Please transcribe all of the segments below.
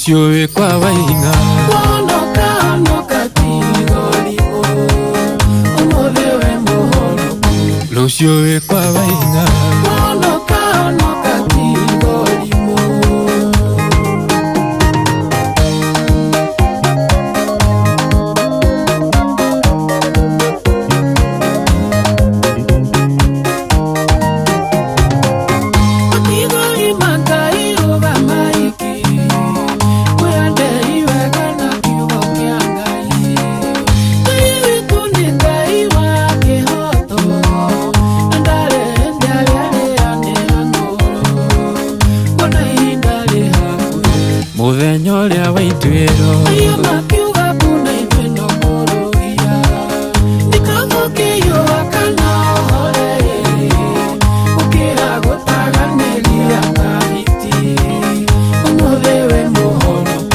Rũciũ wĩ kwa Waing'a. Wonoka honoka tiga ũrimũ, ũmũthĩ wĩ mũhonoku. Rũciũ wĩ kwa Waing'a. Wonoka honoka tiga ũrimũ. Ũtigũrima Ngai rũgama iki, mwĩendei wega na kiugo kĩa Ngai. Ngai witũ nĩ Ngai wa kĩhooto, na ndarĩ hĩndĩ arĩa arĩanĩra ng'ũũrũ. Kuona ihinda rĩ hakuhĩ, Mũthenya ũrĩa wa ituĩro. Arĩa makiuga kuna ithuĩ no kũrũgia. Nĩ kaba ũkĩhiũha kana ũhoreri, gũkĩra gũtaganĩria ta hiti. Ũmũthĩ wĩ mũhonoku.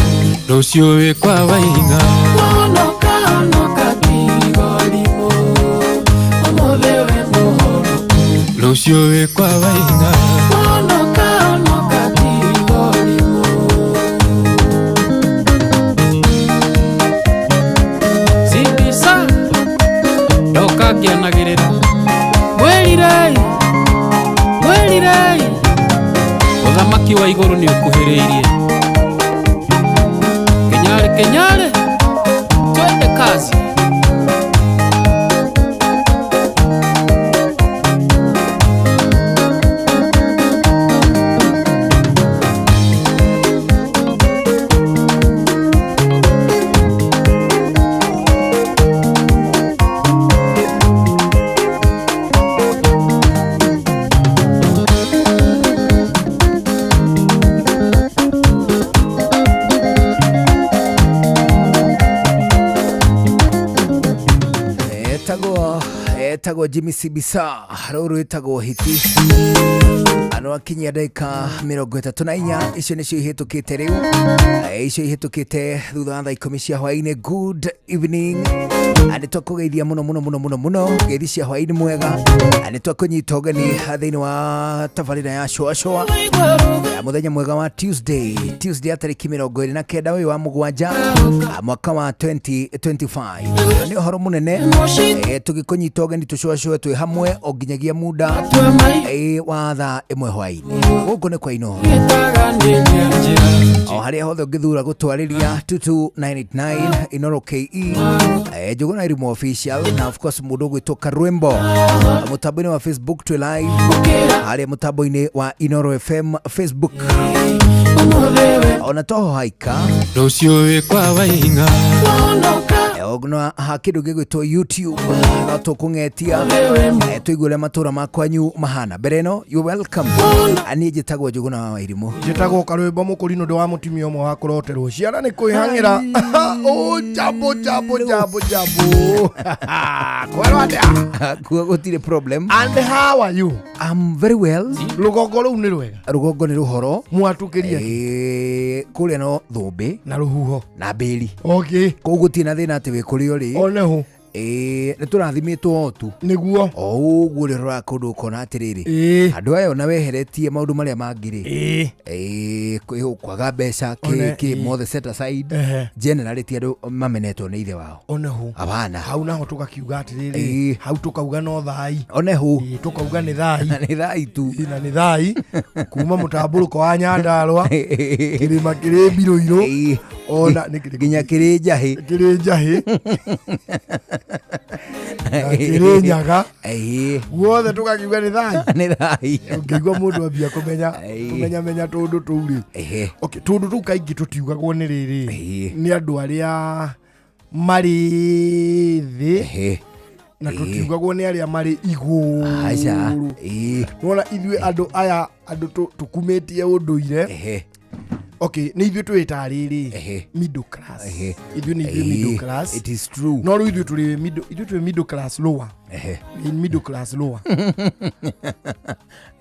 Rũciũ wĩ kwa Waing'a. Wonoka honoka tiga ũrimũ, ũmũthĩ wĩ mũhonoku. Rũciũ wĩ kwa Waing'a. Wonoka honoka tiga ũrimũ. Sindisa ndoka ngĩanagĩrĩra, mwĩrirei, mwĩrirei, ũthamaki wa igũrũ nĩ ũkuhĩrĩirie. Kenyarĩ, kenyarĩ, twende kazi. Etagwo Jimmy Sibisa, rũrũ rwĩtagwo hiti. Ano akinyia ndagĩka 34, icio nĩcio ihĩtũkĩte rĩu. Icio ihĩtũkĩte thutha wa thaa 10 cia hwaĩ-inĩ. Good evening. Nĩ twakũgeithia mũno mũno mũno mũno mũno, ngeithi cia hwaĩ-inĩ mwega. Nĩ twakũnyita ũgeni thĩinĩ wa tabarĩra ya Shũa Shũa ya mũthenya mwega wa Tuesday, Tuesday ya tarĩki 29 ũyũ wa mũgwanja, mwaka wa 2025. Nĩ ũhoro mũnene, tũgĩkũnyita ũgeni tũcũacũe twĩ hamwe o nginyagia muda wa thaa 1 hwaĩ-inĩ. Gũkũ nĩ kwa Inooro, o harĩa hothe ũngĩthura gũtwarĩria 22989 Inooro KE, Njũgũna Irimũ official, na of course mũndũ ũgwĩtwo Karwimbo mũtambo-inĩ wa Facebook twĩ live harĩa mũtambo-inĩ wa Inooro FM Facebook, ona toho haika Rũciũ wĩ kwa Waing'a. Ona ha kĩndũ gĩgwĩtwo YouTube no tũkũng'etia, tũigue ũrĩa matũra ma kwanyu mahana. Mbere ĩno, you welcome. Niĩ njĩtagwo Njũgũna wa Wairimũ. Njĩtagwo Karwĩmbo Mũkũrinũ, ndĩ wa mũtumia ũmwe wa kũroterwo ciana nĩ kwĩhang'ĩra. Ũ jambo jambo jambo jambo, kwerwo atĩa? Kuo gũtirĩ problem. And how are you? I'm very well. Rũgongo rũu nĩ rwega? Rũgongo nĩ rũhoro. Mwatũkĩria? Kũrĩa no thũmbĩ na rũhuho na mbĩri. Okay. Kũu gũtirĩ na thĩna atĩ wĩ kũrĩa ũrĩ. Oneho. Nĩ tũrathimĩtwo o tu. Nĩguo. O ũguo ũrĩa ũroraga kũndũ ũkona atĩrĩrĩ, andũ aya ona weheretie maũndũ marĩa mangĩ rĩ, kwaga mbeca kĩ mothe set aside, generally ti andũ mamenetwo nĩ ithe wao. Oneho. Abana. Hau naho tũgakiuga atĩrĩrĩ, hau tũkauga no thai. Oneho. Tũkauga nĩ thai. Nĩ thai tu. Na nĩ thai kuma mũtambũrũko wa Nyandarũa, kĩrĩma kĩrĩ mbirũirũ, ona nĩ kĩrĩkũ? Nginya kĩrĩ njahĩ. Kĩrĩ njahĩ na kĩrĩ nyaga, guothe tũgakiuga nĩ thai. Nĩ thai. Ũngĩigua mũndũ ambia kũmenya kũmenya menya tũndũ tũu rĩ, okay, tũndũ tũu kaingĩ tũtiugagwo nĩ rĩrĩ, nĩ andũ arĩa marĩ thĩ, na tũtiugagwo nĩ arĩa marĩ Aca. igũrũ. Nĩwona ithuĩ andũ aya, andũ tũkumĩtie ũndũire, okay, nĩ ithuĩ twĩtaga rĩrĩ middle class. Ithuĩ nĩ ithuĩ middle class. It is true. No rĩu ithuĩ tũrĩ middle, ithuĩ twĩ middle class lower. In middle class lower.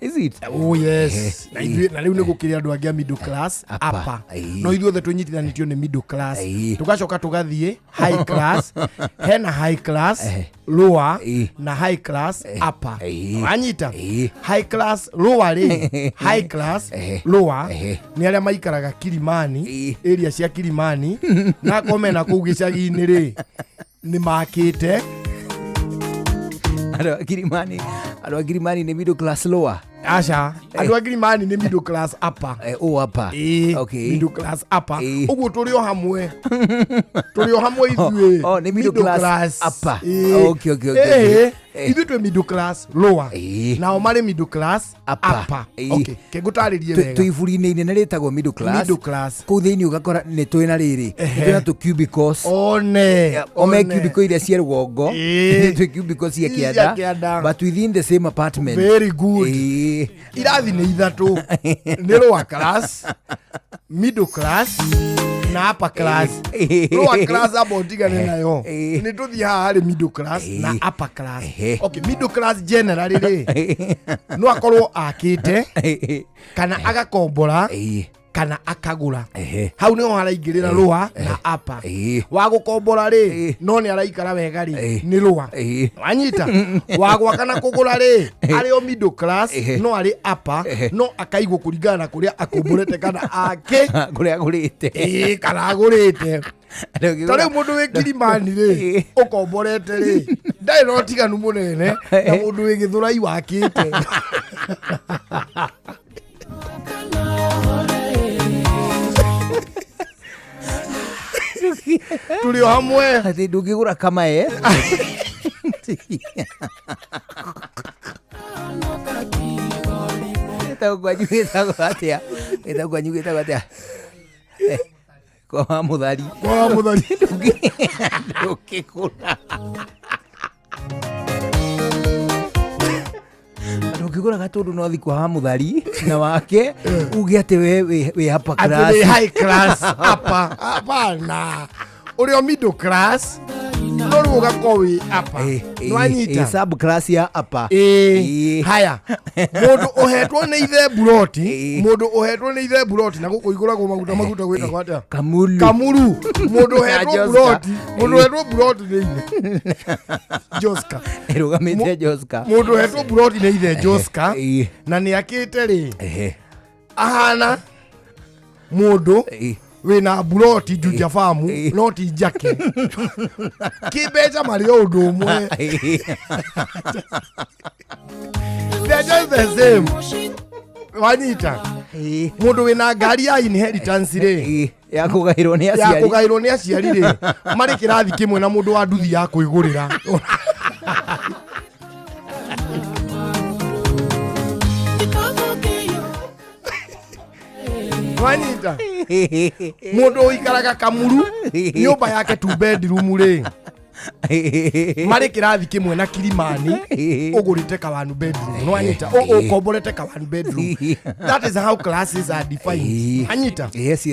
Is it? Oh yes. Na ithuĩ na rĩu nĩ gũkĩrĩ andũ angĩ a middle class Upper. upper. No ithuothe tũnyitithanĩtio nĩ middle class. Tũgacoka tũgathiĩ high class, hena high class lower na high class upper. Wanyita? High class lower rĩ, high class lower nĩ arĩa maikaraga maikaraga Kilimani, Ĩĩ. area cia Kilimani, na akorwo mena kũu gĩcagi-inĩ rĩ, nĩ makĩte. Andũ a Kilimani, andũ a Kilimani nĩ middle class lower. Aca, andũ a Kilimani nĩ middle class upper. Ũ upper. Ĩĩ, Okay. middle class upper. Ĩĩ. Ũguo tũrĩ o hamwe, tũrĩ o hamwe ithuĩ. Oh, nĩ middle class upper. Ĩĩ. Okay. Ĩĩ, Eh. ithuĩ twĩ middle class lower. Ĩĩ. Nao marĩ middle class Upper. upper. Ĩĩ. Okay, ke ngũtarĩrie Twĩ wega. iburi-inĩ inene rĩtagwo middle class. Middle class. Kũu thĩinĩ ũgakora nĩ twĩ na rĩrĩ, nĩ twĩ na tũ cubicles. One. Ome one. cubicle iria cia rũgongo, Ĩĩ. nĩ twĩ cubicle cia Cia kĩanda, kĩanda. but within the same apartment. Very good. Ĩĩ. Irathi nĩ ithatũ, nĩ lower class, middle class na upper class. Ĩĩ. Lower class amba ũtigane nayo. Ĩĩ. Nĩ tũthiĩ haha harĩ middle class na Ĩĩ. upper class. Ehe. Okay, middle class generally rĩ, no akorwo akĩte kana agakombora Ĩĩ. kana akagũra. Ehe. Hau nĩho haraingĩrĩra lower na upper. Ĩĩ. Wa gũkombora rĩ, Ĩĩ. no nĩ araikara wega rĩ, Ĩĩ. nĩ lower. Ĩĩ. Wanyita? Wa gwaka na kũgũra rĩ, arĩ o middle class, Ehe. no arĩ upper, no akaigwo kũringana na kũrĩa akomborete kana ake. Kũrĩa agũrĩte. Ĩĩ, kana agũrĩte. Ta rĩu mũndũ wĩ Kilimani rĩ, Ĩĩ. ũkomborete rĩ, ndarĩ na ũtiganu mũnene na mũndũ wĩ Gĩthũrai wakĩte. Tũrĩ o hamwe. Atĩ ndũngĩgũra kamae. Gĩtagwo kwanyu gĩtagwo atĩa? Gĩtagwo kwanyu gĩtagwo atĩa? Kwa wa Mũthari. Kwa wa Mũthari. Ndũngĩgũra. Ndũngĩgũra gatũndũ no thiĩ kwa wa Mũthari na wake uge atĩ we wĩ upper Atĩ class. wĩ high class upper. Hapana, ũrĩ o middle class, no rĩu ũgakorwo wĩ upper. Nĩwanyita? Sub class ya upper. Ĩĩ. Ĩĩ. Haya, mũndũ ũhetwo nĩ ithe buroti, Ĩĩ. mũndũ ũhetwo nĩ ithe buroti, na gũkũ igũragwo maguta, maguta gwĩtagwo atĩa? Kamulu. Kamuru. Mũndũ ũhetwo Joska. buroti, mũndũ ũhetwo buroti nĩ ithe Joska. Ĩrũgamĩte Joska. Mũndũ ũhetwo buroti nĩ ithe Joska, Ĩĩ. na nĩ akĩte rĩ, Ehe. ahana mũndũ Ĩĩ. wĩna buroti Juja Farm, Ĩĩ. no ti njake kĩmbeca, marĩ o ũndũ ũmwe. They're just the same. Wanyita? Ĩĩ. Mũndũ wĩna ngari ya inheritance rĩ, Ĩĩ. Ya kũgaĩrwo nĩ ya aciari. kũgaĩrwo nĩ aciari rĩ, marĩ kĩrathi kĩmwe na mũndũ wa nduthi ya kwĩgũrĩra. Wanyita? Mũndũ ũikaraga Kamuru, nyũmba yake two bedroom rĩ, marĩ kĩrathi kĩmwe na Kilimani ũgũrĩte ka one bedroom. Nĩwanyita? Ũkomborete ka one bedroom. That is how classes are defined. Anyita? Yes.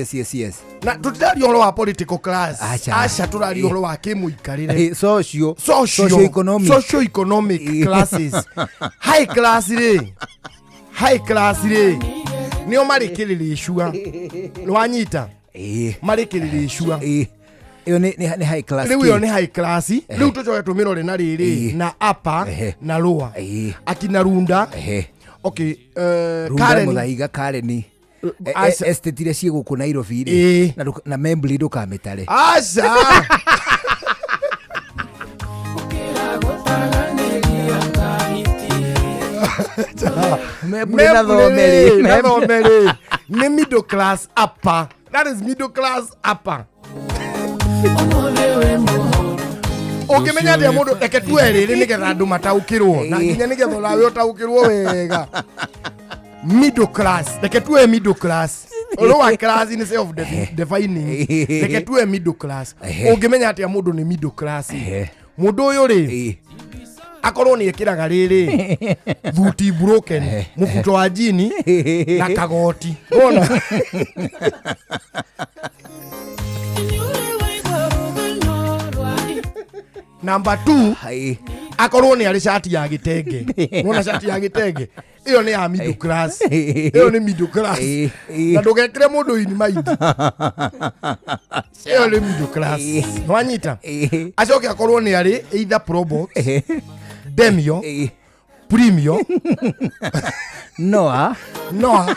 Na tũtiraria ũhoro wa political class. Aca. Aca, tũraria ũhoro wa kĩmũikarĩre. Social. Social. Socio-economic. Socio-economic classes. High class rĩ, high class rĩ, nĩo marĩ kĩrĩrĩcua. Nĩwanyita? Ĩĩ. Marĩ kĩrĩrĩcua. Ĩĩ. Ĩyo nĩ high class. Rĩu ĩyo nĩ high class. Rĩu tũcoke tũmĩrore na rĩrĩ, na upper na lower. Akina Runda. Okay, Runda. Karen. Mũthaiga Karen. Aca. Estate iria ciĩ gũkũ Nairobi rĩ, na Membli ndũkamĩtare. Aca. Gũtaganĩria kahiti. Membli na Thome rĩ. Na Thome rĩ, nĩ middle class upper. That is middle class upper. Ũmũthĩ wĩ mũhoro. Ũngĩmenya atĩa mũndũ? Reke tuwe rĩrĩ nĩgetha andũ mataũkĩrwo, na nginya nĩgetha onawe ũtaũkĩrwo wega. Middle class, reke tuwe middle class. Lower class nĩ self defining. Reke tuwe middle class. Ũngĩmenya atĩa mũndũ nĩ middle class? Mũndũ ũyũ rĩ, akorwo nĩ ekĩraga rĩrĩ, thuti broken, mũbuto wa jini na kagoti, wona? Nĩ ũrĩ waigua rũgano rwa hiti. Number 2, Ĩĩ. akorwo nĩ arĩ cati ya gĩtenge. Nona cati ya gĩtenge ĩyo nĩ ya middle class, ĩyo nĩ middle class. Ĩĩ. Ĩĩ. Na ndũgekĩre mũndũ in mind, ĩyo nĩ middle class. Nwanyita? Acoke akorwo nĩ arĩ either Probox, Demio, Premio, Noah. Noah.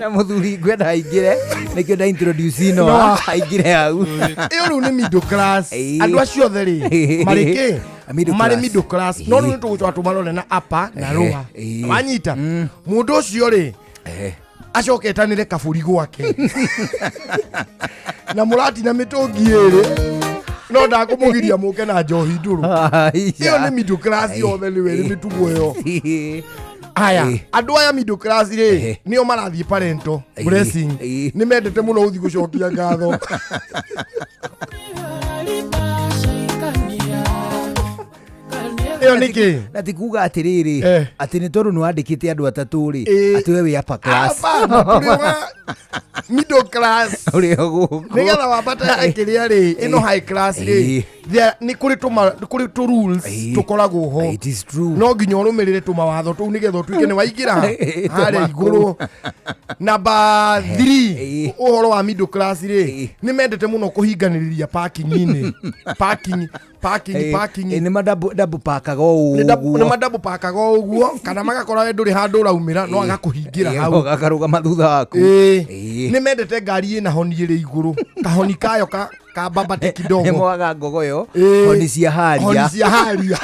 Na mũthuri ngwenda aingĩre nĩkĩo nda introduce ino No. aingĩre hau. Ĩyo rĩu nĩ middle class. Ĩĩ. Andũ acio othe rĩ marĩ kĩ? Middle Marĩ class. middle class. No rĩu nĩ tũgũcoka tũmarore na upper na Ehe, lower. ĩĩ. Wanyita mũndũ ũcio rĩ acoke etanĩre kabũri gwake na mũratina mĩtũngi ĩrĩ, no ndakũmũgiria mũke na njohi ndũrũ. Ĩyo nĩ middle class yothe, nĩwe nĩ mĩtugo ĩyo. Aya, andũ aya middle class rĩ, nĩo marathiĩ parental blessing. Nĩ mendete mũno gũthiĩ gũcokia ngatho. Ĩyo nĩ kĩ? Na ti kuga atĩrĩrĩ, atĩ nĩ tondũ nĩ wandĩkĩte andũ atatũ rĩ, atĩ we wĩ upper class. Hapana, tũrĩ wa middle class. Ũrĩ o gũkũ. Nĩgetha wambata kĩrĩa rĩ, ĩno high class rĩ, nĩ kũrĩ tũma nĩ kũrĩ tũ rules tũkoragwo ho. It is true. No nginya ũrũmĩrĩre tũmawatho tũu nĩgetha ũtuĩke nĩ waingĩra harĩa igũrũ. Namba 3, ũhoro wa middle class rĩ, nĩ mendete mũno kũhinganĩrĩria parking-inĩ, parking, parking, parking. Nĩ ma double pakaga o Nĩ ũguo. Nĩ madouble pakaga o ũguo, kana magakora we ndũrĩ handũ ũraumĩra, no agakũhingĩra hau. Akarũgama thutha waku. Ĩĩ. Ĩĩ. Nĩ mendete ngari ĩna honi ĩrĩ igũrũ, kahoni kayo kambambate Nĩ kidogo. mwaga ngogoyo. Ĩĩ. Honi cia haria. Honi cia haria,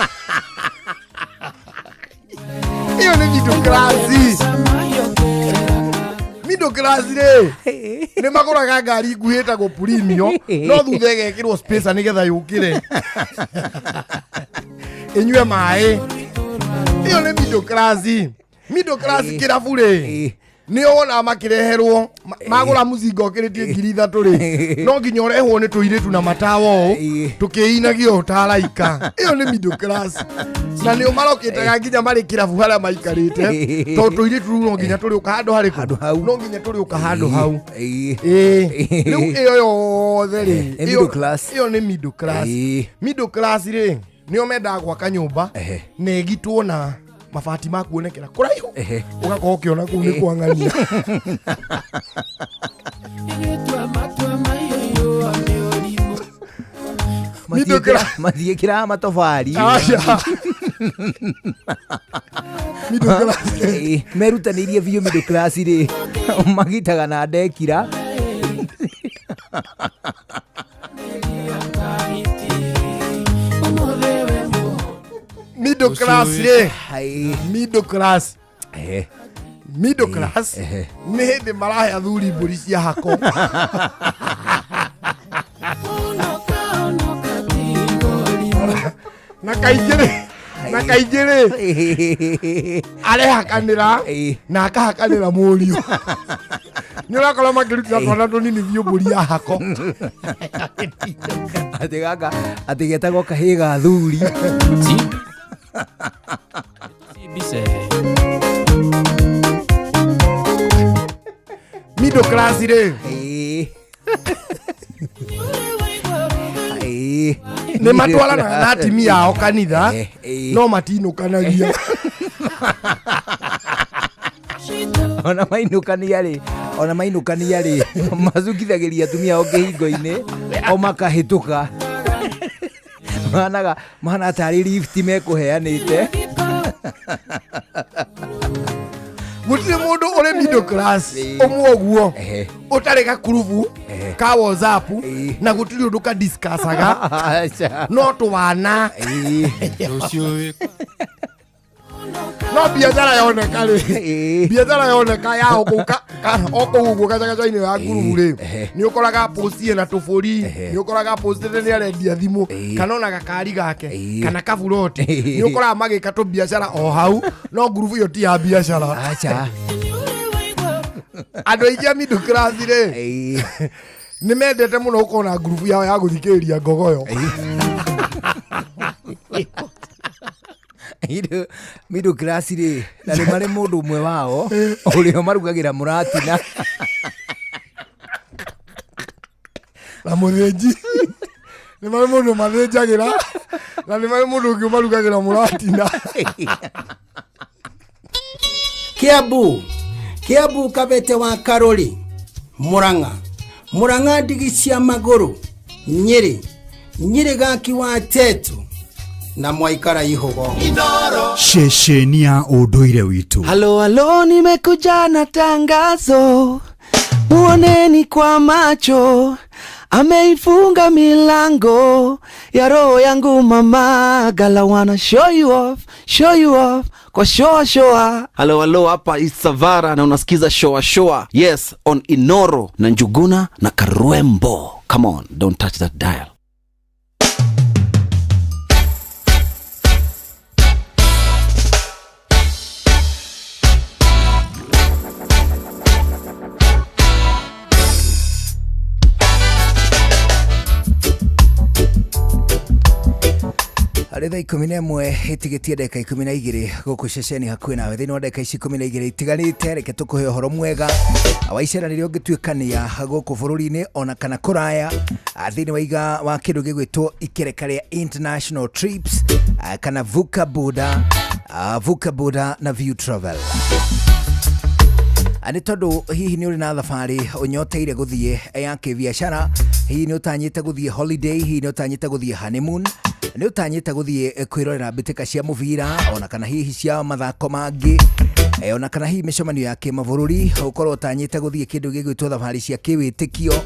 ĩyo nĩ middle class. Middle class rĩ, nĩ magũraga ngari nguhĩ ĩtagwo Premio, no thutha ĩgekĩrwo spacer nĩgetha yũkĩre ĩnyue maĩ. Ĩyo nĩ middle class. Middle class kĩrabu rĩ, nĩ wonaga makĩreherwo magũra mũcinga ũkĩrĩtie 3,000 rĩ, no nginya ũrehwo nĩ tũirĩtu na matawa ũũ tũkĩinagia ũũ ta araika. Ĩyo nĩ middle class, na nĩo marokĩtaga nginya marĩ kĩrabu harĩa maikarĩte, tondũ tũirĩtu rũu no nginya tũrĩũka handũ harĩkũ? Handũ hau. No nginya tũrĩũka handũ hau. Ĩĩ. Ĩĩ, rĩu ĩyo yothe rĩ, Nĩ middle class. Ĩyo nĩ middle class. Middle class rĩ, nĩo mendaga gwaka nyũmba na ĩgitwo na mabati ma kuonekera kũraihu, ũgakorwo ũkĩona kũu nĩ kwang'ania. Ĩgĩtua matua maiyũyũa nĩ ũrimũ. Middle class. Matiĩkĩraga matobari. Aca. Middle class. Ĩĩ, merutanĩirie biũ. Middle class rĩ, magitaga na ndekira. Ũmũthĩ we Middle class rĩ, Hai. Middle class, middle class nĩ hĩndĩ marahe athuri mbũri cia hako. Honoka, honoka, tigori. Na kaingĩ rĩ arehakanĩra na akahakanĩra mũriũ. Nĩ ũrakora makĩrutĩra twana tũnini biũ mbũri ya hako. Atĩ gaka atĩ getagwo kahĩĩ ga thuri. Bise. Middle class rĩ, Ĩĩ. Nĩ matwaranaga na atimia ao kanitha, no matinũkanagia. Ona mainũkania rĩ, macukithagĩria atumia ao kĩhingo-inĩ o makahĩtũka, mahanaga mahana tarĩ lift mekũheanĩte. Gũtirĩ mũndũ ũrĩ middle class ũmwe ũguo ũtarĩ gakurubu ka WhatsApp, na gũtirĩ ũndũ kadiscussaga. Aca. No twana. Rũciũ wĩ No biacara yoneka rĩ, biacara yoneka ya o kũu o kũu ũguo gacagaca-inĩ ga ngurubu rĩ, nĩ ũkoraga post ĩna tũbũri, nĩ ũkoraga postĩte nĩ arendia thimũ, kana ona gakari gake, kana kaburoti. Nĩ ũkoraga magĩka tũbiacara o hau, no ngurubu ĩyo ti ya biacara. Aca. Andũ aingĩ a middle class rĩ, nĩ mendete mũno gũkorwo na ngurubu yao ya gũthikĩrĩria ngogoyo. Middle class rĩ, na nĩ marĩ mũndũ ũmwe wao ũrĩa marugagĩra mũratina. Na mũthĩnji, nĩ marĩ mũndũ mathĩnjagĩra, na nĩ marĩ mũndũ ũngĩ ũmarugagĩra mũratina. Kiambu, Kiambu, Kabete wa Karori, Murang'a, Murang'a, ndigi cia magũrũ, Nyĩrĩ, Nyĩrĩ, Gaki wa Tetu. Na mwaikara ihũgo. Ceceni ya ũndũire witũ. Halo halo, nimekuja na tangazo, muoneni kwa macho, ameifunga milango ya roho yangu mama, gala wanna show you off kwa shoa shoa. Halo halo, hapa Isavara na unasikiza shoa shoa. Yes, on Inoro na Njuguna na Karwembo. Come on, don't touch that dial. Harĩ thaa 11 ĩtigĩtie ndagĩka 12 gũkũ ceceni hakuhĩ nawe thĩinĩ wa ndagĩka ici 12 itiganĩte reke tũkũhe ũhoro mwega wa icera rĩrĩa ũngĩtuĩkania gũkũ bũrũri-inĩ ona kana kũraya thĩinĩ wa iga wa kĩndũ gĩgwĩtwo ikereka rĩa international trips kana vuka boda, vuka boda na view travel. Nĩ tondũ hihi nĩ ũrĩ na thabarĩ ũnyoteire gũthiĩ ya kĩbiacara, hihi nĩ ũtanyĩte gũthiĩ holiday, hihi nĩ ũtanyĩte gũthiĩ honeymoon, nĩ ũtanyĩte gũthiĩ kwĩrorera mbĩtĩka cia mũbira ona kana hihi cia mathako mangĩ, ona kana hihi mĩcemanio ya kĩmabũrũri, ũkorwo ũtanyĩte gũthiĩ kĩndũ gĩgwĩtwo thabarĩ cia kĩwĩtĩkio,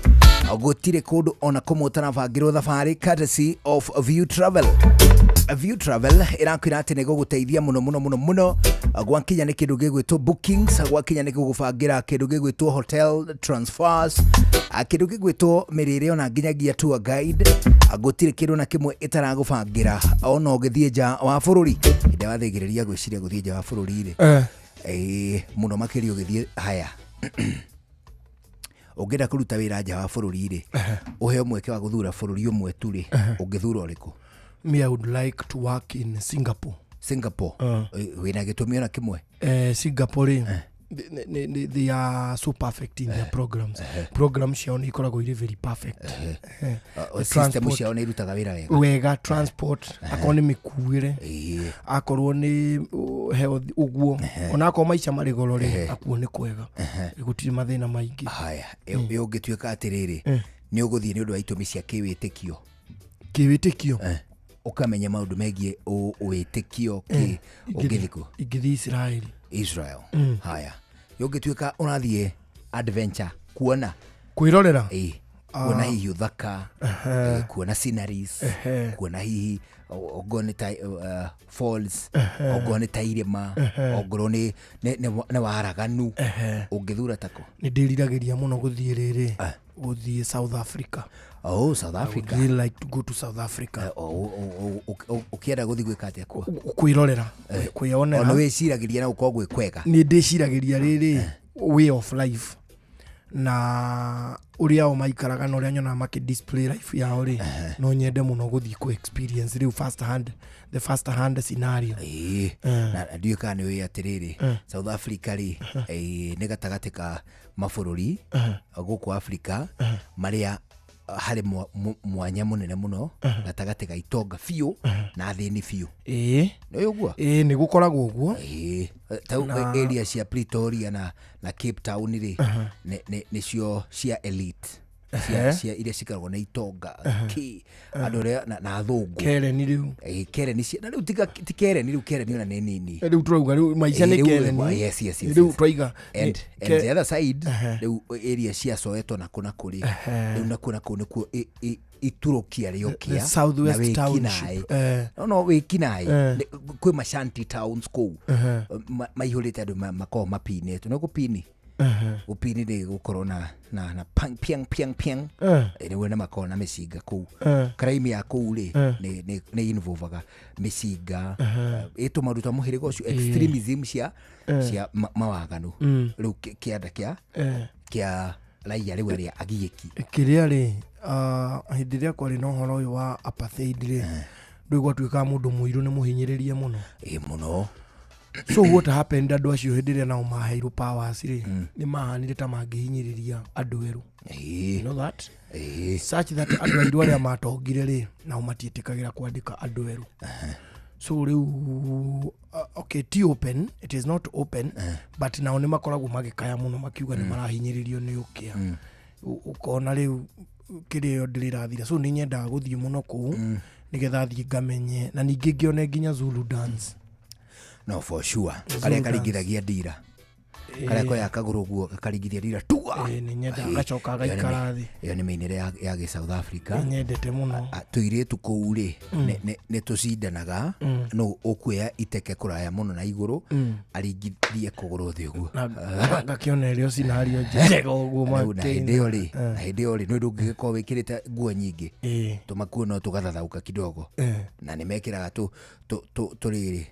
gũtirĩ kũndũ ona kũmwe ũtarabangĩrwo thabarĩ courtesy of View Travel. View Travel ĩrakwĩra atĩ nĩ gũgũteithia mũno mũno mũno mũno gwakinya nĩ kĩndũ gĩgwĩtwo bookings, gwakinya nĩ gũgũbangĩra kĩndũ gĩgwĩtwo hotel transfers, kĩndũ gĩgwĩtwo mĩrĩre ona nginyagia tour guide, gũtirĩ kĩndũ na kĩmwe ĩtaragũbangĩra ona ũgĩthiĩ nja wa bũrũri. Hĩndĩ wathĩgĩrĩria gwĩciria gũthiĩ nja wa bũrũri rĩ, mũno makĩria ũgĩthiĩ haya ũngĩenda kũruta wĩra nja wa bũrũri rĩ, ũheo mweke wa gũthura bũrũri ũmwe tu rĩ, ũngĩthura ũrĩkũ? Me, I would like to work in Singapore. Singapore. Wĩna gĩtũmi ona kĩmwe? Singapore, they are so perfect in their programs. Programs ciao nĩ ikoragwo irĩ very perfect. System ciao nĩ irutaga wĩra wega. Wega, transport, akorwo nĩ mĩkuĩre, akorwo nĩ health ũguo, ona akorwo maica marĩ goro rĩ, akuo nĩ kwega. Gũtirĩ mathĩna maingĩ. Haya, ũngĩtuĩka atĩrĩrĩ, nĩ ũgũthiĩ nĩ ũndũ wa itũmi cia kĩwĩtĩkio. Kĩwĩtĩkio? Ũkamenya maũndũ megiĩ wĩtĩkio kĩ ũngĩthiĩ kũ? Ingĩthiĩ Israel. Israel. Haya, ũngĩtuĩka ũrathiĩ adventure kuona kwĩrorera, kuona hihi ũthaka, kuona sceneries, kuona hihi ongorwo nĩ ta falls, ongorwo nĩ ta irĩma, ongorwo nĩ waraganu, ũngĩthura tako? Nĩ ndĩriragĩria mũno gũthiĩ rĩrĩ, gũthiĩ South Africa. Oh, South Africa. I would really like to go to South Africa. Ũkĩenda gũthiĩ gwĩka atĩa kuo? Kwĩrorera, kwĩyonera. Ona wĩciragĩria na gũkorwo gwĩ kwega? Nĩ ndĩciragĩria rĩrĩ way of life na ũrĩa o maikaraga na ũrĩa nyonaga makĩ display life yao rĩ, no nyende mũno gũthiĩ kũ experience rĩu first hand, the first hand scenario. Na ndiũĩ kana nĩ ũĩ atĩrĩrĩ, South Africa rĩ, nĩ gatagatĩ ka mabũrũri gũkũ Africa marĩa harĩ mwanya mũnene mũno gatagatĩ ga itonga biũ na athĩni biũ. Nĩ ũguo? Nĩ gũkoragwo ũguo. Ta area cia Pretoria na Cape Town rĩ, nĩcio cia elite, cia iria cikaragwo na itonga kĩ andũ arĩa na athũngũ. Kereni rĩu. Kereni na rĩu ti Kereni rĩu, Kereni ona nĩ nini. Rĩu tũrauga rĩu maica nĩ Kereni. Yes, yes, yes. Rĩu twaiga and the other side rĩu area cia Soweto na kũ na kũ rĩ, rĩu na kũ na kũ nĩkuo iturukia rĩokia Southwest Township. No wĩkinaĩ kwĩ ma shanty towns kũu maihũrĩte andũ makoragwo mapinĩtwo. Nĩ gũpini? Gũpini nĩ gũkorwo na piang piang piang, nĩguo na makorwo na mĩcinga kũu. Crime ya kũu rĩ nĩ involvaga mĩcinga, ĩtũmaruta mũhĩrĩga ũcio extremism cia mawaganu. Rĩu kĩanda kĩa raia rĩu arĩa agiĩki. Kĩrĩa rĩ, hĩndĩ ĩrĩa kwarĩ na ũhoro ũyũ wa apartheid rĩ, rĩu gwatuĩkaga mũndũ mũirũ nĩ mũhinyĩrĩrie mũno. Mũno. So what happened andũ acio hĩndĩ ĩrĩa nao maheirwo powers rĩ, nĩ mahanire ta mangĩhinyĩrĩria andũ erũ. You know that? Such that andũ airũ arĩa matongire rĩ, nao matiĩtĩkagĩra kwandĩka andũ erũ. So rĩu okay, ti open, it is not open, but nao nĩ makoragwo magĩkaya mũno makiuga nĩ marahinyĩrĩrio nĩ ũkĩa. Ũkona rĩu Kĩrĩa ĩyo ndĩrĩrathira, so nĩ nyendaga gũthiĩ mũno kũu nĩgetha thiĩ ngamenye, na ningĩ ngĩone nginya Zulu dance. No, for sure. Zulu Karĩa dance. karingithagia ndira, karĩa koya kagũrũ guo gakaringithia ndira tua. Nĩ nyendaga gacoka gaikara thĩ. Ĩyo nĩ mĩinĩre ya gĩ South Africa. Nĩ nyendete mũno. Tũirĩtu kũu rĩ, nĩ tũcindanaga no ũkuoya iteke kũraya mũno na igũrũ, aringithie kũgũrũ thĩ ũguo. Na ngakĩona ĩrĩ o scenario njega ũguo. Rĩu na hĩndĩ makĩina. ĩyo rĩ, na hĩndĩ ĩyo rĩ, nĩ ndũngĩgĩkorwo wĩkĩrĩte nguo nyingĩ, tũmakuo no tũgathathaũka kidogo, na nĩ mekĩraga tũrĩrĩ,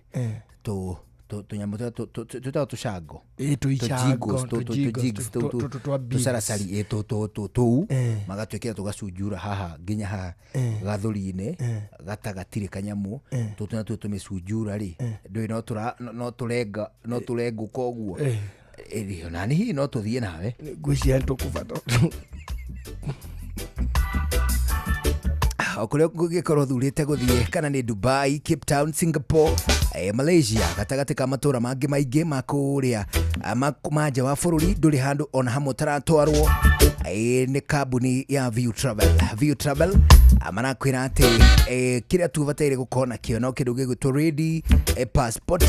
tũnyamũ tũrĩa twĩtagwo tũcango. Tũicango. Tũjingles, tũjigs, twa beads. tũcaracari, tũu magatwĩkĩra tũgacunjura haha nginya haha gathũri-inĩ gatagatire kanyamũ tũtũ, natuo tũmĩcunjura rĩ, ndũĩ no tũrenga, no tũrengũka ũguo. Ona nĩ hihi no tũthiĩ nawe. Ngwĩciria nĩ tũkũbata. O kũrĩa ũngĩkorwo thurĩte gũthiĩ, kana nĩ Dubai, Cape Town, Singapore, Malaysia, gatagatĩ ka matũra mangĩ maingĩ ma kũrĩa ma nja wa bũrũri, ndũrĩ handũ ona hamwe ũtaratwarwo nĩ kambuni ya View Travel. View Travel marakwĩra atĩ kĩrĩa tu ũbataire gũkorwo nakĩo no kĩndũ gĩgwĩtwo ready passport.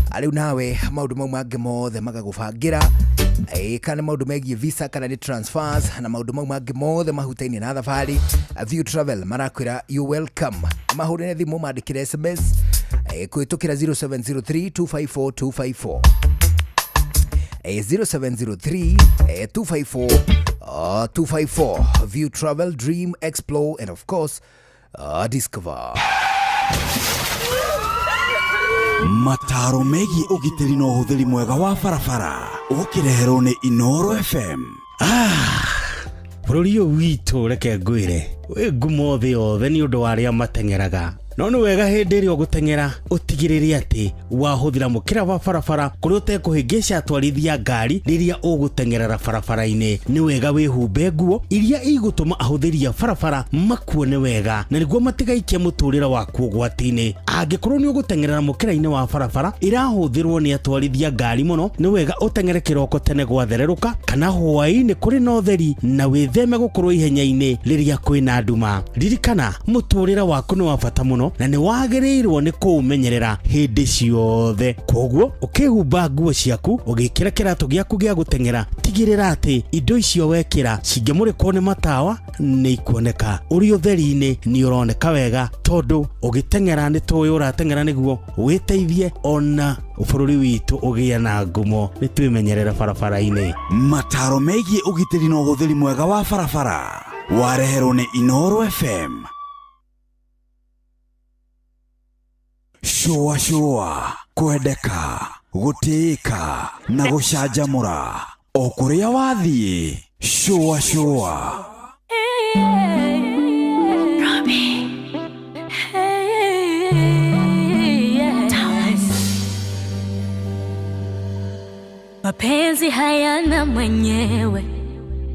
Rĩu nawe maũndũ mau mangĩ mothe magagũbangĩra, kana maũndũ megiĩ visa, kana nĩ transfers, na maũndũ mau mangĩ mothe mahutainie na thabarĩ. View Travel marakwĩra you welcome. Mahũrĩre thimũ, mandĩkĩre SMS kũhĩtũkĩra 0703 254 254, 0703 254 254. View Travel, dream, explore and of course discover. Mataro megiĩ ũgitĩri na ũhũthĩri mwega wa barabara ũkĩreherwo nĩ Inoro FM. Bũrũri ũyũ witũ, reke ngwĩre, wĩ ngumo thĩ yothe nĩ ũndũ wa arĩa mateng'eraga, no nĩ wega hĩndĩ ĩrĩa ũgũteng'era ũtigĩrĩre atĩ wahũthĩra mũkĩra wa barabara kũrĩa ũtekũhĩngĩca atwarithia ngari. Rĩrĩa ũgũteng'erera barabara-inĩ, nĩ wega wĩhumbe nguo iria igũtũma ahũthĩri a barabara makuone wega, na nĩguo matigaikie mũtũrĩre waku ũgwati-inĩ. Angĩkorwo nĩ ũgũteng'erera mũkĩra-inĩ wa barabara ĩrahũthĩrwo nĩ atwarithia ngari mũno, nĩ wega ũteng'ere kĩroko tene gwathererũka kana hwaĩ-inĩ kũrĩ na ũtheri, na wĩtheme gũkorwo ihenya-inĩ rĩrĩa kwĩna nduma. Ririkana, mũtũrĩre waku nĩ wa bata mũno na nĩ wagĩrĩirwo nĩ kũũmenyerera hĩndĩ ciothe. Koguo ũkĩhumba nguo ciaku, ũgĩkĩra kĩratũ gĩaku gĩa gũteng'era, tigĩrĩra atĩ indo icio wekĩra cingĩmũrĩkwo nĩ matawa nĩ ikuoneka. Ũrĩ ũtheri-inĩ nĩ ũroneka wega, tondũ ũgĩteng'era nĩ tũĩ ũrateng'era nĩguo wĩteithie ona bũrũri witũ ũgĩe na ngumo. Nĩ twĩmenyerere barabara-inĩ. Mataro megiĩ ũgitĩri na ũhũthĩri mwega wa barabara wareherwo nĩ Inoro FM. Shũa shũa, kwendeka, gũtĩĩka na gũcanjamũra o kũrĩa wathiĩ. Shũa shũa. Robbie. Hey, yeah. Mapenzi hayana mwenyewe,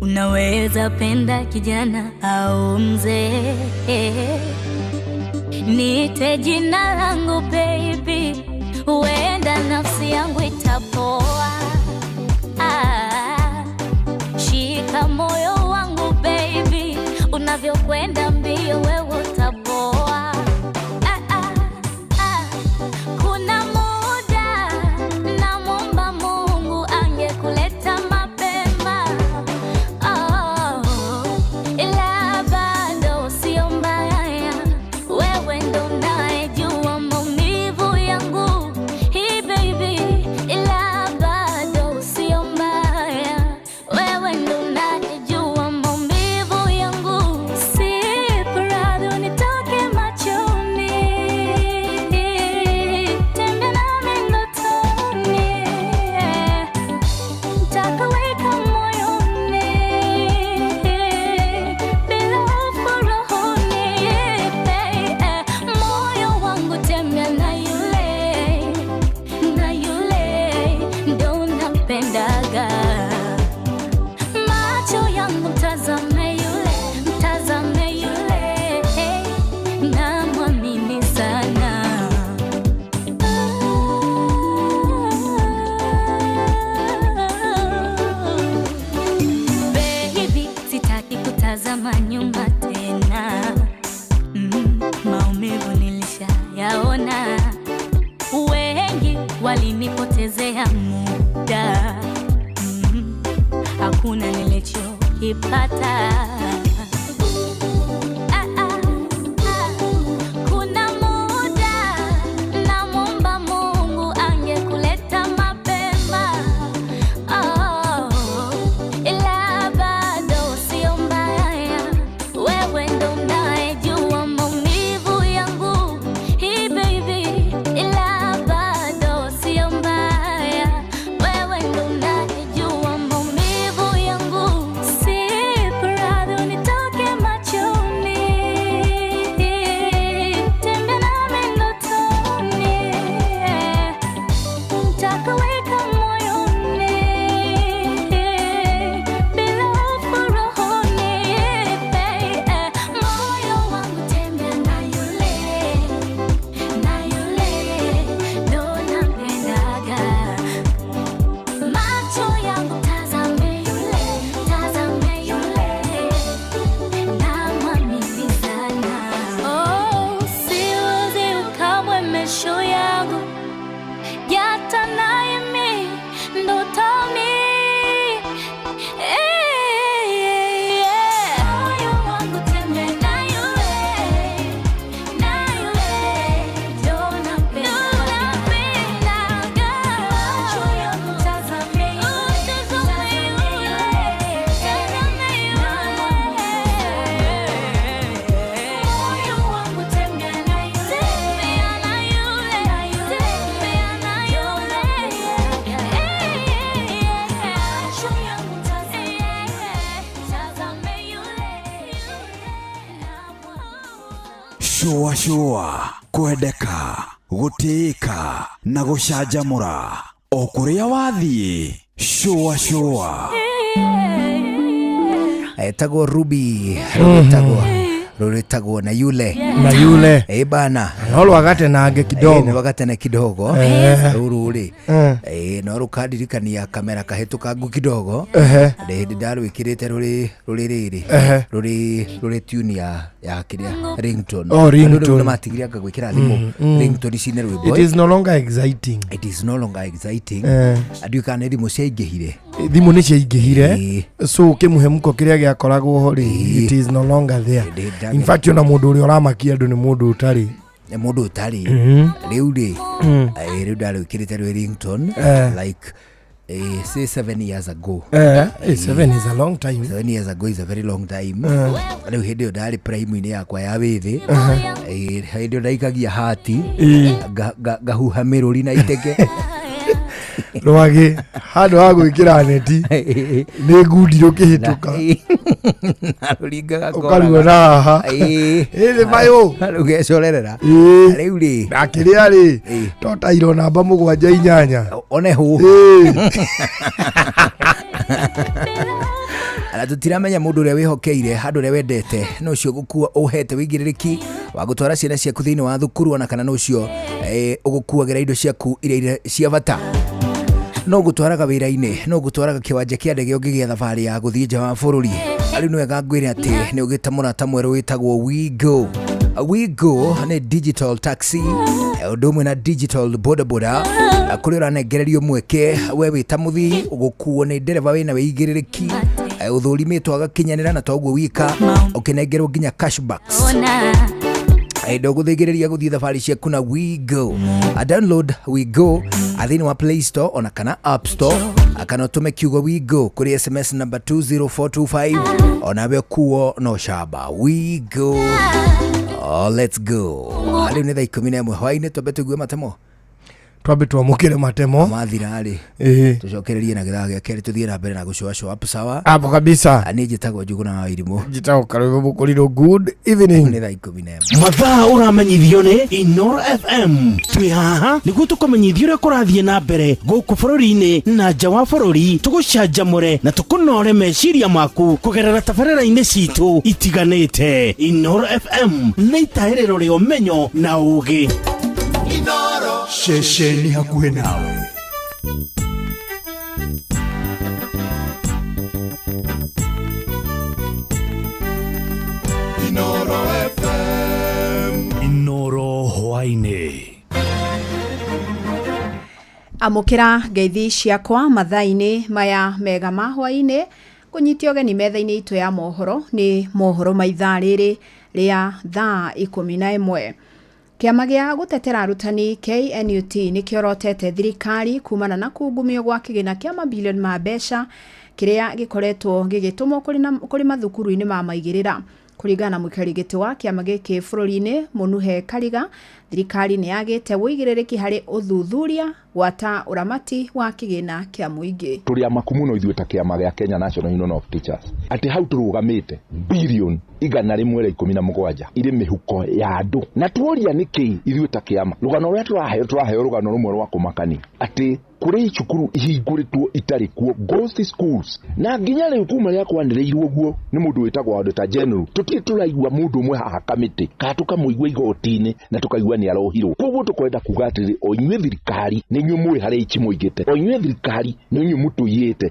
unaweza penda kijana au mzee. Niite jina langu baby, huenda nafsi yangu itapoa. Shika moyo wangu baby, unavyokwenda mbio wewe utapoa. Kuna muda namwomba Mungu angekuleta mapema. Oh, ila bado sio mbaya, wewe ndo unayejua maumivu yangu. Hey baby, ila bado sio mbaya, wewe ndo unayejua maumivu yangu. Sitotazama nyuma tena. Maumivu nilishayaona, wengi walinipotezea muda. Hakuna nilichokipata. Kuna muda namwomba Mungu angekuleta mapema. Oh, ila bado sio mbaya, wewe ndo unayejua maumivu yangu. Hey baby, ila bado sio mbaya, wewe ndo unayejua maumivu yangu. Si radhi unitoke machoni, tembea nami ndotoni, nitakuweka moyoni, bila hofu rohoni. Moyo wangu tembea na yule, na yule ndo nampendaga. Macho yangu tazame yule, tazame yule, namwamini sana. Oh, siwezi ukamwe mesho yangu yatanaimi ndotoni. Moyo wangu tembea na yule, na yule ndo nampendaga. Macho yangu tazame yule, tazame yule, tazame yule. Moyo wangu tembea na yule, tembea na yule, tembea na yule. Macho yangu tazame, tazame yule. Shũa shũa kwendeka gũtĩĩka na gũcanjamũra o kũrĩa wathiĩ shũa shũa. Etagwo Ruby, rũrĩtagwo rũrĩtagwo na yule Na yule. Eh bana No rwagatenange kidogo. Nĩ rwagatene kidogo. Eh. Rũrũ rĩ Eh. eh, no rũkandirikania kamera kahĩtũkangu kidogo. Ehe. Ndĩ hĩndĩ ndarwĩkĩrĩte rũrĩ rũrĩ rĩrĩ Ehe. rũrĩ rũrĩ tune ya kĩrĩa ringtone. Oh, Andũ rĩu ringtone. nĩmatigire anga gwĩkĩra thimũ ringtone cine rwĩmbo. It is no longer exciting. It is no longer exciting. Eh. Ndiũĩ kana nĩ thimũ ciaingĩhire. Thimũ nĩ ciaingĩhire, so kĩmũhemũko kĩrĩa gĩakoragwo ho rĩ, it is no longer there. In fact, ona mũndũ ũrĩa ũramakia andũ nĩ mũndũ ũtarĩ. Nĩ mũndũ ũtarĩ. Rĩu rĩ eh, rĩu ndarwĩkĩrĩte rwĩ ringtone Eh. like say 7 years ago. 7 is a long time. 7 years ago is a very long time. Eh. Rĩu hĩndĩ ĩyo ndarĩ prime-inĩ yakwa ya wĩthĩ. Eh, hĩndĩ ĩyo ndaikagia hati ngahuha mĩrũri na iteke. Rwagĩ handũ ha gwĩkĩra neti nĩ ngundi rũkĩhĩtũka. Rũringaga. Ũkaruona haha ĩrĩ mayũ. Rũgecorerera rĩu rĩ. Na kĩrĩa rĩ to tairo namba 7 8. One hũ na tũtiramenya mũndũ ũrĩa wĩhokeire handũ ũrĩa wendete no ũcio ũgũkua ũhete wĩigĩrĩrĩki wa gũtwara ciana ciaku thĩinĩ wa thukuru, ona kana no ũcio ũgũkuagĩra indo ciaku iria cia bata, no gũtwaraga wĩra-inĩ, no gũtwaraga kĩwanja kĩa ndege ũngĩgĩa thabarĩ ya gũthiĩ nja wa bũrũri. Rĩu nĩ wega ngwĩre atĩ nĩ ũgĩte mũrata mwerũ wĩtagwo WeGo. WeGo nĩ digital taxi, ũndũ ũmwe na digital bodaboda, kũrĩa ũranengererio mweke we wĩ ta mũthii gũkuo nĩ ndereba wĩna wĩigĩrĩrĩki, ũthũrimĩtwo agakinyanĩra, na toguo wika ũkĩnengerwo nginya cashbacks. Ona Ndũgũthĩgĩrĩria gũthiĩ thabarĩ ciaku na WeGo. Download WeGo thĩinĩ wa Play Store ona kana App Store, kana ũtũme kiugo WeGo kũrĩ SMS number 20425, onawe kuo no shaba. WeGo, oh, let's go. Rĩu nĩ thaa 11 hwaĩ-inĩ, twambe tũigue matemo. Twambe twamũkĩre matemo. Mathira rĩ Ĩĩ. tũcokererie na gĩthaa gĩa kerĩ, tũthiĩ na mbere na gũcoacoa hapo sawa. Hapo kabisa. Niĩ njĩtagwo Njũgũna wa Irimũ. Njĩtagwo Karũgũ Mũkũrirũ. Good evening. Nĩ thaa 11. Mathaa ũramenyithio nĩ Inoro FM. Twĩ haha nĩguo tũkũmenyithia ũrĩa kũrathiĩ na mbere gũkũ bũrũri-inĩ na nja wa bũrũri, tũgũcanjamũre na tũkũnore meciria maku kũgerera tabarĩra-inĩ citũ itiganĩte. Inoro FM nĩ itahĩrĩro rĩa ũmenyo na ũũgĩ. Ceceni hakuhĩ nawe. Amũkĩra ngeithi ciakwa mathaa-inĩ maya mega ma hwaĩ-inĩ, kũnyitia ũgeni metha-inĩ itũ ya mohoro nĩ mohoro ma ithaa rĩrĩ rĩa thaa 11. Kĩama gĩa gũtetera arutani KNUT nĩkĩorotete thirikari kumana na kungumio gwa kĩgĩna kĩa mabilioni ma mbeca kĩrĩa gĩkoretwo gĩgĩtũmwo kũrĩ mathukuru-inĩ ma maigĩrĩra. Kũringana na mũikari gĩtĩ wa kĩama gĩkĩ bũrũri-inĩ Mũnuhe Kariga, thirikari nĩ yagĩte ũigĩrĩrĩki harĩ ũthuthuria gwata ũramati wa kĩgĩna kĩa mũingĩ. Tũrĩ amaku mũno ithuĩ ta kĩama gĩa Kenya National Union of Teachers atĩ hau tũrũgamĩte bilioni 117 irĩ mĩhuko ya andũ, na tuoria nĩkĩ ithuĩ ta kĩama rũgano rũrĩa tũraheo rũgano rũmwe rwa kũmakania atĩ kũrĩ cukuru ihingũrĩtwo itarĩ kuo, ghost schools, na nginya rĩu kuma rĩrĩa kwanĩrĩirwo ũguo nĩ mũndũ wĩtagwo Auditor General tũtirĩ tũraigua mũndũ ũmwe haha kamĩtĩ kana tũkamũigua igoti-inĩ na tũkaigua nĩ arohirwo. Koguo tũkwenda kuga atĩrĩrĩ, o inyuĩ thirikari nĩ inyuĩ mũĩ harĩa ichi mũigĩte, o inyuĩ thirikari nĩ inyuĩ mũtũiyĩte.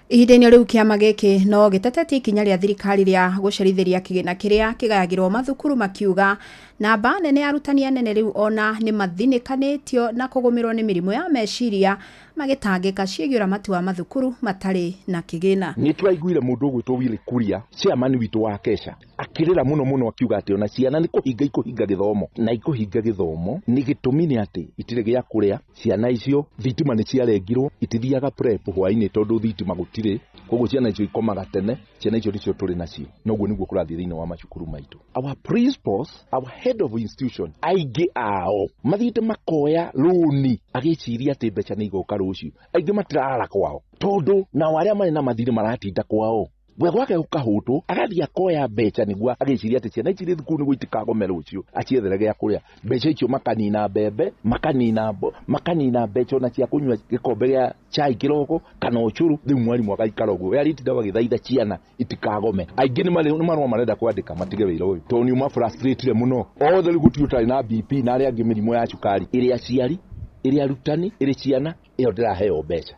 Ihinda-inĩ rĩu kĩama gĩkĩ no gĩtetetie ikinya rĩa thirikari rĩa gũcerithĩria kĩgĩna kĩrĩa kĩgayagĩrwo mathukuru, makiuga namba nene ya arutani anene rĩu ona nĩ mathinĩkanĩtio na kũgũmĩrwo nĩ mĩrimũ ya meciria magĩtangĩka ciĩgiĩ ũramati wa mathukuru matarĩ na kĩgĩna. Nĩ tũraiguire mũndũ ũgwĩtwo Willy Kuria, chairman witũ wa Kesha, akĩrĩra mũno mũno akiuga atĩ ona ciana nĩ kũhinga ikũhinga gĩthomo, na ikũhinga gĩthomo nĩ gĩtũmi nĩ atĩ itirĩ gĩa kũrĩa ciana icio, thitima nĩ ciarengirwo, itithiaga prep hwaĩ-inĩ tondũ thitima gũtirĩ, koguo ciana icio ikomaga tene, ciana icio nĩcio tũrĩ nacio. Noguo nĩguo kũrathiĩ thĩinĩ wa macukuru maitũ. Our principals, our head of institution, aingĩ ao mathiĩte makoya rũni agĩciria atĩ mbeca nĩ igoka rũciũ, aingĩ matirarara kwao tondũ nao arĩa marĩ na mathirĩ maratinda kwao. We gwake gũkahũtwo agathiĩ akoya mbeca nĩguo agĩciria atĩ ciana ici irĩ thukuru nĩguo itikagome rũciũ, aciethere gĩa kũrĩa. Mbeca icio makanina mbembe, makanina mbeca ona cia kũnyua gĩkombe gĩa chai kĩroko kana ũcũrũ. Rĩu mwarimũ agaikara ũguo, we arĩtinda agĩthaitha ciana itikagome. Aingĩ nĩ marũa marenda kwandĩka matige wĩra ũyũ tondũ nĩ ũmafrustrate mũno. Othe rĩu gũtirĩ ũtarĩ na BP na arĩa angĩ mĩrimũ ya cukari, ĩrĩ aciari, ĩrĩ arutani, ĩrĩ ciana, ĩyo ndĩraheo mbeca.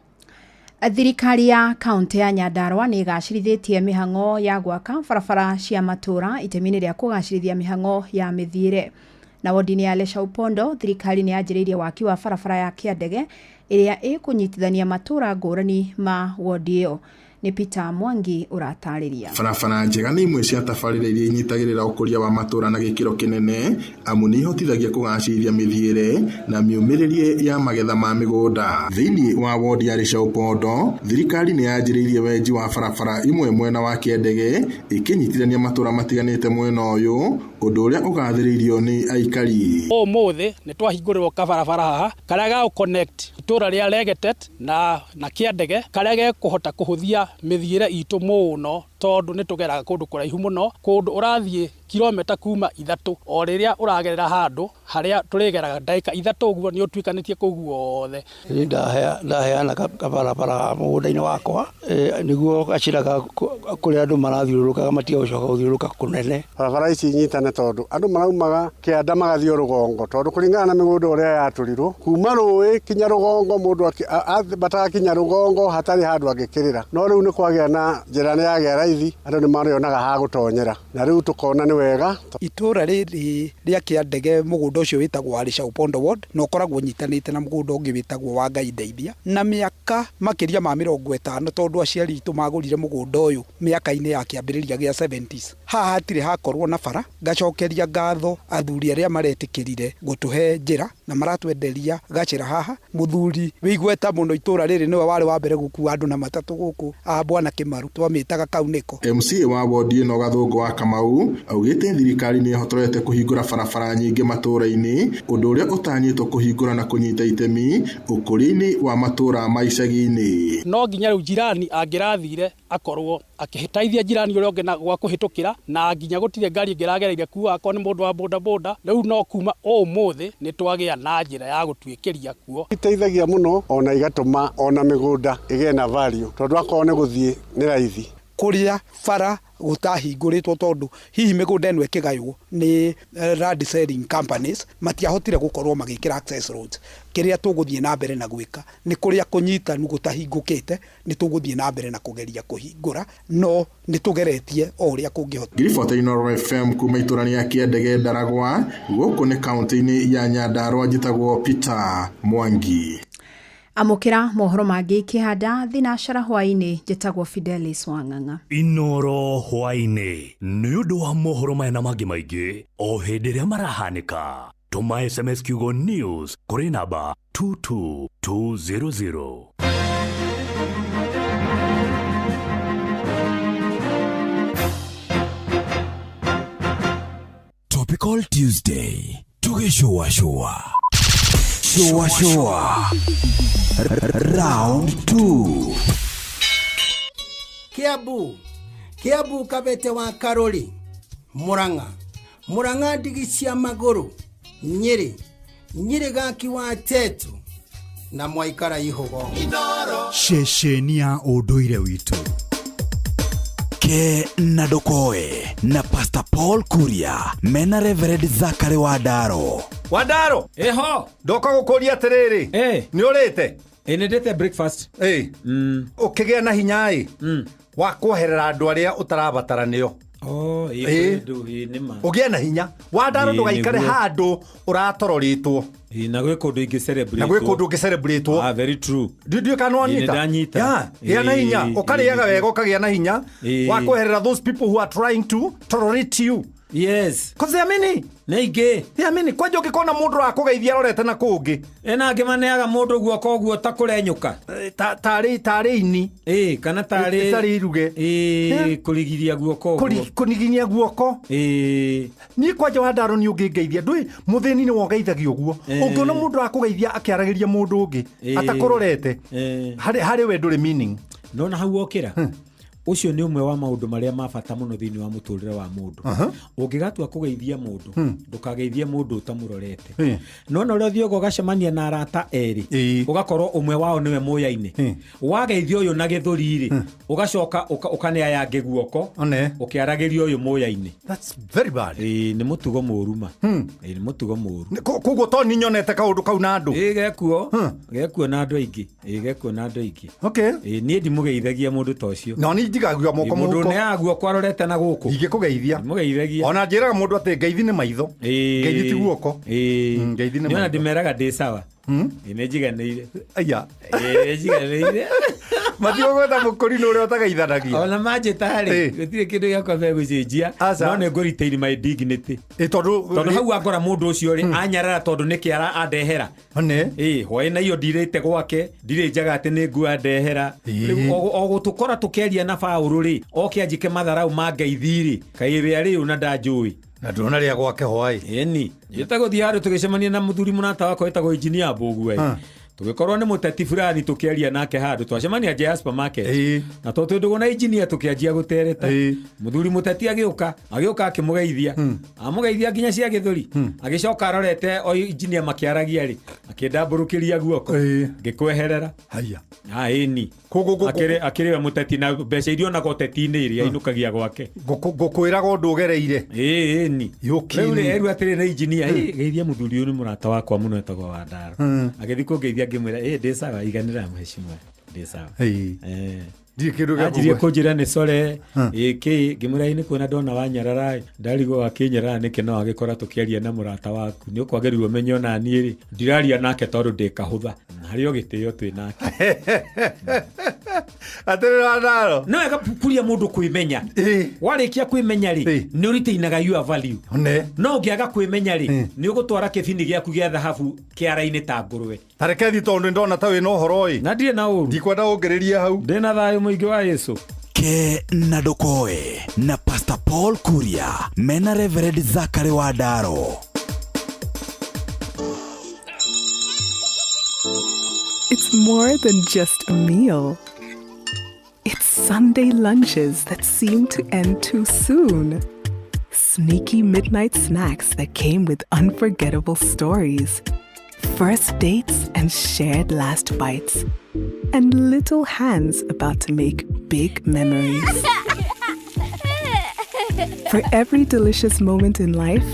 Thirikari ya kaunti ya Nyandarua nĩ ĩgacĩrithĩtie mĩhang'o ya gwaka barabara cia matũũra itemi-inĩ rĩa kũgacĩrithia mĩhang'o ya mĩthiĩre. Na wodi-inĩ ya Lesha Upondo, thirikari nĩ yanjĩrĩirie waki wa barabara ya Kĩandege ĩrĩa ĩkũnyitithania matũũra ngũrani ma wodi ĩyo. Nĩ Peter Mwangi ũratarĩria. Barabara njega nĩ imwe cia tabarĩra iria inyitagĩrĩra ũkũria wa matũũra na gĩkĩro kĩnene, amu nĩ ihotithagia kũgacĩrithia mĩthiĩre na mĩũmĩrĩrie ya magetha ma mĩgũnda. Thĩinĩ wa wodi ya Lesha Upondo, thirikari nĩ yanjĩrĩirie wenji wa barabara imwe mwena wa Kĩandege ĩkĩnyitithania matũũra matiganĩte mwena ũyũ, ũndũ ũrĩa ũgathĩrĩirio nĩ aikari. Ũmũthĩ nĩ twahingũrĩrwo kabarabara haha karĩa ga connect itũũra rĩa Legetet na Kĩandege, karĩa gekũhota kũhũthia mĩthiĩre itũ mũno tondũ nĩ tũgeraga kũndũ kũraihu mũno, kũndũ ũrathiĩ kilomita kuma 3 o rĩrĩa ũragerera handũ harĩa tũrĩgeraga ndagĩka 3 ũguo nĩ ũtuĩkanĩtie kũu guothe. Niĩ ndaheana kabarabara mũgũnda-inĩ wakwa nĩguo gacĩra kũrĩa andũ marathiũrũrũkaga matige gũcoka gũthiũrũrũka kũnene. Barabara ici inyitane tondũ andũ maraumaga kĩanda magathiĩ rũgongo, tondũ kũringana na mĩgũnda ũrĩa yatũrirwo kuma rũĩ kinya rũgongo, mũndũ ambataga kinya rũgongo hatarĩ handũ angĩkĩrĩra. No rĩu nĩ kwagĩa na njĩra nĩ yagĩa raithi, andũ nĩ marĩonaga ha gũtonyera, na rĩu tũkona nĩ wega. Itũũra rĩrĩ rĩa Kĩandege, mũgũnda ũcio wĩtagwo Lesha Upondo ward, na ũkoragwo ũnyitanĩte na mũgũnda ũngĩ wĩtagwo wa Ngai Ndeithia, na mĩaka makĩria ma 50 tondũ aciari aitũ magũrire mũgũnda ũyũ mĩaka-inĩ ya kĩambĩrĩria gĩa 70s. Haha hatirĩ hakorwo na bara. Ngacokeria ngatho athuri arĩa maretĩkĩrire gũtũhe njĩra na maratwenderia gacĩra haha. Mũthuri wĩ igweta mũno itũũra rĩrĩ nĩwe warĩ wa mbere gũkua andũ na matatũ gũkũ a Bwana Kĩmaru, twamĩtaga Kaunĩko. MCA wa wodi ĩno Gathũngũ wa Kamau augĩte thirikari nĩ ĩhotorete kũhingũra barabara nyingĩ matũũra-inĩ, ũndũ ũrĩa ũtanyĩtwo kũhingũra na kũnyita itemi ũkũria-inĩ wa matũũra ma icagi-inĩ. No nginya rĩu jirani angĩrathire akorwo akĩhĩtaithia jirani ũrĩa ũngĩ na gwa kũhĩtũkĩra, na nginya gũtirĩ ngari ĩngĩragereire kuo akorwo nĩ mũndũ wa boda boda. Rĩu no kuma ũmũthĩ nĩ twagĩa na njĩra ya gũtuĩkĩria kuo. Iteithagia mũno ona igatũma ona mĩgũnda ĩgĩe na value, tondũ akorwo nĩ gũthiĩ nĩ raithi. Kũrĩa bara gũtahingũrĩtwo tondũ hihi mĩgũnda ĩno ĩkĩgaywo nĩ land selling companies matiahotire gũkorwo magĩkĩra access roads. Kĩrĩa tũgũthiĩ na mbere na gwĩka nĩ kũrĩa kũnyitanu gũtahingũkĩte nĩ tũgũthiĩ na mbere na kũgeria kũhingũra, no nĩ tũgeretie o ũrĩa kũngĩhota. Ngiribota Inooro FM kuma itũũra rĩa Kĩandege Ndaragwa, gũkũ nĩ kaunti-inĩ ya Nyandarua, njĩtagwo Peter Mwangi. Amũkĩra mohoro mangĩ ikĩhanda thinacara hwaĩ-inĩ. Njĩtagwo Fidelis Wang'ang'a. Inoro hwaĩ-inĩ nĩ ũndũ wa mohoro maya na mangĩ maingĩ o hĩndĩ ĩrĩa marahanĩka, tũma SMS kiugo news kũrĩ namba 22200. Topical Tuesday tũgĩcũacũa cũacũa round 2. Kiambu, Kiambu Kabete wa Karori, Murang'a, Murang'a ndigi cia magũrũ, Nyĩrĩ, Nyĩrĩ gaki wa Tetu na Mwaikara Ihũgo. Ceceni ya ũndũire witũ. Ke na ndũkoe na Pastor Paul Kuria mena Reverend Zakary Wandaro. Wandaro. Eho. Ndoka gũkũria atĩrĩrĩ. Nĩ ũrĩte? Ĩ, nĩ ndĩte breakfast. Ĩ. Ũkĩgĩa na hinya ĩ wa kweherera andũ arĩa ũtarabatara nĩo. Oh, ĩ, Ĩ. kwĩ ndũ, ĩ, nĩ ma. Ũgĩe na hinya. Wandaro, Ĩ, ndũgaikare nĩguo. handũ ũratororĩtwo. Ĩ, na gwĩ kũndũ ingĩ celebrate. Na gwĩ kũndũ ũngĩ celebrate. Ah, very true. Ndiũĩ kana Ĩ, nĩ wanyita. ndanyita. Ya, gĩa na Ĩ, hinya. Ũkarĩaga ĩ, wega ũkagĩa na hinya Ĩ. wa kweherera those people who are trying to tolerate you. Yes. Cause they are many. Nĩ aingĩ. They are many. Kwanja ũngĩkona mũndũ ũrakũgeithia arorete na kũngĩ. Ĩna angĩ maneaga mũndũ guoko ũguo ta kũrenyũka. Tarĩ ini. Ĩ, kana tarĩ Tarĩ iruge. Ĩ, kũrigiria guoko ũguo. Kũniginia guoko. Ĩ. Niĩ kwanja Wandaro nĩ ũngĩngeithia, ndũĩ mũthĩni nĩ wogeithagia ũguo. Ũngĩona mũndũ akũgeithia akĩaragĩria mũndũ ũngĩ atakũrorete, harĩ we ndũrĩ meaning. Nona hau wokĩra, ũcio nĩ ũmwe wa maũndũ marĩa ma bata mũno thĩinĩ wa mũtũrĩre wa mũndũ. Ũngĩgatua kũgeithia mũndũ, ndũkageithie mũndũ ũtamũrorete. Nona ũrĩa ũthiaga ũgacemania na arata erĩ, ũgakorwo ũmwe wao nĩwe mũyaine, wageithia ũyũ na gĩthũri rĩ, ũgacoka ũkanea yangĩ guoko ũkĩaragĩria ũyũ mũyaine. That's very bad. Ĩ, nĩ mũtugo mũru ma. Ĩ, nĩ mũtugo mũru. Koguo to ni nyonete kaũndũ kau na andũ. Ĩ, gekuo. Gekuo na andũ aingĩ. Ĩ, gekuo na andũ aingĩ. Okay. Ĩ, niĩ ndimũgeithagia mũndũ ta ũcio. No ni njigagia moko Ĩ, mũndũ mũhuko. ũneaga guoko arorete na gũkũ. Ingĩkũgeithia. Ndimũgeithagia. Ona njĩraga mũndũ atĩ ngeithi nĩ maitho. Ngeithi ti guoko. Ngeithi nĩ Nĩ ona maitho. ndĩmeraga ndĩ sawa. Ĩ, nĩ njiganĩire. Aya. Ĩ, nĩ njiganĩire. Matigũgwĩta mũkũrinũ ũrĩa ũtageithanagia. Ona manjĩta rĩ, gũtirĩ kĩndũ gĩakwa megũcenjia, no nĩ ngũ retain my dignity. Ĩ, tondũ Tondũ hau angora mũndũ ũcio rĩ, anyarara tondũ nĩkĩ andehera. Ĩ, hwaĩ na iyo ndirĩte gwake, ndirĩ njaga atĩ nĩ nguo andehera. Rĩu o gũtũkora tũkĩaria na baũrũ rĩ, oke anjĩke matharau ma ngeithi rĩ, kaĩ we arĩ ũ na ndanjũĩ. Na ndũrona rĩa gwake hwaĩ. Ĩni. Njĩtagwo thiĩ handũ tũgĩcemania na mũthuri mũrata wakwa wĩtagwo engineer Mbũgua ĩ. Tũgĩkorwo nĩ mũteti fulani tũkĩaria nake handũ twacemania nja ya supermarket. Na tondũ twĩ ndũgũ na engineer tũkĩanjia gũtereta. Mũthuri mũteti agĩũka akĩmũgeithia. Amũgeithia nginya cia gĩthũri. Agĩcoka arorete o engineer makĩaragia rĩ, akĩndambũrũkĩria guoko. Ngĩkweherera. Haya. Ah, ĩni. Akĩrĩ we mũteti na mbeca iria onaga ũteti-inĩ iria ainũkagia gwake. Ngũkwĩraga ũndũ ũgereire. Ĩ, ĩni. Yũkini. Rĩu rĩ, erwo atĩrĩ na engineer, ĩ, geithia mũthuri ũyũ nĩ mũrata wakwa mũno etagwo Wandaro. Agĩthiĩ kũngeithia ngĩmwĩra, ĩ, ndĩ sawa, iganĩra mheshimiwa, ndĩ sawa. Ndirĩ kĩndũ gĩa Anjirie kũgwe- kũnjĩra nĩ core ĩkĩ, ngĩmwĩra ĩ, nĩ kuona ndona wanyarara ĩ, ndarigwo akĩnyarara nĩkĩ no agĩkora tũkĩaria na mũrata waku. Nĩ ũkwagĩrĩirwo ũmenye ona niĩ rĩ, ndiraria nake tondũ ndĩ kahũtha. Harĩ o gĩtĩo twĩ nake. Atĩrĩ Wandaro. Nĩ wega kuria mũndũ kwĩmenya. Warĩkia kwĩmenya rĩ, nĩ ũritainaga your value. No ũngĩaga kwĩmenya rĩ, nĩ ũgũtwara kĩbini gĩaku gĩa thahabu kĩara-inĩ ta ngũrwe. Ta reke thiĩ tondũ nĩndona ta wĩna ũhoro ĩ. Na ndirĩ na ũru. Ndikwenda ũngĩrĩrie hau. Ndĩ na thayũ mũingĩ wa Yesu. Ke na ndũkoe na Pastor Paul Kuria mena Reverend Zakary Wandaro. It's more than just a meal. It's Sunday lunches that seem to end too soon. Sneaky midnight snacks that came with unforgettable stories. First dates and shared last bites. And little hands about to make big memories. For every delicious moment in life,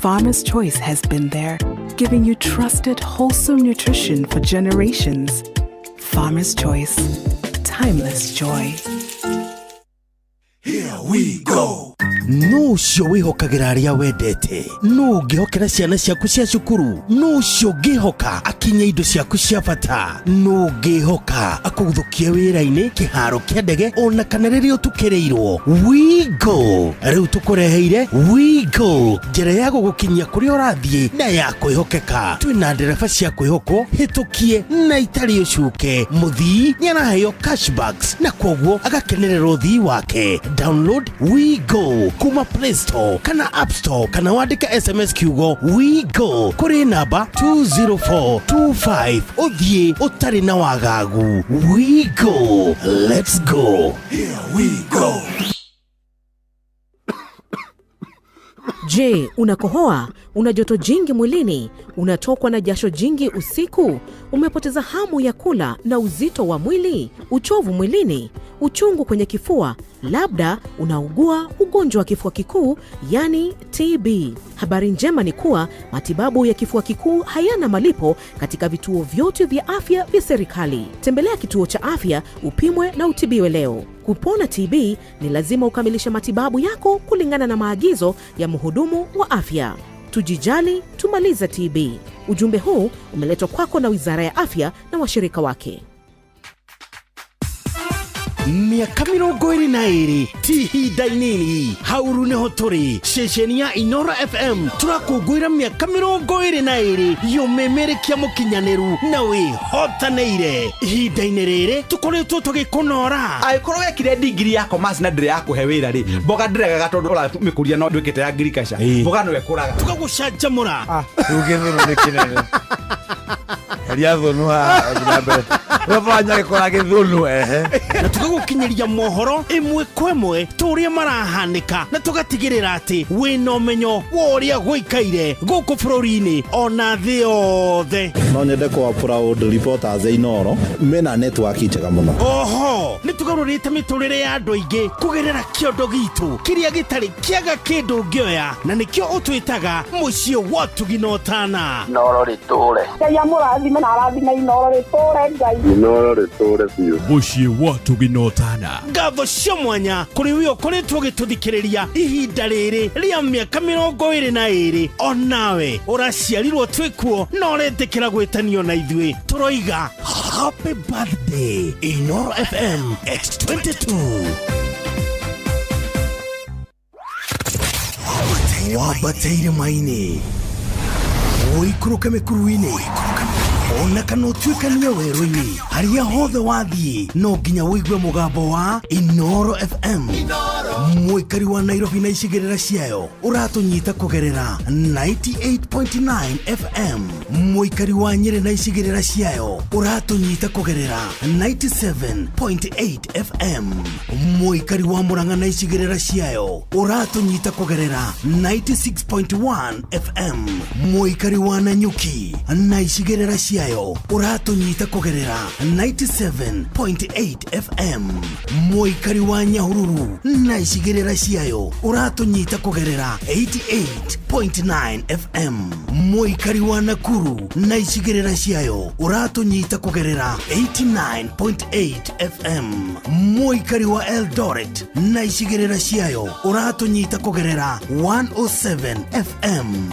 Farmer's Choice has been there, giving you trusted, wholesome nutrition for generations. Farmer's Choice. Timeless joy. Here we go. Nũ ũcio wĩhokagĩra arĩa wendete? Nũ ũngĩhokera ciana ciaku cia cukuru? Nũ ũcio ũngĩhoka akinye indo ciaku cia bata? Nũ ũngĩhoka akũguthũkie wĩra-inĩ, kĩharo kĩa ndege ona kana rĩrĩa ũtukĩrĩirwo? WeGo rĩu tũkũreheire WeGo, njĩra ya gũgũkinyia kũrĩa ũrathiĩ na ya kwĩhokeka. Twĩna ndereba cia kwĩhokwo, hĩtũkie na itarĩ ũcuke. Mũthii nĩ araheo cashbacks na kwoguo agakenerera ũthii wake. Download WeGo kuma Play Store kana App Store kana wandĩke SMS kiugo WeGo kũrĩ namba 20425 ũthiĩ ũtarĩ na wagagu. WeGo, let's go. Here we go. Je, unakohoa? Una joto jingi mwilini? Unatokwa na jasho jingi usiku? Umepoteza hamu ya kula na uzito wa mwili? Uchovu mwilini? Uchungu kwenye kifua? Labda unaugua ugonjwa wa kifua kikuu, yani TB. Habari njema ni kuwa matibabu ya kifua kikuu hayana malipo katika vituo vyote vya afya vya serikali. Tembelea kituo cha afya upimwe na utibiwe leo. Kupona TB ni lazima ukamilishe matibabu yako kulingana na maagizo ya mhudumu wa afya. Tujijali, tumalize TB. Ujumbe huu umeletwa kwako na Wizara ya Afya na washirika wake. Mĩaka 22 ti ihinda inini. Hauru nĩho tũrĩ ceceni ya Inoro FM, tũrakũngũĩra mĩaka 22 yũmĩmĩrĩkia mũkinyanĩru na wĩhotanĩire. Ihinda-inĩ rĩrĩ tũkoretwo tũgĩkũnora. Angĩkorwo wekire ndigiri ya commerce na ndĩrĩ ya kũhe wĩra rĩ, mboga ndĩregaga tondũ ũramĩkũria no ndwĩkĩte ya agriculture, mboga no ĩkũraga. Tũgagũcanjamũra. Rĩu gĩthũnũ nĩ kĩnene. Heria thũnũ haha ũthiĩ na mbere. Ũrabanya gĩkora gĩthũnũ ehe. Na tũgagũkinyĩria mohoro ĩmwe kwa ĩmwe ta ũrĩa marahanĩka, na tũgatigĩrĩra atĩ wĩna ũmenyo wa ũrĩa gũikaire gũkũ bũrũri-inĩ ona thĩ yothe. No nyende kũ proud reporters a Inoro mena network njega mũno. Oho nĩ tũgarũrĩte mĩtũrĩre ya andũ aingĩ kũgerera kĩondo gitũ kĩrĩa gĩtarĩ kĩaga kĩndũ ũngĩoya, na nĩkĩo ũtwĩtaga mũciĩ wa ũtugi na ũtana. Inoro rĩtũre. Ngai amũrathime na arathime Inoro rĩtũre Ngai. Inoro rĩtũre biũ. Mũciĩ wa ũtugi na ũtana. Ngatho cia mwanya kũrĩ we ũkoretwo ũgĩtũthikĩrĩria ihinda rĩrĩ rĩa mĩaka 22. Onawe ũraciarirwo twĩkuo na ũretĩkĩra gwĩtanio na ithuĩ, tũroiga happy birthday Inoro FM X22. Wambate irĩma-inĩ, ũikũrũke mĩkuru-inĩ, ona kana ũtuĩkanie werũ-inĩ, harĩa hothe wathiĩ no nginya ũigue mũgambo wa Inoro FM. Mũikari wa Nairobi na icigĩrĩra ciayo ũratũnyita kũgerera 98.9 FM. Mũikari wa Nyĩrĩ na icigĩrĩra ciayo ũratũnyita kũgerera 97.8 FM. Mũikari wa Mũrang'a na icigĩrĩra ciayo ũratũnyita kũgerera 96.1 FM. Mũikari wa Nanyuki na icigĩrĩra ciayo ũratũnyita kũgerera 97.8 FM. Mũikari wa Nyahururu na icigĩrĩra ciayo ũratũnyita kũgerera 88.9 FM. Mũikari wa Nakuru na icigĩrĩra ciayo ũratũnyita kũgerera 89.8 FM. Mũikari wa Eldoret na icigĩrĩra ciayo ũratũnyita kũgerera 107 FM.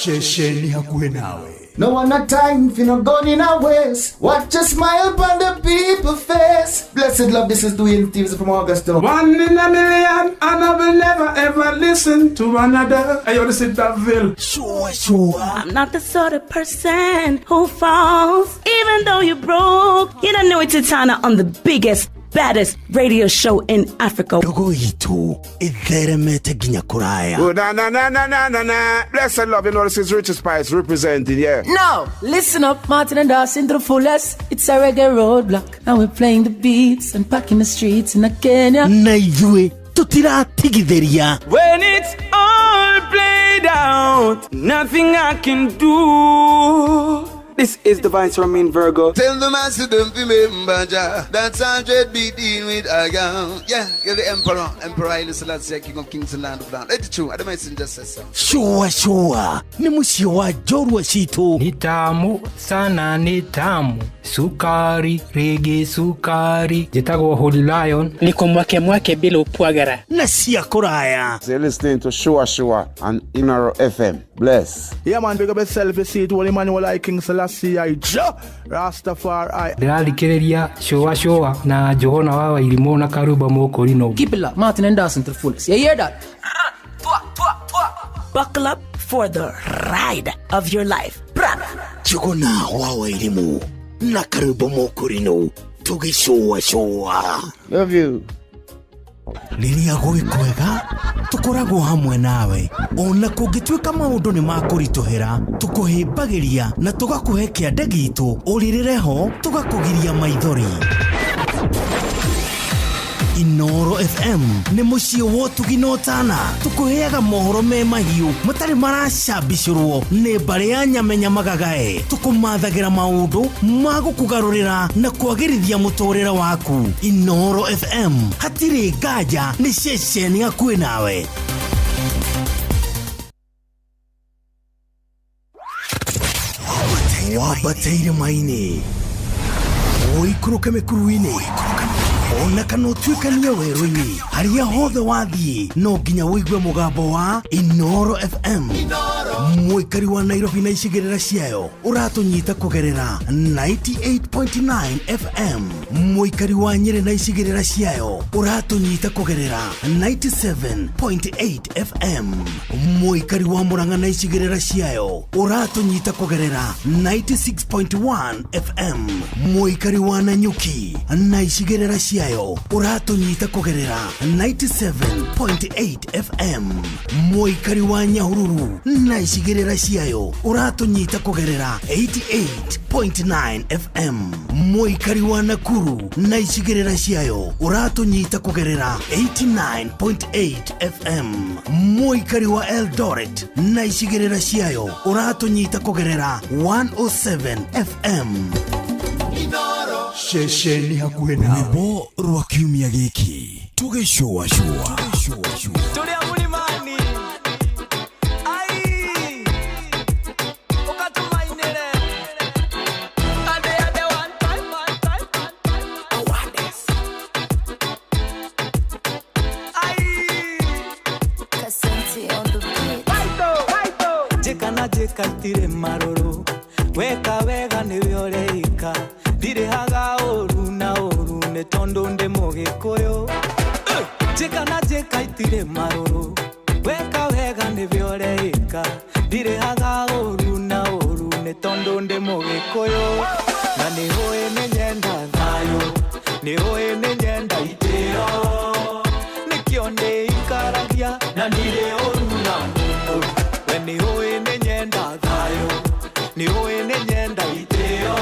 Ceceni hakuhĩ nawe. No one a time for no gun in a waste. Watch a smile upon the people face. Blessed love, this is Dwayne Stevens from Augusta. One in a million, and I will never ever listen to another. Hey, yo, this is Daville. Sure, sure. I'm not the sort of person who falls, even though you're broke. You don't know it's Titana on the biggest, baddest radio show in Africa. Ndogo itũ ĩtheremete nginya kũraya. Oh, na na na na na na na. Blessed love, you know this is Richard Spice representing, yeah. Now, listen up, Martin and Dawson to the fullest. It's a reggae roadblock, and we're playing the beats and packing the streets in Kenya. Na ithuĩ tũtiratigithĩria. When it's all played out, nothing I can do. This is Divine Sermon Virgo. Tell the master don't remember Jah. That's 100 be dealing with a gun. Yeah, you're the emperor. Emperor Haile Selassie, King of Kings and Land of Land. Let it true. I don't messenger says so. Shua shua nĩ mũciĩ wa njorua citũ. Ni tamu sana, ni tamu sukari rigi sukari. Njĩtagwo Holy Lion. Niko mwake mwake bila upwagara na cia kũraya. You're listening to Shua Shua on Inoro FM. Bless. Yeah, man, big up yourself. You see it, Holy Emmanuel I, King Selassie I, Jah Rastafari. Ndĩrathikĩrĩria Shua Shua na Johana wa Wairimũ na Karuba Mũkũrinũ. Keep it locked, Martin and Dawson to the fullest. You hear that? Buckle up for the ride of your life. Njuguna wa Wairimũ na Karuba Mũkũrinũ tũgĩcũa cũa. Love you. Rĩrĩa gwĩ kwega tũkoragwo hamwe nawe ona kũngĩtuĩka maũndũ nĩ makũritũhĩra tũkũhĩmbagĩria na tũgakũhe kĩande gitũ ũrĩrĩre ho tũgakũgiria maithori. Inoro FM nĩ mũciĩ wa ũtugi na ũtana tũkũheaga mohoro me mahiũ matarĩ maracambicũrwo nĩ mbarĩ ya nyamenya magagae tũkũmathagĩra maũndũ ma gũkũgarũrĩra na kwagĩrithia mũtũrĩre waku. Inoro FM hatirĩ nganja nĩ ceceni hakuhĩ nawe. Wambate irĩma-inĩ ũikũrũke mĩkuru-inĩ ona kana ũtuĩkanie werũ-inĩ harĩa hothe wathiĩ no nginya ũigue mũgambo wa Inoro FM. Mũikari wa Nairobi na icigĩrĩra ciayo ũratũnyita kũgerera 98.9 FM. Mũikari wa Nyĩrĩ na icigĩrĩra ciayo ũratũnyita kũgerera 97.8 FM. Mũikari wa Murang'a na icigĩrĩra ciayo ũratũnyita kũgerera 96.1 FM. Mũikari wa Nanyuki na icigĩrĩra ciayo ũratũnyita kũgerera 97.8 FM. Mũikari wa Nyahururu na icigĩrĩra ciayo ũratũnyita kũgerera 88.9 FM. Mũikari wa Nakuru na icigĩrĩra ciayo ũratũnyita kũgerera 89.8 FM. Mũikari wa Eldoret na icigĩrĩra ciayo ũratũnyita kũgerera 107 FM. Ceceni hakuhĩ nawe. Rwĩmbo rwa kiumia gĩkĩ tũgĩcũacũa. Tũrĩa mũlimani ai ũkatũmainĩre ade ade one time one time one time awareness ai Kasenti on the beat. Waito waito jeka na jeka itirĩ marũrũ weka wega nĩwe ũreika ndirĩhaga ũru na ũru nĩ tondũ ndĩ mũgĩkũyũ jeka na jeka itirĩ marũrũ weka wega nĩwe ũreika ndirĩhaga ũru na ũru nĩ tondũ ndĩ mũgĩkũyũ na nĩũĩ nĩ nyenda thayũ nĩũĩ nĩ nyenda itĩo nĩkĩo ndĩikaragia na ndirĩ ũru na mũndũ we nĩũĩ nĩ nyenda thayũ nĩũĩ nĩ nyenda itĩo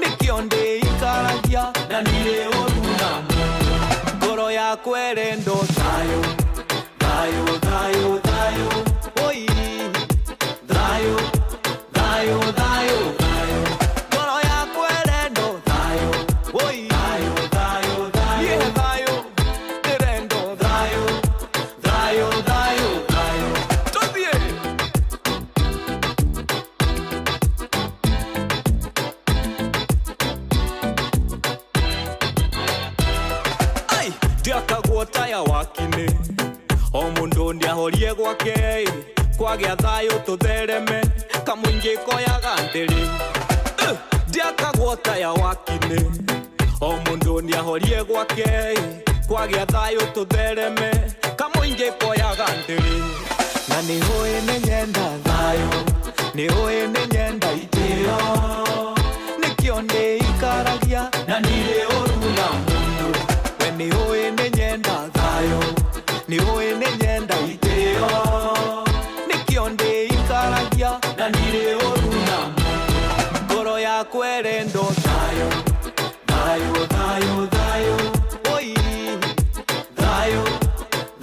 nĩkĩo ndĩikaragia na ndirĩ ũru na mũndũ ngoro yakwa ĩrendo thayũ thayũ thayũ thayũ oi thayũ thayũ thayũ thayũ ngoro yakwa ĩrendo thayũ oi thayũ thayũ thayũ thayũ ndĩrendo thayũ thayũ thayũ thayũ tũthiĩ. Ai ndiakagwo taya wakinĩ o mũndũ nĩahorie gwake kwagĩa thayũ tũthereme kamũingĩ koyaga ndĩrĩ ndiakagwo taya wakinĩ o mũndũ nĩahorie gwake kwagĩa thayũ tũthereme kamũingĩ koyaga ndĩrĩ na nĩũĩ nĩ nyenda thayũ nĩũĩ nĩ nyenda itĩo nĩkĩo ndĩikaragia na ndirĩ ũru na mũndũ we nĩũĩ nĩ nyenda thayũ nĩũĩ nĩ nyenda itĩo nĩkĩo ndĩikaragia na ndirĩ ũru na mũndũ ngoro yakwa ĩrendo thayũ thayũ thayũ thayũ oi thayũ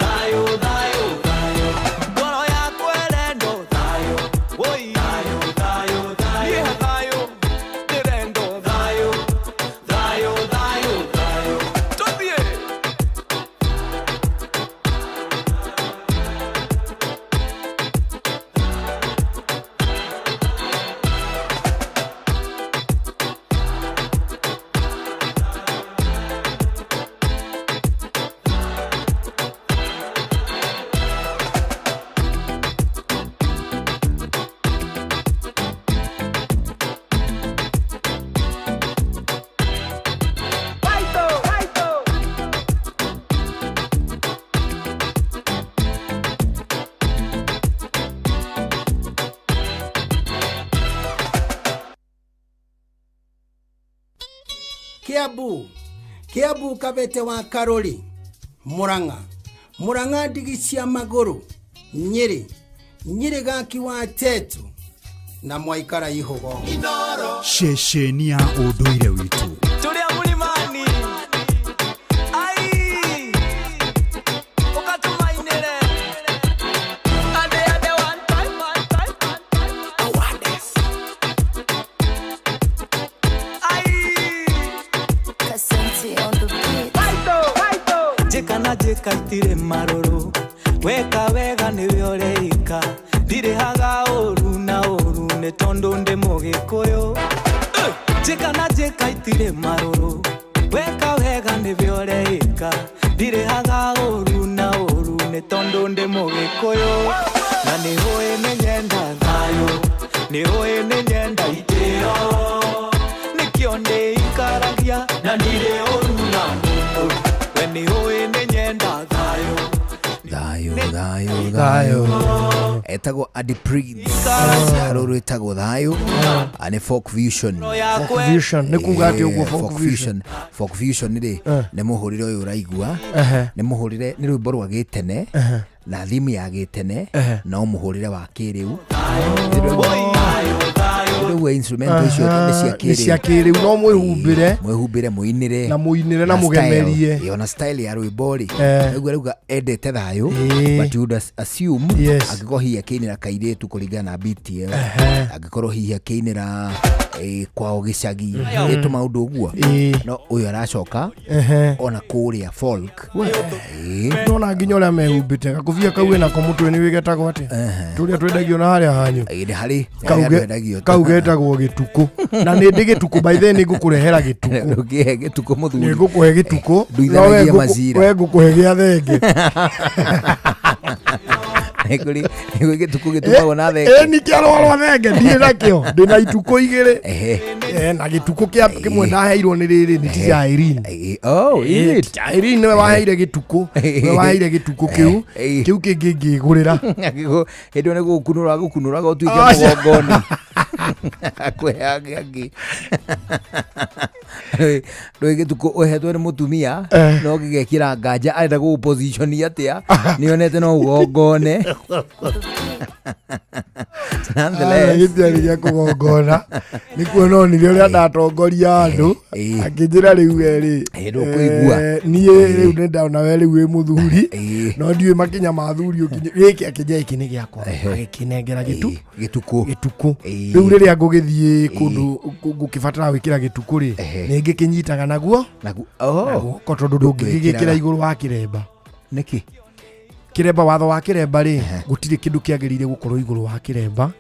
thayũ thayũ thayũ ngoro yakwa ĩrendo thayũ oi thayũ thayũ thayũ thayũ Kiambu Kiambu Kabete wa Karori Murang'a Murang'a ndigi cia magũrũ Nyĩrĩ Nyĩrĩ gaki wa Tetu na mwaikara ihugo Ceceni ya ũndũire witũ. Tulia mlimani ai ukatumainire ade ade one time one time awareness ai Kasenti on the beat. Aito aito jeka na jeka itire maroro weka wega niwe ureika ndirihaga uru na uru ni tondu ndi mugikuyu jeka na jeka itire maroro weka wega niwe ureika ndirihaga uru na uru ni tondu ndi mugikuyu na ni hui ni nyenda thayo ni hui ni nyenda itio nikio ndiikaragia na ndire uru na mundu we ni hui ni nyenda thayo thayo thayo thayo etagwo Adi Prince ruru etagwo thayo ane folk fusion. Folk fusion nĩ kuga atĩ ũguo folk fusion? Folk fusion rĩ nĩ mũhũrĩre ũyũ ũraigua nĩ mũhũrĩre nĩ rwĩmbo rwa gĩtene na thimu ya gĩtene no mũhũrĩre wa kĩrĩu rĩu instrumental icio nĩ cia kĩrĩu no mwĩhumbĩre mwĩhumbĩre mũinĩre na mũinĩre na mũgemerie ĩyo na style ya rwĩmbo rĩ rĩu rauga endete thayũ but you would assume angĩkorwo hihi akĩinĩra kairĩtu kũringana na beat ĩyo angĩkorwo hihi akĩinĩra kwao gĩcagi ĩtũ maũndũ ũguo no ũyũ aracoka ona kũrĩa folk ndona nginya ũrĩa mehumbĩte gakũbia kau wĩnako mũtwe nĩ wĩgetagwo atĩa tũrĩa twendagio na harĩa hanyu nĩ harĩ twendagio kau getagwo gĩtukũ na nĩ ndĩ gĩtukũ by the nĩ ngũkũrehera gĩtukũ ndũngĩhe gĩtukũ mũthuri nĩ ngũkũhe gĩtukũ nduithanagia macira we ngũkũhe gĩa thenge nĩ kũrĩ gĩtukũ gĩtumagwo na thenge ĩ nĩ kĩarũa rwa thenge ndirĩ nakĩo ndĩ na itukũ igĩrĩ na gĩtukũ kĩa kĩmwe ndaheirwo nĩ rĩrĩ nĩ Teacher Irene. Oh, is it? Teacher Irene nĩwe waheire gĩtukũ nĩwe waheire gĩtukũ kĩu kĩu kĩngĩ ngĩgũrĩra hĩndĩ ĩyo nĩ gũkunũra gũkunũraga ũtuĩke mũgongoni akũheage angĩ ndũĩ gĩtukũ ũhetwo nĩ mũtumia no gĩgekĩra nganja arenda gũgũposition atĩa nĩonete no ũgongone gĩtiarĩ gĩa kũgongona nĩ kuona onire ũrĩa ndatongoria andũ akĩnjĩra rĩu we rĩ niĩ rĩu nĩ ndona we rĩu wĩ mũthuri no ndiũĩ makinya ma thuri ũkinye gĩkĩ akĩnjĩra gĩkĩ nĩ gĩakwa agĩkĩnengera gĩtukũ rĩu rĩrĩa ngũgĩthiĩ kũndũ ngũkĩbatara gwĩkĩra gĩtukũ rĩ nĩ ngĩkĩnyitaga naguo guoko tondũ ndũngĩgĩkĩra igũrũ wa kĩremba nĩkĩ kiremba watho wa kiremba ri gutire kindu kiagirire gukorwo iguru wa kiremba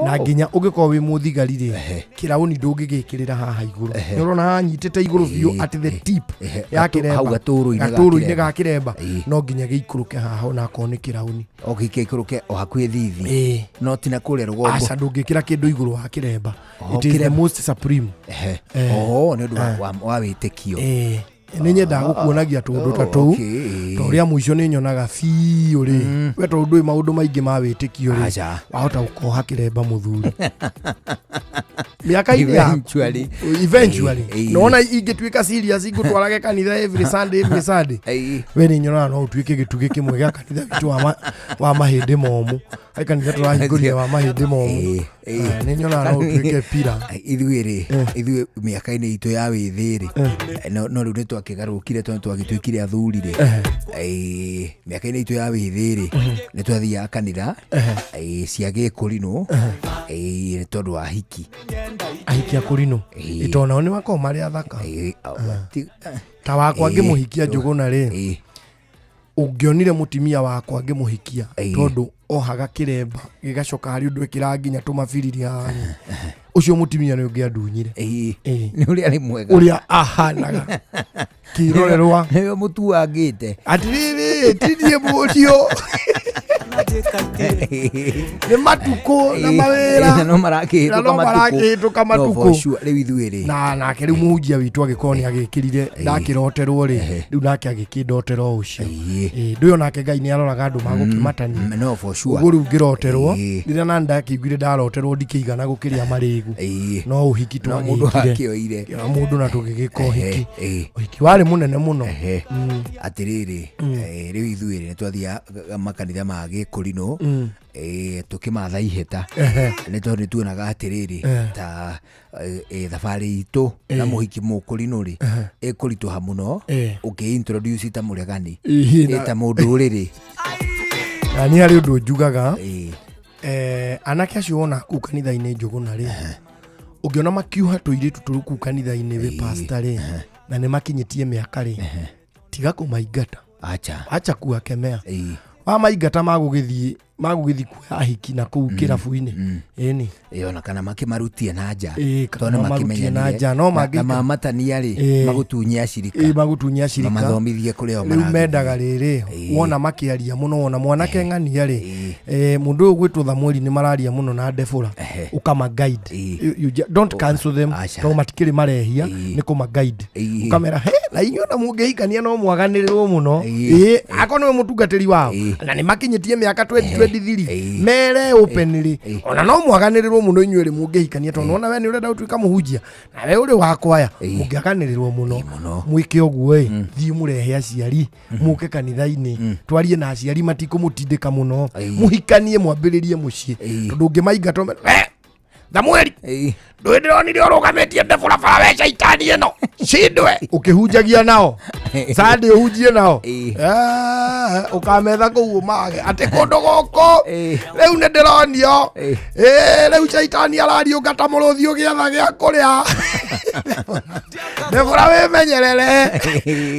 na nginya ungikorwo wi muthigari ri kirauni ndungigikirira haha iguru ni urona hanyitite iguru biu at the tip ya kiremba hau gaturu-ini ga kiremba no nginya giikuruke haha ona akorwo ni kirauni o gĩikũrũke o hakuhĩ thithi no tina kũrĩa rũgongo aca ndungikira kindu iguru wa kiremba it is the most supreme oho ni undu wa wĩtĩkio nä nyendaga gå kuonagia tå ndå ta tå u tondå rä a må ico nä nyonaga biå rä we tondå ndå maå ndå maingä ma wä tä kio rä wahota gå koha kä remba må thuri mä aka-inä eventually nona ingä tuä ka serious ingå twarage kanitha every Sunday every Sunday we nä nyonaga no å tuä ke gä tugä kä mwe gä a kanitha witå wa mahä ndä momå ai kanitha tå rahingå rire wa mahä ndä momå nä nyonaga no å tuä ke pira ithuä rä ithuä mä aka-inä itå ya wä thä rä no rä u nä twakägarũkire tondå twagĩtuĩkire athuri rĩ mĩaka-inĩ itũ ya wĩthĩ rĩ nĩ twathiaga kanitha cia gĩkũrinũ nĩ tondũ wa hiki ahiki a kũrinũ ĩtondũ nao nĩ makoragwo marĩ athaka ta wakwa ngĩmũhikia Njũgũna rĩ ũngĩonire mũtumia wakwa ngĩmũhikia tondũ ohaga kĩremba gĩgacoka harĩ ũndũ ĩkĩra nginya tũmabiriri haha ũcio mũtumia nĩ ũngĩandunyire nĩ ũrĩa arĩ mwega ũrĩa ahanaga kĩrorerwa nĩwe mũtuangĩte atĩrĩrĩ tinie mũriũ Nĩ matukũ na mawĩra. No marakĩhĩtũka No marakĩhĩtũka No, for matukũ. sure. Rĩu ithuĩ rĩ Na nake rĩu mũhunjia witũ agĩkorwo nĩ agĩkĩrire ndakĩroterwo rĩ, rĩu nake agĩkĩndotera o ũcio. Ĩĩ, ndũĩ onake Ngai nĩ aroraga andũ magũkĩmatania. No, for sure. Ũguo rĩu ngĩroterwo rĩrĩa nani ndakĩiguire ndaroterwo ndikĩigana gũkĩrĩa marĩgu, no ũhiki No mũndũ twagĩkire. akĩoire. Kĩoya mũndũ na tũgĩgĩka ũhiki. Ũhiki warĩ mũnene mũno. Atĩrĩrĩ, rĩu ithuĩ rĩ nĩ twathiaga makanitha ma gĩkũrinũ, tũkĩmatha ihĩta, nĩ tondũ nĩ tuonaga atĩrĩrĩ, ta thabarĩ itũ na mũhiki mũkũrinũ rĩ, ĩkũritũha mũno ũkĩ-introduce ta mũregani, Ĩhĩ, ta mũndũ ũrĩrĩ. Na niĩ harĩ ũndũ njugaga, anake acio wona kũu kanitha-inĩ Njũgũna rĩ, ũngĩona makiuha tũirĩtu tũrĩ kũu kanitha-inĩ wĩ pastor rĩ, na nĩ makinyĩtie mĩaka rĩ, tiga kũmaingata. Acha. Acha kuwakemea. Wamaingata magũgĩthiĩ kuoya ahiki na kũu kĩrabu-inĩ. Ĩni. Ĩ, ona kana makĩmarutie na nja. Ĩ, Tondũ kana nĩ mamarutie na makĩmenyanire. nja, no Na mangĩika- mamatania rĩ, magũtunye acirika. Ĩ, magũtunye acirika. Mamathomithie kũrĩa o Rĩu marathiĩ. mendaga rĩrĩ, wona makĩaria mũno, wona mwanake ng'ania rĩ, mũndũ ũyũ gwĩtwo Thamueli nĩ mararia mũno na Debora, ũkama guide. You don't cancel them, tondũ matikĩrĩ marehia, nĩ kũma guide. Ũkamera, he, na inyuĩ ona mũngĩhikania no mwaganĩrĩrwo mũno. Ĩ, akorwo nĩwe mũtungatĩri wao, na nĩ makinyĩtie mĩaka 2023, mere openly, ona no mwaganĩrĩrwo mũno inyuĩ rĩ mũngĩhikania, tondũ ona we nĩ ũrenda gũtuĩka mũhunjia, na we ũrĩ wa kwaya, mũngĩaganĩrĩrwo mũno. Mwĩke ũguo ĩ, thiĩ mũrehe aciari, mũke kanitha-inĩ, twarie na aciari matikũmũtindĩka mũno, mũhikanie mwambĩrĩrie mũciĩ, tondũ ũngĩmaingata ũmere, we Thamueli, ndũĩ ndĩronire ũrũgamĩtie Debora bara we caitani ĩno cindwe ũkĩhunjagia nao Sunday ũhunjie nao, ũkametha kũu ũmage atĩ kũndũ gũkũ rĩu nĩ ndĩronio, rĩu caitani arariũnga ta mũrũthi ũgĩetha gĩa kũrĩa. Debora wĩmenyerere,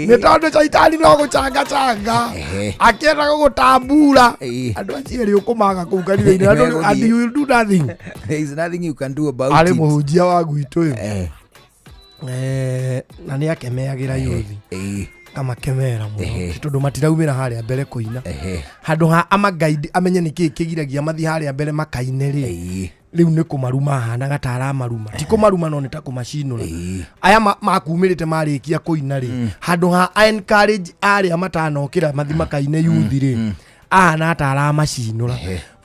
nĩ tondũ caitani no gũcangacanga akĩenda gũgũtambura. Andũ acio erĩ ũkũmaga kũu kanitha-inĩ, and you will do nothing. There is nothing you can do about Arĩ it. mũhunjia wa gwitũ ĩ. Na nĩ akemeagĩra yuthi, amakemera mũno tondũ matiraumĩra harĩa mbere kũina, handũ ha amagaidi amenye nĩkĩĩ kĩgiragia mathiĩ harĩa mbere makaine rĩ, rĩu nĩ kũmaruma ahanaga ta aramaruma, ti kũmaruma no nĩ ta kũmacinũra. Aya makumĩrĩte marĩkia kũina rĩ, handũ ha encourage arĩa matanokĩra mathiĩ makaine yuthi rĩ, ahana ta aramacinũra.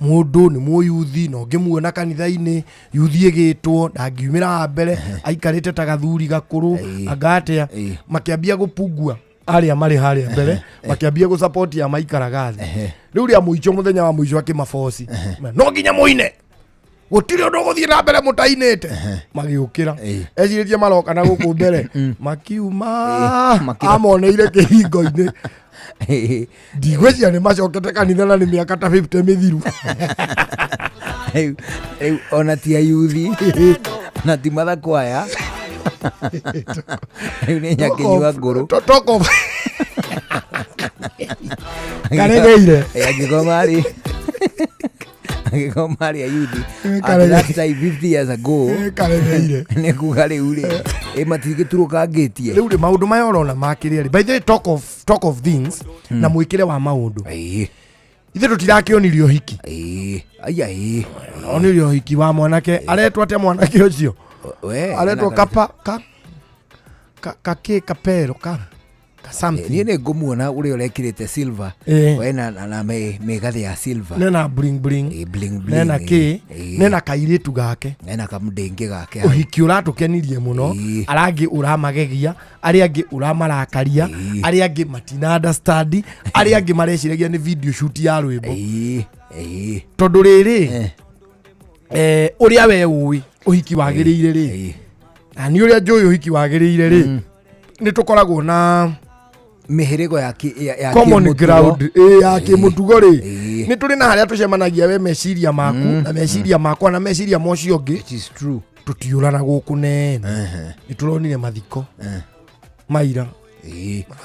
Mũndũ nĩ mũyuthi na ũngĩmuona kanitha-inĩ yuthi ĩgĩtwo ndangiumĩra haha mbere, aikarĩte ta gathuri gakũrũ anga atĩa. Makĩambia gũpungua arĩa marĩ harĩa mbere, makĩambia gũsupport ya maikaraga thĩ. Rĩu rĩa mũico, mũthenya wa mũico akĩmaboci, no nginya mũine, gũtirĩ ũndũ ũgũthiĩ na mbere mũtainĩte. Magĩũkĩra, ecirĩtie maroka na gũkũ mbere, makiuma amoneire kĩhingo-inĩ. Ndigwĩciria nĩ macokete kanitha na nĩ mĩaka ta 50 mĩthiru. Rĩu ona ti ayuthi na ti mathakwaya, rĩu nĩ nyakĩnyua ngũrũ. Talk of Karegeire. Angĩkorwo marĩ ayuthi at that time 50 years ago, Karegeire. nĩ kuga rĩu rĩ matigĩturũkangĩtie. Rĩu rĩ maũndũ maya ũrona makĩrĩa rĩ, by the way, talk of things na mwĩkĩre wa maũndũ, ithuĩ tũtirakĩonirio ũhiki. Aya, ĩ. Onirio ũhiki wa mwanake aretwo atĩa mwanake ũcio? We, Aretwo kapa ka ka ka kapero ka ka something. Niĩ nĩ ngũmuona ũrĩa ũrekĩrĩte silver, we na mĩgathĩ ya silver. Nena bling bling. Bling bling. Nena kĩ, nena kairĩtu gake. Nena kamũndĩngĩ gake. Ũhiki ũratũkenirie mũno, arĩa angĩ ũramagegia, arĩa angĩ ũramarakaria, arĩa angĩ matina understand, arĩa angĩ mareciragia nĩ video shoot ya rwĩmbo. Tondũ rĩrĩ, ũrĩa we ũĩ ũhiki wagĩrĩire rĩ, na niĩ ũrĩa njũĩ ũhiki wagĩrĩire rĩ, nĩ tũkoragwo na mĩhĩrĩgo ya ya common kĩmũtugo. ground, ya kĩmũtugo rĩ, nĩ tũrĩ na harĩa tũcemanagia, we meciria maku na meciria makwa na meciria ma ũcio ũngĩ. It is true. Tũtiũrana gũkũ nene. Nĩ tũronire mathiko maira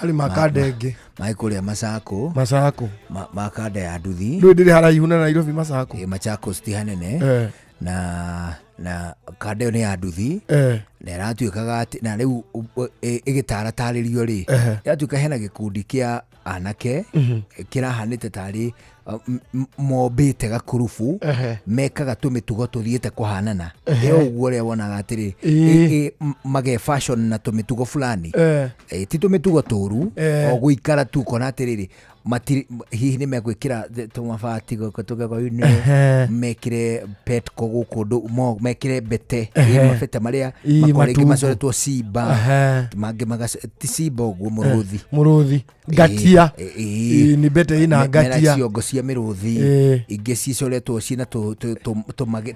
marĩ makandenge. Maĩ kũrĩa Masako. Masako. Makanda ya nduthi. Ndũĩ ndĩrĩ haraihu na Nairobi Masako. Machakos ti hanene. Na Na kanda ĩyo nĩ ya nduthi. Na ĩratuĩkaga atĩ na rĩu ĩgĩtaratarĩrio rĩ, ĩratuĩka hena gĩkundi kĩa anake kĩrahanĩte tarĩ mombĩte gakurubu mekaga tũmĩtugo tũthiĩte kũhanana. Ĩyo ũguo ũrĩa wonaga atĩrĩ, mage fashion na tũmĩtugo fulani. Ti tũmĩtugo tũru, o gũikara tu kona atĩrĩrĩ, matiri hihi nĩ megwĩkĩra tũmabati gũkũ tũgego-inĩ, mekĩre petco gũkũ mekĩre mbete, mabete marĩa makoragwo rĩngĩ matungu. macoretwo simba, mangĩ ti simba ũguo, mũrũthi. Mũrũthi ngatia. Nĩ mbete ĩna Mena ngatia. ciongo cia mĩrũthi, ingĩ cicoretwo ciĩna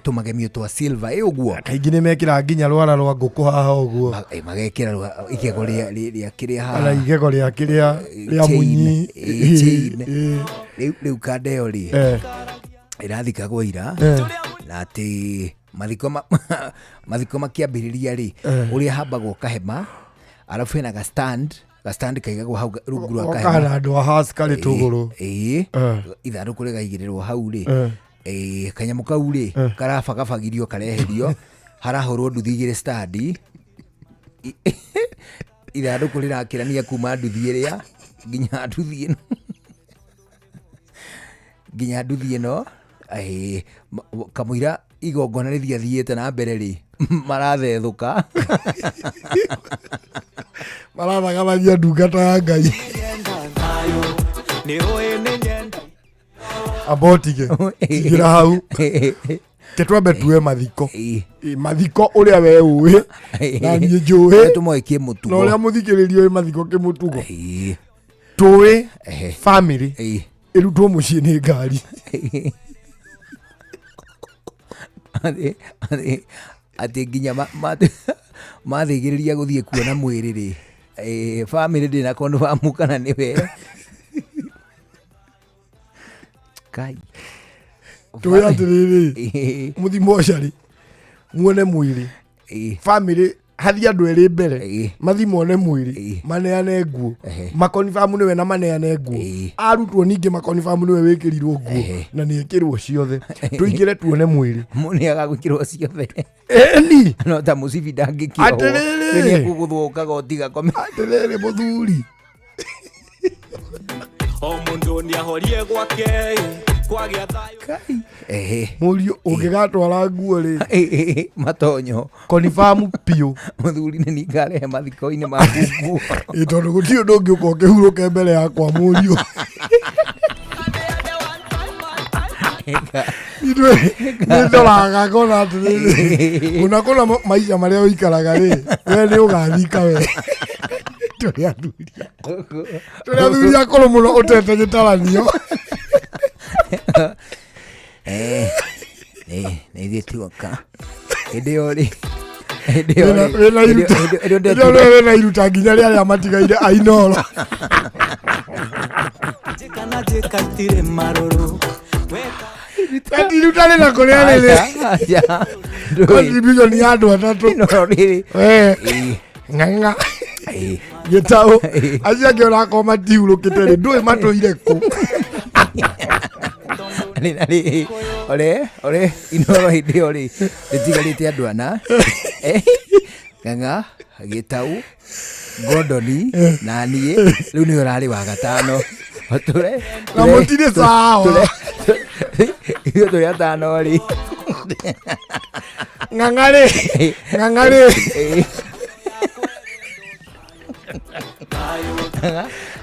tũmagemio twa silver, ĩ ũguo. Kaingĩ nĩ mekĩraga nginya rwara rwa ngũkũ haha ũguo. Magekĩra igego rĩa kĩrĩa kana haha. Igego rĩa kĩrĩa rĩa Chain. munyi. Chain. Rĩu kanda ĩyo rĩ, ĩrathikagwo ira, na atĩ mathiko makĩambĩrĩria rĩ, ũrĩa hambagwo kahema, arabu hena ga stand, ga stand kaigagwo hau rungu rwa kahema. Kahana andũ a haci karĩ tũgũrũ. Ithandũkũ rĩgaigĩrĩrwo hau rĩ, kanyamũ kau rĩ, karabagabagirio kareherio, harahũrwo nduthi igĩrĩ stand, ithandũkũ rĩrakĩrania kuma nduthi ĩrĩa nginya nduthi ĩno, nginya nduthi ĩno. Kamũira igongona rĩthiathiĩte na mbere rĩ, marathethũka. Marathagathania ndungata ya Ngai. Ambotige tigĩra hau, ke twambe tuwe mathiko. Mathiko ũrĩa we ũĩ na niĩ njũĩ tũmoĩ kĩmũtugo, na ũrĩa mũthikĩrĩria ũĩ mathiko kĩmũtugo, tũĩ family ĩrutwo mũciĩ nĩ ngari. Atĩ nginya mathĩgĩrĩria gũthiĩ kuona mwĩrĩ rĩ, family ndĩna confirm kana nĩwe. Kai. Tũĩ atĩrĩrĩ, mũthi mocarĩ muone mwĩrĩ, family hathi andũ erĩ mbere mathi mone mwĩrĩ, maneane nguo, makonfamu nĩwe na maneane nguo, arutwo ningĩ makonfamu nĩwe wĩkĩrirwo nguo na nĩ ekĩrwo ciothe, tũingĩre tuone mwĩrĩ. Nĩ agagwĩkĩrwo ciothe. Ĩni. No ta mũcibi ndangĩkĩohwo. Atĩrĩrĩ. Nĩ ekũgũthwo kagoti gakome. Atĩrĩrĩ mũthuri. O mũndũ nĩahorie gwake kwagĩa thayũ. Mũriũ ũngĩgatwara nguo rĩ, matonyo konifamu piũ. Mũthuri nĩ ningarehe mathiko-inĩ maku nguo. Ĩ, tondũ gũtirĩ ũndũ ũngĩ ũka ũkĩhurũke mbere yakwa mũriũ. Ithuĩ nĩ ndoraga ngona atĩrĩrĩ, kũna kũna maica marĩa ũikaraga rĩ, we nĩ ũgathika we. Tũrĩ athuri akũrũ. Tũrĩ athuri akũrũ mũno ũtete gĩtaranio. Nĩ ithuĩ tuoka. Hĩndĩ ĩyo rĩ, hĩndĩ ĩyo rĩ, Wĩna hĩndĩ iruta. ĩyo- hĩndĩ ĩyo Hĩndĩ ĩyo wĩna iruta nginya rĩa arĩa matigaire ainoro. Njĩka na njĩka itirĩ marũrũ. Ati iruta rĩna kũrĩa rĩrĩ. Aca, ndũĩ. Contribution ya andũ atatũ. No, rĩrĩ. We. Ng'ang'a. Gĩtaũ. Acio angĩ onakorwo matihurũkĩte rĩ, ndũĩ matũire kũ. Nĩ na rĩ, ore, inoro hĩndĩ ĩyo rĩ, rĩtigarĩte andũ ana. Ng'ang'a, Gĩtaũ, Gordoni, na niĩ, rĩu nĩwe ũrarĩ wa gatano. Na mũtirĩ sawa. Ithuĩ tũrĩ atano rĩ. Ng'ang'a rĩ, ng'ang'a rĩ.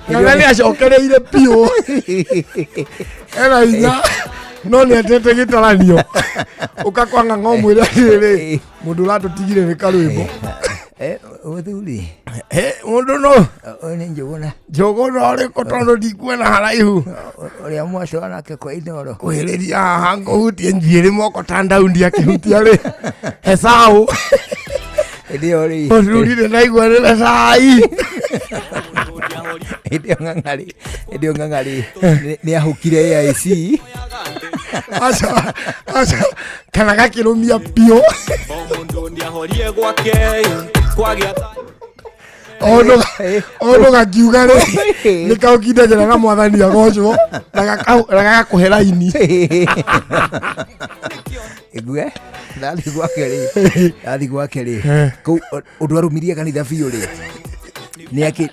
Ng'ang'a nĩ acokereire piũ. Ena hinya no nĩ atete gĩtaranio. Ũka kwa ng'ang'a ũmwĩre atĩrĩrĩ, mũndũ ũratũtigire nĩ karwĩmbo. Mũthuri. Mũndũ no. Ũyũ nĩ Njũgũna. Njũgũna ũrĩkũ tondũ ndikuona haraihu. Ũrĩa mwacora nake kwa Inooro. Kuhĩrĩria haha ngũhutie njuĩrĩ moko ta Daudi akĩhutia rĩ. Hecau. Hĩndĩ ĩyo rĩ. Mũthuri nĩ ndaigua nĩ hecai. Hĩndĩ ĩyo ng'ang'a rĩ, hĩndĩ ĩyo ng'ang'a rĩ, nĩ ahũkire AIC. Aca, aca, kana gakĩrũmia piũ. O mũndũ nĩahorie gwake kwagĩa thayũ. Ono gakiuga rĩ nĩ kaũkindagĩra na mwathani agocwo na gagakũhe raini. Igue ndathi gwake rĩ, ndathi gwake rĩ, kũu ũndũ arumirie kanitha biũ rĩ,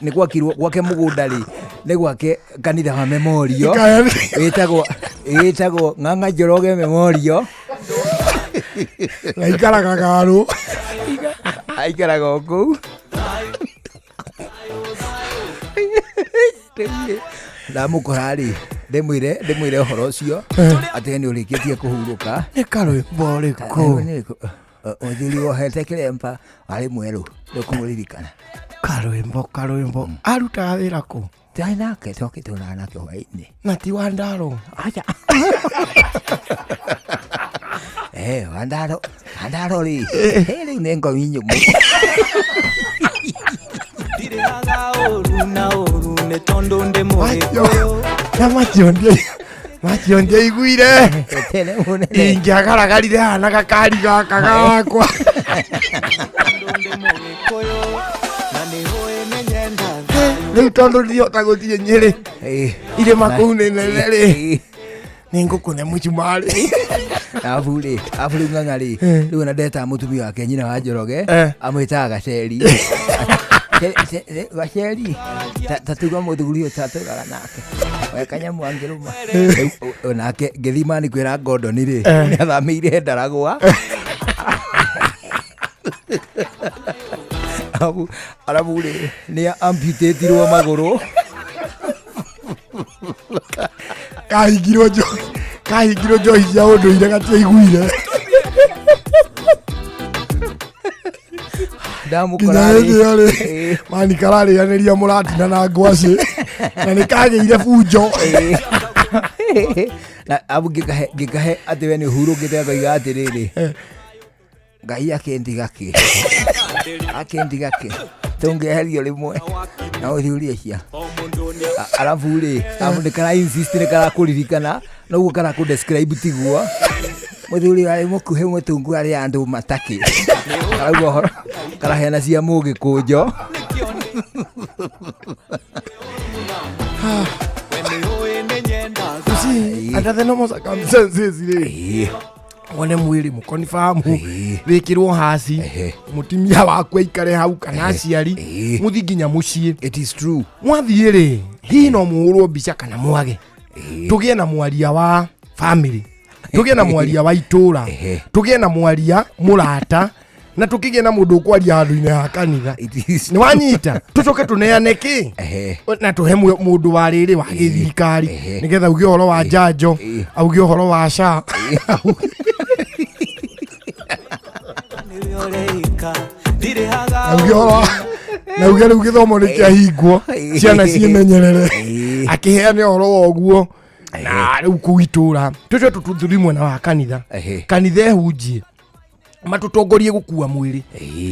nĩ gwakirwo gwake mũgũnda rĩ, nĩ gwake kanitha wa memorial wĩtagwo Ng'ang'a Njoroge Memorial. Na ikaraga Karũ. Aikaraga o kũu. Ndamũkora rĩ, ndĩmwĩre ũhoro ũcio atĩ nĩ ũrĩkĩtie kũhurũka. Nĩ karwĩmbo rĩkũ? Mũthuri wohete kĩremba warĩ mwerũ, ndũkũmũririkana. Karwĩmbo arutaga wĩra kũ? Twarĩ nake, twokĩte ona nake hwaĩ-inĩ. Na ti wa Ndaro? Aca. Wa Ndaro rĩ, rĩu nĩ ngomi nyũmũ. Na macio ndiaiguire. Ingĩagaragarire haha na gakari gaka gakwa. Rĩu tondũ ndihota gũthiĩ Nyĩrĩ, irĩma kũu nĩ nene rĩ, nĩ ngũkũne mũcumarĩ. Arabu rĩ, arabu rĩu Ng'ang'a rĩ, rĩu ona ndetaga mũtumia wake nyina wa Njoroge, amwĩtaga Gaceri. Gaceri, ta tuga mũthuri ũyũ tatũraga nake. We kanyamũ angĩrũma. Rĩu nake ngĩthiĩ mani kwĩra Gordon rĩ, nĩ athamĩire Ndaragwa. Arabu rĩ, nĩ amputatirwo magũrũ. Kahingirwo njohi, kahingirwo njohi cia ũndũire gatiaiguire. Ndamũkora Nginya rĩ. hĩndĩ ĩyo rĩ, mani kararĩanĩria mũratina na ngwacĩ na nĩ kagĩire bunjo. Na abu ngĩkahe atĩ we nĩ ũhurũkĩte akoiga atĩrĩrĩ, Ngai akĩndiga kĩ? Akĩndiga kĩ? Tũngĩeherio rĩmwe na ũthurie cia. Arabu rĩ, arabu nĩ kara insist nĩ karakũririkana, noguo karakũ describe tiguo. Mũthuri warĩ mũkuhĩ mũtungu arĩ andũ matakĩ. Karauga ũhoro, karaheana cia mũgĩkũnjo. You see, under the normal circumstances rĩ, wone mwĩrĩ mũkonibamu wĩkĩrwo haci, mũtumia waku aikare hau kana aciari, mũthiĩ nginya mũciĩ. It is true. Mwathiĩ rĩ, hihi no mũhũrwo mbica kana mwage. Tũgĩe na mwaria wa family, tũgĩe na mwaria wa itũra, tũgĩe na mwaria mũrata, na tũkĩgĩe na mũndũ ũkwaria handũ-inĩ ha kanitha. Nĩ wanyita? Tũcoke tũneane kĩ? Na tũhe mũndũ wa rĩrĩ wa gĩthirikari, nĩgetha auge ũhoro wa njanjo, auge ũhoro wa SHA. Auge ũhoro wa na uge rĩu gĩthomo nĩ kĩahingwo, ciana ciĩmenyerere, akĩheane ũhoro wa ũguo. Na rĩu kũu itũra tũcoke tũthiĩ mwena wa kanitha, kanitha ĩhunjie matũtongorie gũkua mwĩrĩ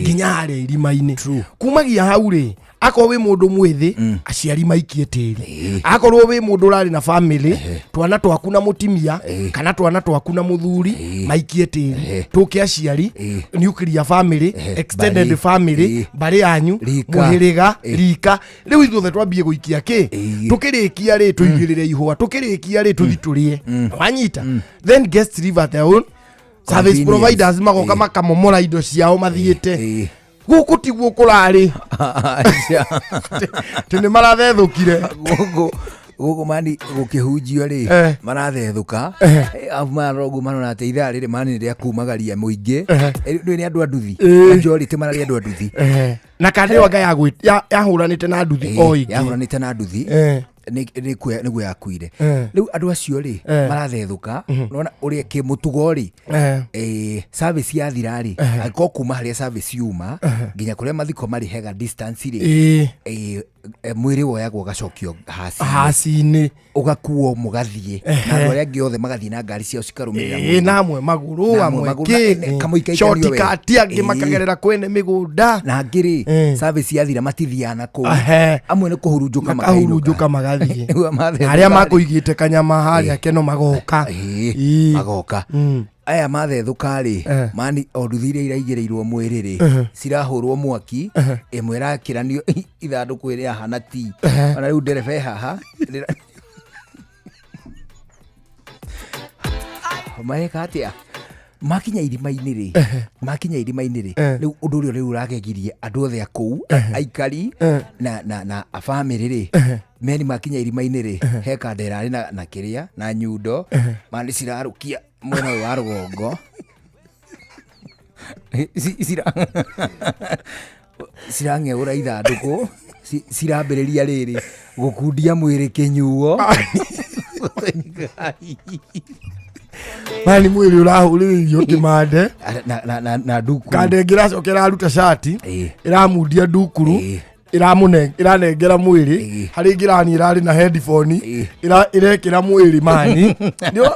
nginya harĩa irima-inĩ. Kumagia hau rĩ, akorwo wĩ mũndũ mwĩthĩ, aciari maikie tĩri. Akorwo wĩ mũndũ ũrarĩ na family, twana twaku na mũtimia kana twana twaku na mũthuri maikie tĩri. Tũke aciari, nuclear family, extended family, mbarĩ yanyu, mũhĩrĩga, rika. Rĩu ithuothe twambie gũikia kĩ? Tũkĩrĩkia rĩ, tũigĩrĩre ihũa. Tũkĩrĩkia rĩ, tũthi tũrĩe. Wanyita? Then guests leave at their own service providers magoka makamomora indo ciao mathiĩte. Gũkũ tiguo kũrarĩ. Tĩ nĩ marathethũkire. Gũkũ mani gũkĩhunjio rĩ, marathethũka. Arabu marora ũguo marona atĩ ithaa rĩrĩ mani nĩ rĩa kumagaria mũingĩ. Rĩu nĩ andũ a nduthi. Majority mararĩ andũ a nduthi. Na kana ĩyo anga yahũranĩte na nduthi o ĩngĩ. Yahũranĩte na nduthi. Nĩguo yakuire. Rĩu andũ acio rĩ, marathethũka. Nĩwona ũrĩa kĩmũtugo rĩ, service yathira rĩ, angĩkorwo kuma harĩa service yuma nginya kũrĩa mathiko marĩ hega distance rĩ, mwĩrĩ woyagwo ũgacokio haci-inĩ. Haci-inĩ. Ũgakuo mũgathiĩ. Na andũ arĩa angĩ othe magathiĩ na ngari ciao cikarũmĩrĩra mwĩrĩ. Na amwe magũrũ, Na amwe amwe magũrũ, kĩ, na kamũikaikanio shortcut, wega. angĩ makagerera kwene mĩgũnda. Na angĩ rĩ, service yathira matithiaga na kũu. Amwe nĩ kũhurunjũka Makahurunjũka magathiĩ. Nĩguo mathethũka Na arĩa rĩ. makũigĩte kanyama harĩa keno magoka. Magoka. Aya mathethũka rĩ, mani o nduthi iria iraigĩrĩirwo mwĩrĩ rĩ, cirahũrwo mwaki, ĩmwe ĩrakĩranio ithandũkũ ĩrĩa hana ti. Ona rĩu ndereba ĩ haha. Mareka atĩa? Makinya irima-inĩ rĩ, rĩu ũndũ ũrĩa rĩu ũragegirie andũ othe a kũu, aikari na a bamĩrĩ rĩ, meni makinya irima-inĩ rĩ, he kanda ĩrarĩ na kĩrĩa na nyundo, mani cirarũkia mwena ũyũ wa rũgongo. Cirang'eũra ithandũkũ, cirambĩrĩria rĩrĩ gũkundia mwĩrĩ kĩnyuo. Mani mwĩrĩ ũrahũrĩrĩrio kĩmande na ndukuru. Kanda ĩngĩ ĩracoka ĩraruta cati, ĩramundia ndukuru, ĩranengera mwĩrĩ, harĩ ĩngĩ ĩrani ĩrarĩ na headphone, ĩrekĩra mwĩrĩ mani.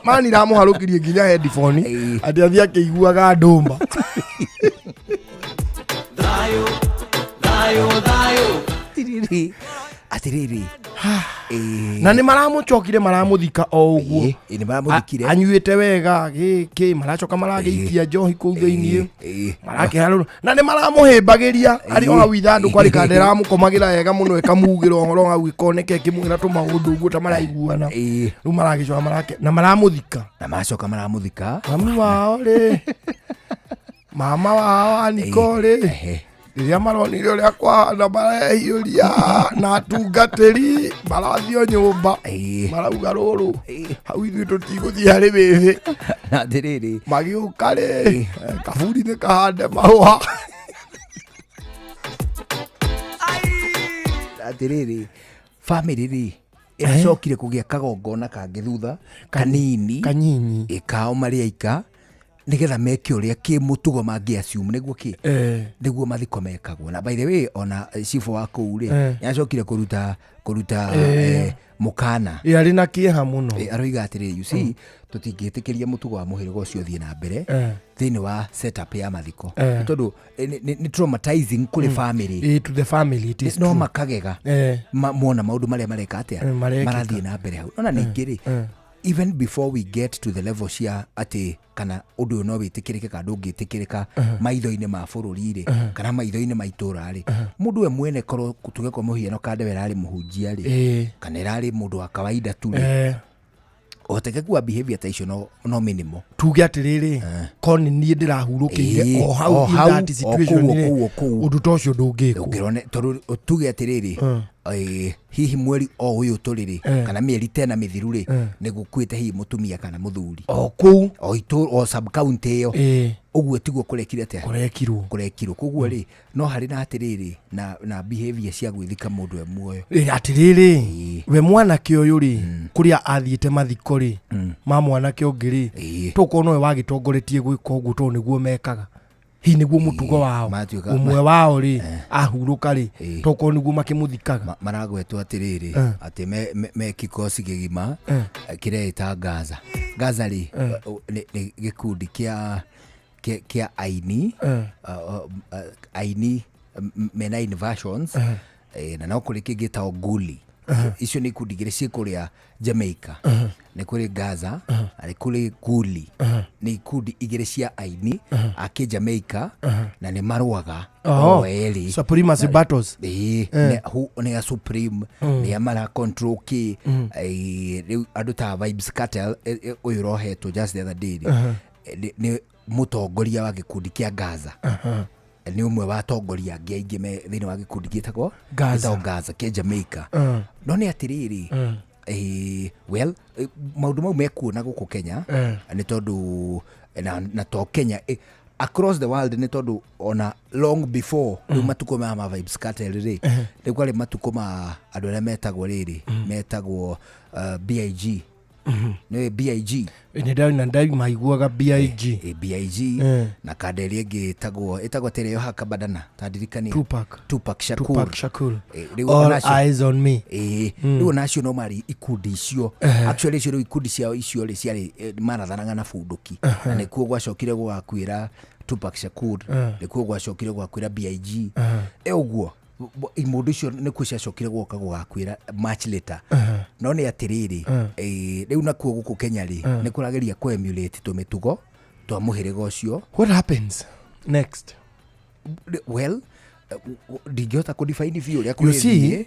Mani iramũharũkirie nginya headphone, atĩ athiĩ akĩiguaga ndũma. Thayo, thayo, thayo. Atĩrĩrĩ. Na nĩ maramũcokire maramũthika o ũguo. Nĩ maramũthikire. Anyuĩte wega gĩkĩ, maracoka maragĩikia njohi kũu thĩiniĩ. Marakĩharũra. Na nĩ maramũhĩmbagĩria arĩ o hau ithandũkũ arĩ kanda ĩramũkomagĩra wega mũno ĩkamugĩra ũhoro hau ĩkoneka ĩkĩmwĩra tũmaũndũ ũguo ta maraiguana. Rĩu maragĩcoka marake na maramũthika. Na maracoka maramũthika. Mami wao rĩ. Mama wao Aniko rĩ. Rĩrĩa maronire ũrĩa kwahana marehiũria na atungatĩri marathio nyũmba marauga rũrũ hau ithuĩ tũtigũthiĩ harĩ wĩthĩ. Na atĩrĩrĩ magĩũka rĩ kaburi nĩ kahande mahũa. Atĩrĩrĩ bamĩrĩ rĩ ĩracokire kũgĩa kagongona kangĩ thutha kanini kanyinyi ĩkao marĩ aika nigetha meke ũrĩa kĩ mũtugo mangĩ assume nĩguo kĩ nĩguo mathiko mekagwo. Na by the way ona cibũ wa kũu rĩ nĩacokire kũruta mũkana. Arĩ na kĩeha mũno. Aroiga atĩrĩrĩ, you see tũtingĩtĩkĩria mũtugo wa mũhĩrĩga ũcio ũthiĩ na mbere thĩinĩ wa setup ya mathiko tondũ nĩ traumatizing kũrĩ family. To the family it is no makagega mona maũndũ marĩa mareka atĩa marathiĩ na mbere hau. Ona ningĩ rĩ even before we get to the level cia atĩ kana ũndũ ũyũ no wĩtĩkĩrĩke kana ndũngĩtĩkĩrĩka maitho-inĩ ma bũrũri rĩ kana maitho-inĩ ma itũũra rĩ, mũndũ we mwene korwo tuge kwa mũhiano kande we ĩrarĩ mũhunjia rĩ kana ĩrarĩ mũndũ wa kawaida tu rĩ, ũhotekeku wa behavior ta icio no minimal. Tuge atĩrĩrĩ ko nĩ niĩ ndĩrahurũkĩire o hau in that situation rĩ ũndũ ta ũcio ndũngĩkwo. Tondũ tuge atĩrĩrĩ hihi mweri o ũyũ tũrĩ rĩ kana mĩeri tena mĩthiru rĩ nĩ gũkuĩte hihi mũtumia kana mũthuri o kũu o itũ o sub county ĩyo ũguo tiguo kũrekire atĩa kũrekirwo. Koguo rĩ no harĩ na atĩrĩrĩ na behavior cia gwĩthika mũndũ e muoyo. Atĩrĩrĩ we mwanake ũyũ rĩ kũrĩa athiĩte mathiko rĩ ma mwanake ũngĩ rĩ tokorwo nowe wagĩtongoretie gwĩka ũguo tondũ nĩguo mekaga. Hihi nĩguo mũtugo wao ũmwe wao rĩ ahurũka rĩ tokorwo nĩguo makĩmũthikaga. Maragwetwo atĩrĩrĩ atĩ me kikosi kĩgima kĩreĩta Gaza. Gaza rĩ nĩ gĩkundi kĩa aini aini mena inversions na no kũrĩ kĩngĩ gĩtagwo Guli. Icio nĩ ikundi igĩrĩ ciĩ kũrĩa Jamaica. Nĩ kũrĩ Gaza na nĩ kũrĩ Guli. Nĩ ikundi igĩrĩ cia aini a kĩ Jamaica na nĩ marũaga o erĩ. Supremacy battles. Nĩ a Supreme nĩ a mara control kĩ rĩu andũ ta Vybz Kartel ũyũ ũrohetwo just the other day nĩ mũtongoria wa gĩkundi kĩa Gaza. Nĩ ũmwe wa atongoria angĩ aingĩ me thĩinĩ wa gĩkundi gĩtagwo Gaza kĩa Jamaica. No nĩ atĩrĩrĩ well maũndũ mau mekuona gũkũ Kenya nĩ tondũ na to Kenya across the world nĩ tondũ ona long before rĩu matukũ ma Vybz Kartel rĩ rĩu kwarĩ matukũ ma andũ arĩa metagwo rĩrĩ metagwo BIG. Nĩ BIG nĩ ndai maiguaga BIG BIG na kanda ĩrĩa ĩngĩ ĩtagwo atĩrĩ yoha kabadana ta ndirikania Tupac Shakur. All eyes on me. Rĩu onacio no marĩ ikundi icio actually icio rĩu ikundi ciao icio rĩ ciarĩ marathanaga na bunduki na nĩkuo gwacokire gũgakuĩra Tupac Shakur, nĩkuo gwacokire gũgakuĩra BIG ũguo imũndũ icio nĩkuo ciacokire gũka gũgakuĩra much later. No nĩ atĩrĩrĩ rĩu nakuo gũkũ Kenya rĩ nĩ kũrageria kũ emulate tũmĩtugo Twa mũhĩrĩga ũcio. What happens next? Well, ndingĩhota kũdefine biũ ũrĩa You see, kũrĩthiĩ.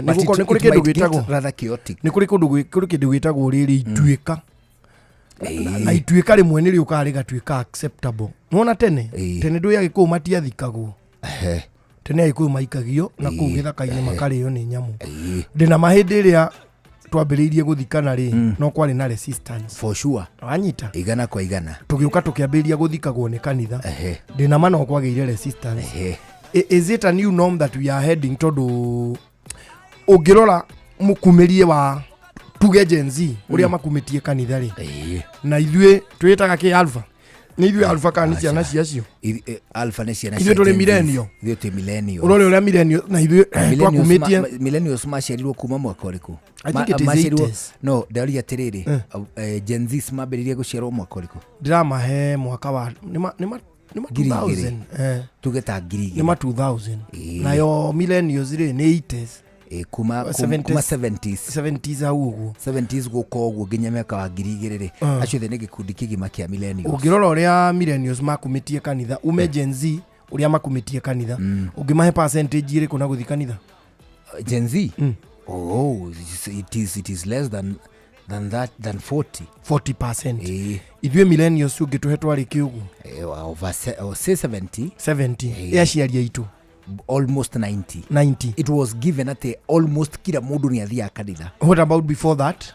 nĩ But gũkorwo- nĩ kũrĩ it kĩndũ might get gĩtagwo rather chaotic. Nĩ kũrĩ kũndũ kũrĩ kĩndũ gĩtagwo rĩrĩ ituĩka. Na ituĩka rĩmwe nĩ rĩũkaga rĩgatuĩka acceptable. Nĩwona tene tene ndũĩ Agĩkũyũ matiathikagwo. Tene Agĩkũyũ maikagio na kũu gĩthaka-inĩ makarĩo nĩ nyamũ. Ndĩna ma hĩndĩ ĩrĩa twambĩrĩirie gũthikana rĩ, no kwarĩ na resistance. For sure. Wanyita? Igana kwa igana. Tũgĩũka tũkĩambĩrĩria gũthikagwo nĩ kanitha. Ndĩna ma no kwagĩire resistance. Is it a new norm that we are heading? Tondũ ũngĩrora mũkumĩrie wa tuge Gen Z ũrĩa makumĩtie kanitha rĩ, na ithuĩ twĩtaga kĩ alpha, nĩ ithuĩ alpha kana nĩ ciana ciacio? Alpha nĩ ciana Ithuĩ cia tũrĩ Gen Z. millennial. Ithuĩ twĩ millennials. Ũrore ũrĩa millennial na ithuĩ Millennials twakumĩtie. Millennials maciarirwo kuma mwaka ũrĩkũ? I think it is Maciarirwo- 80s. No ndaria atĩrĩrĩ, Gen Z mambĩrĩrie gũciarwo mwaka ũrĩkũ? Ndĩramahe mwaka wa nĩ ma 2000. 2000, Tuge ta 2000. Nĩ ma 2000. Nayo millennials rĩ, nĩ 80s. Kuma kuma 70s. 70s hau ũguo. 70s gũka ũguo nginya mĩaka wa 2000 rĩ, acio othe nĩ gĩkundi kĩgima kĩa millennials. Ũngĩrora ũrĩa millennials makumĩtie kanitha, ume Gen Z ũrĩa makumĩtie kanitha, ũngĩmahe percentage ĩrĩkũ na gũthiĩ kanitha? Gen Z? Oh, it is less than that, than 40. 40%. Ithuĩ millennials ũngĩtũhe twarĩ kĩ ũguo? Over oh, say 70. 70. Ĩ aciari aitũ? Almost 90. 90. It was given atĩ almost kila mũndũ nĩ athiaga kanitha. What about before that?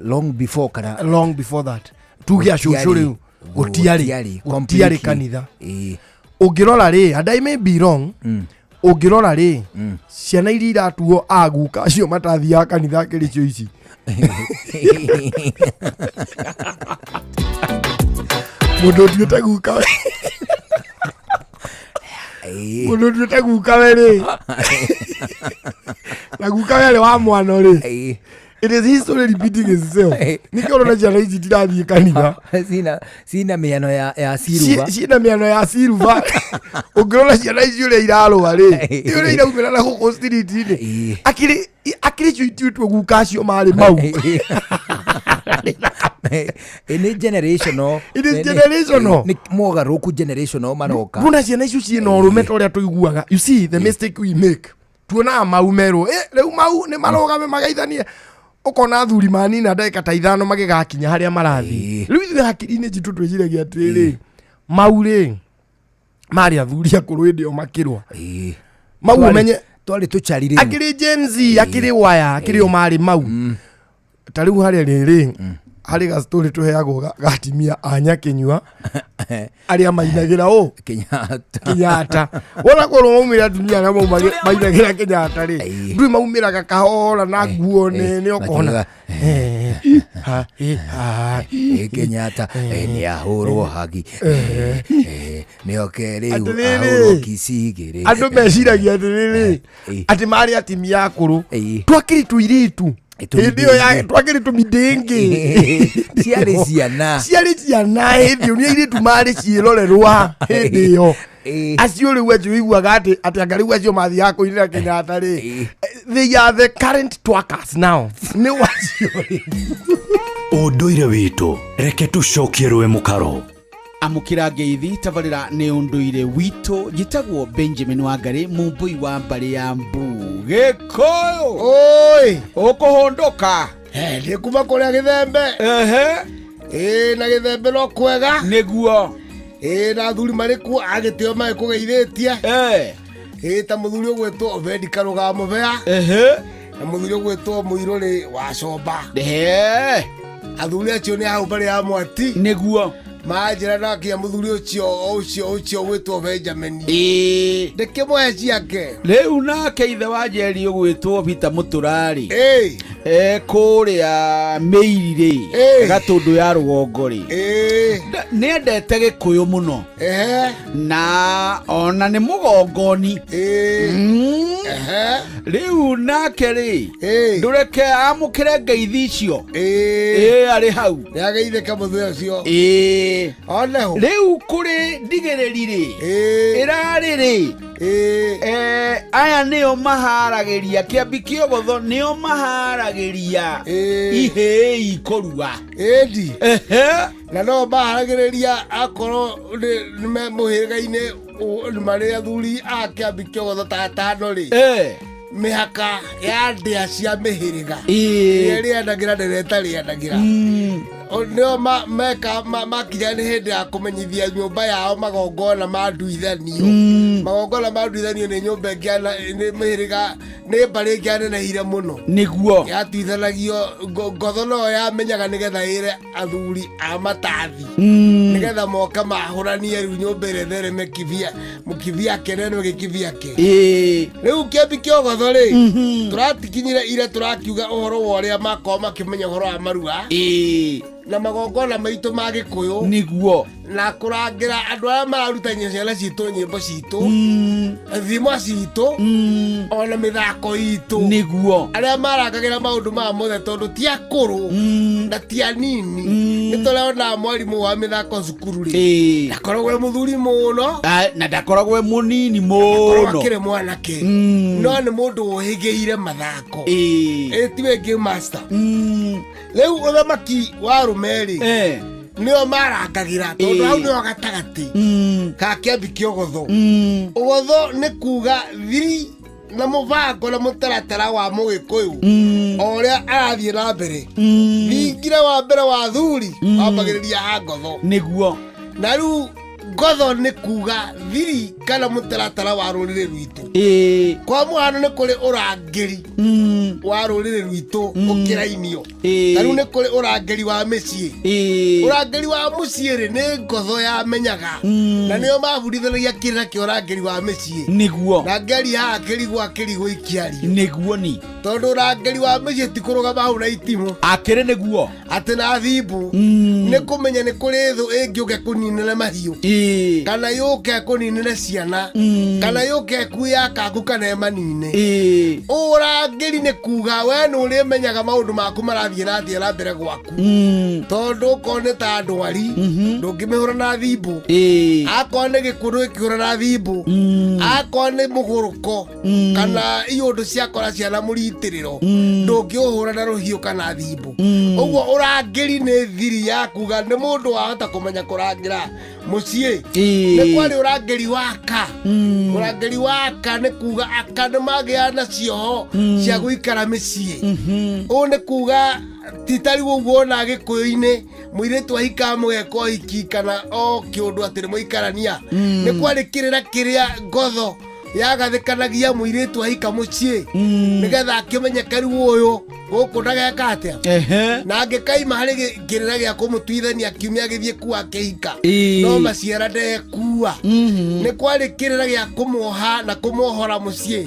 Long before kana? Long before that, tuge acũcũ rĩu, gũtiarĩ Gũtiarĩ, gũtiarĩ completely. kanitha. Ũngĩrora rĩ, and I may be wrong, ũngĩrora rĩ, ciana iria iratuo aguka acio matathiaga kanitha kĩrĩ cio ici, mũndũ ũtuĩte guka we, mũndũ ũtuĩte guka we rĩ, na guka we arĩ wa mwana rĩ, it is history repeating itself. Nĩkĩo ũrona ciana ici itirathiĩ kanitha. Cina mĩano ya ciruba. Ciĩna mĩano ya ciruba. Ũngĩrora ciana ici ũrĩa irarũa rĩ, ũrĩa iraumĩra na gũkũ street-inĩ, akĩrĩ akĩrĩ cio ituĩtwo guka acio marĩ mau. Nĩ generational. It is generational. Nĩ mogarũrũku generational maroka. Mbona ciana icio ciĩna ũrũme ta ũrĩa tũiguaga? You see the mistake we make, tuonaga mau merwo, rĩu mau nĩ marũgame magaithanie, ũkona athuri manina ndagĩka ta 5 magĩgakinya harĩa marathiĩ. Rĩu ithuĩ hakiri-inĩ citũ twĩciragia atĩrĩrĩ, mau rĩ marĩ athuri akũrũ hĩndĩ ĩyo makĩrũa mau. Ũmenye Twarĩ tũcari rĩu. Akĩrĩ Gen Z, akĩrĩ waya, akĩrĩ o marĩ mau. Ta rĩu harĩa rĩrĩ harĩ gastori tũheagwo gatimia a Nyakĩnyua arĩa mainagĩra ũ Kenyatta. Kenyatta. Wona korwo maumĩra atumia arĩa mainagĩra Kenyatta rĩ, ndũĩ maumĩraga kahora na nguo nene, ũkona ha, ha. Kenyatta nĩ ahũrwo hagi, nĩoke rĩu Atĩrĩrĩ. ahũrwo kicigĩrĩ. Andũ meciragia atĩrĩrĩ, atĩ marĩ atimia akũrũ. Twakĩrĩ tũirĩtu hĩndĩ ĩyo twakĩrĩ tũmindĩngĩ. Ciarĩ ciana. Ciarĩ ciana hĩndĩ ĩyo, nĩ airĩtu marĩ ciĩrorerwa hĩndĩ ĩyo. Acio rĩu acio ũiguaga atĩ anga rĩu acio mathiaga kũinĩra Kenyatta rĩ, they are the current twerkers now, nĩ wacio rĩ. Ũndũire witũ, reke tũcokie rũĩ mũkaro. Amũkĩra ngeithi tabarĩra nĩ ũndũire witũ. Njĩtagwo Benjamin Wangari, mũmbũi wa mbarĩ ya mbu Gĩkũyũ. Oi. Ũkũhũndũka. Ndĩ kuma kũrĩa Gĩthembe. Ĩ na Gĩthembe no kwega. Nĩguo. Ĩ na athuri marĩ kuo agĩtĩo magĩkũgeithĩtie. Ĩ ta mũthuri ũgwĩtwo Obedi Karũga Mũbea. Na mũthuri ũgwĩtwo Mũirũrĩ wa Comba. Athuri acio nĩ hau mbarĩ ya Mwati. Nĩguo. Manjĩra nakia mũthuri ũcio ũgwĩtwo Benjamin. Ndĩkĩmũhe ciake. Rĩu nake ithe wa Njeri ũgwĩtwo Peter Mũtũrarĩ kũrĩa Mĩiri rĩ, Gatũndũ ya rũgongo rĩ, nĩ endete Gĩkũyũ mũno na ona nĩ mũgongoni. Rĩu nake rĩ, ndũreke amũkĩre ngeithi icio. Ĩ arĩ hau. Nĩ ageithĩka mũthuri ũcio. Oneho. Rĩu kũrĩ ndigĩrĩri rĩ, ĩrarĩ rĩ, aya nĩo maharagĩria kĩambi kĩogotho, nĩo maharagĩria ihĩĩ ikũrua. Ĩndi na no maharagĩrĩria akorwo nĩ me mũhĩrĩga-inĩ marĩ athuri a kĩambi kĩogotho ta atano rĩ, mĩhaka ya ndĩa cia mĩhĩrĩga ĩrĩa ĩrĩanagĩra na ĩrĩa ĩtarĩanagĩra. Nĩo meka makinya nĩ hĩndĩ ya kũmenyithia nyũmba yao magongona ma nduithanio. Magongona ma nduithanio nĩ nyũmba ĩngĩ nĩ mĩhĩrĩga, nĩ mbarĩ ĩngĩ yanenehire mũno. Yatuithanagio ngotho no yamenyaga nĩgetha ĩre athuri a matathi nĩgetha moke mahũranie rĩu nyũmba ĩrĩa ĩthereme kibia mũkibiake nene gĩkibiake. Rĩu kĩambi kĩogotho rĩ, tũratikinyire ira tũrakiuga ũhoro wa ũrĩa makorwo makĩmenya ũhoro wa marua na magongona maitũ ma gĩkũyũ. Na kũrangĩra andũ arĩa mararutania ciana citũ nyĩmbo citũ, thimo citũ, ona mĩthako itũ. Arĩa marangagĩra maũndũ maya mothe, tondũ ti akũrũ na ti anini. Nĩ tũrona mwarimũ wa mĩthako cukuru rĩ, ndakoragwo e mũthuri mũno. Na ndakoragwo e mũnini akoragwo mũno. Akĩrĩ mwanake, no nĩ mũndũ ũhĩgĩire mathako. Tiwe game master. Rĩu ũthamaki wa arũme rĩ, nĩo marangagĩra tondũ hau nĩho gatagatĩ ka kĩambi kĩa ũgotho. Ũgotho nĩ kuga thiri na mũbango na mũtaratara wa mũgĩkũyũ o ũrĩa arathiĩ na mbere. Thingira wa mbere wa thuri wambagĩrĩria ha ngotho. Na rĩu ngotho nĩ kuga thiri kana mũtaratara wa rũrĩrĩ rwitũ. Kwa mũhano, nĩ kũrĩ ũrangĩri wa rũrĩrĩ rwitũ ũkĩrainio. Ta rĩu nĩ kũrĩ ũrangĩri wa mĩciĩ. Ũrangĩri wa mũciĩ rĩ, nĩ ngotho yamenyaga, na nĩo mabundithanagia kĩrĩra kĩa ũrangĩri wa mĩciĩ. Na ngeri haha kĩrigwo akĩrigwo ikĩario. Ni Tondũ ũrangĩri wa mĩciĩ ti kũrũgama hau na itimũ. Akĩrĩ nĩguo. Atĩ na thimbu. Nĩ kũmenya nĩ kũrĩ thũ ĩngĩũke kũninĩre mahiũ, kana yũke kũninĩre ciana, kana yũke ĩkue akaku kana ĩmanine. Ũrangĩri nĩ kuga we nĩ ũrĩmenyaga maũndũ maku marathiĩ na atĩa na mbere gwaku, tondũ okorwo nĩ ta ndwari ndũngĩmĩhũra na thimbu, akorwo nĩ gĩkuũ ndũngĩkĩhũra na thimbu, akorwo nĩ mũgũrũko kana iũndũ ciakora ciana mũritĩrĩro ndũngĩũhũra na rũhiũ kana thimbu. Ũguo ũrangĩri nĩ thiri ya kuga nĩ mũndũ wahota kũmenya kũrangĩra mũciĩ. Nĩ kwarĩ ũrangĩri waka. Ũrangĩri waka nĩ kuga aka nĩ magĩa na cioho cia gũikara mĩciĩ. Ũũ nĩ kuga ti ta rĩu ũguo ona gĩkũyũ-inĩ mũirĩtu ahika mũgeka ũhiki kana o kĩũndũ atĩ nĩ mũikarania. Nĩ kwarĩ kĩrĩra kĩrĩa ngotho yagathĩkanagia mũirĩtu ahika mũciĩ, nĩgetha akĩmenyeke rĩu ũyũ gũkũ ndageka atĩa. Na angĩkaima harĩ kĩrĩra gĩa kũmũtuithania kiumia gĩthiĩ kuo akĩhika, no maciara ndekua. Nĩ kwarĩ kĩrĩra gĩa kũmuoha na kũmuohora mũciĩ.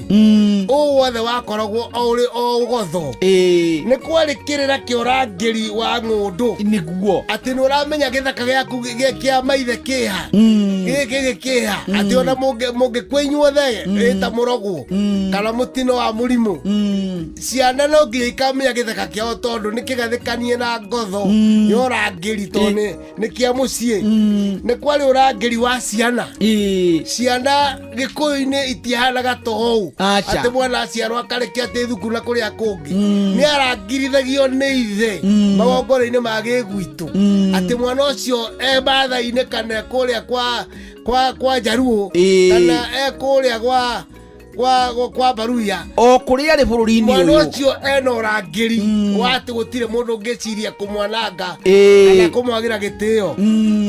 Ũũ wothe wakoragwo o ũrĩ o ũgotho. Nĩ kwarĩ kĩrĩra kĩa ũrangĩri wa ng'ũndũ. Atĩ nĩ ũramenya gĩthaka gĩaku kĩa maithe kĩha, gĩkĩ gĩkĩha, atĩ ona mũngĩkua inyuothe ĩta mũrogwo kana mũtino wa mũrimũ, ciana no nginya ikamenya gĩthaka kĩao tondũ nĩ kĩgathĩkanie na ngotho ya ũrangĩri, tondũ nĩ kĩa mũciĩ. Nĩ kwarĩ ũrangĩri wa ciana. Ciana gĩkũyũ-inĩ itihanaga tohou atĩ mwana aciarwo akarekia atĩ thukuru na kũrĩa kũngĩ. Nĩ arangirithagio nĩ ithe magongona-inĩ ma gĩgwitũ atĩ mwana ũcio e matha-inĩ kana e kũrĩa kwa Njaruo kana e kũrĩa kwa Baruya, o kũrĩa arĩ bũrũri-inĩ mwana ũyũ. Ũcio ena ũrangĩri wa atĩ gũtirĩ mũndũ ũngĩciria kũmwananga kana kũmwagĩra gĩtĩo.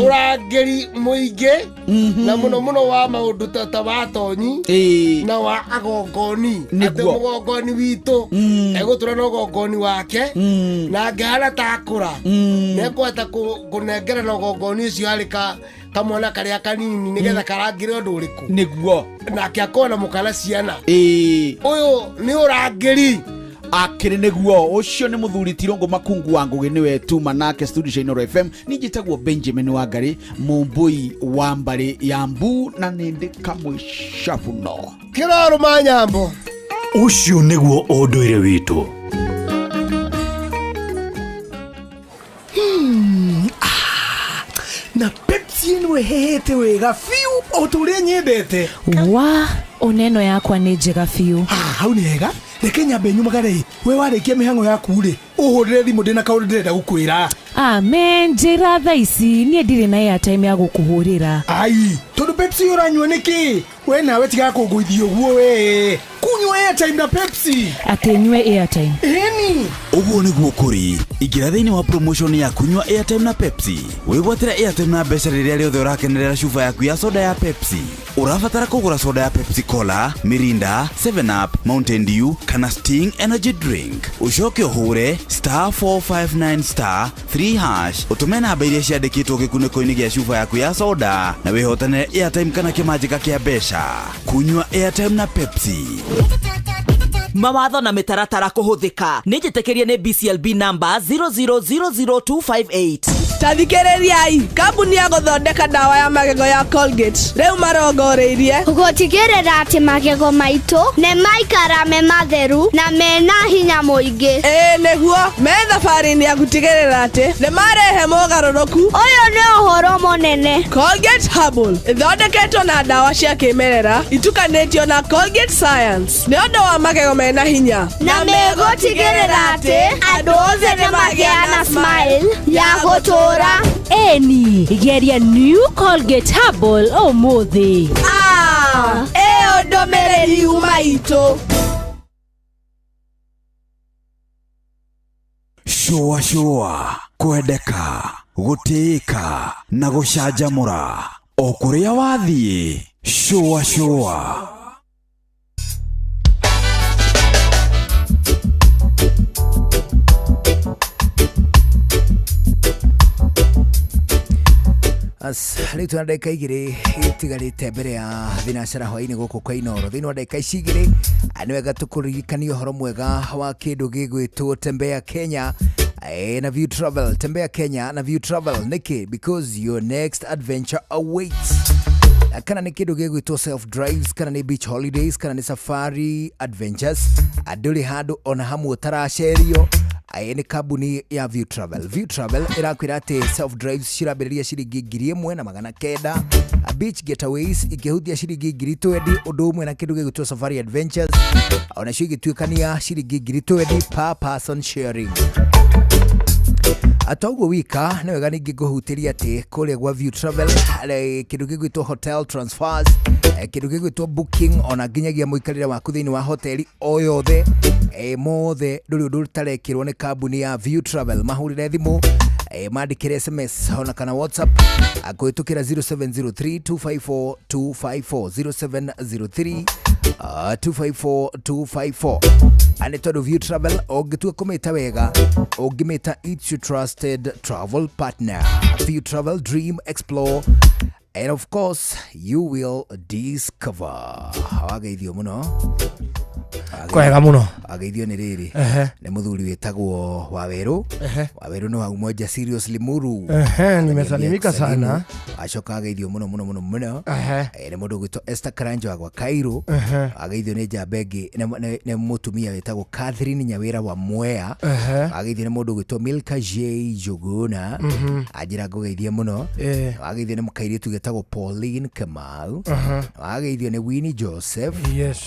Ũrangĩri mũingĩ na mũno mũno wa maũndũ ta wa tonyi na wa agongoni, atĩ mũgongoni witũ egũtũra na ũgongoni wake, na angĩhana ta akũra nĩekũhota kũnengera na ũgongoni ũcio harĩ kamwana karĩa kanini nĩgetha karangĩre ũndũ ũrĩkũ. Nake akorwo na mũkana ciana. Ũyũ nĩ ũrangĩri. Akĩrĩ nĩguo. Ũcio nĩ mũthuri Tirũngũ Makungu wa Ngũgĩ, nĩwe tuma nake studio cia Inooro FM. Niĩ njĩtagwo Benjamin Wangari, mũmbũi wa mbarĩ ya mbu, na nĩ ndĩ kamwĩcabuno. Kĩrorũma nyambo. Ũcio nĩguo ũndũire witũ. Ah, na Ĩikarĩte wega biũ o ta ũrĩa nyendete. Wa ona ĩno yakwa nĩ njega biũ. Hau nĩ hega. Reke nyambe nyumagare. We warĩkia mĩhang'o yaku rĩ, ũhũrĩre thimũ ndĩna kaũndũ ndĩrenda gũkwĩra. Amen, njĩra thaa ici niĩ ndirĩ na airtime ya gũkũhũrĩra. Ai, tondũ Pepsi ũranyua nĩkĩ? We nawe tiga kũngũithia ũguo we. Kunyua airtime na Pepsi. Atĩ nyue airtime. Ĩni. Ũguo nĩguo kũrĩ. Ingĩra thĩinĩ wa promotion ya kunyua airtime na Pepsi. Wĩgwatĩre airtime na mbeca rĩrĩa rĩothe ũrakenerera cuba yaku ya soda ya Pepsi. Ũrabatara kũgũra soda ya Pepsi Cola, Mirinda, 7 Up, Mountain Dew kana Sting Energy Drink. Ũcoke ũhũre star 459 star 3 hash ũtũme namba iria ciandĩkĩtwo gĩkunĩko-inĩ gĩa cuba yaku ya soda na wĩhotanĩre airtime kana kĩmanjĩka kĩa mbeca. Kunyua airtime na Pepsi. Mawatho na mĩtaratara kũhũthĩka. Nĩ njĩtĩkĩrie nĩ BCLB number 0000258. Ta thikĩrĩriai, kambuni ya gũthondeka ndawa ya magego ya Colgate rĩu marongoreirie gũtigĩrĩra atĩ magego maitũ nĩ maikara me matheru na mena hinya mũingĩ. Ĩĩ nĩguo, me thabarĩ-inĩ ya gũtigĩrĩra atĩ nĩ marehe mogarũrũku. Ũyũ nĩ ũhoro mũnene. Colgate Herbal ĩthondeketwo na ndawa cia kĩmerera itukanĩtio na Colgate Science nĩ ũndũ wa magego mena hinya, na megũtigĩrĩra atĩ andũ othe nĩ magĩa na smile ya gũtũũra. Ĩni, geria New Colgate Herbal ũmũthĩ. Ah, ĩyo ndũmĩrĩri yuma itũ. Shũa shũa, kwendeka, gũtĩĩka na gũcanjamũra o kũrĩa wathiĩ. Shũa shũa. As rĩu twĩna ndagĩka 2 itigarĩte mbere ya thinacara hwaĩ-inĩ gũkũ kwa Inooro. Thĩinĩ wa ndagĩka ici 2 nĩ wega tũkũririkania ũhoro mwega wa kĩndũ gĩgwĩtwo Tembea Kenya na View Travel. Tembea Kenya na View Travel nĩkĩ? Because your next adventure awaits. Kana nĩ kĩndũ gĩgwĩtwo self drives, kana nĩ beach holidays, kana nĩ safari adventures, ndũrĩ handũ ona hamwe ũtaracerio. Ĩ nĩ kambuni ya View Travel. View Travel ĩrakwĩra atĩ self drives cirambĩrĩria ciringi 1900, beach getaways ikĩhutia ciringi 20,000, ũndũ ũmwe na kĩndũ gĩgwĩtwo safari adventures onacio igĩtuĩkania ciringi 20,000 per person sharing. Atoguo wika nĩ wega ningĩ ngũhutĩria atĩ kũrĩa gwa View Travel kĩndũ gĩgwĩtwo hotel transfers, kĩndũ gĩgwĩtwo booking, ona nginyagia mũikarĩre waku thĩinĩ wa hoteli o yothe, mothe ndũrĩ ũndũ ũtarekĩrwo nĩ kambuni ya View Travel. Mahũrĩre thimũ, mandĩkĩre SMS ona kana WhatsApp kũhĩtũkĩra 0703 254 254, 0703 254 254. Nĩ tondũ View Travel ũngĩtua kũmĩta wega, ũngĩmĩta it's your trusted travel partner. View Travel, dream, explore and of course you will discover. Wageithio mũno. Kwega mũno. Wageithio nĩ rĩrĩ, nĩ mũthuri wĩtagwo Wawerũ. Wawerũ nĩ wa Umoja Serious Limuru. Ehe, nimesalimika sana. Acoka ageithio mũno mũno mũno mũno nĩ mũndũ ũgwĩtwo Esther Karanja wa gwa Cairo. Ageithio nĩ njamba ĩngĩ, nĩ mũtumia wĩtagwo Catherine Nyawĩra wa Mwea. Ageithio nĩ mũndũ ũgwĩtwo Milka J Njuguna. Anjĩra ngũgeithie mũno. Ageithio nĩ mũkairĩtu getagwo Pauline Kamau. Ageithio nĩ Winnie Joseph.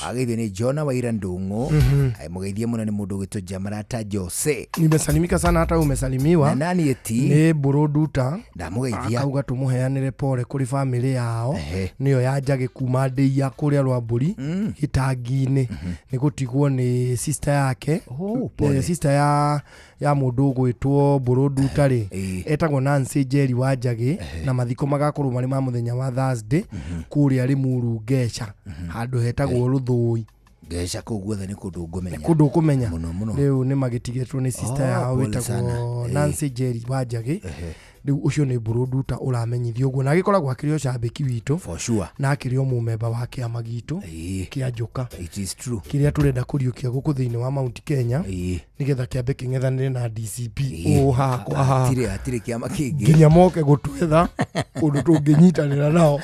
Ageithio nĩ Jona Waira Ndung'u. Mũgeithie mũno nĩ mũndũ ũgwĩtwo Jamarata Jose. Nimesalimika sana, hata umesalimiwa. Na nani eti? Nĩ Mbũrũ Ndamũgeithia. Akauga tũmũheanĩre pole kũrĩ famĩlĩ yao, nĩyo ya Njagĩ kuma Ndĩia kũrĩa Rwambũri gĩtangi-inĩ, nĩ gũtigwo nĩ sister yake. Pole. Sister ya mũndũ ũgwĩtwo Mbũrũ Nduta rĩ, etagwo Nancy Njeri wa Njagĩ, na mathiko magakorwo marĩ ma mũthenya wa Thursday kũrĩa Limuru Ngeca, handũ hetagwo Rũthũi. Ngeca kũu guothe nĩ kũndũ ngũmenya. Kũndũ ũkũmenya. Mũno mũno. Rĩu nĩ magĩtigĩtwo nĩ sister yao Pole wĩtagwo sana. Nancy Njeri wa Njagĩ. Rĩu ũcio nĩ Mbũrũ Nduta ũramenyithio ũguo, na agĩkoragwo akĩrĩ o cambĩki witũ. For sure. Na akĩrĩ o mũmemba wa kĩama gitũ kĩa Njũka. It is true. Kĩrĩa tũrenda kũriũkia gũkũ thĩinĩ wa Mount Kenya, nĩgetha kĩambe kĩng'ethanĩre na DCP ũũ haha kwa haha. Hatirĩ kĩama kĩngĩ. Nginya moke gũtwetha ũndũ tũngĩnyitanĩra nao.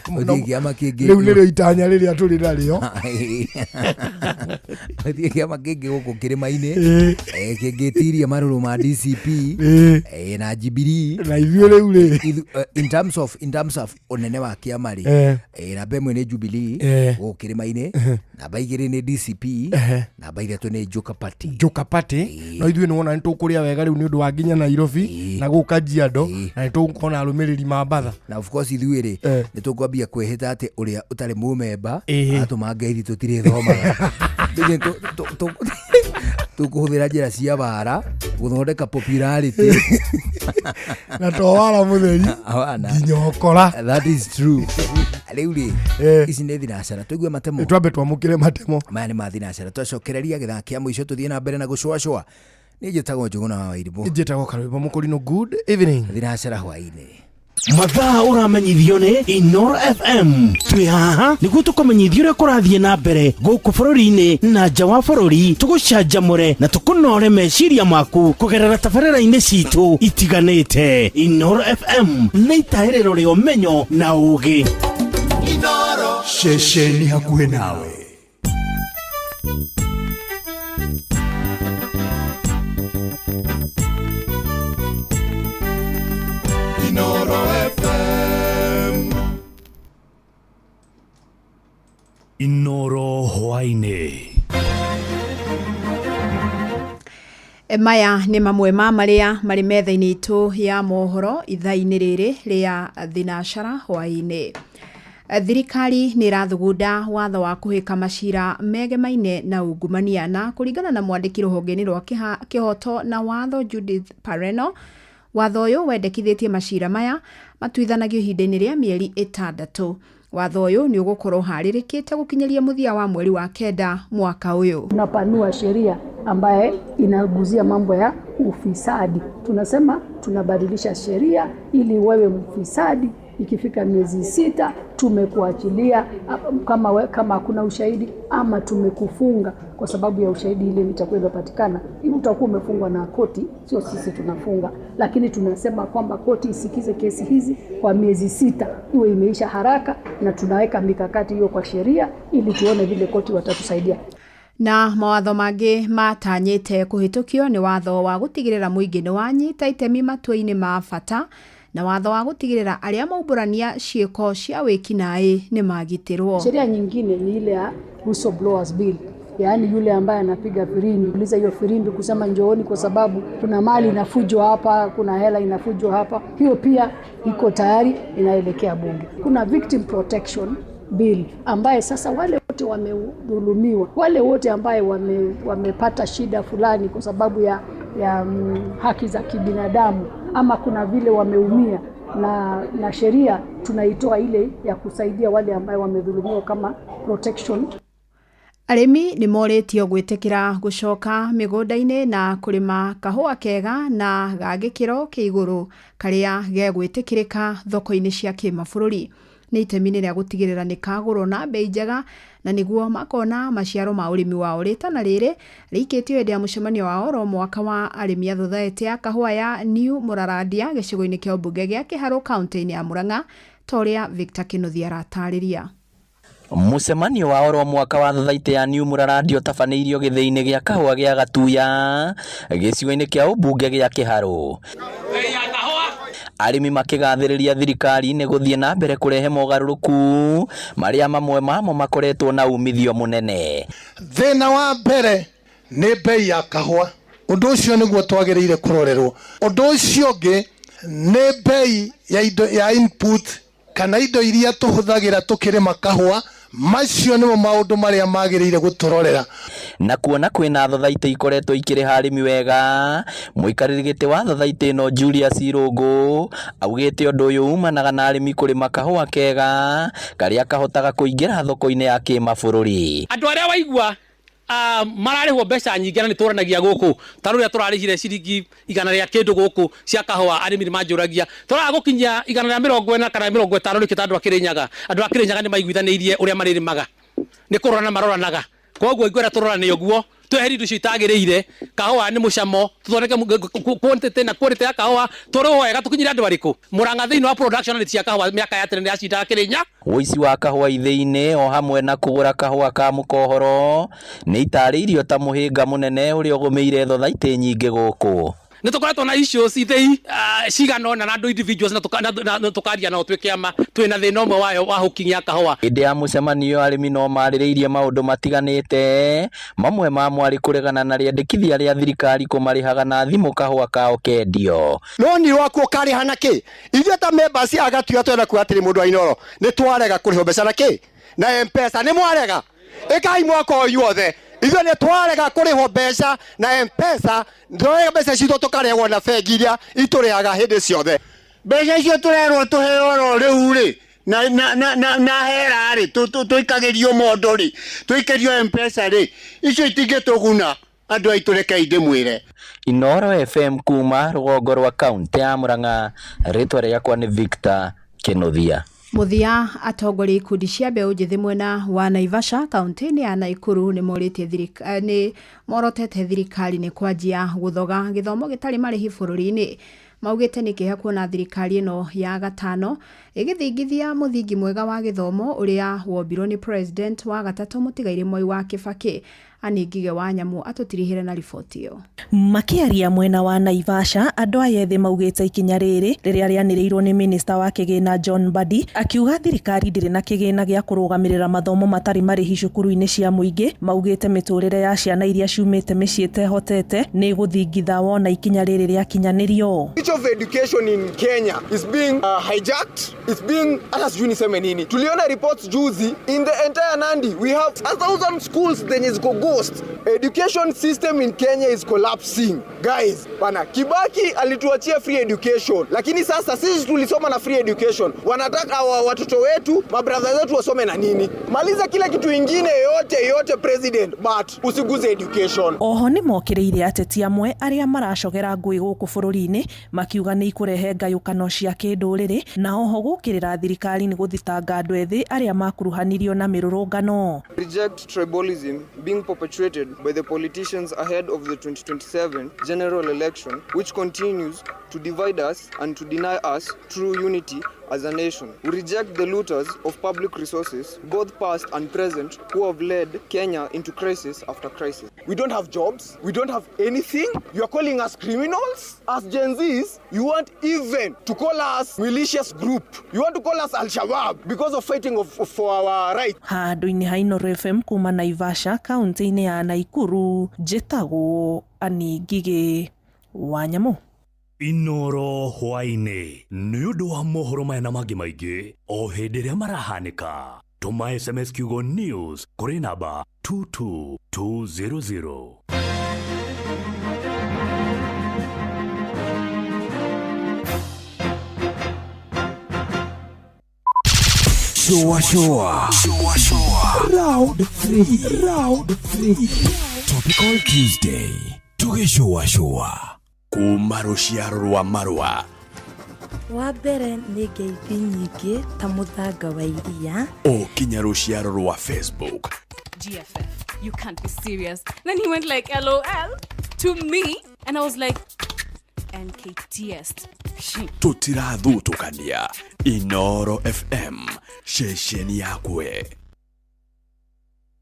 Gũtirĩ kĩama kĩngĩ. Rĩu nĩrĩo itanya rĩrĩa tũrĩ narĩo. Gũtirĩ kĩama kĩngĩ gũkũ kĩrĩma-inĩ kĩngĩtiria marũrũ ma DCP na Jubilee Na ithuĩ rĩu rĩ. In terms of in terms of ũnene wa kĩama rĩ, namba ĩmwe nĩ Jubilee gũkũ kĩrĩma-inĩ, namba 2 nĩ DCP, namba 3 nĩ Joka Party. Joka Party. No ithuĩ nĩ wona nĩ tũkũrĩa wega rĩu nĩ ũndũ wa nginya Nairobi na gũkũ Kajiado, na nĩ tũkuona arũmĩrĩri ma mbatha. Na of course ithuĩ rĩ, nĩ tũkwambia kwĩhĩta atĩ ũrĩa ũtarĩ mũmemba atũma ngeithi tũtirĩthomaga. Ithuĩ tũkũhũthĩra njĩra cia wara gũthondeka popularity. Na to wara mũtheri Hawana. nginya ũkora. That is true. Rĩu rĩ, ici nĩ thinacara, tũigue matemo. Twambe twamũkĩre matemo. Maya nĩ ma thinacara, twacokereria gĩthaa kĩa mũico tũthiĩ na mbere na gũcũacũa. Niĩ njĩtagwo Njũgũna wa Wairimũ. Njĩtagwo Karwĩmbo Mũkũrinũ. Good evening. Thinacara hwaĩ-inĩ. Mathaa ũramenyithio nĩ Inoro FM. Twĩ haha nĩguo tũkũmenyithia ũrĩa kũrathiĩ na mbere gũkũ bũrũri-inĩ na nja wa bũrũri, tũgũcanjamũre na tũkũnore meciria maku kũgerera tabarĩra-inĩ citũ itiganĩte. Inoro FM nĩ itahĩrĩro rĩa ũmenyo na ũũgĩ. Inoro ceceni hakuhĩ nawe. Inoro FM. Inoro hwaĩ-inĩ. Maya nĩ mamwe ma marĩa marĩ metha-inĩ itũ ya mohoro ithaa-inĩ rĩrĩ rĩa thinacara hwaĩ-inĩ. Thirikari nĩ ĩrathugunda watho wa kũhĩka macira megemaine na ungumania, na kũringana na mwandĩki rũhonge-inĩ rwa kĩhoto na watho Judith Pareno, watho ũyũ wendekithĩtie macira maya matuithanagio ihinda-inĩ rĩa mĩeri 6. Watho ũyũ nĩ ũgũkorwo ũharĩrĩkĩte gũkinyĩria mũthia wa mweri wa 9 mwaka ũyũ. Tunapanua sheria ambaye inaguzia mambo ya ufisadi. Tunasema tunabadilisha sheria ili wewe mfisadi ikifika miezi 6 tumekuachilia kama hakuna ushahidi, ama tumekufunga kwa sababu ya ushahidi ile itakuwa imepatikana. Hivi utakuwa umefungwa na koti, sio sisi tunafunga. Lakini tunasema kwamba koti isikize kesi hizi kwa miezi 6, iwe imeisha haraka, na tunaweka mikakati hiyo kwa sheria ili tuone vile koti watatusaidia. Na mawatho mangĩ matanyĩte kũhĩtũkio nĩ watho wa gũtigĩrĩra mũingĩ nĩ wanyita itemi matua-inĩ ma bata, na watho wa gũtigĩrĩra arĩa maumbũrania ciĩko cia wĩkinaĩ nĩ magitĩrwo. Sheria nyingine ni ile ya whistleblowers bill, yaani yule ambaye anapiga firimbi, uliza hiyo firimbi kusema njooni kwa sababu kuna mali inafujwa hapa, kuna hela inafujwa hapa. Hiyo pia iko tayari inaelekea bunge. Kuna victim protection bill ambaye sasa wale wote wamedhulumiwa, wale wote ambaye wamepata shida fulani kwa sababu ya haki za kibinadamu, ama kuna vile wameumia, na sheria tunaitoa ile ya kusaidia wale ambaye wamedhulumiwa kama protection. Arĩmi nĩ morĩtio gwĩtĩkĩra gũcoka mĩgũnda-inĩ na kũrĩma kahũa kega na ga gĩkĩro kĩa igũrũ karĩa gegwĩtĩkĩrĩka thoko-inĩ cia kĩmabũrũri. Nĩ itemi-inĩ rĩa gũtigĩrĩra nĩ kagũrwo na bei njega na nĩguo makona maciaro ma ũrĩmi wao. Rĩtana rĩrĩ rĩikĩtio hĩndĩ ya mũcemanio wa oro mwaka wa arĩmi a thothaitĩ ya kahũa ya New Mũrarandia gĩcigo-inĩ kĩa ũmbunge gĩa Kĩharũ kaunti-inĩ ya Murang'a, ta ũrĩa Victor Kĩnuthia aratarĩria. Mũcemanio wa oro mwaka wa thothaitĩ ya New Mũrarandia ũtabanĩirio gĩthĩi-inĩ gĩa kahũa gĩa Gatuya gĩcigo-inĩ kĩa ũmbunge gĩa Kĩharũ. Arĩmi makĩgathĩrĩria thirikari nĩ gũthiĩ na mbere kũrehe mogarũrũku marĩa mamwe mamo makoretwo na umithio mũnene. Thĩna wa mbere nĩ bei ya kahũa, ũndũ ũcio nĩguo twagĩrĩire kũrorerwo. Ũndũ ũcio ũngĩ nĩ bei ya indo ya input kana indo iria tũhũthagĩra tũkĩrĩma kahũa. Macio nĩmo maũndũ marĩa magĩrĩire gũtũrorera. Na kuona kwĩna thothaitĩ ikoretwo ikĩrĩha arĩmi wega, mũikarĩri gĩtĩ wa thothaitĩ ĩno Julius Irũngũ augĩte ũndũ ũyũ umanaga na arĩmi kũrĩma kahũa kega karĩa kahotaga kũingĩra thoko-inĩ ya kĩmabũrũri. Andũ arĩa waigua mararĩhwo mbeca nyingĩ na nĩ tũranagia gũkũ ta rũrĩa tũrarĩhire ciringi 100 rĩa kĩndũ gũkũ cia kahũa, arĩmi nĩ manjũragia tũraga gũkinyia 140 kana 50 nĩkĩ ta andũ a Kĩrĩnyaga. Andũ a Kĩrĩnyaga nĩ maiguithanĩirie ũrĩa marĩrĩmaga, nĩ kũrorana maroranaga, koguo ingĩenda tũrorane ũguo, tweherie indo icio itagĩrĩire. Kahũa nĩ mũcamo, tũthondeke quantity na quality ya kahũa, tũrĩhwo wega, tũkinyĩre andũ arĩkũ. Mũrang'a thĩinĩ wa production rate cia kahũa mĩaka ya tene nĩyacindaga Kĩrĩnya. Ũici wa kahũa ithĩi-inĩ o hamwe na kũgũra kahũa ka mũkohoro nĩ itarĩirio ta mũhĩnga mũnene ũrĩa ũgũmĩire thothaitĩ nyingĩ gũkũ. Nĩ tũkoretwo na issues ithĩi cigana ũna na andũ individuals na tũkaria nao twĩ kĩama twĩna thĩna ũmwe wayo wa hooking ya kahũa. Hĩndĩ ya mũcemanio arĩmi no marĩrĩirie maũndũ matiganĩte, mamwe mamo arĩ kũregana na rĩendekithia rĩa thirikari kũmarĩhaga na thimũ kahũa kao kendio. Rũni rwaku ũkarĩha na kĩ? Ithuĩ ta members a Gatuya twenda kuga atĩrĩ mũndũ wa Inooro nĩ twarega kũrĩhwo mbeca na kĩ? Na M-Pesa. Nĩ mwarega? Ĩkai mwaka ũyũ inyuothe. Ithuĩ nĩ twarega kũrĩhwo mbeca na M-Pesa, twarega mbeca citũ tũkarĩhwo na bengi iria itũrĩhaga hĩndĩ ciothe. Mbeca icio tũrerwo tũheo oro rĩu rĩ, na, na, na, na, na hera rĩ, tũikagĩrio mondo rĩ, tũikĩrio M-Pesa rĩ, icio itingĩtũguna andũ aitũ, rekei ndĩmwĩre. Inooro FM kuma rũgongo rwa kaunti ya Murang'a, rĩtwa rĩakwa nĩ Victor Kĩnuthia. Mũthia, atongoria ikundi cia mbeũ njĩthĩ mwena wa Naivasha kaunti-inĩ ya Nakuru nĩ morĩtie nĩ morotete thirikari nĩ kwanjia gũthoga gĩthomo gĩtarĩ marĩhi bũrũri-inĩ. Maugĩte nĩ kĩeha kuona thirikari ĩno ya gatano ĩgĩthingithia mũthingi mwega wa gĩthomo ũrĩa wombirwo nĩ president wa gatatũ mũtigairĩ Mwai wa Kibaki. Anĩ Ngige wa Nyamu atũtirihĩre na riboti ĩyo. Makĩaria mwena wa Naivasha, andũ aya ethĩ maugĩte ikinya rĩrĩ rĩrĩa rĩanĩrĩirwo nĩ minista wa kĩgĩna John Mbadi, akiuga thirikari ndĩrĩ na kĩgĩna gĩa kũrũgamĩrĩra mathomo matarĩ marĩhi cukuru-inĩ cia mũingĩ. Maugĩte mĩtũrĩre ya ciana iria ciumĩte mĩciĩ ĩtehotete nĩ ĩgũthingitha wona ikinya rĩrĩ rĩakinyanĩrio. Future of education in Kenya is being hijacked. It's being, hata sijui niseme nini. Tuliona reports juzi in the entire Nandi we have 1,000 schools zenye ziko ghost. Education system in Kenya is collapsing. Guys, bana Kibaki alituachia free education, lakini sasa sisi tulisoma na free education. Wanataka hawa watoto wetu, mabrother zetu wasome na nini? Maliza kila kitu ingine yote yote president, but usiguze education. Oho nĩ mokĩrĩire ateti amwe arĩa maracogera ngũĩ gũkũ bũrũri-inĩ makiuga nĩ ikũrehe ngayũkano cia kĩndũrĩrĩ, na oho gũkĩrĩra thirikari nĩ gũthitanga andũ ethĩ arĩa makuruhanirio na mĩrũrũngano. Reject tribalism being perpetuated by the politicians ahead of the 2027 general election, which continues to divide us and to deny us true unity as a nation. We reject the looters of public resources, both past and present, who have led Kenya into crisis after crisis. We don't have jobs, we don't have anything. You are calling us criminals? As Gen Zs, you want even to call us malicious group. You want to call us Al-Shabaab because of fighting for our rights. Handũ-inĩ ha Inooro FM kuma Naivasha kaunti-inĩ ya Nakuru, njĩtagwo Annie Ngigĩ wa Nyamu. Inooro hwaĩ-inĩ nĩ ũndũ wa mohoro maya na mangĩ maingĩ o hĩndĩ ĩrĩa marahanĩka. Tũma SMS kiugo news kũrĩ namba 22200. Shua shua. Shua shua. Round 3. Round 3. Topical Tuesday. Tugĩcũa shua. Kuma rũciaro rwa marũa. Wa mbere nĩ ngeithi nyingĩ ta mũthanga wa iria. O kinya rũciaro rwa Facebook. GFF, you can't be serious. Then he went like LOL to me, and I was like, NKTS. Tũtirathutũkania. Inooro FM, ceceni yakwe.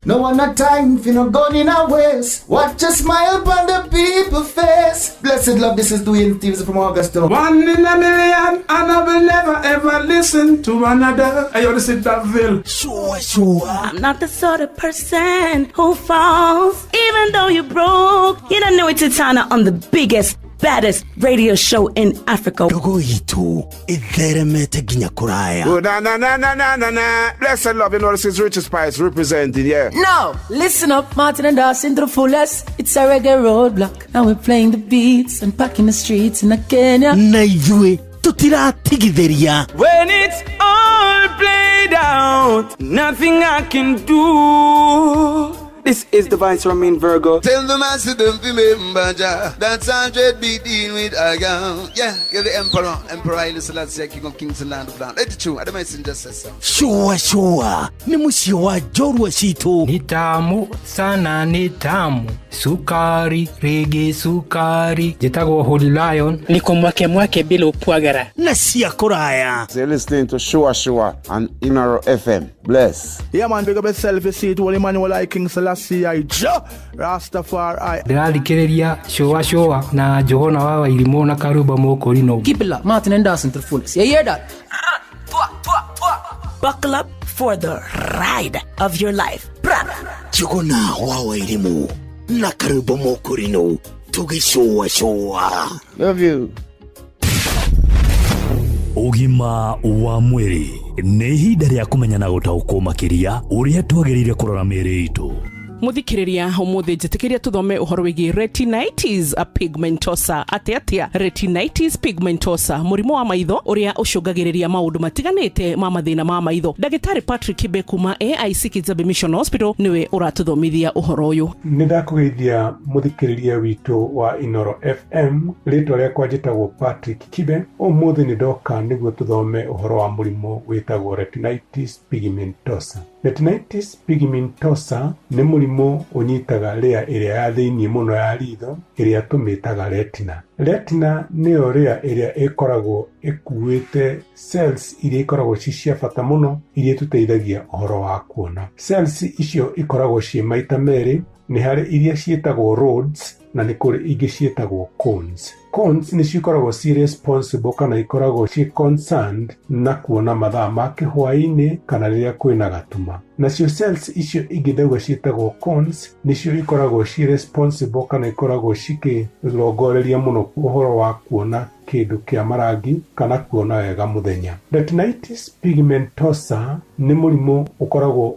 No one not time for no gun in our waist. Watch a smile upon the people face. Blessed love, this is Dwayne Stevens from Augusta. 1 in a million, and I will never ever listen to another. Hey, yo, this is Daville. Sure, sure. I'm not the sort of person who falls, even though you're broke. You don't know it's Titana on the biggest, baddest radio show in Africa. Ndogo itu itheremete nginya kuraya. Oh, na, na, na, na, na, na, na. Blessed love, you know, this is Richard Spice representing, yeah. No, listen up, Martin and Dawson to the fullest. It's a reggae roadblock. Now we're playing the beats and packing the streets in Kenya. Na ithuĩ tũtiratigithĩria. When it's all played out, nothing I can do. This is the Vice Romain Virgo. Tell the master don't remember Jah. That's 100 be dealing with a girl. Yeah, you're the emperor. Emperor Haile Selassie, King of Kings and Land of Land. Let it true. I don't messenger says so. Sure, sure. Ni mũciĩ wa njorua citũ. Ni tamu sana, ni tamu. Sukari rĩngĩ sukari. Njĩtagwo Holy Lion. Niko mwake mwake bila upwagara. Na cia kũraya. So you're listening to Shua Shua on Inoro FM. Bless. Yeah, man, big up yourself. You see it, Holy Emmanuel I King Selassie I Jah Rastafari. Ndĩrathikĩrĩria Shua Shua na Johana wa Wairimũ na Karuba Mũkũrinũ. Keep it locked. Martin and Dawson to the fullest. You hear that? Buckle up for the ride of your life. Njũgũna wa Wairimũ na Karuba Mũkũrinũ tũgĩcũacũa. Love you. Ũgima wa mwĩrĩ nĩ ihinda rĩa kũmenya na gũtaũkwo makĩria ũrĩa twagĩrĩire kũrora mĩĩrĩ itũ. Muthikiriria umuthi njitikiria tuthome uhoro wigie retinitis pigmentosa. Atia atia retinitis pigmentosa, murimu wa maitho uria ucungagiriria maundu matiganite ma mathina ma maitho. Ndagitari Patrick Kibe kuma AIC Kizabe Mission Hospital niwe uratuthomithia uhoro uyu. Nĩ ndakũgeithia mũthikĩrĩria witũ wa Inoro FM. Rĩtwa rĩakwa njĩtagwo Patrick Kibe. Ũmũthĩ nĩ ndoka nĩguo tũthome ũhoro wa mũrimũ wĩtagwo retinitis pigmentosa. Retinitis pigmentosa nĩ mũrimũ ũnyitaga layer ĩrĩa ya thĩinĩ mũno ya ritho ĩrĩa tũmĩtaga retina. Retina nĩyo layer ĩrĩa ĩkoragwo ĩkuĩte cells iria ikoragwo ci cia bata mũno iria itũteithagia ũhoro wa kuona. Cells icio ikoragwo ciĩ maita merĩ, nĩ harĩ iria ciĩtagwo rods na nĩ kũrĩ ingĩ ciĩtagwo cones. Cones nĩcio ikoragwo ci responsible kana ikoragwo ci concerned na kuona mathaa ma kĩhwaĩ-inĩ kana rĩrĩa kwĩna gatuma. Nacio cells icio ingĩ ndauga ciĩtagwo cones nĩcio ikoragwo ci responsible kana ikoragwo cikĩrongoreria mũno ũhoro wa kuona kĩndũ kĩa marangi kana kuona wega mũthenya. Retinitis pigmentosa nĩ mũrimũ ũkoragwo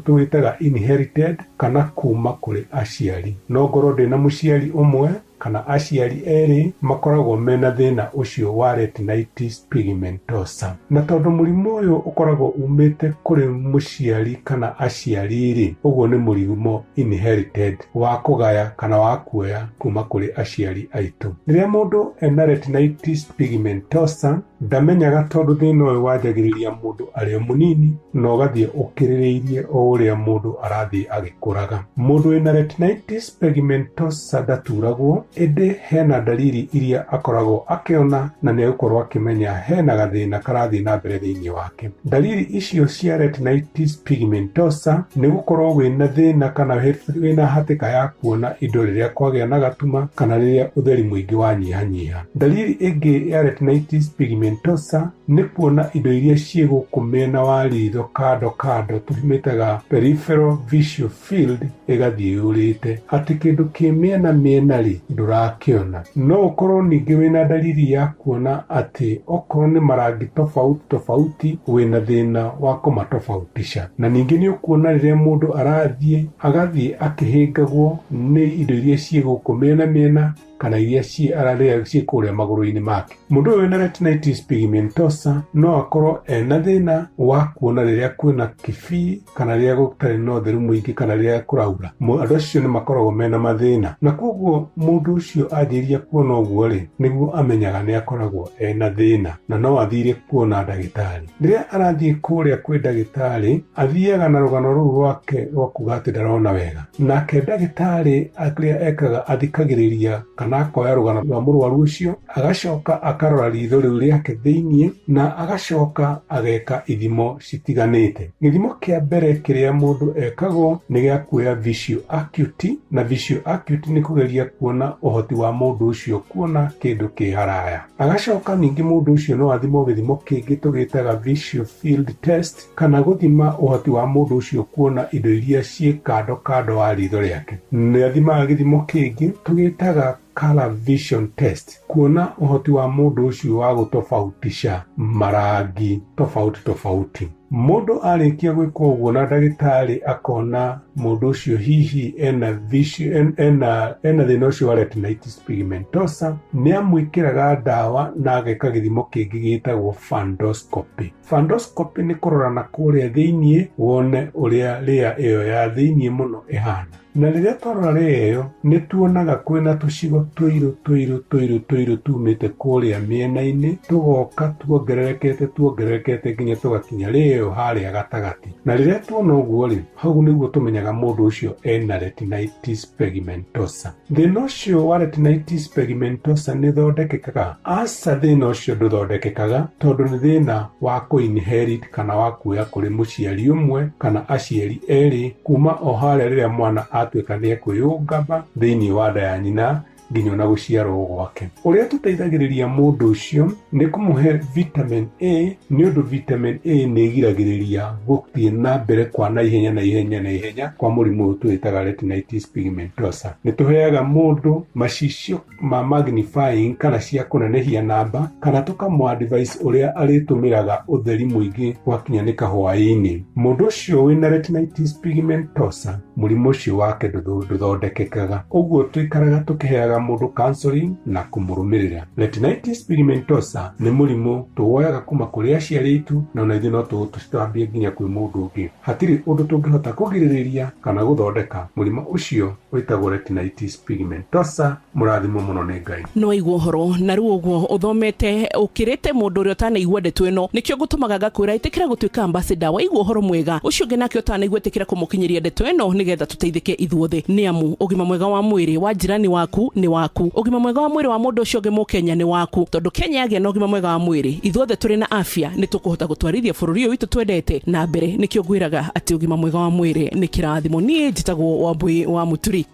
tũwĩtaga inherited kana kuma kũrĩ aciari. No ngorwo ndĩna mũciari ũmwe kana aciari erĩ makoragwo mena thĩna ũcio wa retinitis pigmentosa. Na tondũ mũrimũ ũyũ ũkoragwo umĩte kũrĩ mũciari kana aciari rĩ, ũguo nĩ mũrimũ inherited wa kũgaya kana wa kuoya kuma kũrĩ aciari aitũ. Rĩrĩa mũndũ ena retinitis pigmentosa ndamenyaga tondũ thĩna ũyũ wanjagĩrĩria mũndũ arĩ o mũnini na ũgathiĩ ũkĩrĩrĩirie o ũrĩa mũndũ arathiĩ agĩkũraga. Mũndũ wĩna retinitis pigmentosa ndaturagwo, ĩndĩ hena dalili iria akoragwo akĩona na nĩ egũkorwo akĩmenya hena gathĩna karathiĩ na mbere thĩinĩ wake. Dalili icio cia retinitis pigmentosa nĩ gũkorwo wĩna thĩna kana wĩna hatĩka ya kuona indo rĩrĩa kwagĩa na gatuma kana rĩrĩa ũtheri mũingĩ wanyihanyiha. Dalili ĩngĩ ya retinitis pigmentosa nĩ kuona indo iria ciĩ gũkũ mĩena wa ritho kando kando tũmĩtaga peripheral visual field ĩgathiĩ yũrĩte, atĩ kĩndũ kĩ mĩena mĩena rĩ ndũrakĩona. No ũkorwo ningĩ wĩna dalili ya kuona atĩ okorwo nĩ marangi tofauti tofauti wĩna thĩna wa kũmatofautisha. Na ningĩ nĩ ũkuona rĩrĩa mũndũ arathiĩ agathiĩ akĩhĩngagwo nĩ indo iria ciĩ gũkũ mĩena mĩena kana iria ciĩ ararĩa ciĩ kũrĩa magũrũ-inĩ make. Mũndũ ũyũ wĩna retinitis pigmentosa no akorwo ena thĩna wa kuona rĩrĩa kwĩna kĩbii kana rĩrĩa gũtarĩ na ũtheru mũingĩ kana rĩrĩa kũraura. Andũ acio nĩ makoragwo mena mathĩna, na koguo mũndũ ũcio anjĩrĩria kuona ũguo rĩ, nĩguo amenyaga nĩ akoragwo ena thĩna na no athire kuona ndagĩtarĩ. Rĩrĩa arathiĩ kũrĩa kwĩ ndagĩtarĩ, athiaga na rũgano rũu rwake rwa kuga atĩ ndarona wega. Nake ndagĩtarĩ kĩrĩa ekaga athikagĩrĩria kana akoya rũgano rwa mũrwaru ũcio, agacoka akarora ritho rĩu rĩake thĩiniĩ na agacoka ageka ithimo citiganĩte. Gĩthimo kĩa mbere kĩrĩa mũndũ ekagwo nĩ gĩa kuoya visual acuity, na visual acuity nĩ kũgeria kuona ũhoti wa mũndũ ũcio kuona kĩndũ kĩ haraya. Agacoka ningĩ mũndũ ũcio no athimwo gĩthimo kĩngĩ tũgĩtaga visual field test, kana gũthima ũhoti wa mũndũ ũcio kuona indo iria ciĩ kando kando wa ritho rĩake. Nĩ athimaga gĩthimo kĩngĩ tũgĩtaga color vision test, kuona ũhoti wa mũndũ ũcio wa gũtofautisha marangi tofauti tofauti. Mũndũ arĩkia gwĩka ũguo na ndagĩtarĩ akona mũndũ ũcio hihi ena thĩna ũcio wa retinitis pigmentosa, nĩ amwĩkĩraga ndawa na ageka gĩthimo kĩngĩ gĩtagwo fundoscopy. Fundoscopy nĩ kũrora na kũrĩa thĩiniĩ wone ũrĩa layer ĩyo ya thĩiniĩ mũno ĩhana. Na rĩrĩa twarora rĩeo ĩyo nĩ tuonaga kwĩna tũcigo tũirũ tũirũ tũirũ tũirũ tumĩte kũrĩa mĩena-inĩ tũgoka tuongererekete nginya tũgakinya rĩeo harĩa gatagatĩ. Na rĩrĩa tuona ũguo rĩ, hau nĩguo tũmenyaga mũndũ ũcio ena retinitis pigmentosa. Thĩna ũcio wa retinitis pigmentosa nĩ ũthondekekaga? Aca, thĩna ũcio ndũthondekekaga tondũ nĩ thĩna wa kũ-inherit kana wa kuoya kũrĩ mũciari ũmwe kana aciari erĩ kuma o harĩa rĩrĩa mwana atuĩka nĩ ekwĩyũngama thĩinĩ wa nda ya nyina nginya ona gũciarwo gwake. Ũrĩa tũteithagĩrĩria mũndũ ũcio nĩ kũmũhe vitamin A, nĩ ũndũ vitamin A nĩ ĩgiragĩrĩria gũthiĩ na mbere kwa naihenya na ihenya na ihenya kwa mũrimũ ũyũ twĩtaga retinitis pigmentosa. Nĩ tũheaga mũndũ macicio ma magnifying kana cia kũnenehia namba, kana tũkamũ advise ũrĩa arĩtũmĩraga ũtheri mũingĩ gwakinya nĩ kahwaĩ-inĩ. Mũndũ ũcio wĩna retinitis pigmentosa mũrimũ ũcio wake ndũthondekekaga. Ũguo tũikaraga tũkĩheaga mũndũ counseling na kũmũrũmĩrĩra. Retinitis pigmentosa nĩ mũrimũ tũwoyaga kuma kũrĩ aciari aitũ na ona ithuĩ no tũtambie nginya kwĩ mũndũ ũngĩ. Hatirĩ ũndũ tũngĩhota kũgirĩrĩria kana gũthondeka mũrimũ ũcio wĩtagwo retinitis pigmentosa. Mũrathimwo mũno nĩ Ngai. No igua ũhoro na rĩu ũguo ũthomete ũkĩrĩte mũndũ ũrĩa ũtanaigua ndeto ĩno, nĩkĩo ngũtũmaga ngakwĩra ĩtĩkĩra gũtuĩka ambassador waigua ũhoro mwega ũcio ũngĩ nake ũtanaigua ĩtĩkĩra kũmũkinyĩria ndeto ĩno nĩgetha tũteithĩke ithuothe. Nĩ amu ũgima mwega wa mwĩrĩ wa jirani waku nĩ waku, ũgima mwega wa mwĩrĩ wa mũndũ ũcio ũngĩ mũkenya nĩ waku, tondũ Kenya yagĩa na ũgima mwega wa mwĩrĩ ithuothe tũrĩ na afya nĩ tũkũhota gũtwarithia bũrũri ũyũ witũ twendete na mbere. Nĩkĩo ngwĩraga atĩ ũgima mwega wa mwĩrĩ nĩ kĩrathimo. Niĩ njĩtagwo Wambui wa Mũturi.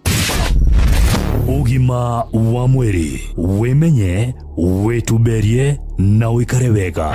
Ũgima wa mwĩrĩ, wĩmenye, wĩtumberie na ũikare wega.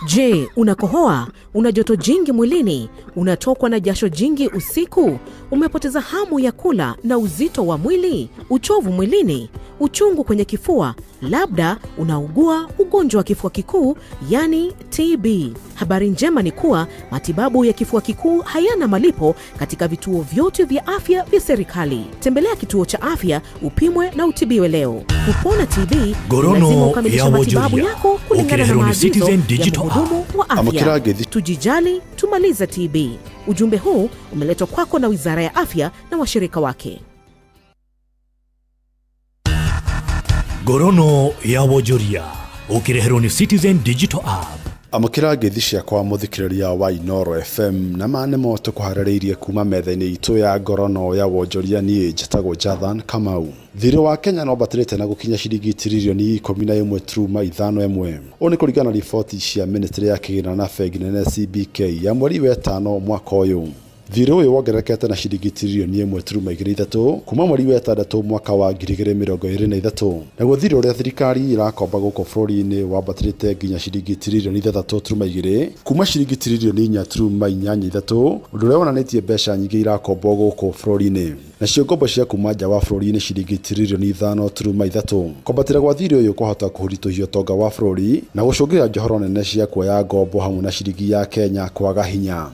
Je, unakohoa? Una joto jingi mwilini? Unatokwa na jasho jingi usiku? Umepoteza hamu ya kula na uzito wa mwili? Uchovu mwilini? Uchungu kwenye kifua? Labda unaugua ugonjwa wa kifua kikuu, yani TB. Habari njema ni kuwa matibabu ya kifua kikuu hayana malipo katika vituo vyote vya afya vya serikali. Tembelea kituo cha afya upimwe na utibiwe leo. Kupona TB ni Gorono lazima ukamilishe ya matibabu Wonjoria. yako kulingana na Ukireherwo ni maagizo Citizen ya Digital mhudumu wa Amũkĩra afya. ngeithi. Tujijali, tumalize TB. Ujumbe huu umeletwa kwako na Wizara ya Afya na washirika wake. Ngorono ya Wonjoria ũkĩreherwo nĩ Citizen Digital App. Amũkĩra ngeithi ciakwa mũthikĩrĩria wa Inooro FM na ma nĩmo tũkũharĩrĩirie kuma metha-inĩ itũ ya ngorono ya wonjoria. Niĩ njĩtagwo Jathan Kamau. Thirĩ wa Kenya no ambatĩrĩte na gũkinya ciringi tiririoni 11.51. Ũũ nĩ kũringana na riboti cia ministry ya kĩgĩna na bengi nene CBK ya mweri wa ĩtano mwaka ũyũ. Thirĩ ũyũ wongererekete na ciringi tiririoni 1.23 kuma mweri wa ĩtandatũ mwaka wa 2023. Naguo thirĩ ũrĩa thirikari ĩrakomba gũkũ bũrũri-inĩ wambatĩrĩte nginya ciringi tiririoni 6.2 kuma ciringi tiririoni 4.83, ũndũ ũrĩa wonanĩtie mbeca nyingĩ irakombwo gũkũ bũrũri-inĩ. Nacio ngombo cia kuma nja wa bũrũri nĩ ciringi tiririoni 5.3. Kwambatĩra gwa thirĩ ũyũ kwahota kũritũhia ũtonga wa bũrũri na gũcũngĩrĩria njohero nene cia kuoya ngombo hamwe na ciringi ya Kenya kwaga hinya.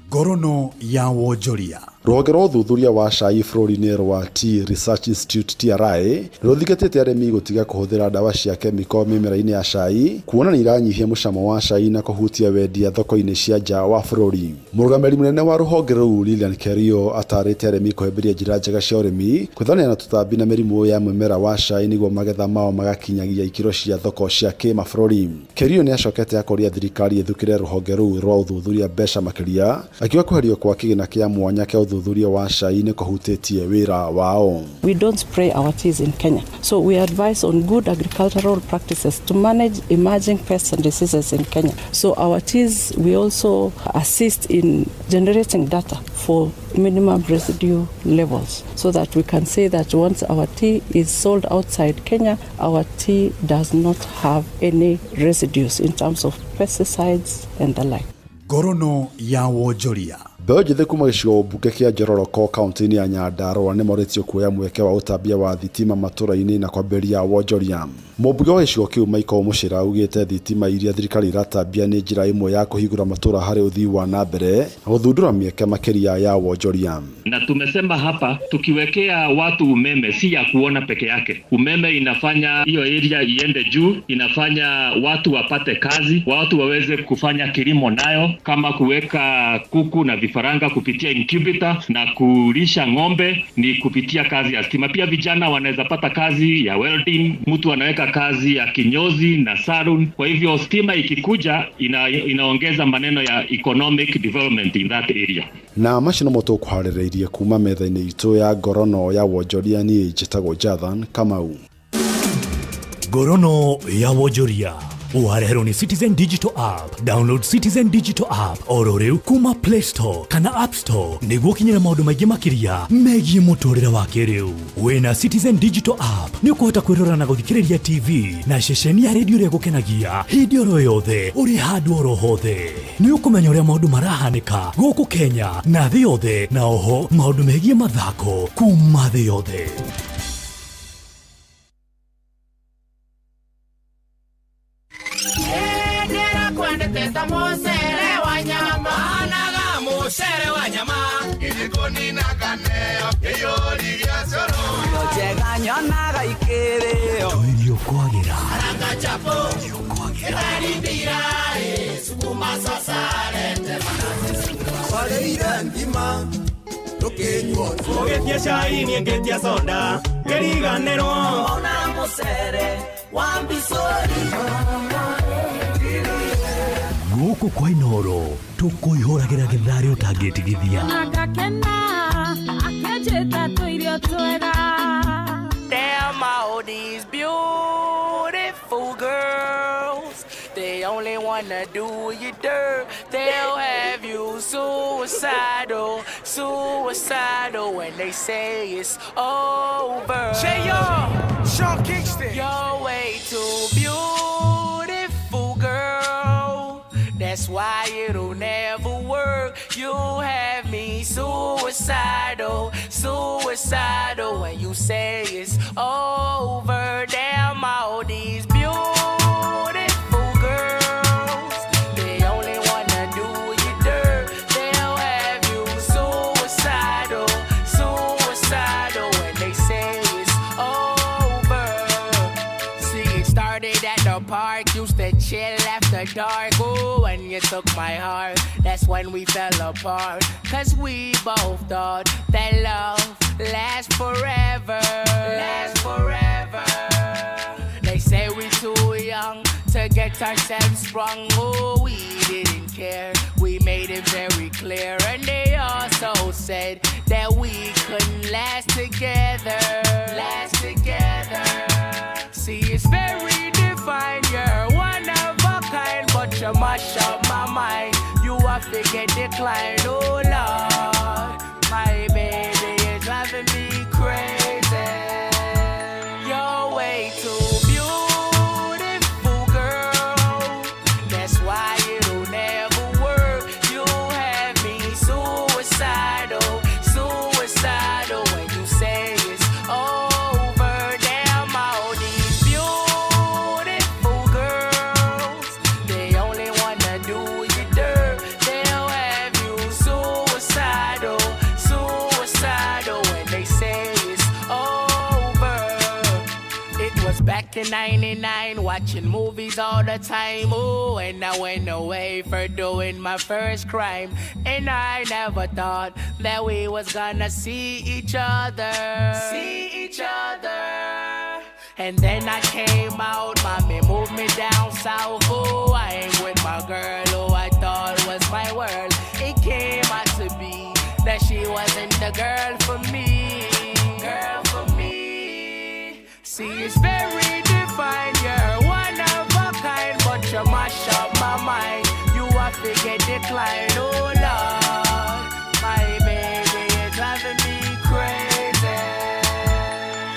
Ngorono ya Wonjoria. Rũhonge rwa ũthuthuria wa cai bũrũri-inĩ rwa Tea Research Institute TRI nĩrũthingatĩte arĩmi gũtiga kũhũthĩra ndawa cia kemiko mĩmera-inĩ ya cai kuona nĩ iranyihia mũcamo wa cai na kũhutia wendia thoko-inĩ cia nja wa bũrũri. Mũrũgamĩrĩri mũnene wa rũhonge rũu Lilian Kerio atarĩte arĩmi kũhĩmbĩria njĩra njega cia ũrĩmi gwĩthana na tũtambi na mĩrimũ ya mũmera wa cai nĩguo magetha mao magakinyagia ikĩro cia thoko cia kĩmabũrũri. Kerio nĩacokete akoria thirikari ĩthukĩre rũhonge rũu rwa ũthuthuria mbeca makĩria, akiuga kweherio kwa kĩgĩna kĩa mwanya kĩa ũthuthuria wa cai nĩ kũhutĩtie wĩra wao. We don't spray our teas in Kenya. So we advise on good agricultural practices to manage emerging pests and diseases in Kenya. So our teas, we also assist in generating data for minimum residue levels so that we can say that once our tea is sold outside Kenya, our tea does not have any residues in terms of pesticides and the like. Ngorono ya Wonjoria. Mbeũ njĩthĩ kuma gĩcigo mbunge kĩa Njororoko kaunti-inĩ ya Nyandarua nĩmorĩtio kuoya mweke wa ũtambia wa thitima matũra-inĩ na kwambĩrĩria wonjoria. Mũmbunge wa gĩcigo kĩu Michael Mũcĩra augĩte thitima iria thirikari ĩratambia nĩ njĩra ĩmwe ya kũhingũra matũra harĩ ũthii wa na mbere na gũthundũra mĩeke makĩria ya wonjoria. Na tumesema hapa tukiwekea watu umeme si ya kuona peke yake. Umeme inafanya hiyo area iende juu, inafanya watu wapate kazi, watu waweze kufanya kilimo nayo kama kuweka kuku na vifaa vifaranga kupitia incubator na kulisha ng'ombe ni kupitia kazi ya stima. Pia vijana wanaweza pata kazi ya welding, mtu anaweka kazi ya kinyozi na salon. Kwa hivyo stima ikikuja inaongeza maneno ya economic development in that area. Na macio nomo tũkũharĩrĩirie kuma metha-inĩ itũ ya ngorono ya wonjoria. Niĩ njĩtagwo Jathan Kamau. Ngorono ya wonjoria wareherwo nĩ Citizen Digital App. Download Citizen Digital App oro rĩu kuma Play Store kana App Store nĩguo ũkinyĩre maũndũ maingĩ makĩria megiĩ mũtũrĩre wa kĩrĩu. Wĩna Citizen Digital App nĩ ũkũhota kwĩrora na gũthikĩrĩria TV na ceceni ya redio ĩrĩa ĩgũkenagia hĩndĩ oro yothe ũrĩ handũ oro hothe. Nĩ ũkũmenya ũrĩa maũndũ marahanĩka gũkũ Kenya na thĩ yothe, na oho maũndũ megiĩ mathako kuma thĩ yothe. Tuirio kwagira Ũgĩtia cai niĩ ngĩtia soda ngĩriganĩrwo ona mũcere wa mbicũri. Gũkũ kwa Inooro tũkũihũragĩra gĩtharĩ ũtangĩtigithia. Agakena akĩnjĩta tũirio twega. Damn all these beautiful girls, they only wanna do you dirt. They'll have you suicidal, suicidal when they say it's over. J.R. Sean Kingston. You're way too beautiful, girl. That's why it'll never work. You have me suicidal, suicidal when you say it's over. Damn all these beautiful girls, they only wanna do you dirt. They'll have you suicidal, suicidal when they say it's over. See, it started at the park, used to chill after dark. Oh, when you took my heart, that's when we fell apart. 'Cause we both thought that love lasts forever. Lasts forever. They say we too young to get ourselves sprung. Oh, we didn't care. We made it very clear. And they also said that we couldn't last together. Last together. See, it's very divine. You're one of a kind, but you mash up my mind. You a figure decline. Oh, Lord, my baby is driving me crazy. You're way too beautiful, girl. That's why it'll never work. You have me suicidal, suicidal when you say it's over. Damn all these beautiful girls, they only wanna do you dirt. They'll have you suicidal, suicidal when they say it's over. It was back in 99, watching movies all the time. Oh, and I went away for doing my first crime. And I never thought that we was gonna see each other. See each other. And then I came out, mommy moved me down south. Oh, I ain't with my girl who I thought was my world. It came out to be that she wasn't the girl for me. Girl for me. See, it's very divine. You're one of a kind, but you mash up my mind. You a figure decline. Oh, Lord, my baby is driving me crazy.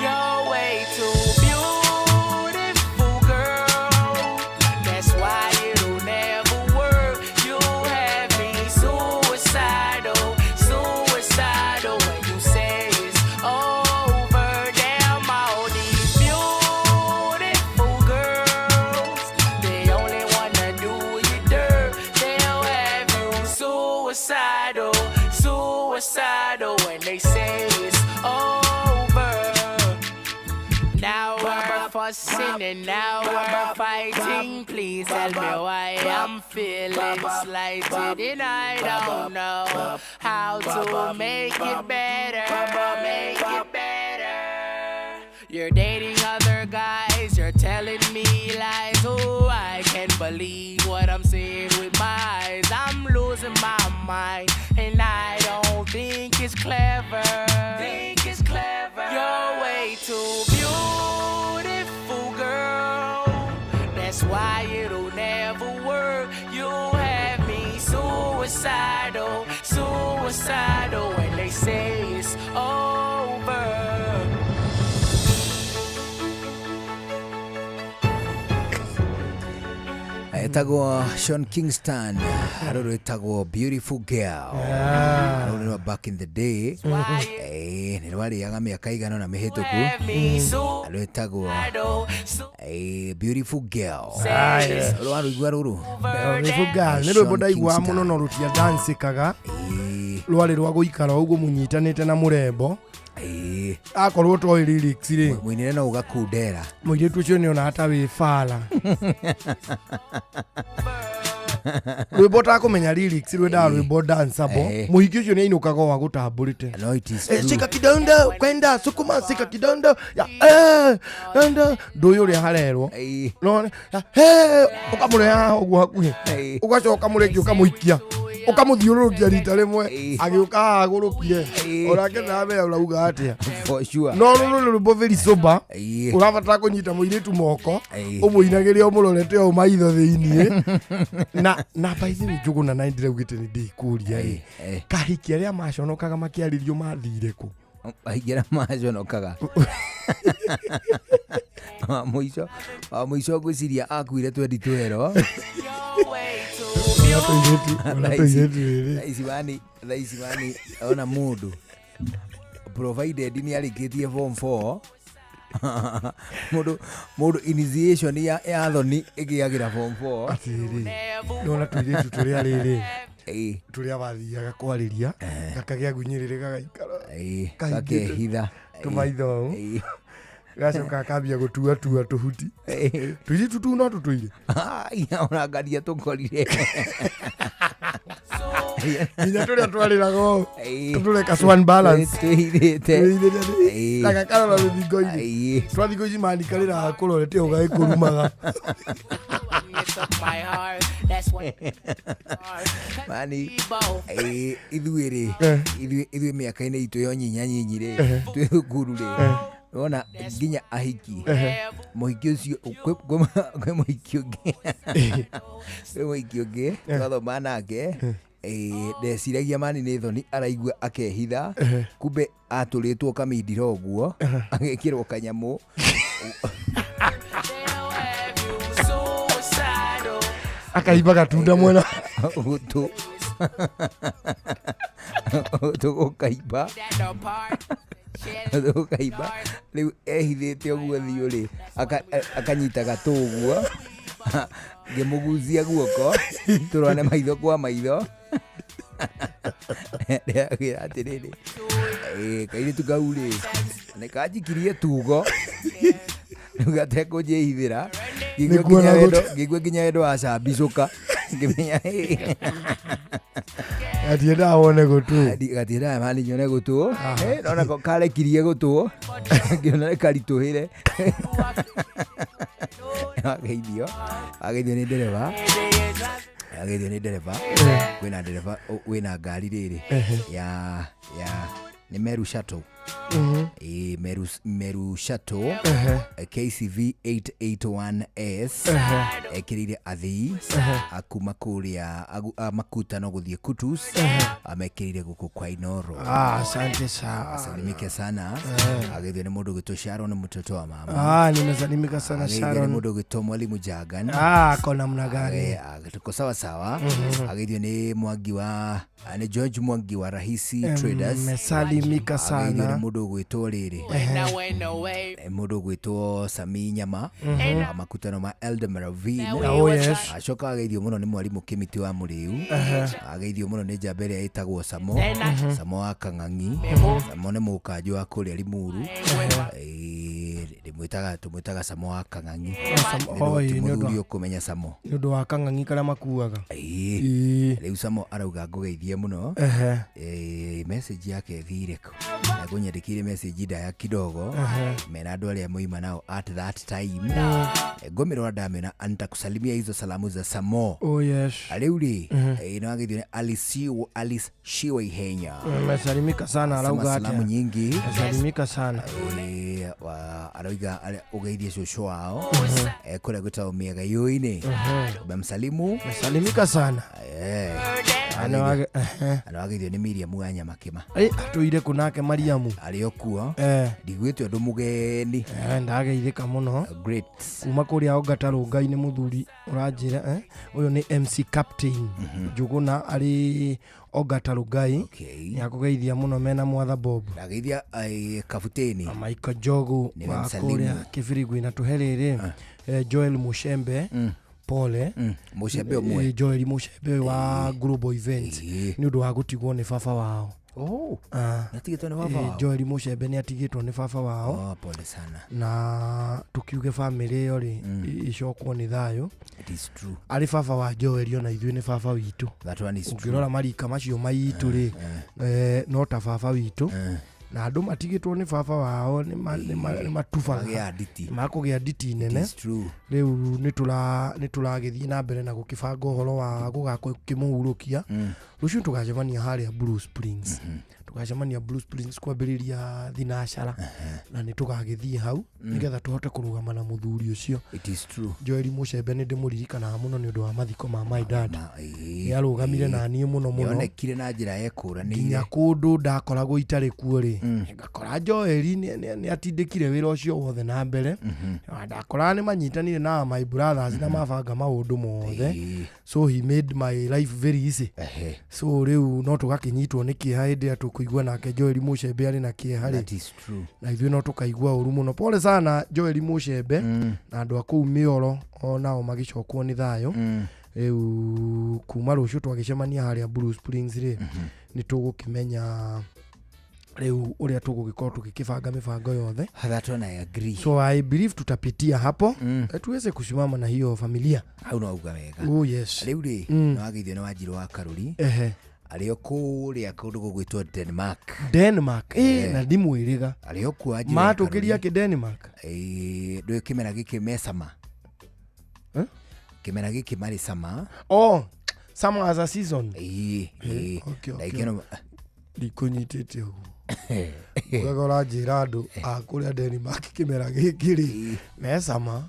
You're way too beautiful, girl. That's why it'll never work. You have me suicidal, suicidal when you say it's over. Damn all these beautiful girls, they only wanna do you dirt. They'll have you fussing and now we're fighting. Please tell me why I'm feeling slighted and I don't know how to make it better. Make it better. You're dating other guys, you're telling me lies. Oh, I can't believe what I'm seeing with my eyes. I'm losing my mind, and I don't think it's clever. Think it's clever. You're way too beautiful, girl. That's why it'll never work. You have me suicidal, suicidal, and they say it's over. Etagwo Sean Kingston, rũrũ rwĩtagwo Beautiful Girl. Rũrũ rwa back in the day, nĩ rwarĩaga mĩaka igana na mĩhĩtũku. Rwĩtagwo Beautiful Girl. Rwarũigua rũrũ? Beautiful Girl nĩ rwĩmbo ndaiguaga mũno no rũtiadancĩkaga. Rwarĩ rwa gũikara ũguo mũnyitanĩte na mũrembo. Akorwo toĩ lyrics rĩ, mũinĩre no ũgakundera. Mũirĩtu ũcio nĩ ona ta wĩ bala. Rwĩmbo takũmenya lyrics rwendaga rwĩmbo danceable. Mũhiki ũcio nĩ ainũkaga o agũtambũrĩte. No, it is true. Shika kidondo kwenda sukuma shika kidondo ya ndo ndũyũ ũrĩa harerwo. No ũkamũrehe haha ũguo hakuhĩ, ũgacoka mũrĩngĩ ũkamũikia, ũkamũthiũrũrũkia rita rĩmwe, agĩũka haha agũrũkie, onake ndaramenya ũrauga atĩa. For sure. No rũrũ nĩ rwĩmbo very sober, ũrabatara kũnyita mũirĩtu moko, ũmũinagĩre ũmũrorete o maitho thĩiniĩ. Na by the way Njũgũna na ndĩraugĩte nĩ ndĩkũria ĩ, kahiki arĩa maconokaga makĩarĩrio mathire kũ? Ahiki arĩa maconokaga wa mũico ngwĩciria akuire 2012. Thaa ici mani ona mũndũ provided nĩ arĩkĩtie form 4, mũndũ initiation ya thoni ĩgĩagĩra form 4. Atĩrĩrĩ, nĩwona tũirĩtu tũrĩa rĩrĩ tũrĩa wathiaga kwarĩria gakagĩa gunyĩrĩrĩ gagaikara gakehitha tũmaitho ũũ, gacoka gakambia gũtuatua tũhuti. Tũirĩtu tũu no tũtũire. Ona ngaria tũkorire. Nginya tũrĩa twarĩraga ũũ, tũtũreka swan balance. Twĩhithĩte. Na gakarora rũthingo-inĩ. Twa thikũ ici mani karĩraga kũrorete ũũ gagĩkũrumaga. Mani, ithuĩ rĩ, ithuĩ mĩaka-inĩ itũ ya ũnyinyanyinyi rĩ, twĩ thukuru rĩ, wona nginya ahiki, mũhiki ũcio, kwĩ mũhiki ũngĩ, kwĩ mũhiki ũngĩ twathoma nake, ndeciragia mani nĩ thoni araigua akehitha, kumbe atũrĩtwo kamindira ũguo, agekĩrwo kanyamũ. Akaimba gatunda mwena. Gũtũ. Gũtũ gũkaimba. Gũtũ gũkaimba. Rĩu ehithĩte ũguo thiũ rĩ, akanyita gatũ ũguo, ngĩmũgucia guoko, tũrorane maitho kwa maitho. Ndĩrakwĩra atĩrĩrĩ, kairĩtu kau rĩ, nĩ kanjikirie tugo. Rĩu gatekũnjĩhithĩra, ngĩigua nginya wendo wacambicũka, ngĩmenya gatiendaga wone gũtũ. Gatiendaga mani nyone gũtũ. Nona karekirie gũtũ, ngĩona nĩ karitũhĩre. Ageithio nĩ ndereba. Ageithio nĩ ndereba. Kwĩna ndereba wĩna ngari rĩrĩ ya nĩ Meru Shuttle. Meru Shuttle KCV 881S ekĩrĩire athii akuma kũrĩa makutano gũthiĩ Kutus, amekĩrĩire gũkũ kwa Inoro. Asante sana. Asalimike sana. Ageithio nĩ mũndũ ũgwĩtwo Sharon mtoto wa mama. Nimesalimika sana Ageithio nĩ Sharon. mũndũ ũgwĩtwo Mwalimu Jagan. Ako namna gani? Tuko sawa sawa. Ageithio nĩ Mwangi wa nĩ George Mwangi wa Rahisi Traders. Nimesalimika sana. Ageithio nĩ mũndũ ũgwĩtwo rĩrĩ, mũndũ ũgwĩtwo Sami Nyama, makutano ma Elder Maravin. Oh, yes. Acoka ageithio mũno nĩ mwarimũ Kĩmiti wa Mũrĩu. Ageithio mũno nĩ njamba ĩrĩa ĩtagwo Samo, Samo wa Kang'ang'i. Samo nĩ mũkanjũ wa kũrĩa Limuru. Ndĩmwĩtaga tũmwĩtaga Samo wa Kang'ang'i. Oi, Nĩ nĩ ũndũ mũthuri ũkũmenya Samo. Nĩ ũndũ wa kang'ang'i karĩa makuaga. Ĩĩ. Rĩu Samo arauga ngũgeithie mũno. Ehe. Message yake ĩthire kũ? Na ngũnyandĩkĩire message ndaya kidogo. Ehe. Mena andũ arĩa moima nao at that time. Ngũmĩrora ndamena nitakusalimia hizo salamu za Samo. Oh yes. Rĩu rĩ, nĩ wageithio nĩ Alice Shiwa Ihenya. Amesalimika sana Sema arauga salamu atĩa? nyingi. Amesalimika sana. Arauga ugeithie cũcũ wao kũrĩa gwĩtagwo Mĩegayũ-inĩ. Umemsalimu. Amesalimika sana. Ana wageithio nĩ Miriam wa Nyamakĩma. Atũire kũ nake Mariamu? Arĩ o kuo. Ndiguĩte ũndũ mũgeni. Ndageithĩka mũno. Great. Kuma kũrĩa Ongata Rũngai-inĩ mũthuri ũranjĩra ũyũ nĩ MC Captain Njũgũna arĩ Ongata Rũngai. Nĩ akũgeithia mũno mena Mwatha Bob. Ndageithia kabuteni Michael Njogu Nĩwe wa msalimu. kũrĩa Kĩbirigwi na tũhe rĩrĩ Joel Mushembe pole. Mushembe ũmwe. Joel Mushembe wa Global Events nĩ ũndũ wa gũtigwo nĩ baba wao. Oh. Nĩatigĩtwo nĩ baba wao? Joel Mushembe nĩ atigĩtwo nĩ baba wao. Oh, pole sana. Na tukiuge famĩlĩ ĩyo rĩ ĩcokwo nĩ thayũ. It is true. Arĩ baba wa Joel ona ithuĩ nĩ baba witũ. That one is true. Ũngĩrora marika macio maitũ rĩ no ta baba witũ. Na andũ matigĩtwo nĩ baba wao nĩ matubaga. Magĩa nditi. Makũgĩa nditi nene. It is true. Rĩu nĩ tũragĩthiĩ na mbere na gũkĩbanga ũhoro wa gũgakorwo kĩmũhurũkia. Rũciũ tũgacemania harĩa Blue Springs. Tũgacemania Blue Springs kwambĩrĩria thinacara na nĩ tũgagĩthiĩ hau nĩgetha tũhote kũrũgama na mũthuri ũcio. It is true. Joel Mushembe nĩ ndĩmũririkanaga mũno nĩ ũndũ wa mathiko ma my dad. Nĩ arũgamire na niĩ mũno mũno. Nĩonekire na njĩra ekũranĩire. Nginya kũndũ ndakoragwo itarĩ kuo rĩ, ngakora Joel nĩ atindĩkire wĩra ũcio wothe na mbere. Ndakoraga nĩ manyitanire na my brothers na mabanga maũndũ mothe. So he made my life very easy. So rĩu no tũgakĩnyitwo nĩ kĩeha hĩndĩ ĩrĩa tũkũigua nake Joel Mushembe arĩ na kĩeha rĩ. That is true. Na ithuĩ no tũkaigua ũru mũno. Pole sana Joel Mushembe na andũ a kũu Mĩoro onao magĩcokwo nĩ thayũ. Rĩu kuma rũciũ twagĩcemania harĩa Blue Springs rĩ, nĩ tũgũkĩmenya rĩu ũrĩa tũgũgĩkorwo tũgĩkĩbanga mĩbango yothe. That one I agree. So I believe tutapitia hapo tuweze kusimama na hiyo familia. Hau no auga wega. Oh yes. Rĩu rĩ, nĩ wageithio nĩ Wanjirũ wa Karuri. Arĩ o kũrĩa kũndũ gũgwĩtwo Denmark. Denmark. Na ndimwĩrĩga. Arĩ o kuo Wanjirũ wa Matũkĩria kĩ Denmark? Ndũĩ kĩmera gĩkĩ me sama. Kĩmera gĩkĩ marĩ sama. Oh, summer as a season. Ĩĩ. Okay. Ndagĩka Ndikũnyitĩte ũguo. Ugaga ũranjĩra andũ a kũrĩa Denmark kĩmera gĩkĩ rĩ me sama.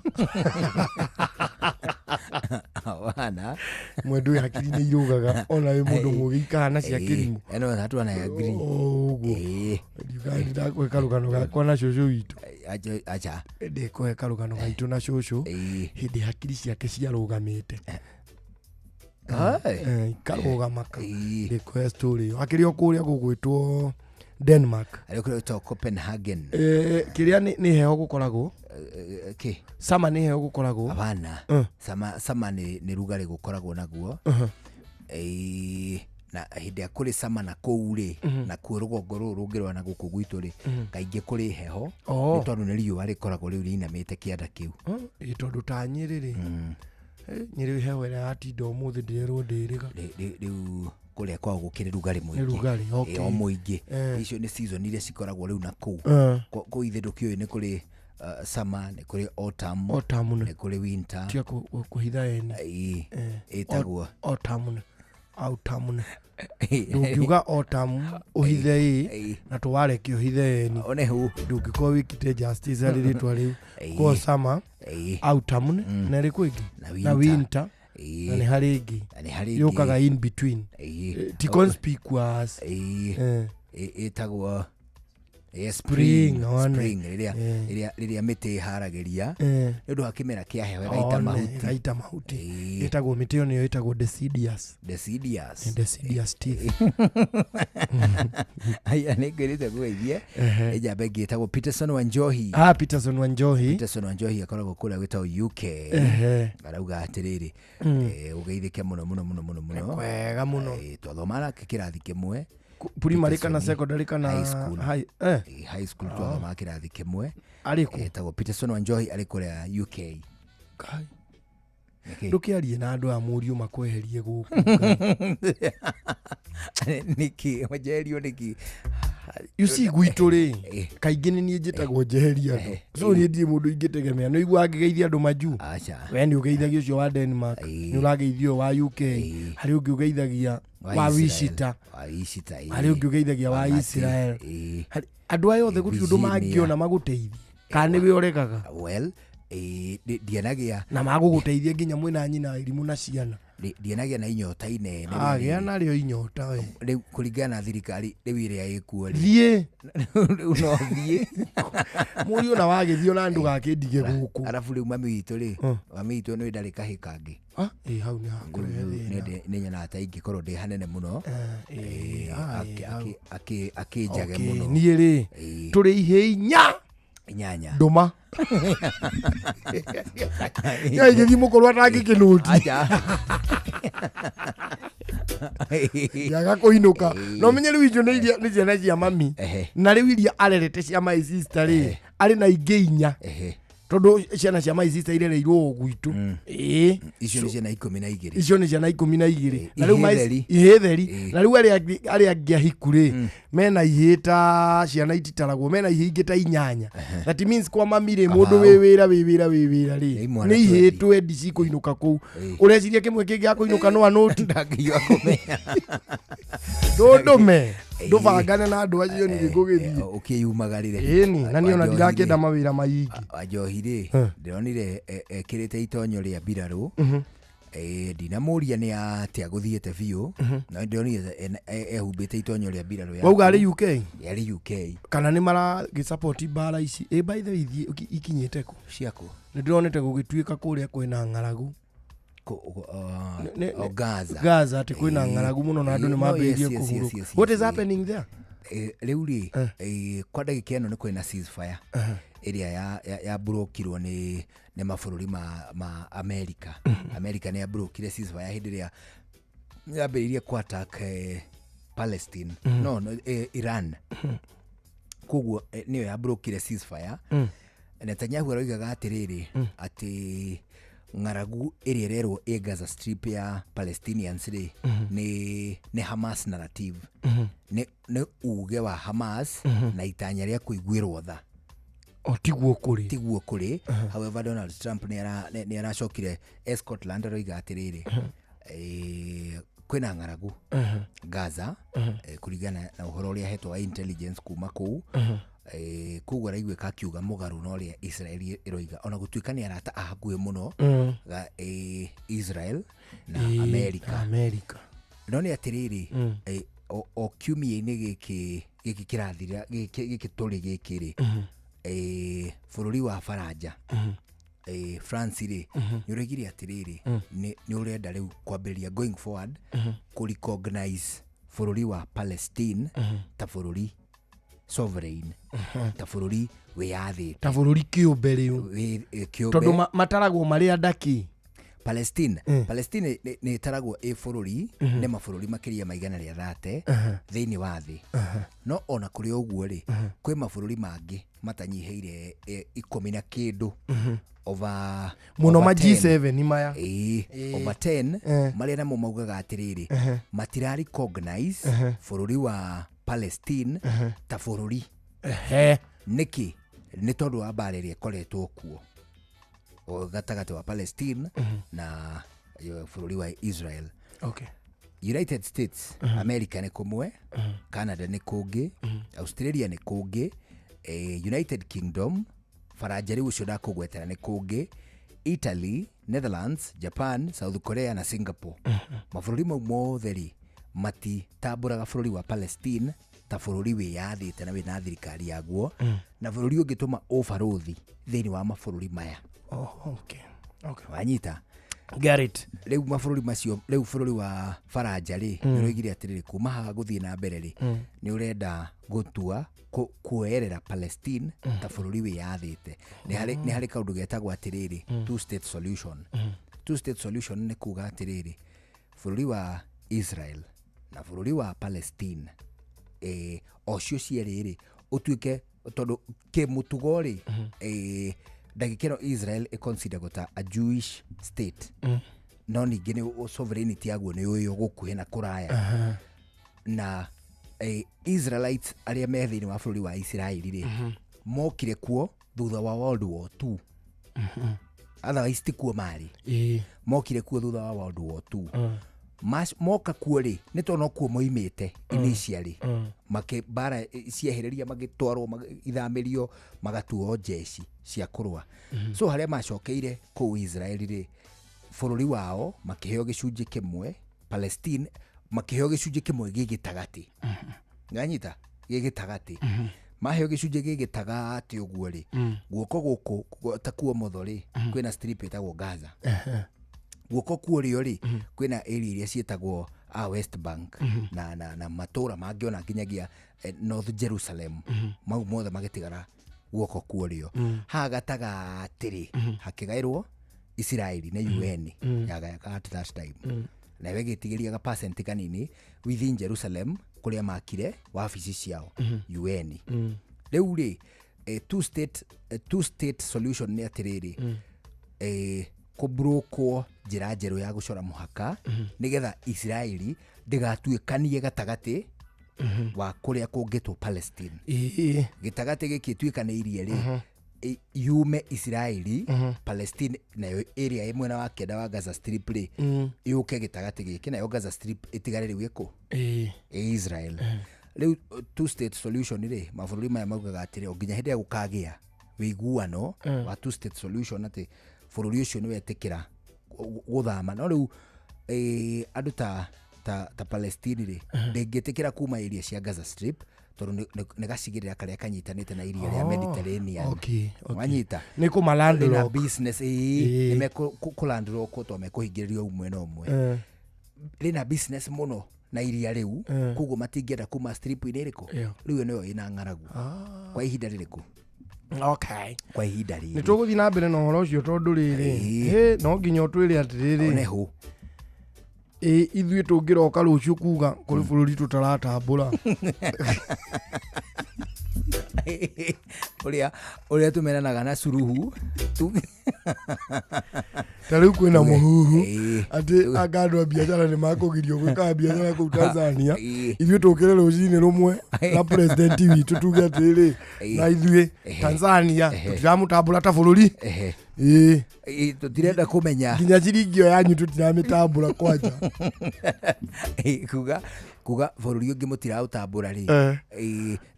Wana. Mwendũ hakiri nĩ irũgaga ona wĩ mũndũ mũgĩ ikahana cia kĩrimũ. Eno that one I agree. Ũguo. Ndiugaga ndakũhe karũgano gakwa na cũcũ witũ. Acha. Ndĩkũhe karũgano gaitũ na cũcũ hĩndĩ hakiri ciake ciarũgamĩte. Ikarũgama ka. Ndĩkũhe story ĩyo. Akĩrĩ o kũrĩa gũgwĩtwo Denmark. Arĩ kũrĩa gwĩtwo Copenhagen. Kĩrĩa nĩ heho gũkoragwo. Kĩ? Sama nĩ heho gũkoragwo. Hapana. Sama nĩ rugarĩ gũkoragwo naguo. Na hĩndĩ ĩrĩa kũrĩ sama na kũu rĩ, na kuo rũgongo rũrũ rũngĩ rwa na gũkũ gwitũ rĩ, kaingĩ kũrĩ heho nĩ tondũ nĩ riũa rĩkoragwo rĩu rĩinamĩte kĩanda kĩu. Ĩ tondũ ta Nyĩrĩ rĩ, Nyĩrĩ heho ĩrĩa yatinda ũmũthĩ ndĩrerwo ndĩrĩga. Rĩu kũrĩa kwao gũkĩrĩ rugarĩ mũingĩ. Nĩ rugarĩ, okay. O mũingĩ. Icio nĩ season iria cikoragwo rĩu na kũu. Kũu ithe ndũkĩũĩ nĩ kũrĩ summer, nĩ kũrĩ autumn, Autumn nĩ kũrĩ winter. Tia kũhitha eni. Ĩtagwo Autumn. Autumn. Ndũngiuga autumn ũhithe ĩ na tũwareke ũhithe eni. One hu. Ndũngĩkorwo wĩkĩte justice harĩ rĩtwa rĩu. Kwa summer, autumn, na ĩrĩkũ ĩngĩ? Na Na winter. Na nĩ harĩ ĩngĩ. Na nĩ harĩ ĩngĩ. Yũkaga in between. Ti conspicuous. Ĩtagwo Spring, one. Spring, rĩrĩa mĩtĩ ĩharagĩria nĩ ũndũ wa kĩmera kĩa heho ĩgaita One, mahuti. ĩgaita mahuti. Ĩtagwo mĩtĩ ĩyo nĩyo ĩtagwo deciduous. Deciduous. Deciduous teeth. Aya nĩ ngwĩrĩte ngũgeithie. Njamba ĩngĩ ĩtagwo Peterson Wanjohi. Peterson Wanjohi. Peterson Wanjohi akoragwo kũrĩa gwĩtagwo UK. Arauga atĩrĩrĩ, ũgeithĩke mũno mũno mũno mũno mũno. Wega mũno. Twathoma nake kĩrathi kĩmwe. Primary kana Peterson, secondary kana high school. High, eh. High school twathomaga kĩrathi kĩmwe. Arĩ kũ? Etagwo Peterson Wanjohi, arĩ kũrĩa UK. Kai. Nĩkĩ? Ndũkĩarie na andũ aya mũriũ makweherie gũkũ. Nĩkĩ wanjeherio nĩkĩ? You see, gwitũ rĩ, kaingĩ nĩ niĩ njĩtagwo njeherie andũ, so niĩ ndirĩ mũndũ ingĩtegemea. Nĩ ũiguaga ngĩgeithia andũ majuu? Aca. We nĩ ũgeithagia ũcio wa Denmark, nĩ ũrageithia ũyũ wa UK, harĩ ũngĩ ũgeithagia Wa wa Israel. Wichita, Wa Wichita, ĩĩ. harĩ ũngĩ ũgeithagia wa Wa Mati, Israel. ĩĩ. Andũ aya othe gũtirĩ ũndũ Virginia. mangĩona magũteithie, kana nĩwe ũregaga? Well, ndianagia Na magũgũteithia nginya mwĩna nyina irimũ na ciana. Ndianagia na inyota inene. Agĩa narĩo inyota we. Rĩu kũringana na thirikari rĩu ĩrĩa ĩkuo rĩ, Thiĩ. Rĩu no thiĩ. Mũriũ na wagĩthiĩ ona ndũgakĩndige gũkũ. Arabu rĩu mami witũ rĩ, mami witũ nĩ ndarĩ kahĩ kangĩ. Ah, ĩ hau nĩ hakũrehe thĩna. Nĩ nyonaga ta ingĩkorwo ndĩ hanene mũno, ah, hau. akĩnjage Okay, mũno. niĩ rĩ, tũrĩ ihĩ inya. Inyanya. Ndũma ya ingĩthiĩ mũkorwo atangĩkĩnũti ndiaga kũinũka. No menye rĩu icio nĩ iria nĩ ciana cia mami, na rĩu iria arerete cia my sister rĩ, arĩ na ingĩ inya, tondũ ciana cia my sister irereirwo o gwitũ. Ĩĩ. Icio nĩ ciana 12. Icio nĩ ciana 12. Na rĩu Ihĩ theri. Ihĩ theri. Na rĩu arĩa angĩ ahiku rĩ, mena ihĩ ta ciana ititaragwo, mena ihĩ ingĩ ta inyanya. That means kwa mami rĩ, mũndũ Kamau. wĩ wĩra wĩ wĩra wĩ wĩra rĩ, Imwana nĩ ihĩ 20. twendi cikũinũka kũu. Ũreciria kĩmwe kĩngĩ gĩa no anũti? Ndangĩigua kũmenya. Ndũndũme ndũbangane na andũ acio ningĩ ngũgĩthiĩ. Ũkĩyumagarĩre. Ĩni, na niĩ ona ndirakĩenda mawĩra maingĩ. Wanjohi rĩ, ndĩronire ekĩrĩte itonyo rĩa mbirarũ. Ndinamũria nĩ atĩa gũthiĩte biũ, no ndĩronire ehumbĩte itonyo rĩa mbirarũ ya Wauga arĩ kũu. UK? Arĩ UK. Kana nĩ maragĩsapoti mbara ici? Ĩ, by the way, ithiĩ ikinyĩte kũ? Ciakũ? Nĩ ndĩronete gũgĩtuĩka kũrĩa kwĩna ng'aragu. O Gaza. Gaza atĩ kwĩna ng'aragu mũno na andũ nĩ No, mambĩrĩirie yes, kũhurũka. What is happening there? Rĩu rĩ, kwa ndagĩka ĩno nĩ kwĩna ceasefire ĩrĩa yamburũkirwo nĩ mabũrũri ma America. America nĩ yamburũkire ceasefire hĩndĩ ĩrĩa yambĩrĩirie ku attack Palestine. No, Iran. Koguo nĩyo yamburũkire ceasefire. Netanyahu aroigaga atĩrĩrĩ, atĩ ng'aragu ĩrĩa ĩrerwo ĩ Gaza Strip ya Palestinians rĩ, nĩ Hamas narrative. Nĩ uge wa Hamas na itanya rĩa kũiguĩrwo tha. O tiguo kũrĩ. Tiguo kũrĩ. However, Donald Trump nĩ aracokire e Scotland aroiga atĩrĩrĩ, kwĩna ng'aragu Gaza, kũringana na ũhoro ũrĩa ahetwo wa intelligence kuma kũu. Koguo araiguĩka akiuga mũgarũ na ũrĩa Israel ĩroiga, ona gũtuĩka nĩ arata a hakuhĩ mũno ga, Israel na America. America. No nĩ atĩrĩrĩ, o kiumia-inĩ gĩkĩ kĩrathira, gĩkĩ tũrĩ gĩkĩ rĩ, bũrũri wa Faranja, France rĩ, nĩ ũroigire atĩrĩrĩ, nĩ ũrenda rĩu kwambĩrĩria going forward kũ recognize bũrũri wa Palestine ta bũrũri sovereign, ta bũrũri wĩyathĩte. Ta bũrũri kĩũmbe rĩu. Kĩũmbe. Tondũ mataragwo marĩ andaki. Palestine. Palestine nĩ ĩtaragwo ĩ bũrũri nĩ mabũrũri makĩria ma 130 thĩinĩ wa thĩ. No ona kũrĩ ũguo rĩ, kwĩ mabũrũri mangĩ matanyihĩire ikũmi na kĩndũ, over Mũno over ma 10. G7 maya. Ĩĩ, over 10 marĩa namo maugaga atĩrĩrĩ, matira recognize bũrũri wa Palestine ta bũrũri. Nĩkĩ? Nĩ tondũ wa mbara ĩrĩa ĩkoretwo kuo o gatagatĩ wa Palestine na bũrũri wa Israel. United States, America nĩ kũmwe, Canada nĩ kũngĩ, Australia nĩ kũngĩ, United Kingdom, Faranja rĩu ũcio ndakũgwetera nĩ kũngĩ, Italy, Netherlands, Japan, South Korea na Singapore. Mabũrũri mau mothe rĩ, matitambũraga bũrũri wa Palestine ta bũrũri wĩyathĩte na wĩna thirikari yaguo, na bũrũri ũngĩtũma ũbarũthi thĩinĩ wa mabũrũri maya. Oh, okay. Okay. Wanyita? Get it. Rĩu mabũrũri macio, rĩu bũrũri wa Faranja rĩ, nĩ ũroigire atĩrĩrĩ, kuma haha gũthiĩ na mbere rĩ, nĩ ũrenda gũtua kuoerera Palestine ta bũrũri wĩyathĩte. Nĩ harĩ kaũndũ getagwo atĩrĩrĩ, two state solution. Two state solution nĩ kuga atĩrĩrĩ, bũrũri wa Israel na bũrũri wa Palestine O cio cierĩ rĩ, ũtuĩke tondũ kĩmũtugo rĩ, ndagĩka ĩno Israel ĩconsideragwo ta a Jewish state, no ningĩ nĩ sovereignty yaguo nĩ ũyũ gũkuhĩ na kũraya. Na Israelites arĩa me thĩinĩ wa bũrũri wa Isiraeli rĩ, mokire kuo thutha wa World War II. Otherwise ti kuo marĩ. Mokire kuo thutha wa World War II. Moka kuo rĩ, nĩ tondũ no kuo moimĩte initially. Makĩ mbara ciehereria, magĩtwarwo ithamĩrio, magatuo jeshi cia kũrũa. So harĩa macokeire kũu Israeli rĩ, bũrũri wao makĩheo gĩcunjĩ kĩmwe, Palestine makĩheo gĩcunjĩ kĩmwe gĩ gĩtagatĩ. Nganyita gĩ gĩtagatĩ. Maheo gĩcunjĩ gĩ gĩtagatĩ ũguo rĩ, guoko gũkũ ta kuo motho rĩ, kwĩna strip ĩtagwo Gaza. Guoko kuo rĩ, kwĩna area iria ciĩtagwo West Bank na matũra mangĩ ona nginyagia North Jerusalem. Mau mothe magĩtigara guoko kuo. Haha gatagatĩ rĩ, hakĩgaĩrwo Isiraeli na UN yagayaga at that time. Nayo ĩgĩtigĩria ga percent kanini within Jerusalem kũrĩa makire wabici ciao, UN. Rĩu rĩ, two state solution nĩ atĩrĩrĩ, kũbrokwo njĩra njerũ ya gũcora mũhaka, nĩgetha Isiraeli ndĩgatuĩkanie gatagatĩ wa kũrĩa kũngĩtwo Palestine. Gĩtagatĩ gĩkĩ ĩtuĩkanĩirie rĩ, yume Isiraeli, Palestine nayo area ĩ mwena wa kĩanda wa Gaza Strip rĩ, yũke gĩtagatĩ gĩkĩ, nayo Gaza Strip ĩtigare rĩu ĩkũ? Ĩ Israel. Rĩu two state solution rĩ, mabũrũri maya maugaga atĩrĩ, o nginya hĩndĩ ĩrĩa gũkagĩa wĩiguano wa two state solution, atĩ bũrũri ũcio nĩ wetĩkĩra gũthama. No rĩu andũ ta Palestine rĩ, ndĩngĩtĩkĩra kuma area cia Gaza Strip, tondũ nĩ gacigĩrĩra karĩa kanyitanĩte na iria rĩa Oh, Mediterranean. okay. Wanyita? Nĩ kũma Rĩna landlock. business, ĩĩ, nĩ mekũlandlock tondũ mekũhingĩrĩrio ũmwe na ũmwe. Rĩna business mũno na iria rĩu, koguo matingĩenda kuma strip-inĩ ĩrĩkũ. Rĩu ĩyo nĩyo ĩna ng'aragu kwa ihinda rĩrĩkũ? Kwa ihinda Nĩ rĩrĩ. tũgũthiĩ na mbere na ũhoro ũcio, tondũ rĩrĩ, hĩ, no nginya ũtwĩre atĩrĩrĩ, One hũ. Ĩ ithuĩ tũngĩroka rũciũ kuga kũrĩ bũrũri tũtaratambũra? Ũrĩa tũmeranaga na Suruhu Ta rĩu kwĩna Tuge, mũhuhu atĩ anga andũ a biacara nĩ makũgirio gwĩkaga biacara kũu Tanzania. Ithuĩ tũkĩre rũcinĩ rũmwe na president witũ tuge atĩrĩrĩ, na ithuĩ Tanzania tũtiramũtambũra ta bũrũri. Ĩĩ. Tũtirenda kũmenya. Nginya ciringi ĩyo yanyu tũtiramĩtambũra kwanja. Kuga bũrũri ũngĩ mũtiraũtambũra rĩ,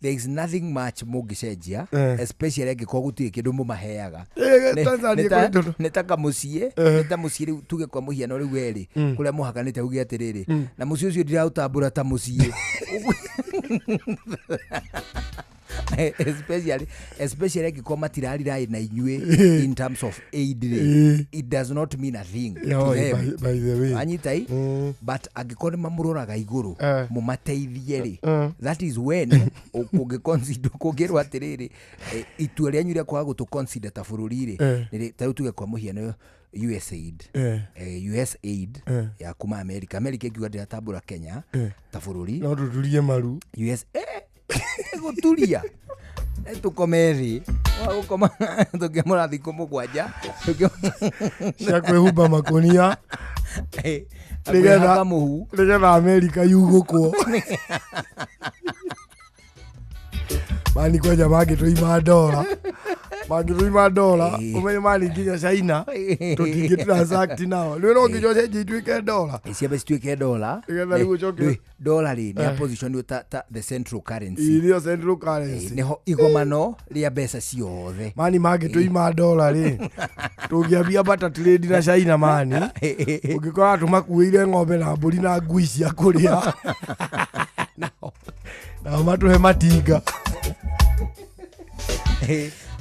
there is nothing much mũngĩcenjia, especially angĩkorwo gũtirĩ kĩndũ mũmaheaga. Tanzania kũrĩ Nĩ ta kamũciĩ, nĩ ta mũciĩ rĩu, tuge kwa mũhiano rĩu werĩ, kũrĩa mũhakanĩte, uge atĩrĩrĩ, na mũciĩ ũcio ndiraũtambũra ta mũciĩ, especially angĩkorwo matirarirai na inyuĩ in terms of aid rĩ, it does not mean a thing to them. By the way. Anyita i, but angĩkorwo nĩ mamũroraga igũrũ, mũmateithie rĩ, that is when kũngĩconsider, kũngĩrwo atĩrĩrĩ, itua rĩanyu rĩa kwaga gũtũ consider ta bũrũri rĩ, ta rĩu tuge kwa mũhiano USAID, USAID ya kuma America, America ĩngiuga ndĩratambũra Kenya ta bũrũri, No tũturie maru. US gũturia, tũkome thĩ, gũkoma tũkĩamũra thikũ 7 cia kwĩhumba makũnia kwĩhaka mũhu. Nĩgetha Amerika yugũkwo mani kwanja mangĩtũima ndora, mangĩtũima ndora, ũmenye mani nginya China tũtingĩ transact nao. Rĩu no nginya ũcenjie ituĩke ndora. Ciambe cituĩke ndora. Nĩgetha rĩu ũcoke Ndora rĩ, nĩ position ta the central currency. Irio central currency. Nĩho igomano rĩa mbeca ciothe. Mani mangĩtũima ndora rĩ, tũngĩambia barter trade na China mani, ũngĩkora tũmakuĩire ng'ombe na mbũri na ngui cia kũrĩa, nao matũhe matinga.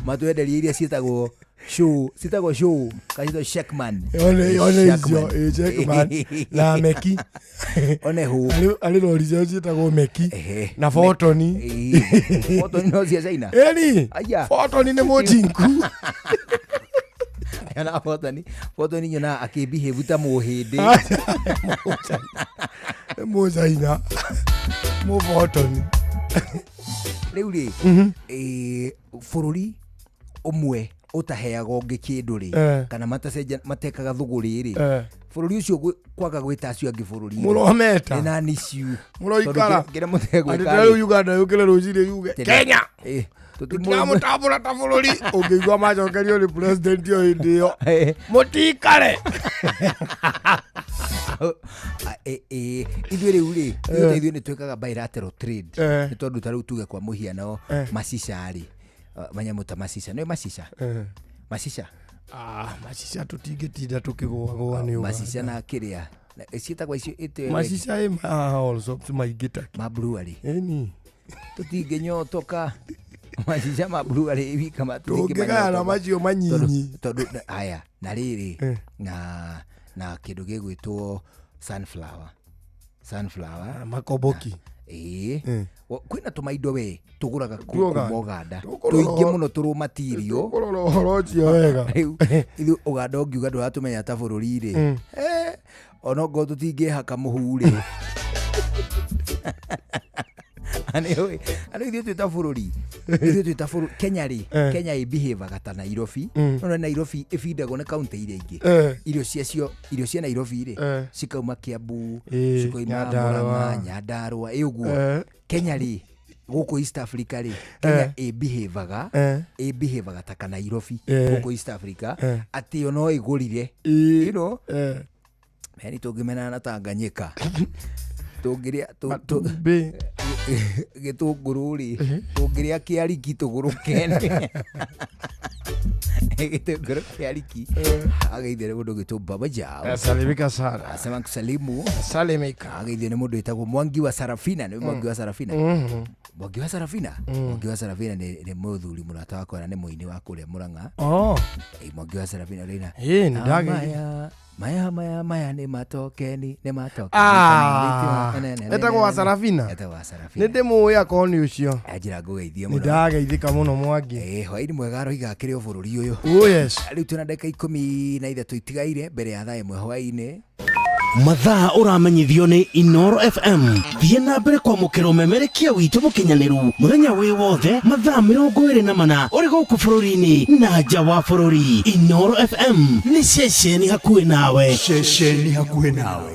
Matwenderie iria ciĩtagwo show, ciĩtagwo show kana ciĩtagwo Shackman. One icio. Shackman. Shackman na meki. One hũ. Arĩ rori ciao ciĩtagwo meki na Fotoni. Fotoni no cia China. Ĩni. Aya. Fotoni nĩ mũjinku. Ona Fotoni nyonaga akĩbehave ta mũhĩndĩ. Mũchaina mũbotoni. Rĩu rĩ, bũrũri ũmwe ũtaheaga ũngĩ kĩndũ rĩ, kana matacenja matekaga thũgũrĩ rĩ, bũrũri ũcio kwaga gwĩta acio angĩ bũrũri rĩ, Mũrometa. nĩ nani ciu Mũroikara. Tondũ kĩrĩa mũtegwĩka Atĩ rĩ, rĩu Uganda yũkĩre rũcinĩ yuge Kenya tũtiramũtambũra ta bũrũri. Ũngĩigua macokerio nĩ president o hĩndĩ ĩyo, mũtikare. Ithuĩ rĩu rĩ, ithuĩ ta ithuĩ nĩ twĩkaga bilateral trade, nĩ tondũ ta rĩu tuge kwa mũhiano macica rĩ, manyamũ ta macica, nĩ macica, macica. Ah, macica tũtingĩtinda tũkĩgũagũa nĩ Uganda. Macica na kĩrĩa ciĩtagwo icio Macica ĩ ma all sorts maingĩ ta ma brewery. Ĩni. Tũtingĩnyotoka macica ma brewery wika Tũngĩgayana macio manyinyi. Tondũ aya na rĩrĩ na kĩndũ gĩgwĩtwo sunflower, sunflower. Makoboki. Ĩĩ. Kwĩna tũmaindo we tũgũraga Tuoga. kuma Ũganda Tũkũrora tũingĩ ũhoro- mũno tũrũ material. Tũkũrora ũhoro ũcio wega. Rĩu ithuĩ Ũganda ũngiuga ndũratũmenya ta bũrũri rĩ, onokorwo tũtingĩhaka mũhu rĩ, anĩũĩ anĩ ithuĩ twĩ ta bũrũri, ithuĩ twĩ ta bũrũri Kenya rĩ, Kenya ĩbehavaga ta Nairobi. No Nairobi ĩbindagwo nĩ kaunti iria ingĩ. Irio ciacio, irio cia Nairobi rĩ, cikauma Kiambu, cikoima Nyandarua. Murang'a, Nyandarua, ĩ ũguo. Kenya rĩ, gũkũ East Africa rĩ, Kenya ĩbehavaga ĩbehavaga ta Kanairobi gũkũ East Africa, atĩ yo no ĩgũrire, you know, yani tũngĩmenana na Tanganyika tũngĩrĩa Matumbĩ. Gĩtũngũrũ rĩ, tũngĩrĩa kĩariki tũgũrũke gĩtũngũrũ kĩariki. Ageithio nĩ mũndũ ũgwĩtwo Baba Jao. Salimika sana. Asema kusalimu. Salimika. Ageithio nĩ mũndũ wĩtagwo Mwangi wa Sarafina, nĩ Mwangi wa Sarafina. Mwangi wa Sarafina, Mwangi wa Sarafina nĩ mũthuri mũrata wakwa na nĩ mũini wa kũrĩa Mũrang'a. Oh. Mwangi wa Sarafina rĩna Ĩĩ, nĩ ndageithio. maya maya maya maya nĩ matokeni, nĩ matokeni. Ah, etagwo wa Sarafina. Etagwo wa Sarafina. Nĩ ndĩmũĩ akorwo nĩ ũcio. Anjĩra ngũgeithie Nĩ mũno. ndageithĩka mũno Mwangi. Hwaĩ-inĩ mwega aroiga akĩrĩ o bũrũri ũyũ. Oh, yes. Rĩu twĩna ndagĩka 13 itigaire mbere ya thaa 1 hwaĩ-inĩ. Mathaa ũramenyithio nĩ Inoro FM. Thiĩ na mbere kwamũkĩra ũmemerekia witũ mũkinyanĩru mũthenya wĩ wothe mathaa 24 ũrĩ gũkũ bũrũri-inĩ na nja wa bũrũri. Inoro FM nĩ ceceni hakuhĩ nawe. Ceceni hakuhĩ nawe.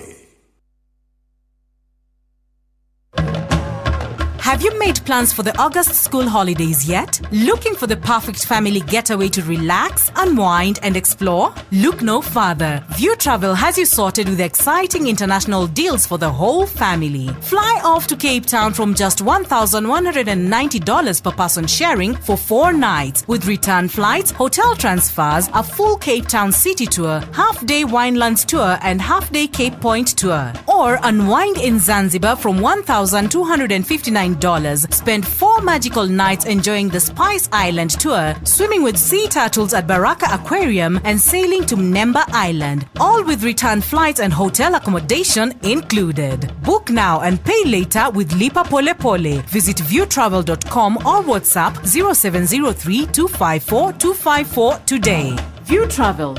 Have you made plans for the August school holidays yet? Looking for the perfect family getaway to relax, unwind, and explore? Look no further. View Travel has you sorted with exciting international deals for the whole family. Fly off to Cape Town from just $1,190 per person sharing for 4 nights, with return flights, hotel transfers, a full Cape Town city tour, half-day Winelands tour, and half-day Cape Point tour. Or unwind in Zanzibar from $1,259. Spend 4 magical nights enjoying the Spice Island tour, swimming with sea turtles at Baraka Aquarium, and sailing to Mnemba Island, all with return flights and hotel accommodation included. Book now and pay later with Lipa Pole Pole. Visit viewtravel.com or WhatsApp 0703 254 254 today. View Travel.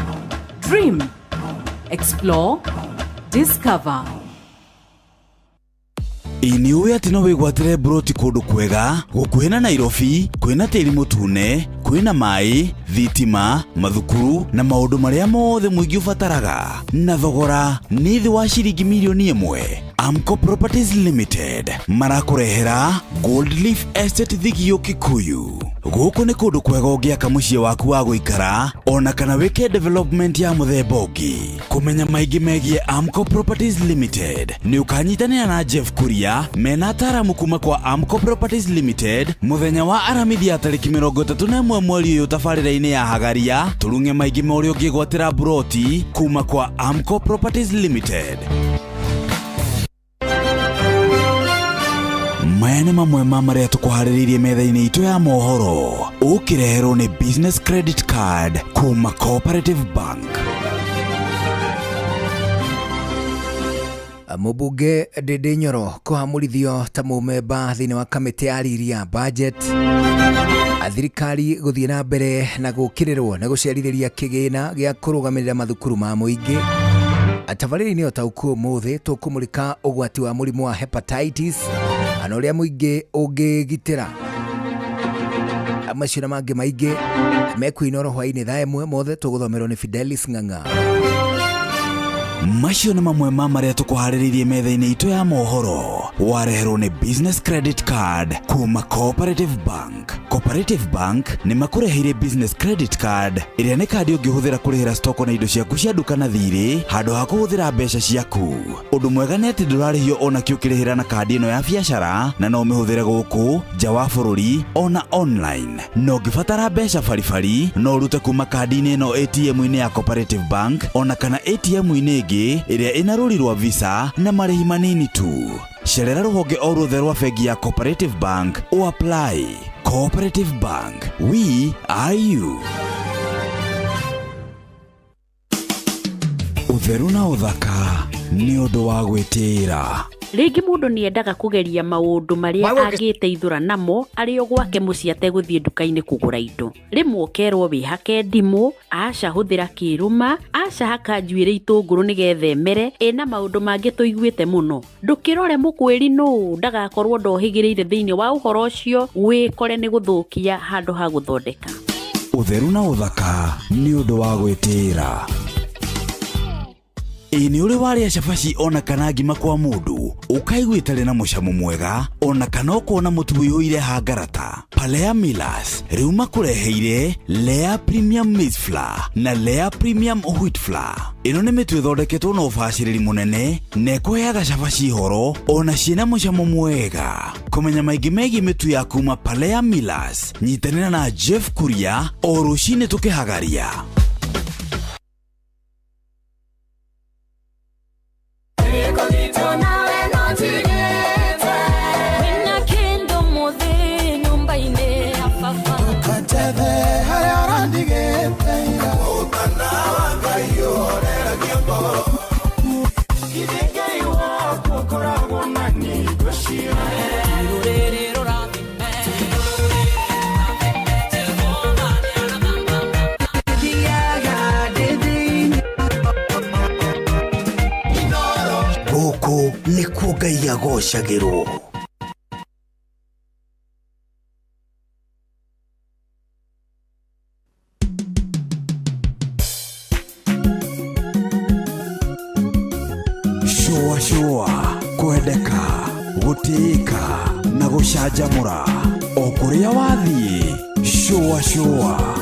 Dream. Explore. Discover. Ĩ nĩ ũĩ atĩ no wĩgwatĩre mburoti kũndũ kwega gũkuhĩ na Nairobi, kwĩna tĩri mũtune, kwĩna maĩ, thitima, mathukuru na maũndũ marĩa mothe mũingĩ ũbataraga, na thogora nĩ thĩ wa ciringi mirioni 1. Amco Properties Limited marakũrehera Gold Leaf Estate Thigio Kikuyu. Gũkũ nĩ kũndũ kwega ũngĩaka mũciĩ waku wa gũikara ona kana wĩke development ya mũthemba ũngĩ. Kũmenya maingĩ megiĩ Amco Properties Limited nĩ ũkanyitanĩra na Jeff Kuria mena ataaramu kuma kwa Amco Properties Limited mũthenya wa Aramithi ya tarĩki 31 mweri ũyũ tabarĩra-inĩ ya Hagaria, tũrung'e maingĩ ma ũrĩa ũngĩgwatĩra mburoti kuma kwa Amco Properties Limited. Maya nĩ mamwe ma marĩa tũkũharĩrĩirie metha-inĩ itũ ya mohoro, ũkĩreherwo nĩ Business Credit Card kuma Cooperative Bank. Mũmbunge Ndindi Nyoro kũhamũrithio ta mũmemba thĩinĩ wa kamĩtĩ ya riri ya budget. Thirikari gũthiĩ na mbere na gũkĩrĩrwo na gũcerithĩria kĩgĩna gĩa kũrũgamĩrĩra mathukuru ma mũingĩ. Tabarĩra-inĩ o ta ũkuo ũmũthĩ tũkũmũrĩka ũgwati wa mũrimũ wa hepatitis. Kana ũrĩa mũingĩ ũngĩgitĩra. Macio na mangĩ maingĩ mekuinoro hwaĩ-inĩ thaa 1 mothe tũgũthomerwo nĩ Fidelis Ng'ang'a. Macio nĩ mamwe ma marĩa tũkũharĩrĩirie metha-inĩ itũ ya mohoro. Wareherwo nĩ Business Credit Card kuma Cooperative Bank. Cooperative Bank nĩ makũreheire Business Credit Card ĩrĩa nĩ kandi ũngĩhũthĩra kũrĩhĩra stoko na indo ciaku cia nduka na thirĩ handũ ha kũhũthĩra mbeca ciaku. Ũndũ mwega nĩ atĩ ndũrarĩhio ona kĩ ũkĩrĩhĩra na kandi ĩno ya biacara na no ũmĩhũthĩre gũkũ nja wa bũrũri ona online. Na ũngĩbatara mbeca baribari no ũrute kuma kandi-inĩ ĩno ATM-inĩ ya Cooperative Bank ona kana ATM-inĩ ĩngĩ ĩrĩa ĩna rũri rwa Visa na marĩhi manini tu. Cerera rũhonge o ruothe rwa bengi ya Cooperative Bank o apply. Cooperative Bank, we are you. Ũtheru na ũthaka nĩ ũndũ wa gwĩtĩĩra. Rĩngĩ mũndũ nĩ endaga kũgeria maũndũ marĩa angĩteithũra namo arĩ o gwake mũciĩ ategũthiĩ nduka-inĩ kũgũra indo. Rĩmwe ũkerwo wĩhake ndimũ, aca hũthĩra kĩrũma, aca haka njuĩrĩ itũngũrũ nĩgetha ĩmere, ĩna maũndũ mangĩ tũiguĩte mũno. Ndũkĩrore mũkwĩri nũ ndagakorwo ndohĩgĩrĩire thĩinĩ wa ũhoro ũcio, wĩkore nĩ gũthũkia handũ ha gũthondeka. Ũtheru na ũthaka nĩ ũndũ wa gwĩtĩĩra. Ĩ nĩ ũrĩ warĩa cabaci ona kana ngima kwa mũndũ ũkaigua ĩtarĩ na mũcamo mwega ona kana ũkona mũtu ũiyũire hangarata. Palea Millers rĩu makũreheire Lea Premium Maize Flour na Lea Premium Wheat Flour. Ĩno nĩ mĩtu ĩthondeketwo na ũbacĩrĩri mũnene na ĩkũheaga cabaci horo ona ciĩna mũcamo mwega. Kũmenya maingĩ megiĩ mĩtu ya kuma Palea Millers, nyitanĩra na Jeff Kuria o rũcinĩ tũkĩhagaria. Gũkũ nĩkuo Ngai agocagĩrwo. Shũa shũa, kwendeka, gũtĩĩka na gũcanjamũra o kũrĩa wathiĩ. Shũa shũa.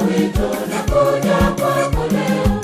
Wito na kuja kwako leo.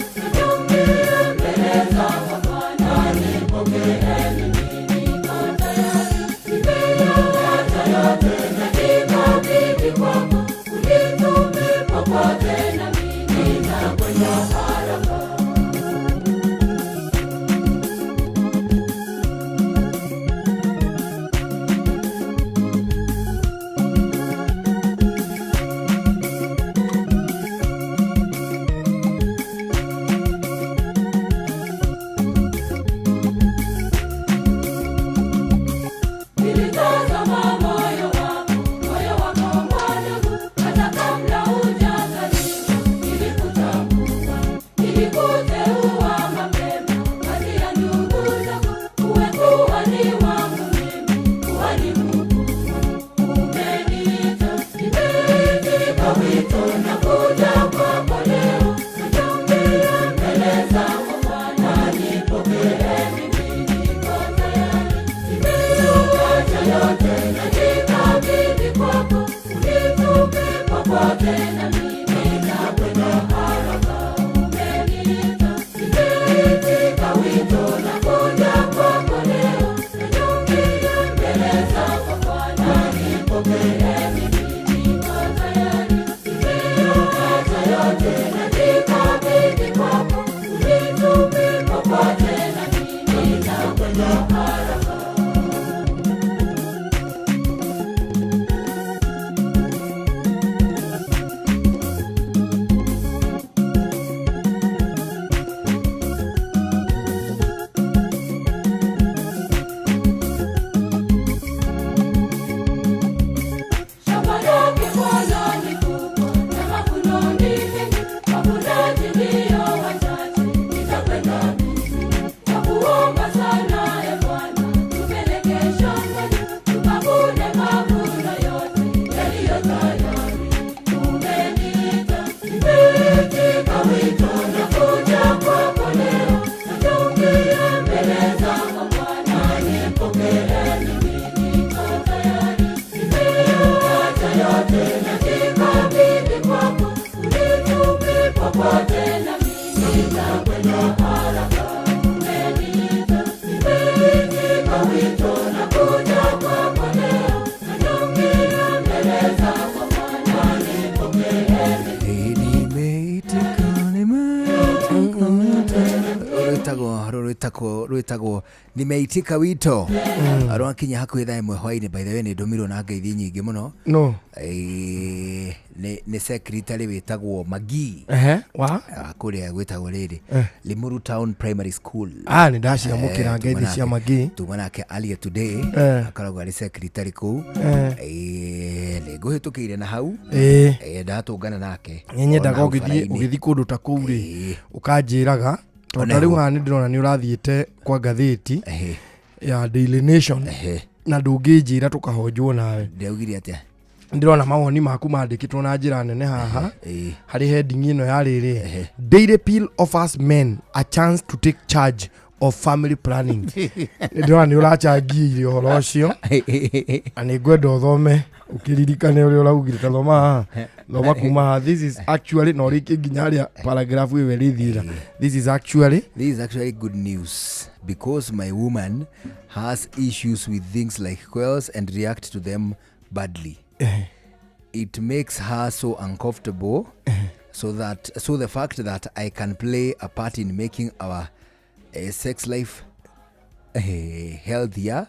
Popote na mimi nitakwenda haraka. Umeniita, nimeitika wito na kuja kwako leo. Nanyongea mbele zako Bwana, nipokee mimi niko tayari. Nimeacha yote najikabidhi kwako, unitume popote na mimi nitakwenda haraka. Shamba lake Bwana ni kubwa na mavuno ni mengi, wavunaji ndio wachache, nitakwenda mimi. Nakuomba sana e Bwana, tupeleke shambani, tukavune mavuno yote yaliyo tayari. Umeniita, nimeitika wito na kuja kwako leo, nanyongea mbele zako Bwana, nipokee mimi niko tayari. Nimeacha yote najikabidhi kwako, unitume popote na mimi nitakwenda haraka. Umeniita, nimeitika wito na kuja kwako leo, nanyongea mbele zako Bwana, nipokee Rwĩtagwo nimeitika wito rwakinya hakuhĩ thaa 1 hwainĩ. By the way, nĩ ndũmirwo na ngeithi nyingĩ mũno. No. Nĩ secretary wĩtagwo Magi. Ehe, wa? Kũrĩa gwĩtagwo rĩrĩ Limuru Town Primary School. Ah, nĩ ndaciamũkĩra ngeithi cia Magi. Tuma nake earlier today, akoragwo arĩ secretary kũu. Nĩ ngũhĩtũkĩire na hau. Ndatũngana nake. Nĩ nyendaga Ona hau ũgĩthiĩ bara-inĩ. Ũgĩthiĩ kũndũ ta kũu rĩ, ũkanjĩraga tondũ rĩu haha nĩ ndĩrona nĩ ũrathiĩte kwa ngathĩti ya Daily Nation na ndũngĩnjĩra tũkahonjwo nawe. Ndĩraugire atĩa? Ndĩrona mawoni maku mandĩkĩtwo na njĩra nene haha harĩ heading ĩno ya rĩrĩ, Daily Pill offers men a chance to take charge of family planning. Ndĩrona nĩ ũracangĩire ũhoro ũcio na nĩ ngwenda ũthome ũkĩririkane ũrĩa ũraugire. Ta thoma haha, thoma kuma haha, "This is actually," na ũrĩkie nginya harĩa paragraph ĩyo ĩrĩthira, "This is actually." This is actually good news because my woman has issues with things like coils and react to them badly. It makes her so uncomfortable, so the fact that I can play a part in making our sex life healthier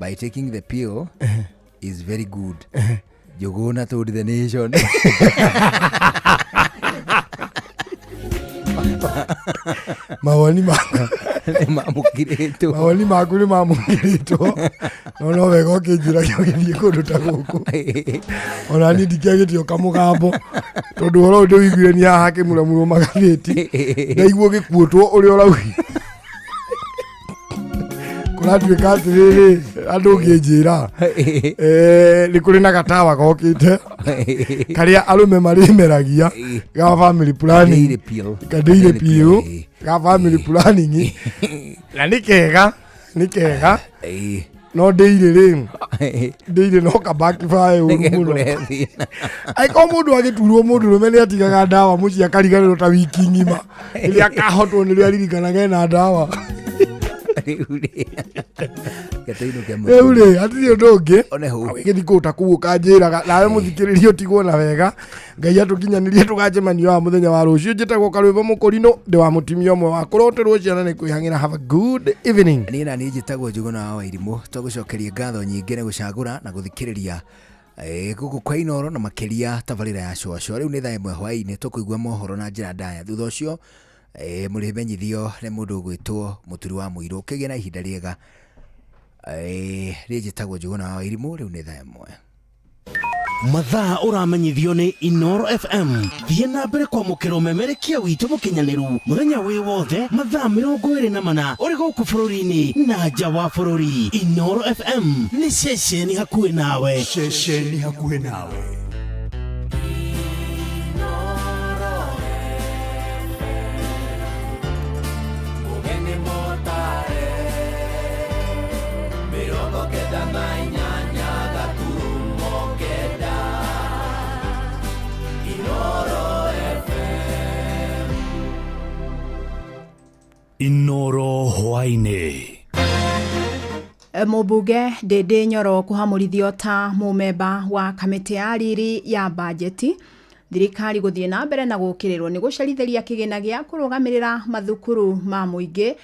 by taking the pill is very good. Jogona told the nation. Mawoni maku mamũkĩrĩtwo. Mawoni maku nĩ mamũkĩrĩtwo, no no wega ũkĩnjĩra ũgĩthiĩ kũndũ ta gũkũ, ona niĩ ndikĩagĩte kamũgambo tondũ ũhoro ũyũ ndĩwĩiguire nĩ haha hakĩmuramurwo magathĩti, ndaigua ũgĩkuũtwo ũrĩa ũraugire kũratuĩka atĩrĩrĩ, andũ ũngĩnjĩra nĩ kũrĩ na gatawa gokĩte karĩa arũme marĩmeragia ga family planning. Daily pill. Ka daily pill ga family planning, na nĩ kega, nĩ kega, no daily rĩ, daily no ka backfire ũru mũno. Angĩkorwo mũndũ agĩturwo, mũndũ rũme nĩ atigaga ndawa mũciĩ akariganĩrwo ta wiki ng'ima, rĩrĩa akahotwo nĩrĩo aririkanaga ena ndawa. Rĩu rĩ, gatainũke. Rĩu rĩ, hatirĩ ũndũ ũngĩ. One hau. Ũgĩthiĩ kũu ta kũu ũkanjĩraga nawe mũthikĩrĩrie ũtigwo na wega. Ngai atũkinyanĩrie tũgacemania wa mũthenya wa rũciũ. Njĩtagwo Karwĩmbo Mũkũrinũ, ndĩ wa mũtumia ũmwe wa kũroterwo ciana nĩ kwĩhang'ĩra. Have a good evening. Niĩ na niĩ njĩtagwo Njũgũna wa Wairimũ. Twagũcokeria ngatho nyingĩ nĩ gũcagũra na gũthikĩrĩria gũkũ kwa Inoro na makĩria tabarĩra ya Cũacũa. Rĩu nĩ thaa 1 hwaĩ-inĩ, tũkũigua mohoro na njĩra ndaya. Thutha ũcio mũrĩmenyithio nĩ mũndũ ũgwĩtwo Mũturi wa Mũirũ. Ũkĩgĩa na ihinda rĩega. Niĩ njĩtagwo Njũgũna wa Wairimũ. Rĩu nĩ thaa 1. Mathaa ũramenyithio nĩ Inoro FM. Thiĩ na mbere kwamũkĩra ũmemerekia witũ mũkinyanĩru mũthenya wĩ wothe mathaa 24 ũrĩ gũkũ bũrũri-inĩ na nja wa bũrũri. Inoro FM nĩ ceceni hakuhĩ nawe. Ceceni hakuhĩ nawe. Mugeni motare 98.9. Hwaĩ-inĩ. Mũmbunge Ndĩndĩ Nyoro kũhamũrithio ta mũmemba wa kamĩtĩ ya riri ya bajeti. Thirikari gũthiĩ na mbere na gũkĩrĩrwo nĩ gũcerithĩria kĩgĩna gĩa kũrũgamĩrĩra mathukuru ma mũingĩ.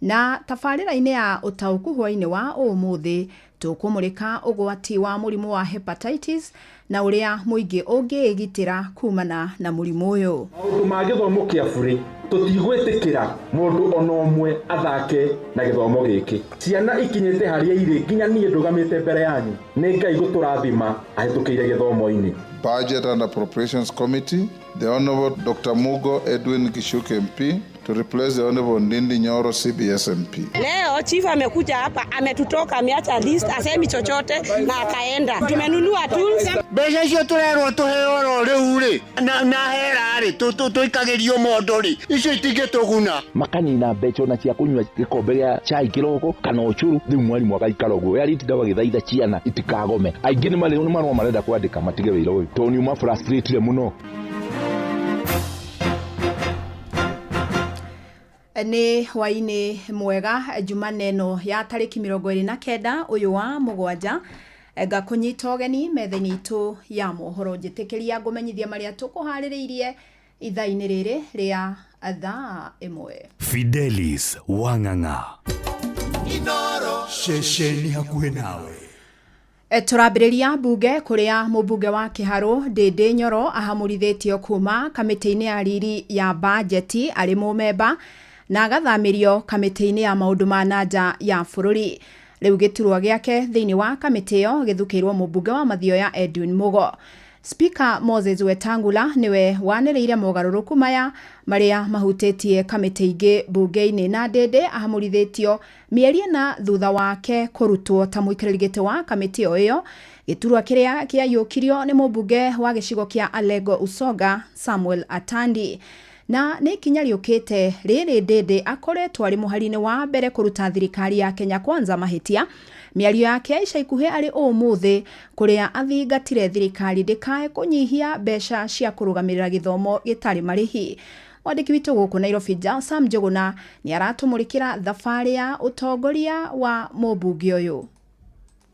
Na tabarĩra-inĩ ya ũtaũku hwaĩ-inĩ wa ũmũthĩ tũkũmũrĩka ũgwati wa mũrimũ wa hepatitis na ũrĩa mũingĩ ũngĩĩgitĩra kumana na mũrimũ ũyũ. Maũndũ ma gĩthomo kĩa burĩ tũtigwĩtĩkĩra mũndũ ona ũmwe athake na gĩthomo gĩkĩ. Ciana ikinyĩte harĩa irĩ nginya niĩ ndũgamĩte mbere yanyu nĩ Ngai gũtũrathima ahĩtũkĩire gĩthomo-inĩ. Budget and Appropriations Committee, the Honorable Dr. Mugo Edwin Gichuki MP to replace the Honorable Ndindi Nyoro CBS MP. Leo chief amekuja hapa, ametutoka, ameacha list, asemi chochote na akaenda. Tumenunua tools. Mbeca icio tũrerwo tũheo oro rĩu rĩ na hera rĩ tũikagĩrio mondo rĩ icio itingĩtũguna. Makanina mbeca ona cia kũnyua gĩkombe gĩa chai kĩroko kana ũcũrũ, rĩu mwarimũ agaikara ũguo we arĩtinda agĩthaitha ciana itikagome. Aingĩ nĩ marũa marenda kwandĩka matige wĩra ũyũ tondũ nĩ ũmafrustrate mũno. Nĩ hwaĩ-inĩ mwega Jumanne ĩno ya tarĩki 29 ũyũ wa mũgwanja, ngakũnyita ũgeni metha-inĩ itũ ya mohoro. Njĩtĩkĩria ngũmenyithia marĩa tũkũharĩrĩirie ithaa-inĩ rĩrĩ rĩa thaa 1. Fidelis Wang'ang'a. Ceceni hakuhĩ nawe. Tũrambĩrĩria mbunge kũrĩa mũmbunge wa Kĩharũ Ndĩndĩ Nyoro ahamũrithĩtio kuma kamĩtĩ-inĩ ya riri ya bajeti arĩ mũmemba na agathamĩrio kamĩtĩ-inĩ ya maũndũ ma nanja ya bũrũri. Rĩu gĩturwa gĩake thĩinĩ wa kamĩtĩ ĩyo gĩthukĩirwo mũmbunge wa Mathioya Edwin Mugo. Speaker Moses Wetangula nĩwe wanĩrĩire mogarũrũku maya marĩa mahutĩtie kamĩtĩ ingĩ mbunge-inĩ, na Ndĩndĩ ahamũrithĩtio mĩeri 4 thutha wake kũrutwo ta mũikarĩri gĩtĩ wa kamĩtĩ o ĩyo. Gĩturwa kĩrĩa kĩaiyũkirio nĩ mũmbunge wa gĩcigo kĩa Alego Usoga Samuel Atandi. Na nĩ ikinya rĩũkĩte rĩrĩ Ndĩndĩ akoretwo arĩ mũhari-inĩ wa mbere kũruta thirikari ya Kenya Kwanza mahĩtia. Mĩario yake ica ikuhĩ arĩ ũmũthĩ kũrĩa athingatire thirikari ndĩkae kũnyihia mbeca cia kũrũgamĩrĩra gĩthomo gĩtarĩ marĩhi. Mwandĩki witũ gũkũ Nairobi Sam Njũgũna nĩ aratũmũrĩkĩra thabarĩ ya ũtongoria wa mũmbunge ũyũ.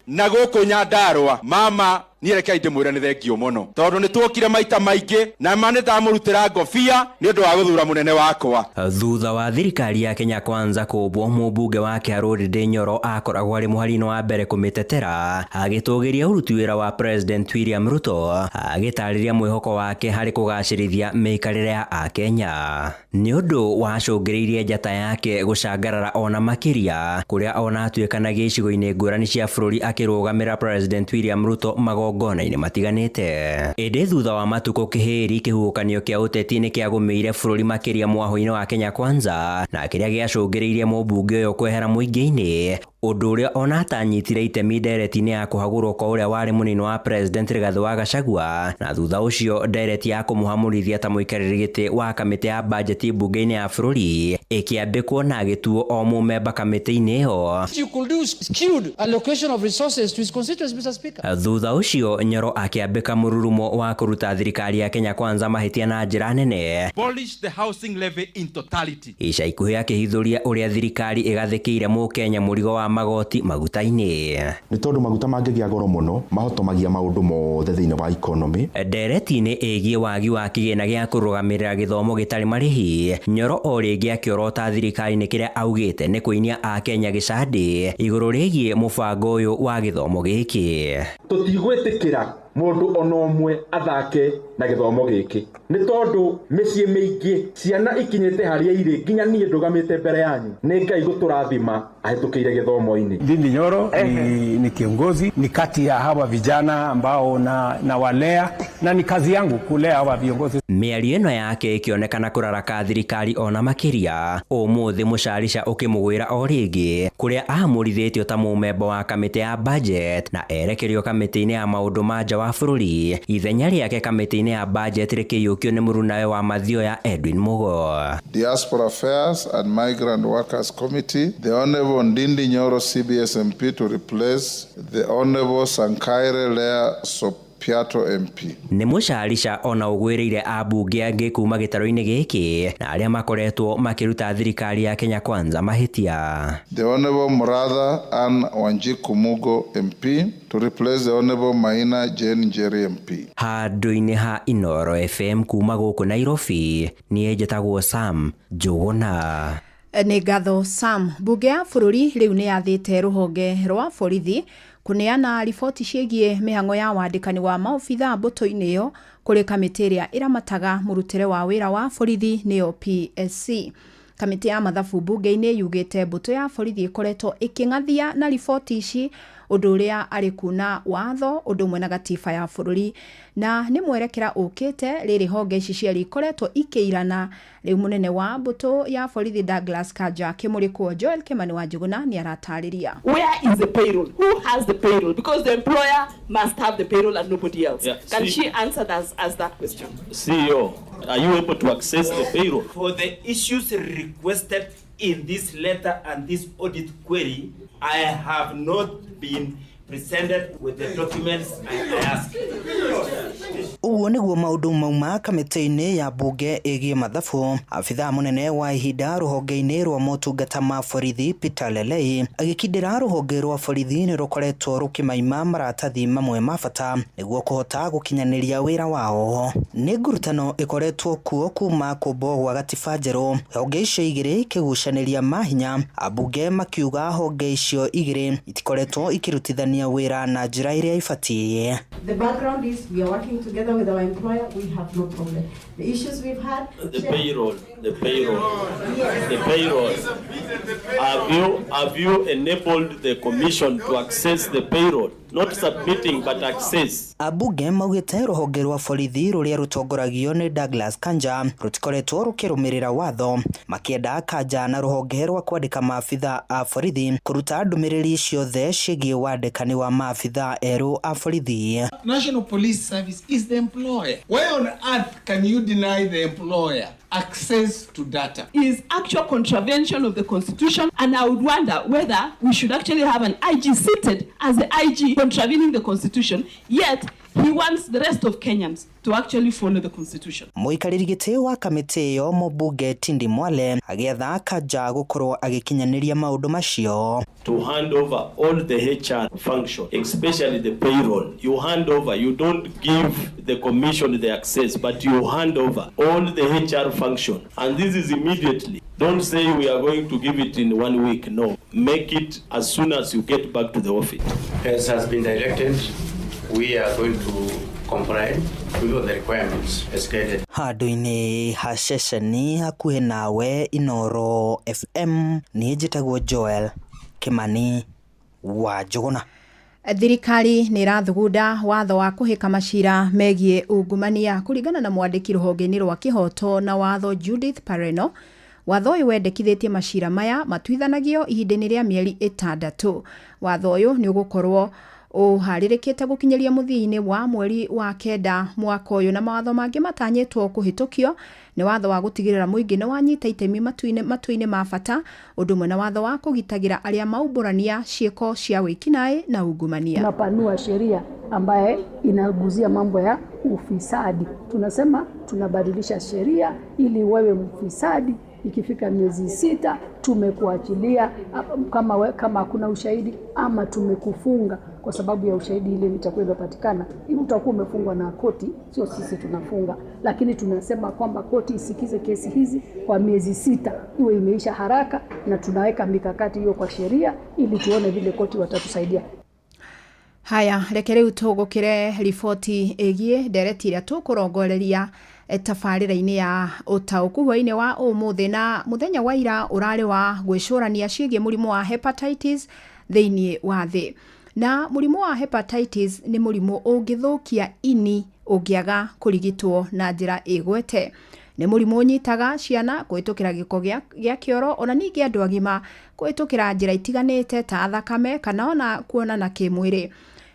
Na gũkũ Nyandarũa mama niĩ rekei ndĩmwĩre nĩ thengio mũno tondũ nĩ tuokire maita maingĩ na ma nĩ ndamũrutĩra ngobia nĩ ũndũ wa gũthura mũnene wakwa. Thutha wa thirikari ya Kenya Kwanza kũmbwo, mũmbunge wa Kĩharũ Ndĩndĩ Nyoro akoragwo arĩ mũhari-inĩ wa mbere kũmĩtetera, agĩtũgĩria ũruti wĩra wa President William Ruto, agĩtarĩria mwĩhoko wake harĩ kũgacĩrithia mĩikarĩre ya Akenya. Nĩ ũndũ wacũngĩrĩirie njata yake gũcangarara ona makĩria, kũrĩa ona atuĩkanagia icigo-inĩ ngũrani cia bũrũri akĩrũgamĩra President William Ruto magongona-inĩ matiganĩte. Ĩndĩ thutha wa matukũ kĩhĩri, kĩhuhũkanio kĩa ũteti nĩ kĩagũmĩire bũrũri makĩria mwahũ-inĩ wa Kenya Kwanza, na kĩrĩa gĩacũngĩrĩirie mũmbunge ũyũ kwehera mũingĩ-inĩ, ũndũ ũrĩa ona atanyitire itemi ndereti-inĩ ya kũhagũrwo kwa ũrĩa warĩ mũnini wa President Rigathĩ wa Gachagua, na thutha ũcio ndereti ya kũmũhamũrithia ta mũikarĩri gĩtĩ wa kamĩtĩ ya bajeti mbunge-inĩ ya bũrũri ĩkĩambĩkwo na agĩtuo o mũmemba kamĩtĩ-inĩ ĩyo. You could do skewed allocation of resources to his constituents, Mr. Speaker. Thutha ũcio Nyoro akĩambĩka mũrurumo wa kũruta thirikari ya Kenya Kwanza mahĩtia na njĩra nene. Abolish the housing levy in totality. Ica ikuhĩ akĩhithũria ũrĩa thirikari ĩgathĩkĩire mũkenya mũrigo wa magoti maguta-inĩ. Nĩ tondũ maguta mangĩgĩa goro mũno mahotomagia maũndũ mothe thĩinĩ wa economy. Ndereti-inĩ ĩgiĩ wagi wa kĩgĩna gĩa kũrũgamĩrĩra gĩthomo gĩtarĩ marĩhi, Nyoro o rĩngĩ akĩorota thirikari nĩ kĩrĩa augĩte nĩ kũinia Akenya gĩcandĩ igũrũ rĩgiĩ mũbango ũyũ wa gĩthomo gĩkĩ. Tũtigwĩtĩkĩra mũndũ ona ũmwe athake na gĩthomo gĩkĩ nĩ tondũ mĩciĩ mĩingĩ ciana ikinyĩte harĩa irĩ nginya niĩ ndũgamĩte mbere yanyu nĩ Ngai gũtũrathima ahĩtũkĩire gĩthomo-inĩ. Ndindi Nyoro ni kiongozi, ni kati ya hawa vijana ambao na walea na ni kazi yangu kulea hawa viongozi. Mĩario ĩno yake ĩkĩonekana kũraraka thirikari ona makĩria, ũmũthĩ mũcarica ũkĩmũgwĩra o rĩngĩ kũrĩa ahamũrithĩtio ta mũmemba wa kamĩtĩ ya budget na erekerio kamĩtĩ-inĩ ya maũndũ ma nja wa bũrũri. Ithenya rĩake kamĩtĩ-inĩ ya budget rĩkĩiyũkio nĩ mũrunawe wa Mathioya Edwin Mugo. Diaspora Affairs and Migrant Workers Committee, the Honorable Ndindi Nyoro CBS MP to replace the Honorable Sankaire Lea Piato MP. Nĩ mũcarica ona ũgwĩrĩire ambunge angĩ kuma gĩtarũ-inĩ gĩkĩ na arĩa makoretwo makĩruta thirikari ya Kenya Kwanza mahĩtia. The Honorable Muratha Ann Wanjiku Mugo MP to replace the Honorable Maina Jane Njeri MP. Handũ-inĩ ha Inoro FM kuma gũkũ Nairobi, niĩ njĩtagwo Sam Njũgũna. Nĩ ngatho Sam. Mbunge ya bũrũri rĩu nĩ yathĩte rũhonge rwa borithi kũneana riboti ciĩgiĩ mĩhang'o ya wandĩkani wa maobitha mbũtũ-inĩ ĩyo kũrĩ kamĩtĩ ĩrĩa ĩramataga mũrutĩre wa wĩra wa borithi nĩyo PSC. Kamĩtĩ ya mathabu mbunge-inĩ yugĩte mbũtũ ya borithi ĩkoretwo ĩkĩng'athia na riboti ici ũndũ ũrĩa arĩ kuna watho ũndũ ũmwe na gatiba ya bũrũri, na nĩ mwerekera ũkĩte rĩrĩ honge ici cierĩ ikoretwo ikĩirana. Rĩu mũnene wa mbũtũ ya borithi Douglas Kanja akĩmũrĩkwo Joel Kimani wa Njuguna nĩ aratarĩria. Where is the payroll? Who has the payroll? Because the employer must have the payroll and nobody else. Yeah, Can see- she answer that as that question? CEO, are you able to access the payroll? For the issues requested in this letter and this audit query, I have not been presented with the documents I asked. Ũguo nĩguo maũndũ mauma kamĩtĩ-inĩ ya mbunge ĩgiĩ mathabu. Abithaa mũnene wa ihinda rũhonge-inĩ rwa motungata ma borithi Peter Lelei agĩkindĩra rũhonge rwa borithi nĩ rũkoretwo rũkĩmaima maratathi mamwe ma bata nĩguo kũhota gũkinyanĩria wĩra wao. Nĩ ngurutano ĩkoretwo kuo kuma kũmbwo gwa gatiba njerũ, honge icio igĩrĩ ikĩgucanĩria mahinya, ambunge makiuga honge icio igĩrĩ itikoretwo ikĩrutithania wĩra na njĩra ĩrĩa ĩbatiĩ. The background is we are working together with our employer, we have no problem. The issues we've had. The payroll, the payroll, the payroll. Have you enabled the commission to access the payroll? Not submitting, but access. Ambunge maugĩte rũhonge rwa borithi rũrĩa rũtongoragio nĩ Douglas Kanja rũtikoretwo rũkĩrũmĩrĩra watho, makĩenda Kanja na rũhonge rwa kwandĩka maabitha a borithi kũruta ndũmĩrĩri ciothe ciĩgiĩ wandĩkani wa maabitha erũ a borithi. National Police Service is the employer. Why on earth can you deny the employer access to data? Is actual contravention of the constitution, and I would wonder whether we should actually have an IG seated as the IG contravening the constitution, yet he wants the rest of Kenyans to actually follow the constitution. Mũikarĩri gĩtĩ wa kamĩtĩ ĩyo mũmbunge Tindi Mwale agĩatha Kanja gũkorwo agĩkinyanĩria maũndũ macio. To hand over all the HR function, especially the payroll. You hand over, you don't give the commission the access, but you hand over all the HR function. And this is immediately. Don't say we are going to give it in 1 week. No, make it as soon as you get back to the office. As has been directed, we are going to comply with all the requirements as stated. Handũ-inĩ ha ceceni hakuhĩ nawe Inoro FM, niĩ njĩtagwo Joel Kimani wa Njũgũna. Thirikari nĩ ĩrathugunda watho wa kũhĩka macira megiĩ ungumania kũringana na mwandĩki rũhonge-inĩ rwa kĩhoto na watho Judith Pareno. Watho ũyũ wendekithĩtie macira maya matuithanagio ihinda-inĩ rĩa mĩeri 6. Watho ũyũ nĩ ũgũkorwo ũharĩrĩkĩte gũkinyĩria mũthia-inĩ wa mweri wa 9 mwaka ũyũ, na mawatho mangĩ matanyĩtwo kũhĩtũkio nĩ watho wa gũtigĩrĩra mũingĩ nĩ wanyita itemi matua-inĩ ma bata, ũndũ ũmwe na watho wa kũgitagĩra arĩa maumbũrania ciĩko cia wĩkinaĩ na ungumania. Tunapanua sheria ambaye inaguzia mambo ya ufisadi. Tunasema tunabadilisha sheria ili wewe mfisadi ikifika miezi 6 tumekuachilia kama hakuna ushahidi, ama tumekufunga kwa sababu ya ushahidi ile itakuwa imepatikana. Utakuwa umefungwa na koti, sio sisi tunafunga, lakini tunasema kwamba koti isikize kesi hizi kwa miezi 6, iwe imeisha haraka, na tunaweka mikakati hiyo kwa sheria ili tuone vile koti watatusaidia. Haya, reke rĩu tũgũkĩre riboti ĩgiĩ ndereti ĩrĩa tũkũrongoreria tabarĩra-inĩ ya ũtaũku hwaĩ-inĩ wa ũmũthĩ. Na mũthenya wa ira ũrarĩ wa gwĩcũrania ciĩgiĩ mũrimũ wa hepatitis thĩinĩ wa thĩ. Na mũrimũ wa hepatitis nĩ mũrimũ ũngĩthũkia ini ũngĩaga kũrigitwo na njĩra ĩgwete. Nĩ mũrimũ ũnyitaga ciana kũhĩtũkĩra gĩko gĩa kĩoro, ona ningĩ andũ agima kũhĩtũkĩra njĩra itiganĩte ta thakame kana ona kuonana kĩmwĩrĩ.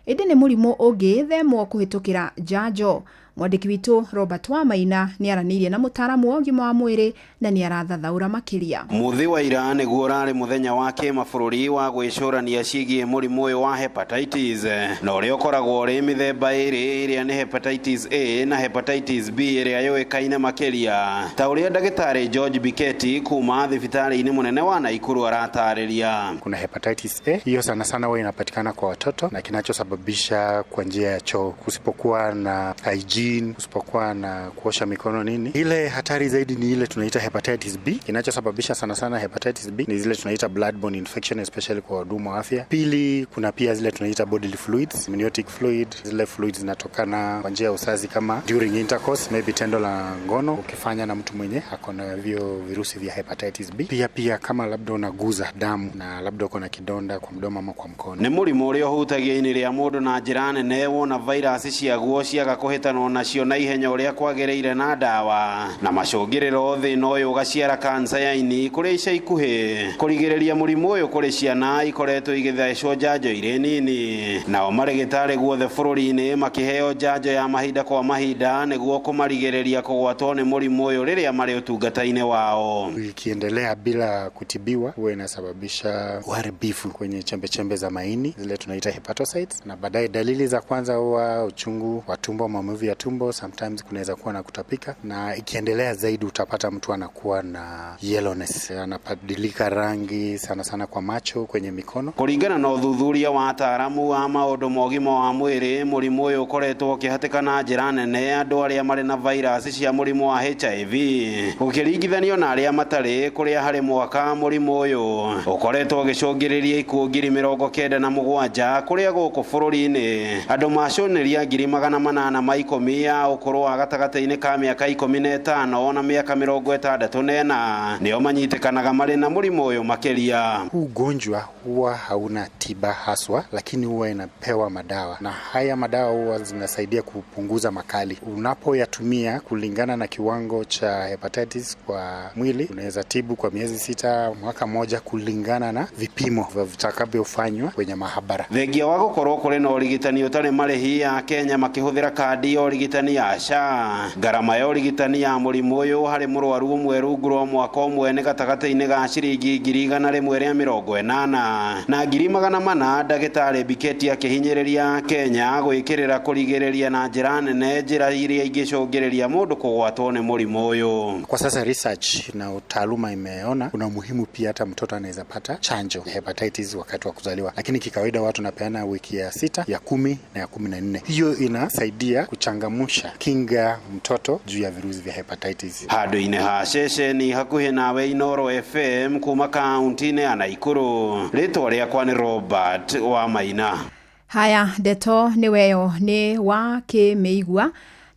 Ĩndĩ nĩ mũrimũ ũngĩĩthemwo kũhĩtũkĩra njanjo. Mwandĩki witũ Robert Wamaina nĩ aranĩirie na mũtaaramu wa ũgima wa mwĩrĩ na nĩ arathathaũra makĩria. Mũthĩ wa ira nĩguo ũrarĩ mũthenya wa kĩmabũrũri wa gwĩcũrania ciĩgiĩ mũrimũ ũyũ wa hepatitis, na ũrĩa ũkoragwo ũrĩ mĩthemba ĩrĩ ĩrĩa nĩ hepatitis A na hepatitis B ĩrĩa yũĩkaine makĩria, ta ũrĩa ndagĩtarĩ George Biketi kuma thibitarĩ-inĩ mũnene wa Naikuru aratarĩria. Kuna hepatitis A, hiyo sana sana huwa inapatikana kwa watoto na kinachosababisha kwa njia ya choo, kusipokuwa na hygiene, kusipokuwa na kuosha mikono nini. Ile hatari zaidi ni ile tunaita hepatitis B. Kinachosababisha sana sana hepatitis B ni zile tunaita bloodborne infection, especially kwa wahudumu wa afya. Pili, kuna pia zile tunaita bodily fluids, amniotic fluid, zile fluids zinatokana kwa njia ya uzazi kama during intercourse, maybe tendo la ngono ukifanya na mtu mwenye ako na vio virusi vya hepatitis B. Pia kama labda unaguza damu na labda uko na kidonda kwa mdomo ama kwa mkono. Nĩ mũrimũ ũrĩa ũhutagia ini rĩa mũndũ na njĩra nene wona vairasi ciaguo ciaga kũhĩtanwo nacio na ihenya ũrĩa kwagĩrĩire na ndawa, na macũngĩrĩro thĩna ũyũ ũgaciara kansa ya ini kũrĩ ica ikuhĩ. Kũrigĩrĩria mũrimũ ũyũ kũrĩ ciana ikoretwo igĩthecwo njanjo irĩ nini, nao marĩgĩtarĩ guothe bũrũri-inĩ makĩheo njanjo ya mahinda kwa mahinda nĩguo kũmarigĩrĩria kũgwatwo nĩ mũrimũ ũyũ rĩrĩa marĩ ũtungata-inĩ wao. Ikiendelea bila kutibiwa huwa inasababisha uharibifu kwenye chembe chembe za maini zile tunaita hepatocytes, na baadaye dalili za kwanza huwa uchungu wa tumbo, maumivu ya tumbo, sometimes kunaweza kuwa na kutapika, na ikiendelea zaidi utapata mtu anakuwa na yellowness, anabadilika rangi sana sana kwa macho, kwenye mikono. Kũringana na ũthuthuria wa ataaramu a maũndũ ma ũgima wa mwĩrĩ, mũrimũ ũyũ ũkoretwo ũkĩhatĩka na njĩra nene andũ arĩa marĩ na vairasi cia mũrimũ wa HIV gũkĩringithanio na arĩa matarĩ, kũrĩa harĩ mwaka mũrimũ ũyũ ũkoretwo ũgĩcũngĩrĩria ikuũ 97,000 kũrĩa gũkũ bũrũri-inĩ andũ macũnĩria 810,000 ya ũkũrũ wa gatagatĩ-inĩ ka mĩaka 15 na mĩaka 64 nĩo manyitĩkanaga marĩ na mũrimũ ũyũ makĩria. Huu ugonjwa huwa hauna tiba haswa, lakini huwa inapewa madawa, na haya madawa huwa zinasaidia kupunguza makali. Unapoyatumia kulingana na kiwango cha hepatitis kwa mwili, unaweza tibu kwa miezi 6, mwaka mmoja, kulingana na vipimo vitakavyofanywa kwenye mahabara. Thengia wa gũkorwo kũrĩ na ũrigitani ũtarĩ marĩhi ya Kenya makĩhũthĩra kandi ya ũrigitani ya SHA, ngarama ya ũrigitani ya mũrimũ ũyũ harĩ mũrwaru ũmwe rungu rwa mwaka ũmwe nĩ gatagatĩ-inĩ ga ciringi 180,000 na 400,000. Ndagĩtarĩ Biketi akĩhinyĩrĩria Kenya gwĩkĩrĩra kũrigĩrĩria na njĩra nene njĩra iria ingĩcũngĩrĩria mũndũ kũgwatwo nĩ mũrimũ ũyũ. Kwa sasa research na taaluma imeona kuna umuhimu pia hata mtoto anaweza pata chanjo ya hepatitis wakati wa kuzaliwa, lakini kikawaida watu napeana wiki ya 6, ya 10 na ya 14. Hiyo inasaidia kuchangamsha kinga mtoto juu ya virusi vya hepatitis. Handũ-inĩ ha ceceni hakuhĩ nawe Inoro FM kuma kaunti-inĩ ya Naikuru, rĩtwa rĩakwa nĩ Robert Wamaina. Haya, ndeto nĩ weyo nĩ wa kĩmĩigua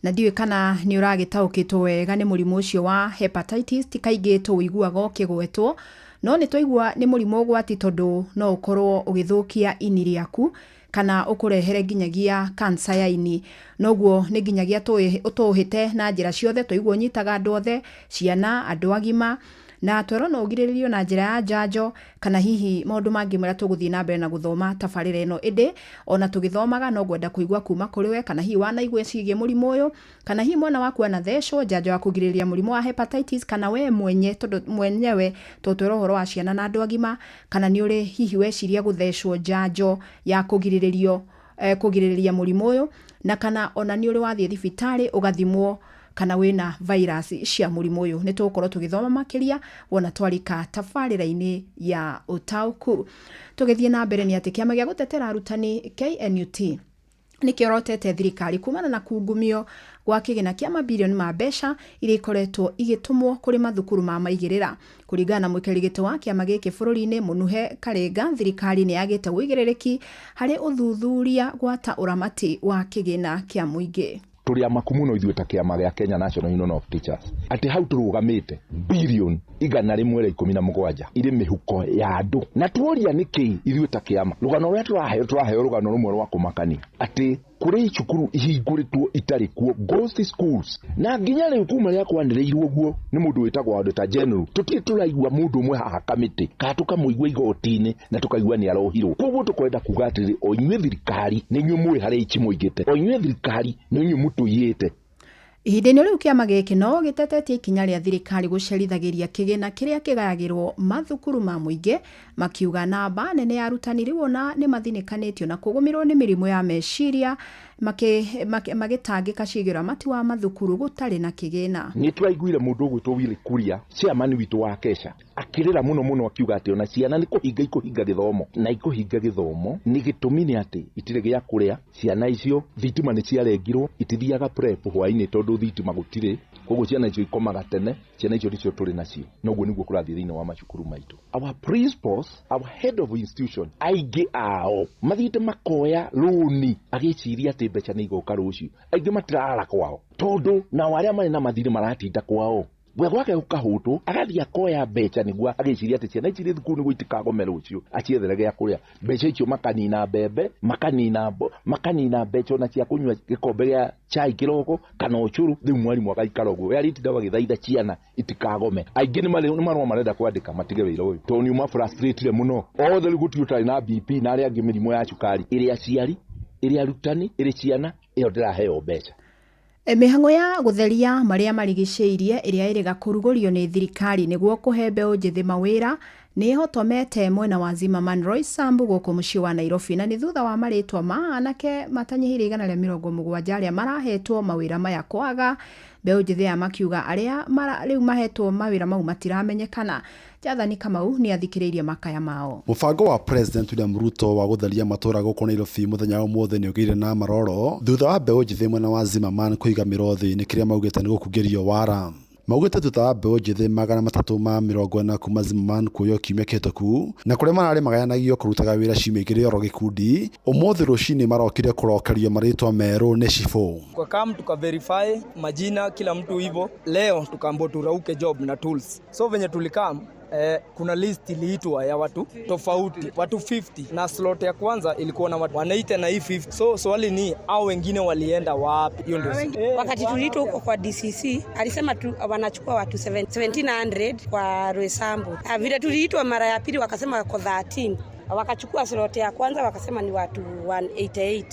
na ndiũĩ kana nĩ ũragĩtaũkĩtwo wega nĩ mũrimũ ũcio wa hepatitis. Ti kaingĩ tũwĩiguaga ũkĩgwetwo, no nĩ twaigua nĩ mũrimũ ũgwati tondũ no ũkorwo ũgĩthũkia ini rĩaku kana ũkũrehere nginyagia kansa ya ini. Noguo nĩ nginyagia ũtũhĩte na njĩra ciothe. Twaigua ũnyitaga andũ othe, ciana, andũ agima, na twerwo no ũgirĩrĩrio na njĩra ya njanjo kana hihi maũndũ mangĩ marĩa tũgũthiĩ na mbere na gũthoma tabarĩra ĩno. Ĩndĩ ona tũgĩthomaga no ngwenda kũigua kuma kũrĩ we, kana hihi wanaigua ciĩgiĩ mũrimũ ũyũ, kana hihi mwana waku anathecwo njanjo ya kũgirĩrĩria mũrimũ wa hepatitis, kana we mwenye tondũ mwenyewe tũtwĩra ũhoro wa ciana na andũ agima, kana nĩ ũrĩ hihi weciria gũthecwo njanjo ya kũgirĩrĩrio kũgirĩrĩria mũrimũ ũyũ, na kana ona nĩ ũrĩ wathiĩ thibitarĩ ũgathimwo kana wĩna virus cia mũrimũ ũyũ. Nĩ tũgũkorwo tũgĩthoma makĩria wona twarika tabarĩra-inĩ ya ũtaũku. Tũgĩthiĩ na mbere nĩ atĩ kĩama gĩa gũtetera arutani KNUT nĩkĩorotete thirikari kumana na kungumio gwa kĩgĩna kĩa mabirioni ma mbeca iria ikoretwo igĩtũmwo kũrĩ mathukuru ma maigĩrĩra. Kũringana na mũikarĩri gĩtĩ wa kĩama gĩkĩ bũrũri-inĩ Mũnuhe Karenga, thirikari nĩ yagĩte ũigĩrĩrĩki harĩ ũthuthuria gwata ũramati wa kĩgĩna kĩa mũingĩ. Tũrĩ amaku mũno ithuĩ ta kĩama gĩa Kenya National Union of Teachers atĩ hau tũrũgamĩte bilioni 117 irĩ mĩhuko ya andũ, na tuoria nĩkĩ ithuĩ ta kĩama rũgano rũrĩa tũraheo rũgano rũmwe rwa kũmakania atĩ kũrĩ cukuru ihingũrĩtwo itarĩ kuo, ghost schools, na nginya rĩu kuma rĩrĩa kwanĩrĩirwo ũguo nĩ mũndũ wĩtagwo Auditor General tũtirĩ tũraigua mũndũ ũmwe haha kamĩtĩ kana tũkamũigua igoti-inĩ na tũkaigua nĩ arohirwo. Koguo tũkwenda kuga atĩrĩrĩ, o inyuĩ thirikari nĩ inyuĩ mũĩ harĩa ichi mũigĩte, o inyuĩ thirikari nĩ inyuĩ mũtũiyĩte. Ihinda-inĩ rĩu kĩama gĩkĩ no gĩtetetie ikinya rĩa thirikari gũcerithagĩria kĩgĩna kĩrĩa kĩgayagĩrwo mathukuru ma mũingĩ, makiuga namba nene ya arutani rĩu ona nĩ mathinĩkanĩtio na kũgũmĩrwo nĩ mĩrimũ ya meciria magĩtangĩka ciĩgiĩ ũramati wa mathukuru gũtarĩ na kĩgĩna. Nĩ tũraiguire mũndũ ũgwĩtwo Willy Kuria, chairman witũ wa Kesha, akĩrĩra mũno mũno akiuga atĩ ona ciana nĩ kũhinga ikũhinga gĩthomo, na ikũhinga gĩthomo nĩ gĩtũmi nĩ atĩ itirĩ gĩa kũrĩa ciana icio, thitima nĩ ciarengirwo, itithiaga prep hwainĩ tondũ thitima gũtirĩ, koguo ciana icio ikomaga tene, ciana icio nĩcio tũrĩ nacio, na ũguo nĩguo kũrathiĩ thĩinĩ wa macukuru maitũ. Our principals, our head of institution, aingĩ ao mathiĩte makoya rũni agĩciria atĩ mbeca nĩ igoka rũciũ, aingĩ matirarara kwao tondũ nao arĩa marĩ na mathirĩ maratinda kwao, we gwake gũkahũtwo agathiĩ akoya mbeca nĩguo agĩciria atĩ ciana ici irĩ thukuru nĩguo itikagome rũciũ, aciethere gĩa kũrĩa. Mbeca icio makanina mbembe, makanina mbeca ona cia kũnyua gĩkombe gĩa chai kĩroko kana ũcũrũ. Rĩu mwarimũ agaikara ũguo, we arĩtinda agĩthaitha ciana itikagome. Aingĩ nĩ marũa marenda kwandĩka matige wĩra ũyũ tondũ nĩ uma frustrated mũno, othe rĩu gũtirĩ ũtarĩ na BP na arĩa angĩ mĩrimũ ya cukari, ĩrĩ aciari, ĩrĩ arutani, ĩrĩ ciana, ĩyo ndĩraheo mbeca. Mĩhang'o ya gũtheria marĩa marigicĩirie ĩrĩa ĩrĩga kũrugũrio nĩ thirikari nĩguo kũhe mbeũ njĩthĩ mawĩra nĩ ĩhotomete mwena wa Zimmerman Roysambu gũkũ mũciĩ wa Nairobi, na nĩ thutha wa marĩtwa ma anake matanyihĩire 170 arĩa marahetwo mawĩra maya kwaga. Mbeũ njĩthĩ aya makiuga arĩa rĩu mahetwo mawĩra mau matiramenyekana. Jathani Kamau nĩ athikĩrĩirie makaya mao. Mũbango wa President William Ruto wa gũtheria matũũra gũkũ Nairobi mũthenya wa ũmũthĩ nĩ ũgĩire na maroro thutha wa mbeũ njĩthĩ mwena wa Zimmerman kũiga mĩro thĩ nĩ kĩrĩa maugĩte nĩ gũkungĩrio wara. Maugĩte thutha wa mbeũ njĩthĩ 340 kuma Zimmerman kuoywo kiumia kĩhĩtũku na kũrĩa mararĩ magayanagio kũrutaga wĩra ciumia igĩrĩ oro gĩkundi, ũmũthĩ rũcinĩ marokire kũrokerio marĩtwa merũ nĩ cibũ. Kwa kam tuka verify majina kila mtu hivyo, leo tukaambiwa turauke job na tools. So venye tulikam kuna list iliitwa ya watu tofauti, watu 50, na slot ya kwanza ilikuwa na watu 180 na hii 50. So swali ni au wengine walienda wapi? Hiyo ndio. Wakati tuliitwa huko kwa DCC alisema tu wanachukua watu 1700 kwa Roysambu. Vile tuliitwa mara ya pili wakasema wako 13. Wakachukua slot ya kwanza wakasema ni watu 188.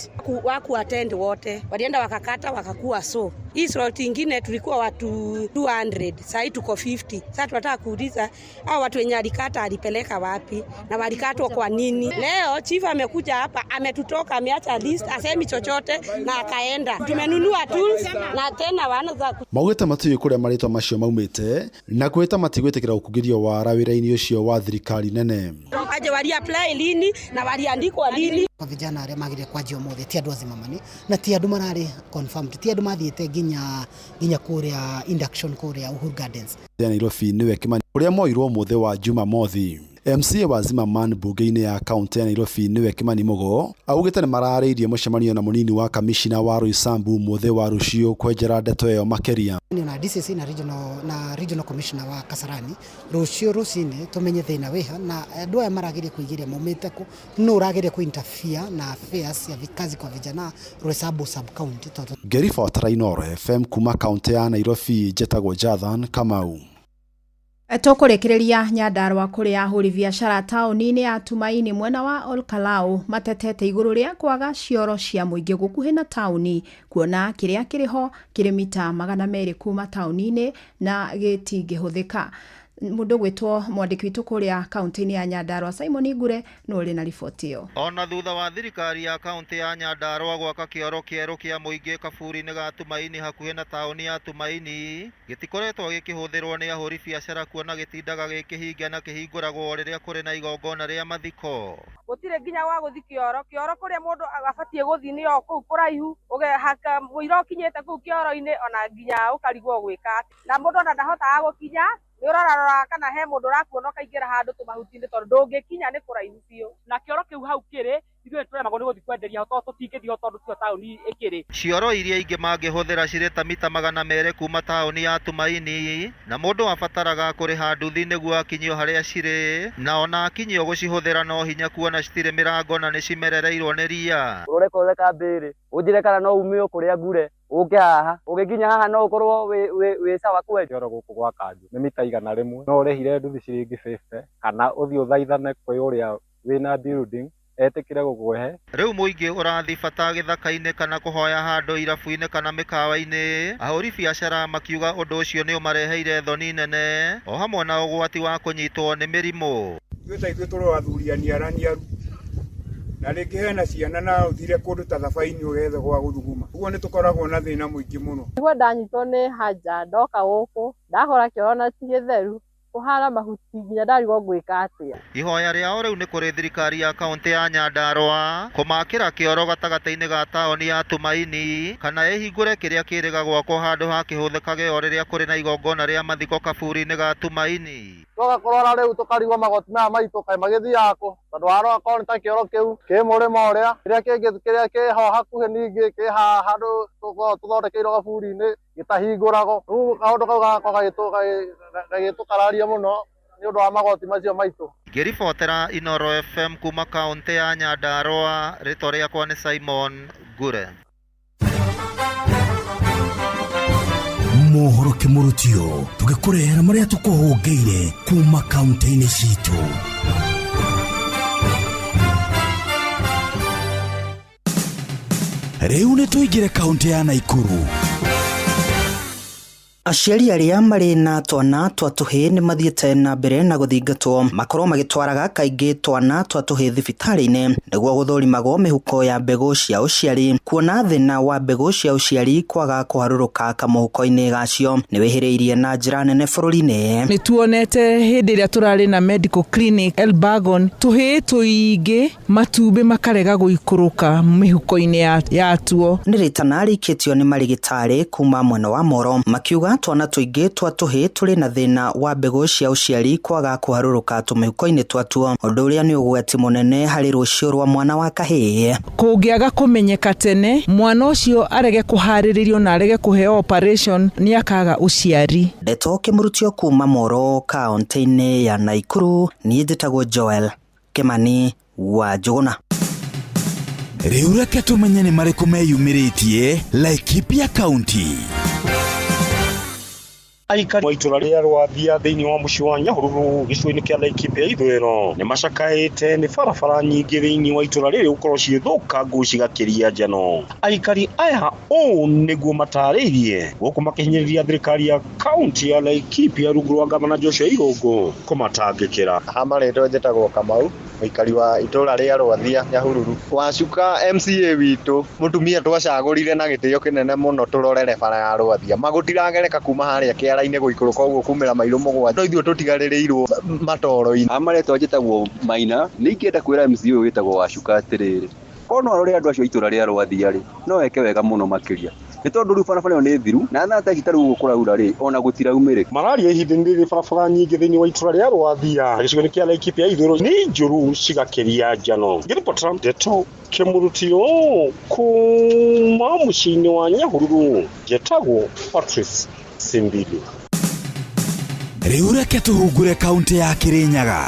Waku attend wote. Walienda wakakata wakakuwa so. Hii slot ingine tulikuwa watu 200, sasa tuko 50. Sasa tunataka kuuliza hao watu wenye alikata alipeleka wapi na walikatwa kwa nini? Leo chief amekuja hapa, ametutoka, ameacha list, asemi chochote na akaenda. Tumenunua tools na tena wanaanza maugĩte matiũĩ kũrĩa marĩtwa macio maumĩte na kwĩta matigwĩtĩkĩra gũkungĩrio wara wĩra-inĩ ũcio wa thirikari nene. Aje wali apply lini na waliandikwa lini? Kwa vijana arĩa magire kwanjia ũmũthĩ ti andũ a Zimmerman na ti andũ mararĩ confirmed, ti andũ mathiĩte nginya kũrĩa induction kũrĩa Uhuru Gardens ya Nairobi nĩwe Kimani ũrĩa moirwo ũmũthĩ wa Jumamothi. MCA wa Zimmerman bunge-inĩ ya kaunti ya Nairobi nĩwe Kimani Mugo augĩte nĩ mararĩirie mũcemanio na mũnini wa kamishina wa Roysambu mũthĩ wa rũciũ kwenjera ndeto ĩyo makĩria. Na DCC na regional commissioner wa Kasarani rũciũ rũcinĩ tũmenye thĩna wĩha na andũ aya marageria kũigĩria maumĩte kũ, no ũrageria kũ interfere na affairs ya kazi kwa vijana Roysambu sub county. Ngĩribotera Inooro FM kuma kaunti ya Nairobi, njetagwo Jathan Kamau. Tũkũrĩkĩrĩria Nyandarua kũrĩa ahũri biacara taũni-inĩ ya Tumaini mwena wa Olkalau matetete igũrũ rĩa kwaga cioro cia mũingĩ gũkuhĩ na taũni, kuona kĩrĩa kĩrĩ ho kĩrĩ mita 200 kuma taũni-inĩ na gĩtingĩhũthĩka. Mũndũ gwĩtwo mwandĩki witũ kũrĩa kaunti-inĩ ya Nyandarua Simon Ngure no ũrĩ na riboti ĩyo. Ona thutha wa thirikari ya kaunti ya Nyandarua gwaka kĩoro kĩerũ kĩa mũingĩ kaburi-inĩ ga Tumaini hakuhĩ na taũni ya Tumaini, gĩtikoretwo gĩkĩhũthĩrwo nĩ ahũri biacara kuona gĩtindaga gĩkĩhinga na kĩhingũragwo rĩrĩa kũrĩ na igongona rĩa mathiko. Gũtirĩ nginya gwa gũthiĩ kĩoro, kĩoro kũrĩa mũndũ abatiĩ gũthiĩ nĩ o kũu kũraihu, ũgehaka mũira ũkinyĩte kũu kĩoro-inĩ ona nginya ũkarigwo gwĩka atĩa, na mũndũ ona ndahotaga gũkinya. Nĩ ũrorarora kana he mũndũ ũrakuona ũkaingĩra handũ tũmahuti-inĩ tondũ ndũngĩkinya nĩ kũraihu biũ. Na kĩoro kĩu hau kĩrĩ ithuĩ tũremagwo nĩ gũthiĩ kwenderia ho tondũ tũtingĩthiĩ ho tondũ tiho taũni ĩkĩrĩ. Cioro iria ingĩ mangĩhũthĩra cirĩ ta mita 200 kuma taũni ya Tumaini, na mũndũ abataraga kũrĩha nduthi nĩguo akinyio harĩa cirĩ, na ona akinyio gũcihũthĩra no hinya kuona citirĩ mĩrango na nĩ cimerereirwo nĩ ria. Ũrore kũrore kambĩrĩ ũnjĩre kana no ume o kũrĩa ngure ũke haha, ũgĩkinya haha no ũkorwo wĩ sawa kweli. Kĩoro gũkũ gwa kanjũ nĩ mita 100, no ũrĩhire nduthi ciringi 50 kana ũthiĩ ũthaithane kwĩ ũrĩa wĩna building Etĩkĩre gũkũhe. Rĩu mũingĩ ũrathi bata gĩthaka-inĩ kana kũhoya handũ irabu-inĩ kana mĩkawa-inĩ, ahũri biacara makiuga ũndũ ũcio nĩ ũmareheire thoni nene o hamwe na ũgwati wa kũnyitwo nĩ mĩrimũ. Ithuĩ ta ithuĩ tũrĩ athuri aniaraniaru na rĩngĩ hena ciana na ũthire kũndũ ta thabaini ũgethe gwa gũthuguma, ũguo nĩ tũkoragwo na thĩna mũingĩ mũno. Niguo ndanyitwo nĩ hanja ndoka gũkũ ndakora kĩoro na ti gĩtheru kũhana mahuti nginya ndarigwo ngwĩka atĩa. Ihoya rĩao rĩu nĩ kũrĩ thirikari ya kaũntĩ ya Nyandarũa kũmakĩra kĩoro gatagatĩ-inĩ ga taũni ya Tumaini kana ĩhingũre kĩrĩa kĩrĩga gwakwo handũ ha kĩhũthĩkage o rĩrĩa kũrĩ na igongona rĩa mathiko kaburi-inĩ ga Tumaini. Twoka kũrora rĩu tũkarigwo magoti maya maitũ kaĩ magĩthiaga kũ, tondũ warora korwo nĩ ta kĩoro kĩu kĩ mũrĩmo ũrĩa, kĩrĩa kĩngĩ kĩrĩa kĩho hakuhĩ ningĩ kĩ haha handũ tũthondekeirwo gaburi-inĩ gĩtahingũragwo. Rĩu kaũndũ kau gagakorwo gagĩtũkararia mũno nĩ ũndũ wa magoti macio maitũ. Ngĩribotera Inooro FM kuma kaũntĩ ya Nyandarũa, rĩtwa rĩakwa nĩ Simon Ngure. Mohoro kĩmũrutio tũgĩkũrehera marĩa tũkũhũngĩire kuma kaunti-inĩ citũ. Rĩu nĩ tũingĩre kaunti ya Naikuru. Aciari arĩa marĩ na twana twa tũhĩĩ nĩ mathiĩte na mbere na gũthingatwo makorwo magĩtwaraga kaingĩ twana twa tũhĩĩ thibitarĩ-inĩ nĩguo gũthũrimagwo mĩhuko ya mbegũ cia ũciari, kuona thĩna wa mbegũ cia ũciari kwaga kũharũrũka kamũhuko-inĩ gacio nĩ wĩhĩrĩirie na njĩra nene bũrũri-inĩ. Nĩ tuonete hĩndĩ ĩrĩa tũrarĩ na medical clinic Elbagon, tũhĩĩ tũingĩ matumbĩ makarega gũikũrũka mĩhuko-inĩ yatuo. Nĩ rĩtana rĩikĩtio nĩ marĩgĩtarĩ kuma mwena wa Moro makiuga twana tũingĩ twa tũhĩĩ tũrĩ na thĩna wa mbegũ cia ũciari kwaga kũharũrũka tũmĩhuko-inĩ twatuo, ũndũ ũrĩa nĩ ũgwati mũnene harĩ rũciũ rwa mwana wa kahĩĩ. Kũngĩaga kũmenyeka tene, mwana ũcio arege kũharĩrĩrio na arege kũheo operation nĩ akaga ũciari. Ndeto kĩmũrutio kuma Moro kaunti-inĩ ya Naikuru, niĩ njĩtagwo Joel Kimani wa Njũgũna. Rĩu reke tũmenye nĩ marĩkũ meyumĩrĩtie Laikipia County. Aikari wa itũra rĩa Rwathia thĩinĩ wa mũciĩ wa Nyahururu gĩcigo-inĩ kĩa Laikipia ithũĩro nĩ macakaĩte nĩ barabara nyingĩ thĩinĩ wa itũra rĩrĩ gũkorwo ciĩthũkangu cigakĩria njano. Aikari aya ũũ nĩguo matarĩirie gũkũ makĩhinyĩrĩria thirikari ya kaunti ya Laikipia rungu rwa gavana Joshua Irũngũ kũmatangĩkĩra. Ha marĩtwa njĩtagwo Kamau, mũikari wa itũra rĩa Rwathia Nyahururu. Wacuka MCA witũ mũtumia twacagũrire na gĩtĩo kĩnene mũno tũrorere bara ya Rwathia, magũtiragereka kuma harĩa kĩara-inĩ gũikũrũka ũguo kumĩra mairũ mũgwanja, no ithuĩ tũtigarĩrĩirwo matoro-inĩ. Ha marĩtwa njĩtagwo Maina, nĩ ingĩenda kwĩra MCA ũyũ wĩtagwo Wacuka atĩrĩrĩ, korwo no arore andũ acio a itũra rĩa Rwathia rĩ, no eke wega mũno makĩria, nĩ tondũ rĩu barabara ĩyo nĩ thiru na thaa ta ici ta rĩu ũguo kũraura rĩ, ona gũtiraumĩrĩka. Mararia ihinda-inĩ rĩrĩ barabara nyingĩ thĩinĩ wa itũra rĩa Rwathia gĩcigo-inĩ kĩa Laikipia ithũĩro nĩ njũru cigakĩria njano. Ngĩribotera ndeto kĩmũrutio kuma mũciĩ-inĩ wa Nyahururu, njĩtagwo Patrice Simbili. Rĩu reke tũhungure kaunti ya Kirinyaga.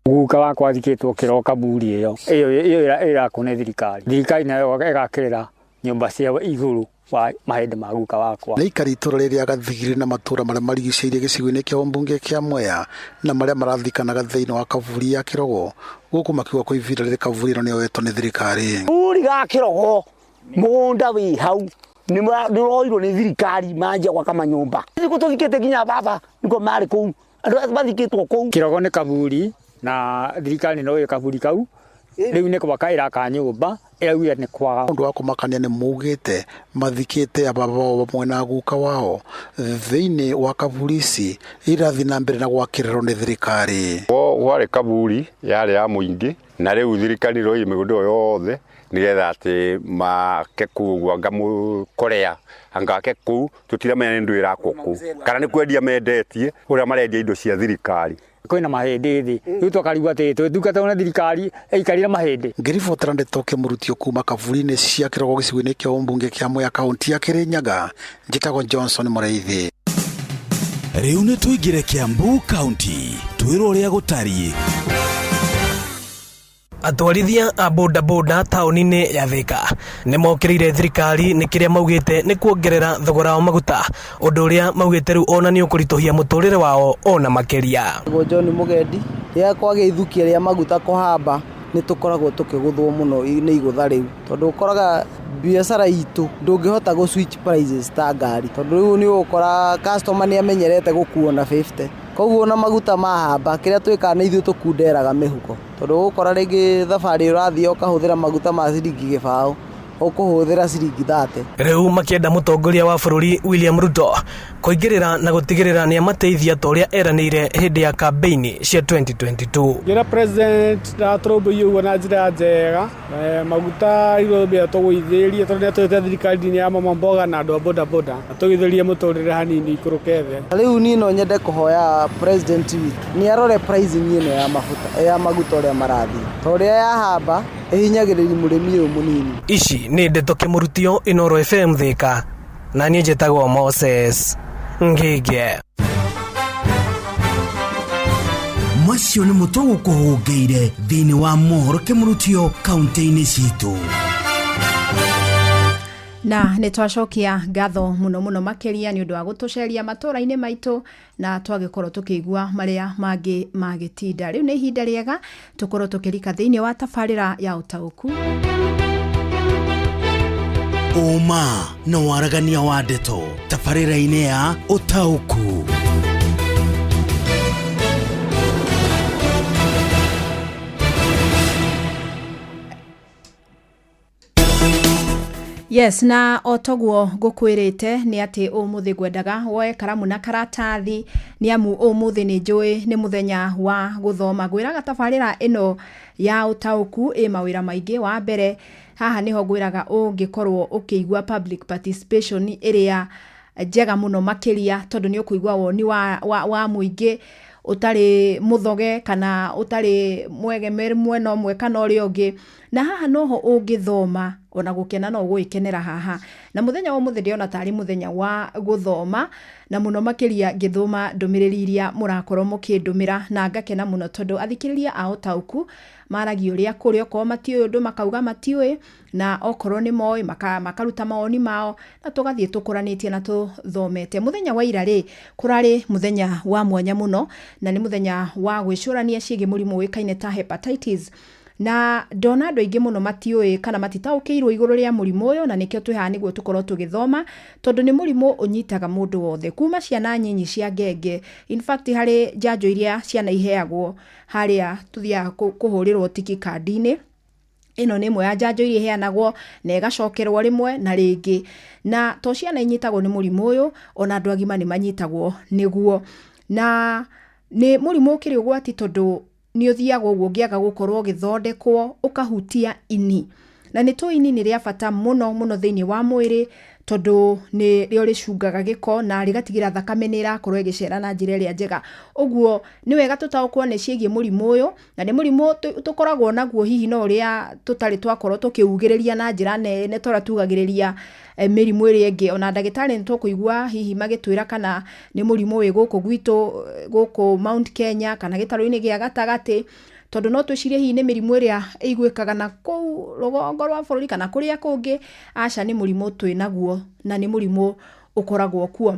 Guka wakwa athikĩtwo kĩro kaburi ĩyo ĩyo ĩrakwo nĩ thirikari, thirikari nayo ĩgakĩrĩra nyũmba cia igũrũ wa mahĩndĩ ma guka wakwa. Nĩ aikari itũra rĩrĩa Gathigiri na matũra marĩa marigicĩirie gĩcigo-inĩ kĩa ũmbunge kĩa Mwea na marĩa marathikanaga thĩinĩ wa kaburi ya Kĩrogo gũkũ makiuga kwa ihinda rĩrĩ kaburi ĩno nĩyoetwo nĩ thirikari. Kaburi ga Kĩrogo mũgũnda wĩ hau nĩũroirwo nĩ thirikari manjia gwaka manyũmba. Nĩkuo tũthikĩte nginya baba nĩkuo marĩ kũu, andũ mathikĩtwo kũu. Kĩrogo nĩ kaburi na thirikari no ĩyo kaburi kau rĩu nĩ gwaka ĩraka nyũmba ĩraugire nĩ kwaga. Ũndũ wa kũmakania nĩ maugĩte mathikĩte ababa wao hamwe na guka wao thĩinĩ wa kaburi ici irathiĩ na mbere na gwakĩrĩrwo nĩ thirikari. Gwarĩ kaburi yarĩ ya mũingĩ na rĩu thirikari ĩroire mĩgũnda ĩyo yothe nĩgetha atĩ make kũu ũguo anga mũkorea anga ake kũu tũtiramenya nĩ ndũ ĩrakwo kũu kana nĩ kwendia mendetie ũrĩa marendia indo cia thirikari. Kwĩna mahĩndĩ thĩ rĩu twakarigwo atĩ twĩtungatagwo nĩ thirikari ĩikarire mahĩndĩ. Ngĩribotera ndeto kĩmũrutio kuma kaburi-inĩ cia Kĩrogo gĩcigo-inĩ kĩa ũmbunge kĩa Mwea kaunti ya Kirinyaga, njĩtagwo Johnson Mũrĩithi. Rĩu nĩ tũingĩre Kiambu kaunti twĩrwo ũrĩa gũtariĩ. Atwarithia a bodaboda taũni-inĩ ya Thika nĩ mokĩrĩire thirikari nĩ kĩrĩa maugĩte nĩ kuongerera thogora wa maguta, ũndũ ũrĩa maugĩte rĩu ona nĩ ũkũritũhia mũtũrĩre wao ona makĩria. John Mugendi, rĩrĩa kwagĩa ithukia rĩa maguta kũhamba nĩ tũkoragwo tũkĩgũthwo mũno nĩ igũtha rĩu, tondũ ũkoraga biacara itũ ndũngĩhota gũ switch prices ta ngari, tondũ rĩu nĩ ũgũkora customer nĩ amenyerete gũkuo na 50, koguo ona maguta mahamba kĩrĩa twĩkaga nĩ ithuĩ tũkunderaga mĩhuko, tondũ ũgũkora rĩngĩ thabarĩ ũrathiĩ ũkahũthĩra maguta ma ciringi 20 ũkũhũthĩra ciringi 30. Rĩu makĩenda mũtongoria wa bũrũri William Ruto kũingĩrĩra na gũtigĩrĩra nĩ amateithia ta ũrĩa eranĩire hĩndĩ ya kambeini cia 2022. Ngĩra president ndatũrũmbũiye ũguo na njĩra njega, maguta igũrũ mbia tũgũithĩrie tondũ nĩatũhete thirikari-inĩ ya mama mboga na andũ a bodaboda, atũgũithĩrie mũtũrĩre hanini ikũrũke thĩ. Rĩu niĩ no nyende kũhoya president witũ nĩ arore pricing ĩno ya mafuta ya maguta ũrĩa marathiĩ, tondũ ũrĩa yahamba ĩhinyagĩrĩria mũrĩmi ũyũ mũnini. Ici nĩ ndeto kĩmũrutio Inooro FM Thika, na niĩ njĩtagwo Moses Ngige. Macio nĩ mũtũ gũkũhũngĩire thĩinĩ wa mohoro kĩmũrutio kaunti-inĩ citũ. Na nĩ twacokia ngatho mũno mũno makĩria nĩ ũndũ wa gũtũceria matũũra-inĩ maitũ na twagĩkorwo tũkĩigua marĩa mangĩ magĩtinda. Rĩu nĩ ihinda rĩega tũkorwo tũkĩrika thĩinĩ wa tabarĩra ya ũtaũku. Ũma na waragania wa ndeto tabarĩra-inĩ ya ũtaũku. Yes, na o toguo ngũkwĩrĩte nĩ atĩ ũmũthĩ ngwendaga woe karamu na karatathi nĩ amu ũmũthĩ nĩ njũĩ nĩ mũthenya wa gũthoma. Ngwĩraga tabarĩra ĩno ya ũtaũku ĩ mawĩra maingĩ. Wa mbere haha nĩho ngwĩraga ũngĩkorwo ũkĩigua public participation ĩrĩa njega mũno makĩria, tondũ nĩ ũkũigua woni wa mũingĩ ũtarĩ mũthoge kana ũtarĩ mwegemeru mwena ũmwe kana ũrĩa ũngĩ. Na haha noho ũngĩthoma ona gũkena no ũgũgĩkenera haha. Na mũthenya wa ũmũthĩ ndĩrona tarĩ mũthenya wa gũthoma, na mũno makĩria ngĩthoma ndũmĩrĩri iria mũrakorwo mũkĩndũmĩra, na ngakena mũno tondũ athikĩrĩria a ũtaũku maragia ũrĩa kũrĩ, okorwo matiũĩ ũndũ makauga matiũĩ, na okorwo nĩ moĩ makaruta mawoni mao, na tũgathiĩ tũkũranĩtie na tũthomete. Mũthenya wa ira rĩ, kũrarĩ mũthenya wa mwanya mũno, na nĩ mũthenya wa gwĩcũrania ciĩgiĩ mũrimũ ũĩkaine ta hepatitis. Na ndona andũ aingĩ mũno matiũĩ kana matitaũkĩirwo igũrũ rĩa mũrimũ ũyũ, na nĩkĩo twĩ haha nĩguo tũkorwo tũgĩthoma, tondũ nĩ mũrimũ ũnyitaga mũndũ wothe kuma ciana nyinyi cia ngenge. In fact harĩ njanjo iria ciana iheagwo harĩa tũthiaga kũhũrĩrwo tiki kandi-inĩ, ĩno nĩ ĩmwe ya njanjo iria iheanagwo na ĩgacokerwo rĩmwe na rĩngĩ. Na to ciana inyitagwo nĩ mũrimũ ũyũ, ona andũ agima nĩ manyitagwo nĩguo. Na nĩ mũrimũ ũkĩrĩ ũgwati tondũ nĩ ũthiaga ũguo ũngĩaga gũkorwo ũgĩthondekwo ũkahutia ini. Na nĩ tũĩ ini nĩ rĩa bata mũno mũno thĩinĩ wa mwĩrĩ, tondũ nĩ rĩo rĩcungaga gĩko na rĩgatigĩra thakame nĩ ĩrakorwo ĩgĩcera na njĩra ĩrĩa njega. Ũguo nĩ wega tũtaũkwo nĩ ciĩgiĩ mũrimũ ũyũ, na nĩ mũrimũ tũkoragwo naguo hihi no ũrĩa tũtarĩ twakorwo tũkĩugĩrĩria na njĩra nene ta ũrĩa tugagĩrĩria mĩrimũ ĩrĩa ĩngĩ. Ona ndagĩtarĩ nĩ tũkũigua hihi magĩtwĩra kana nĩ mũrimũ wĩ gũkũ gwitũ, gũkũ Mount Kenya kana gĩtarũ-inĩ gĩa gatagatĩ, tondũ no twĩcirie hihi nĩ mĩrimũ ĩrĩa ĩiguĩkaga na kũu rũgongo rwa bũrũri kana kũrĩa kũngĩ. Aca, nĩ mũrimũ twĩ naguo na nĩ mũrimũ ũkoragwo kuo.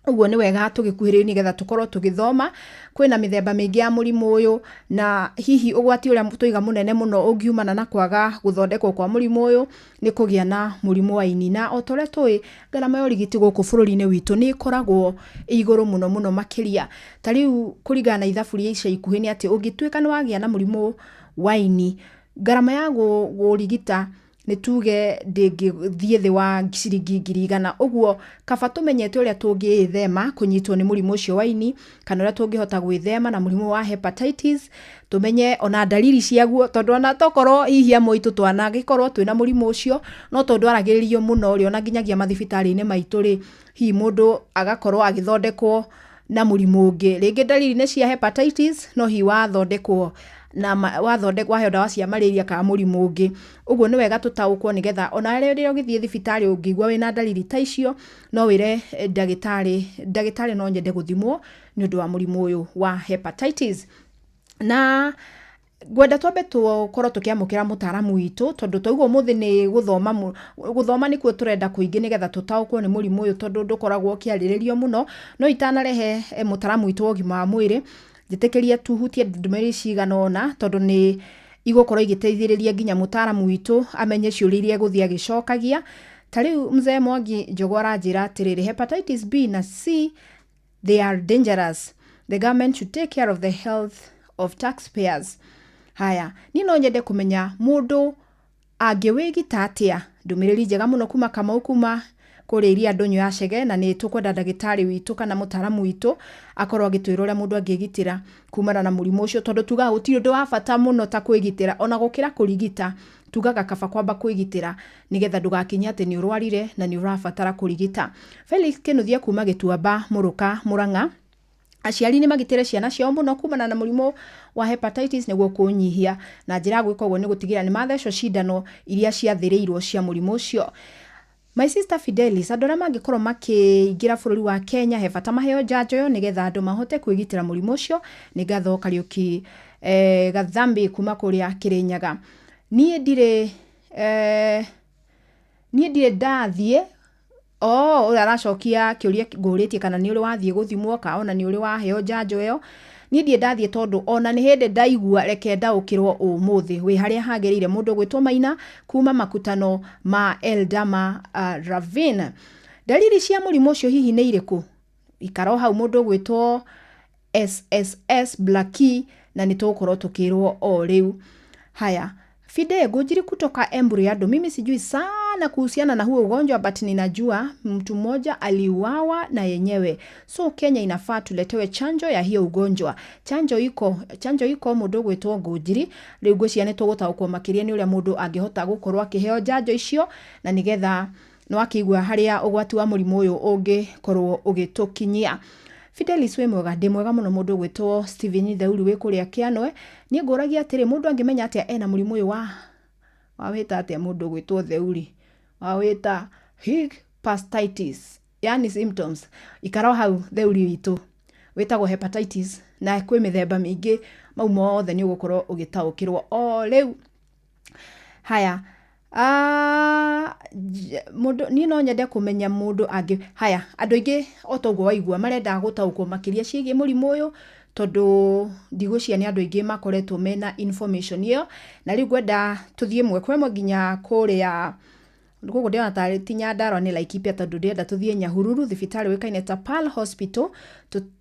Ũguo nĩ wega tũgĩkuhĩrĩrio nĩgetha tũkorwo tũgĩthoma. Kwĩna mĩthemba mĩingĩ ya mũrimũ ũyũ, na hihi ũgwati ũrĩa tũiga mũnene mũno ũngiumana na kwaga gũthondekwo kwa mũrimũ ũyũ nĩ kũgĩa na mũrimũ wa ini. Na o ta ũrĩa tũĩ, ngarama ya ũrigiti gũkũ bũrũri-inĩ witũ nĩ ĩkoragwo ĩ igũrũ mũno mũno makĩria. Ta rĩu kũringana na ithabu rĩa ica ikuhĩ nĩ atĩ ũngĩtuĩka nĩ wagĩa na mũrimũ wa ini, ngarama ya gũrigita nĩ tuge ndĩngĩthiĩ thĩ wa ciringi 100,000. Ũguo kaba tũmenyete ũrĩa tũngĩĩthema kũnyitwo nĩ mũrimũ ũcio wa ini, kana ũrĩa tũngĩhota gwĩthema na mũrimũ wa hepatitis, tũmenye ona ndariri ciaguo, tondũ ona tokorwo hihi amwe aitũ twanagĩkorwo twĩna mũrimũ ũcio, no tondũ aragĩrĩrio mũno rĩ, ona nginyagia mathibitarĩ-inĩ maitũ rĩ, hihi mũndũ agakorwo agĩthondekwo na mũrimũ ũngĩ. Rĩngĩ ndariri nĩ cia hepatitis, no hihi wathondekwo na waheo ndawa cia malaria kana mũrimũ ũngĩ. Ũguo nĩ wega tũtaũkwo nĩgetha ona rĩrĩa ũgĩthiĩ thibitarĩ ũngĩigua wĩna ndariri ta icio, no wĩre ndagĩtarĩ, ndagĩtarĩ no nyende gũthimwo nĩ ũndũ wa mũrimũ ũyũ wa hepatitis. Na Ngwenda twambe tũkorwo tũkĩamũkĩra mũtaaramu witũ, tondũ twaigua ũmũthĩ nĩ gũthoma, gũthoma nĩkuo tũrenda kũingĩ nĩgetha tũtaũkwo nĩ mũrimũ ũyũ, tondũ ndũkoragwo ũkĩarĩrĩrio mũno. No itanarehe mũtaaramu witũ wa ũgima wa mwĩrĩ, njĩtĩkĩrie tuhutie ndũmĩrĩri cigana ũna, tondũ nĩ igũkorwo igĩteithĩrĩria nginya mũtaaramu witũ amenye ciũria iria egũthiĩ agĩcokagia. Ta rĩu mzee Mwangi Njogu aranjĩra atĩrĩrĩ, hepatitis B na C, they are dangerous, the government should take care of the health of taxpayers. Haya, niĩ no nyende kũmenya mũndũ angĩwĩgita atĩa. Ndũmĩrĩri njega mũno kuma Kamau, kuma kũrĩa iria ndũnyũ ya Chege, na nĩ tũkwenda ndagĩtarĩ witũ kana mũtaaramu witũ akorwo agĩtwĩra ũrĩa mũndũ angĩgitĩra kumana na mũrimũ ũcio, tondũ tugaga gũtirĩ ũndũ wa bata mũno ta kwĩgitĩra ona gũkĩra kũrigita. Tugaga kaba kwamba kwĩgitĩra nĩgetha ndũgakinye atĩ nĩ ũrwarire na nĩ ũrabatara kũrigita. Felix Kĩnuthia kuma Gĩtuamba Mũrũka Mũrang'a, aciari nĩ magitĩre ciana ciao mũno kumana na mũrimũ wa hepatitis nĩguo kũũnyihia, na njĩra ya gwĩka ũguo nĩ gũtigĩrĩra nĩ mathecwo cindano iria ciathĩrĩirwo cia mũrimũ ũcio. My sister Fidelis, andũ arĩa mangĩkorwo makĩingĩra bũrũri wa Kenya he bata maheo njanjo ĩyo nĩgetha andũ mahote kwĩgitĩra mũrimũ ũcio. Nĩ ngatho Kariũki Gathambi kuma kũrĩa Kĩrĩnyaga. Niĩ ndirĩ ndathiĩ. Ũrĩa aracokia kĩũria ngũrĩtie kana nĩ ũrĩ wathiĩ gũthimwo kana ona nĩ ũrĩ waheo njanjo ĩyo. Niĩ ndirĩ ndathiĩ tondũ ona nĩ hĩndĩ ndaigua, reke ndaũkĩrwo ũmũthĩ wĩ harĩa hagĩrĩire. Mũndũ ũgwĩtwo Maina kuma makutano ma Eldama Ravine. Ndariri cia mũrimũ ũcio hihi nĩ irĩkũ? Ikara o hau mũndũ ũgwĩtwo SSS Blackie, na nĩ tũgũkorwo tũkĩrwo o rĩu. Haya, Fide Ngũnjiri kutoka Embu, mimi sijui sana kuhusiana na huo ugonjwa, but ninajua mtu mmoja aliuawa na yenyewe, so Kenya inafaa tuletewe chanjo ya hiyo ugonjwa. Chanjo iko, chanjo iko. Mũndũ ũgwĩtwo Ngũnjiri, rĩu ngwĩciria nĩ tũgũtaũkwo makĩria nĩ ũrĩa mũndũ angĩhota gũkorwo akĩheo njanjo icio, na nĩgetha nĩ wakĩigua harĩa ũgwati wa mũrimũ ũyũ ũngĩkorwo ũgĩtũkinyia. Fidelis wĩ mwega? Ndĩ mwega mũno. Mũndũ ũgwĩtwo Steven Theuri wĩ kũrĩa Kĩanwe, niĩ ngũragia atĩrĩ, mũndũ angĩmenya atĩa ena mũrimũ ũyũ wa wawĩta atĩa? Mũndũ ũgwĩtwo Theuri, wawĩta hepatitis, yani symptoms. Ikara o hau Theuri witũ, wĩtagwo hepatitis na kwĩ mĩthemba mĩingĩ, mau mothe nĩ ũgũkorwo ũgĩtaũkĩrwo o rĩu. Haya, mũndũ niĩ no nyende kũmenya mũndũ angĩ. Haya, andũ aingĩ o ta ũguo waigua marenda gũtaũkwo makĩria ciĩgiĩ mũrimũ ũyũ, tondũ ndigwĩciria nĩ andũ aingĩ makoretwo mena information ĩyo. Na rĩu ngwenda tũthiĩ ĩmwe kwa ĩmwe nginya kũrĩa gũkũ, ndĩrona tarĩ ti Nyandarua, nĩ Laikipia, tondũ ndĩrenda tũthiĩ Nyahururu, thibitarĩ ũĩkaine ta Pearl Hospital,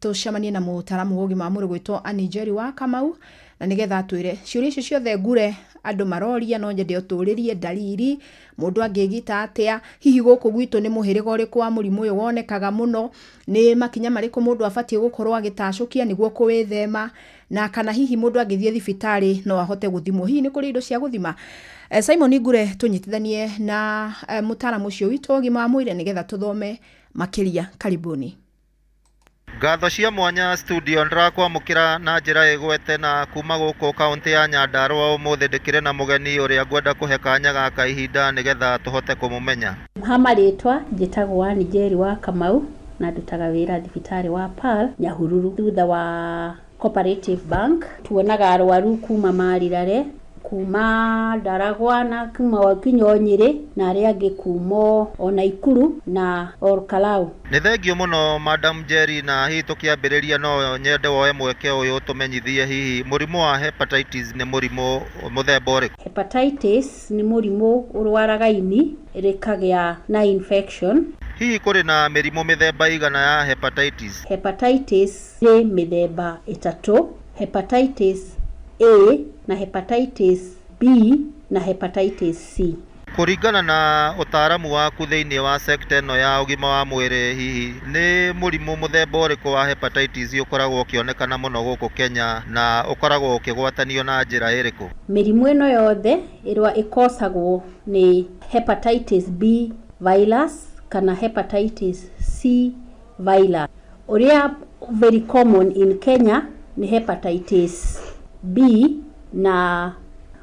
tũcemanie na mũtaaramu wa ũgima wa mwĩrĩ gwĩtwo Annie Njeri wa Kamau, na nĩgetha atwĩre ciũria icio ciothe ngure andũ maroria. No nyende ũtũrĩrie ndariri, mũndũ angĩgita atĩa, hihi gũkũ gwitũ nĩ mũhĩrĩga ũrĩkũ wa mũrimũ ũyũ wonekaga mũno, nĩ makinya marĩkũ mũndũ abatiĩ gũkorwo agĩtacũkia nĩguo kũwĩthema, na kana hihi mũndũ angĩthiĩ thibitarĩ no ahote gũthimwo, hihi nĩ kũrĩ indo cia gũthima. Simon Ngure, tũnyitithanie na mũtaaramu ũcio witũ wa ũgima wa mwĩrĩ nĩgetha tũthome makĩria. Karibuni. Ngatho cia mwanya studio, ndĩrakwamũkĩra na njĩra ĩgwete na kuma gũkũ kaũntĩ ya Nyandarua. Ũmũthĩ ndĩkĩrĩ na mũgeni ũrĩa ngwenda kũhe kanya gaka ihinda nĩgetha tũhote kũmũmenya. Ha marĩtwa njĩtagwo Ann Njeri wa Kamau, na ndutaga wĩra thibitarĩ wa Pearl Nyahururu, thutha wa Cooperative Bank. Tuonaga arwaru kuma Marirare, kuma Ndaragwa, na kuma nginya Nyĩrĩ, na arĩa angĩ kuma o Naikuru na Olkalau. Nĩ thengio mũno, Madam Njeri, na hihi tũkĩambĩrĩria no nyende woe mweke ũyũ tũmenyithie hihi mũrimũ wa hepatitis nĩ mũrimũ mũthemba ũrĩkũ? Hepatitis nĩ mũrimũ ũrwaraga ini rĩkagĩa na infection. Hihi kũrĩ na mĩrimũ mĩthemba igana ya hepatitis? Hepatitis ĩ mĩthemba 3: hepatitis A na hepatitis B na hepatitis C. Kũringana na ũtaaramu waku thĩinĩ wa sekta ĩno ya ũgima wa mwĩrĩ, hihi nĩ mũrimũ mũthemba ũrĩkũ wa hepatitis ũkoragwo ũkĩonekana mũno gũkũ Kenya, na ũkoragwo ũkĩgwatanio na njĩra ĩrĩkũ? Mĩrimũ ĩno yothe ĩrĩa ĩkosagwo nĩ hepatitis B virus kana hepatitis C virus. Ũrĩa very common in Kenya nĩ hepatitis B, na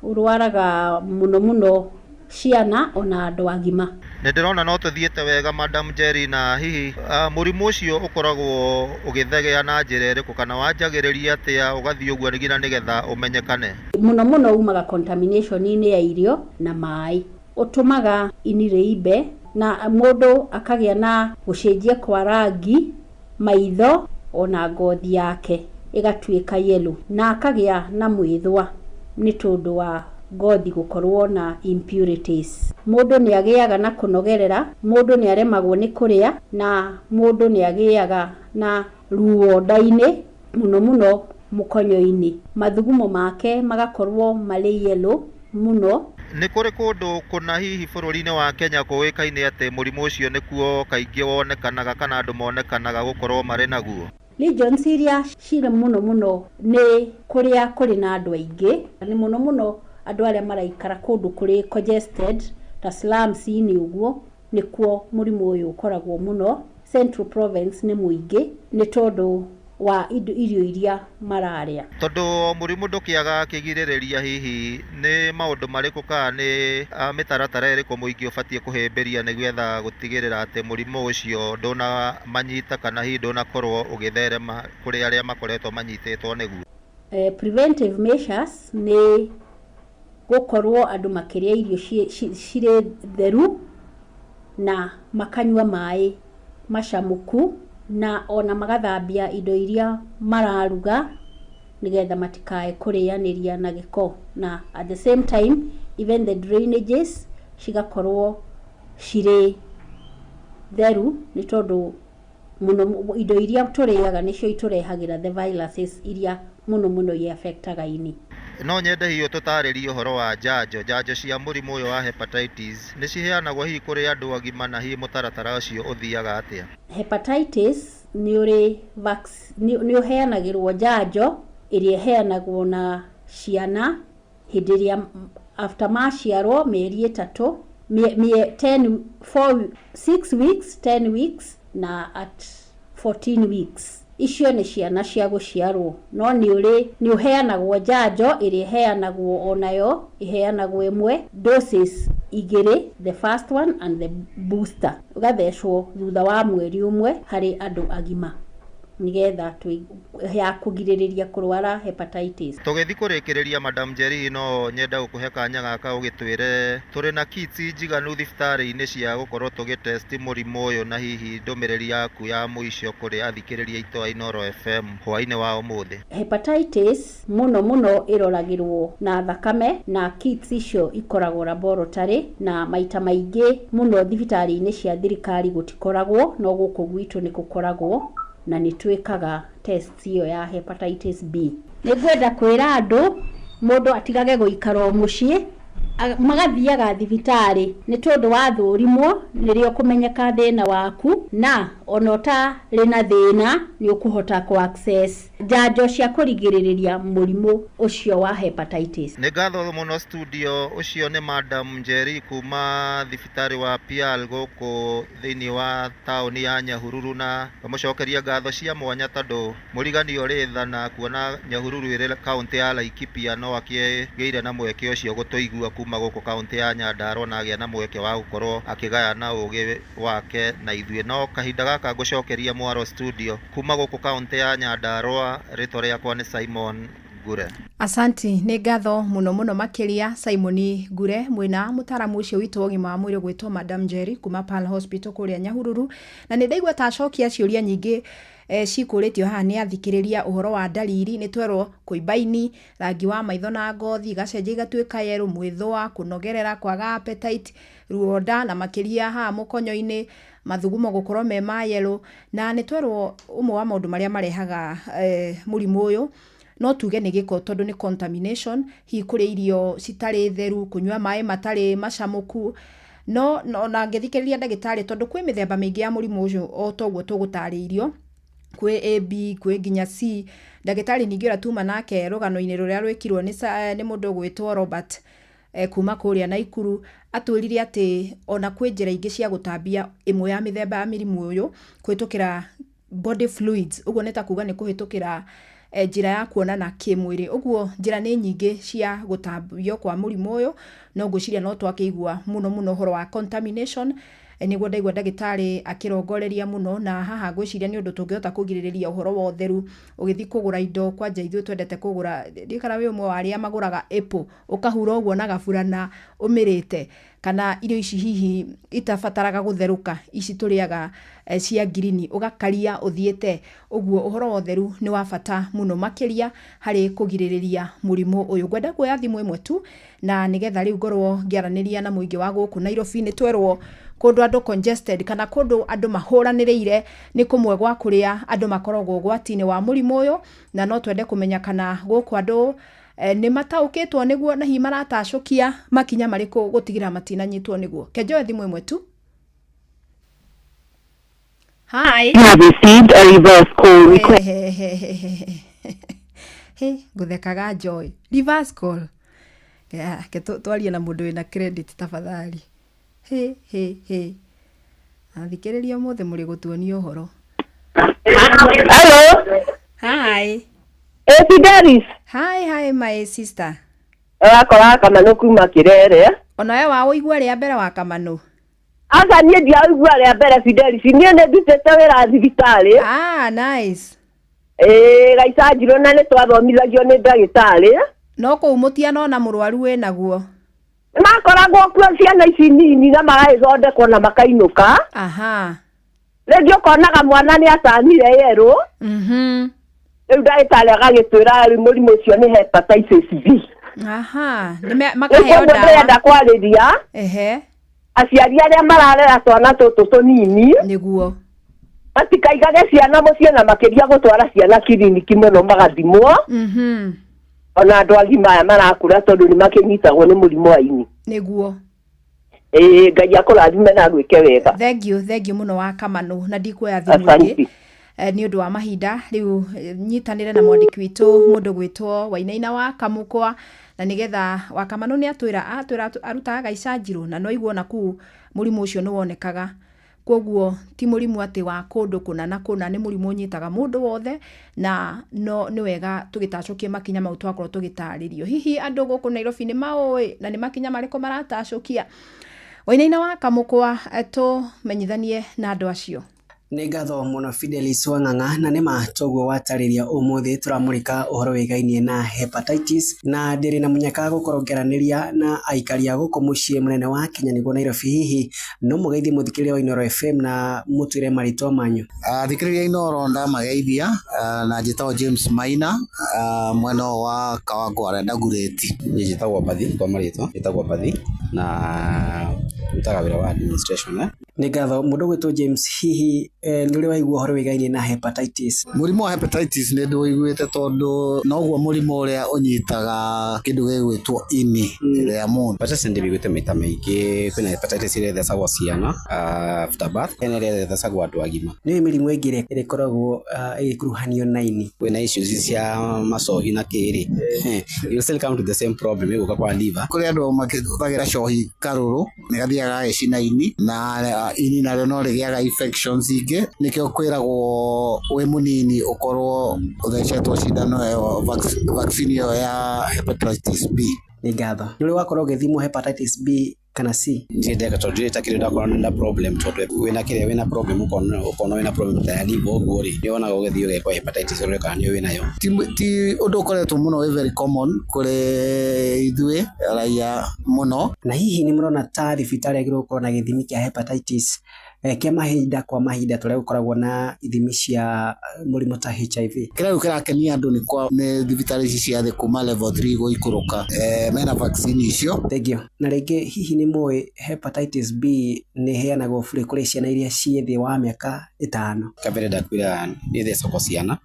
ũrwaraga mũno mũno Ciana ona andũ agima. Nĩ ndĩrona no tũthiĩte wega, Madam Njeri, na hihi mũrimũ ũcio ũkoragwo ũgĩthegea na njĩra ĩrĩkũ kana wanjagĩrĩria atĩa ũgathiĩ ũguo nginya nĩgetha ũmenyekane? Mũno mũno umaga contamination-inĩ ya irio na maĩ. Ũtũmaga ini rĩimbe na mũndũ akagĩa na gũcenjia kwa rangi maitho ona ngothi yake ĩgatuĩka yellow na akagĩa na mwĩthwa nĩ tondũ wa ngothi gũkorwo na impurities. Mũndũ nĩ agĩaga na kũnogerera, mũndũ nĩ aremagwo nĩ kũrĩa na mũndũ nĩ agĩaga na ruo nda-inĩ mũno mũno mũkonyo-inĩ. Mathugumo make magakorwo marĩ yellow mũno. Nĩ kũrĩ kũndũ kũna hihi bũrũri-inĩ wa Kenya kũĩkaine atĩ mũrimũ ũcio nĩkuo kaingĩ wonekanaga kana andũ monekanaga gũkorwo marĩ naguo? Regions iria cirĩ mũno mũno nĩ kũrĩa kũrĩ na andũ aingĩ, nĩ mũno mũno andũ arĩa maraikara kũndũ kũrĩ congested ta slums-inĩ ũguo, nĩkuo mũrimũ ũyũ ũkoragwo mũno. Central Province nĩ mũingĩ nĩ tondũ wa irio iria mararĩa. Tondũ mũrimũ ndũkĩaga kĩgirĩrĩria, hihi nĩ maũndũ marĩkũ kana nĩ mĩtaratara ĩrĩkũ mũingĩ ũbatiĩ kũhĩmbĩria nĩgetha gũtigĩrĩra atĩ mũrimũ ũcio ndũnamanyita kana hihi ndũnakorwo ũgĩtherema kũrĩ arĩa makoretwo manyitĩtwo nĩguo? Preventive measures nĩ gũkorwo andũ makĩrĩa irio cirĩ theru na makanyua maĩ macamũku na ona magathambia indo iria mararuga nĩgetha matikae kũrĩanĩria na gĩko, na at the same time even the drainages cigakorwo cirĩ theru nĩ tondũ mũno indo iria tũrĩaga nĩcio itũrehagĩra the viruses iria mũno mũno i-affectaga ini. No nyende hihi ũtũtarĩrie ũhoro wa njanjo cia mũrimũ ũyũ wa hepatitis nĩ ciheanagwo hihi kũrĩ andũ agima na hihi mũtaratara ũcio ũthiaga atĩa? Hepatitis nĩ ũrĩ nĩ ũheanagĩrwo njanjo ĩrĩa ĩheanagwo na ciana hĩndĩ ĩrĩa after maciarwo mĩeri 3, 10, 4, 6 weeks, 10 weeks na at 14 weeks. Icio nĩ ciana cia gũciarwo, no nĩ ũheanagwo njanjo ĩrĩa ĩheanagwo onayo ĩheanagwo ĩmwe doses 2, the first one and the booster, ũgathecwo thutha wa mweri ũmwe harĩ andũ agima nĩgetha ya kũgirĩrĩria kũrwara hepatitis. Tũgĩthiĩ kũrĩkĩrĩria, Madam Njeri, no nyenda gũkũhe kanya gaka ũgĩtwĩre tũrĩ na kits njiganu thibitarĩ-inĩ cia gũkorwo tũgĩtest mũrimũ ũyũ na hihi ndũmĩrĩri yaku ya mũico kũrĩ athikĩrĩria aitũ a Inooro FM hwaĩ-inĩ wa ũmũthĩ. Hepatitis mũno mũno ĩroragĩrwo na thakame na kits icio ikoragwo laboratory, na maita maingĩ mũno thibitarĩ-inĩ cia thirikari gũtikoragwo, no gũkũ gwitũ nĩ gũkoragwo na nĩ twĩkaga test ĩyo ya hepatitis B. Nĩ ngwenda kwĩra andũ mũndũ atigage gũikara o mũciĩ, magathiaga thibitarĩ nĩ tondũ wathũrimwo nĩrĩo kũmenyeka thĩna waku, na ona ũtarĩ na thĩna nĩ ũkũhota kũ access njanjo cia kũrigĩrĩria mũrimũ ũcio wa hepatitis. Nĩ ngatho mũno studio. Ũcio nĩ Madam Njeri kuma thibitarĩ wa Pial gũkũ thĩinĩ wa taũni ya Nyahururu, na ngamũcokeria ngatho cia mwanya tondũ mũrigani ũrĩ tha na kuona Nyahururu ĩrĩ kaũntĩ ya Laikipia no akĩgĩire na mweke ũcio gũtũigua kuma gũkũ kaũntĩ ya Nyandarua na agĩa na mweke wa gũkorwo akĩgayana ũgĩ wake na ithuĩ. No kahinda gaka ngũcokeria mwaro studio kuma gũkũ kaũntĩ ya Nyandarua, rĩtwa rĩakwa nĩ Simon Ngure. Asanti, nĩ ngatho mũno mũno makĩria Simon Ngure mwĩna mũtaramu ũcio witũ wa ũgima wa mwĩrĩ gwĩtwo Madam Njeri kuma Pearl Hospital kũrĩa Nyahururu, na nĩ ndaigua ta acokia ciũria nyingĩ cikũrĩtio haha nĩ athikĩrĩria ũhoro wa ndariri. Nĩ twerwo kũimba ini, rangi wa maitho na ngothi igacenjia igatuĩka yerũ, mwĩthũa, kũnogerera, kwaga appetite, ruo nda na makĩria haha mũkonyo-inĩ, mathugumo gũkorwo me ma yerũ, na nĩ twerwo ũmwe wa maũndũ marĩa marehaga mũrimũ ũyũ no tuge nĩ gĩko tondũ nĩ contamination, hihi kũrĩa irio citarĩ theru, kũnyua maĩ matarĩ macamũku. No na ngĩthikĩrĩria ndagĩtarĩ tondũ kwĩ mĩthemba mĩingĩ ya mũrimũ ũcio o toguo tũgũtarĩirio, kwĩ A, B, kwĩ nginya C. Ndagĩtarĩ ningĩ ũrĩa tuma nake rũgano-inĩ rũrĩa rwĩkirwo nĩ mũndũ ũgwĩtwo Robert kuma kũrĩa Naikuru atwĩrire atĩ ona kwĩ njĩra ingĩ cia gũtambia ĩmwe ya mĩthemba ya mĩrimũ ũyũ kũhĩtũkĩra body fluids, ũguo nĩ ta kuga nĩ kũhĩtũkĩra Njĩra ya kuonana kĩmwĩrĩ. Ũguo njĩra nĩ nyingĩ cia gũtambio kwa mũrimũ ũyũ, no ngwĩciria no twakĩigua mũno mũno ũhoro wa contamination, nĩguo ndaigua ndagĩtarĩ akĩrongoreria mũno, na haha ngwĩciria nĩ ũndũ tũngĩhota kũgirĩrĩria ũhoro wa ũtheru ũgĩthiĩ kũgũra indo. Kwanja ithuĩ twendete kũgũra, ndiũĩ kana wĩ ũmwe wa arĩa magũraga apple ũkahura ũguo na gaburana ũmĩrĩte, kana irio ici hihi itabataraga gũtherũka, ici tũrĩaga cia ngirini ũgakaria ũthiĩte ũguo. Ũhoro wa ũtheru nĩ wa bata mũno makĩria harĩ kũgirĩrĩria mũrimũ ũyũ. Ngwenda kuoya thimũ ĩmwe tu na nĩgetha rĩu ngorwo ngĩaranĩria na mũingĩ wa gũkũ Nairobi. Nĩ twerwo kũndũ andũ congested kana kũndũ andũ mahũranĩrĩire nĩ kũmwe gwa kũrĩa andũ makoragwo ũgwati-inĩ wa mũrimũ ũyũ, na no twende kũmenya kana gũkũ andũ nĩ mataũkĩtwo nĩguo na hihi maratacũkia makinya marĩkũ gũtigĩrĩra matinanyitwo nĩguo. Kenjoe thimũ ĩmwe tu. Hi. You have received a reverse call request. He nguthekaga Joy. Reverse call. Ke twarie na mũndũ wĩna credit tafadhali. He he he. Athikĩrĩria, ũmũthĩ mũrĩ gũtuonia ũhoro. Hello. Hi. Ĩ Fidelis. Hi, hi my sister. Ũrakora Kamanũ kuma Kĩrere. Onawe wa ũigua rĩa mbere wa Kamanũ? Aca, niĩ ndiaũigua rĩa mbere, Fidelis. Niĩ nĩ ndutĩte wĩra thibitarĩ. Ah, nice. Ĩĩ, Gaicanjirũ, na nĩ twathomithagio nĩ ndagĩtarĩ. No kũu mũtianona mũrwaru wĩnaguo? Makoragwo kuo ciana ici nini na magagĩthondekwo na makainũka. Rĩngĩ ũkonaga mwana nĩ acanire yerũ. Rĩu ndagĩtarĩ agagĩtwĩra rĩu mũrimũ ũcio nĩ hepatitis B. Aha. Nĩ Rĩu makaheo koguo ndawa. ndĩrenda kwarĩria aciari arĩa mararera twana tũtũ tũnini matikaigage ciana mũciĩ, na makĩria gũtwara ciana kiriniki mũno magathimwo, ona andũ agima aya marakũra, tondũ nĩ makĩnyitagwo nĩ mũrimũ wa ini. Ĩĩ, Ngai akũrathime na agwĩke wega. Thank you, thank you mũno wa Kamanũ, na ndikuoya thimũ ĩngĩ Asante. Nĩ ũndũ wa mahinda. Rĩu nyitanĩre na mwandĩki witũ mũndũ gwĩtwo Wainaina wa Kamũkwa, na nĩgetha wa Kamanũ nĩ atwĩra arutaga Gaicanjirũ na no aigua ona kũu mũrimũ ũcio nĩ wonekaga. Koguo ti mũrimũ atĩ wa kũndũ kũna na kũna, nĩ mũrimũ ũnyitaga mũndũ wothe, na no nĩ wega tũgĩtacũkie makinya mau twakorwo tũgĩtarĩrio. Hihi andũ gũkũ Nairobi nĩ maũĩ, na nĩ makinya marĩkũ maratacũkia? Wainaina wa Kamũkwa, tũmenyithanie na andũ acio. Nĩ ngatho mũno Fidelis Wang'ang'a, na nĩma toguo watarĩria, ũmũthĩ tũramũrĩka ũhoro wĩgainie na hepatitis, na ndĩrĩ na mũnyaka gũkorwo ngĩaranĩria na aikari a gũkũ mũciĩ mũnene wa Kenya, nĩguo Nairobi. Hihi no mũgeithie mũthikĩrĩria wa Inooro FM na mũtwĩre marĩtwa manyu? Athikĩrĩria Inooro, ndamageithia, na njĩtagwo James Maina, mwena ũyũ wa Kawangware Ndagurĩti. Niĩ njĩtagwo Mbathi, kwa marĩtwa njĩtagwo Mbathi, na ndutaga wĩra wa administration, eh. Nĩ ngatho. Mũndũ ũgwĩtwo James, hihi nĩ ũrĩ waigua ũhoro wĩgainie na hepatitis? Mũrimũ wa hepatitis nĩ ndĩũiguĩte, tondũ noguo mũrimũ ũrĩa ũnyitaga kĩndũ gĩgwĩtwo ini rĩa mũndũ. Hepatitis ndĩmĩiguĩte maita maingĩ. Kwĩna hepatitis ĩrĩa ĩthecagwo ciana after birth, hena ĩrĩa ĩthecagwo andũ agima. Nĩ mĩrimũ ĩngĩ ĩrĩa ĩkoragwo ĩgĩkuruhanio na ini? Kwĩna issues cia macohi na kĩrĩ, you still come to the same problem, ĩgũka kwa liver. Kũrĩ andũ makĩhũthagĩra cohi karũrũ, nĩ gathiaga gagĩcina ini, na ini narĩo no rĩgĩaga infections ingĩ. Nĩkĩo kwĩragwo wĩ mũnini ũkorwo ũthecetwo cindano ĩyo, vaccine ĩyo ya hepatitis B. Nĩ ngatho. Nĩ ũrĩ wakorwo ũgĩthimwo hepatitis B kana C? Ndirĩ ndeka, tondũ ndirĩ ta kĩrĩ ndakorwo na problem, tondũ wĩna kĩrĩa, wĩna problem, ũkona wĩna problem ta ya liver ũguo rĩ, nĩ wonaga ũgĩthiĩ ũgekwo hepatitis ũrore kana nĩ wĩnayo. Ti ũndũ ũkoretwo mũno wĩ very common kũrĩ ithuĩ raia mũno. Na hihi nĩ mũrona ta thibitarĩ yagĩrĩirwo gũkorwo na gĩthimi kĩa hepatitis kĩa mahinda kwa mahinda, tũrĩa gũkoragwo na ithimi cia mũrimũ ta HIV? Kĩrĩa rĩu kĩrakenia andũ nĩ kwa nĩ thibitarĩ ici cia thĩ kuma level 3 gũikũrũka, mena vaccine icio. Thank you. Na rĩngĩ, hihi nĩ mũĩ hepatitis B nĩ ĩheanagwo bure kũrĩ ciana iria ciĩ thĩ wa mĩaka 5? Kabere ndakwĩra nĩ ĩthecagwo ciana,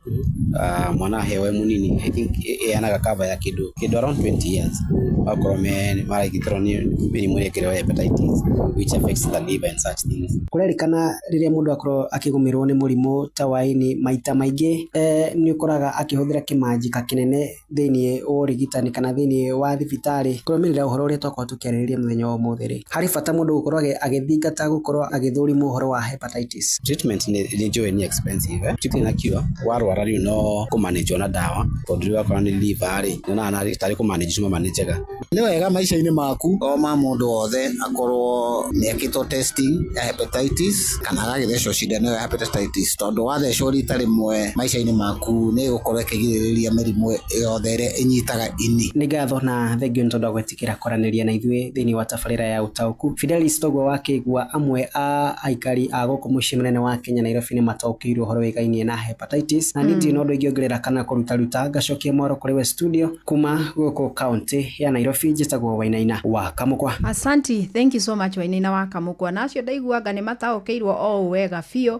mwana aheo e mũnini, I think ĩheanaga cover ya kĩndũ around 20 years, okorwo me maragitĩrwo nĩ mĩrimũ ĩrĩa ĩkĩrĩ ya hepatitis, which affects the liver and such things. Kũrĩ Kũrerĩkana rĩrĩa mũndũ akorwo akĩgũmĩrwo nĩ mũrimũ ta wa ini maita maingĩ nĩ ũkoraga akĩhũthĩra kĩmanjĩka kĩnene thĩinĩ wa ũrigitani kana thĩinĩ wa thibitarĩ. Kũrũmĩrĩra ũhoro ũrĩa twakorwo tũkĩarĩrĩria mũthenya wa ũmũthĩ rĩ, harĩ bata mũndũ gũkorwo agĩthingata gũkorwo agĩthũrimwo ũhoro wa hepatitis. Treatment nĩ njũĩ nĩ expensive eh? Treatment na cure warwara rĩu no kũmanage na ndawa tondũ rĩu akorwo nĩ liver rĩ nyonaga tarĩ kũmanage tũmamanĩjaga. Nĩ wega maica-inĩ maku o ma mũndũ wothe akorwo nĩ ekĩtwo testing ya hepatitis kana agagĩthecwo cindano ĩyo ya hepatitis tondũ wathecwo rita rĩmwe maica-inĩ maku nĩ ĩgũkorwo ĩkĩgirĩrĩria mĩrimũ yothe ĩrĩa ĩnyitaga ini. Nĩ ngatho na thengio nĩ tondũ wa gwĩtĩkĩra kwaranĩria na ithuĩ thĩinĩ wa tabarĩra ya ũtaũku. Fidelis toguo wakĩigua amwe a aikari a gũkũ mũciĩ mũnene wa Kenya Nairobi nĩ mataũkĩirwo ũhoro wĩgainie na hepatitis na niĩ ndirĩ na ũndũ ingĩongerera kana kũrutaruta ngacokia mwaro kũrĩ we studio kuma gũkũ kaunti ya Nairobi njĩtagwo Wainaina wa Kamũkwa. Asanti, thank you so much Wainaina wa Kamũkwa. Na acio ndaiguanga nĩ mataũkĩirwo o ũũ wega biũ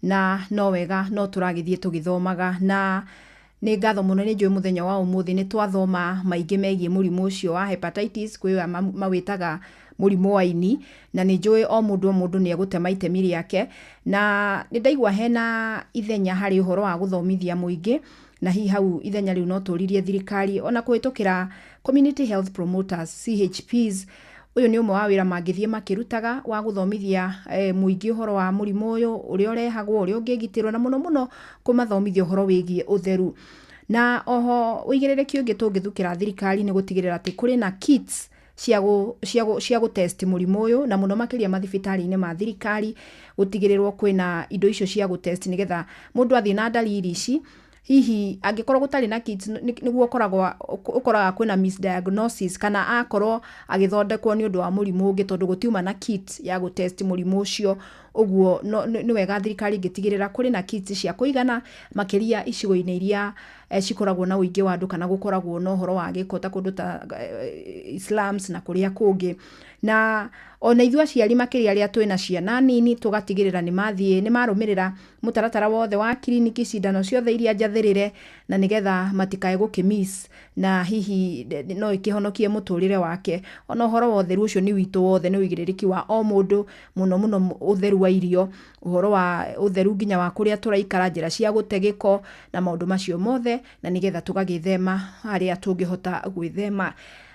na no wega no tũragĩthiĩ tũgĩthomaga na nĩ ngatho mũno nĩ njũĩ mũthenya wa ũmũthĩ nĩ twathoma maingĩ megiĩ mũrimũ ũcio wa hepatitis kwĩ aya mawĩtaga mũrimũ wa ini na nĩ njũĩ o mũndũ o mũndũ nĩ egũtema itemi rĩake na nĩ ndaigua hena ithenya harĩ ũhoro wa gũthomithia mũingĩ na hihi hau ithenya rĩu no tũririe thirikari ona kũhĩtũkĩra community health promoters CHPs ũyũ nĩ ũmwe wa wĩra mangĩthiĩ makĩrutaga wa gũthomithia mũingĩ ũhoro wa mũrimũ ũyũ ũrĩa ũrehagwo ũrĩa ũngĩgitĩrwo na mũno mũno kũmathomithia ũhoro wĩgiĩ ũtheru na oho ũigĩrĩrĩki ũngĩ tũngĩthukĩra thirikari nĩ gũtigĩrĩra atĩ kũrĩ na kits cia gũ test mũrimũ ũyũ na mũno makĩria mathibitarĩ-inĩ ma thirikari gũtigĩrĩrwo kwĩna indo icio cia gũ test nĩgetha mũndũ athiĩ na dalili ici hihi angĩkorwo gũtarĩ na kits nĩguo ũkoraga kwĩna misdiagnosis kana akorwo agĩthondekwo nĩ ũndũ wa mũrimũ ũngĩ tondũ gũtiuma na kit ya gũ test mũrimũ ũcio ũguo nĩ wega thirikari ĩngĩtigĩrĩra kũrĩ na kits cia kũigana makĩria icigo-inĩ iria cikoragwo na ũingĩ wa andũ kana gũkoragwo na ũhoro wa gĩko ta kũndũ ta slums na kũrĩa kũngĩ na ona ithuĩ aciari makĩria arĩa twĩna ciana nini tũgatigĩrĩra nĩ mathiĩ nĩ marũmĩrĩra mũtaratara wothe wa kiriniki cindano ciothe iria njathĩrĩre na nĩgetha matikae gũkĩ miss na hihi no ĩkĩhonokie mũtũrĩre wake ona ũhoro wa ũtheru ũcio nĩ witũ wothe nĩ ũigĩrĩrĩki wa o mũndũ mũno mũno ũtheru wa irio ũhoro wa ũtheru nginya wa kũrĩa tũraikara njĩra cia gũte gĩko na maũndũ macio mothe na nĩgetha tũgagĩthema harĩa tũngĩhota gwĩthema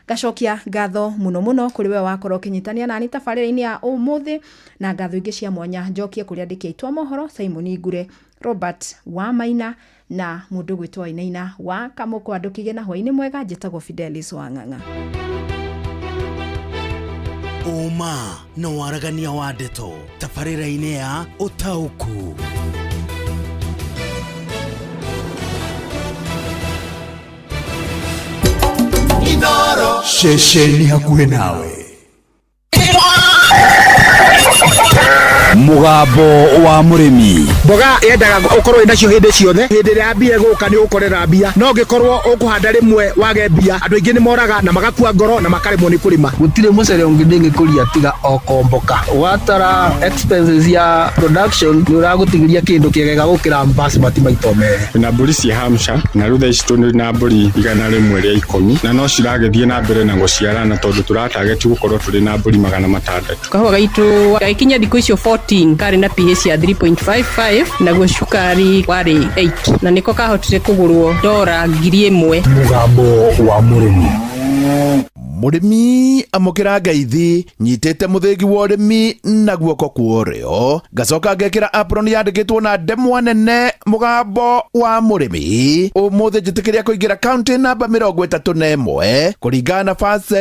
ngacokia ngatho mũno mũno kũrĩ we wakorwo ũkĩnyitania nani tabarĩra-inĩ ya ũmũthĩ na ngatho ingĩ cia mwanya njokie kũrĩ andĩki aitũ a mohoro Simon Ngure Robert Wamaina na mũndũ gwĩtwo Wainaina wa Kamũkwa ndũkige na hwaĩ-inĩ mwega njĩtagwo Fidelis Wang'ang'a. Ũma na waragania wa ndeto tabarĩra-inĩ ya ũtaũku. Ceceni hakuhĩ nawe. Mũgambo wa mũrĩmi. Mboga yendaga ũkorwo wĩnacio hĩndĩ ciothe hĩndĩ ĩrĩa mbia ĩgũka nĩ ũgũkorera mbia no ũngĩkorwo ũkũhanda rĩmwe wage mbia andũ aingĩ nĩ moraga na magakua ngoro na makaremwo nĩ kũrĩma. Gũtirĩ mũcere ũngĩ ndĩngĩkũria tiga o komboka watara expenses ya production nĩ ũragũtigĩria kĩndũ kĩega gũkĩra basmati maita merĩ. Na mbũri cia Hampshire na rĩu thaa ici tũrĩ na mbũri 110 na no ciragĩthiĩ na mbere na gũciarana tondũ tũratageti gũkorwo tũrĩ na mbũri 600. Kahũa gaitũ gagĩkinya thikũ icio 14 karĩ na pH ya 3.55 naguo cukari warĩ 8 na nĩko kahotire kũgũrwo dora 1000. Mũgambo wa mũrĩmi. Mũrĩmi amũkĩra ngeithi nyitĩte mũthĩgi wa ũrĩmi na guoko kwa ũrĩo ngacoka ngekĩra apron yandĩkĩtwo na ndemwa nene mũgambo wa mũrĩmi ũmũthĩ njĩtĩkĩria kũingĩra kaunti namba 31 kũringana na First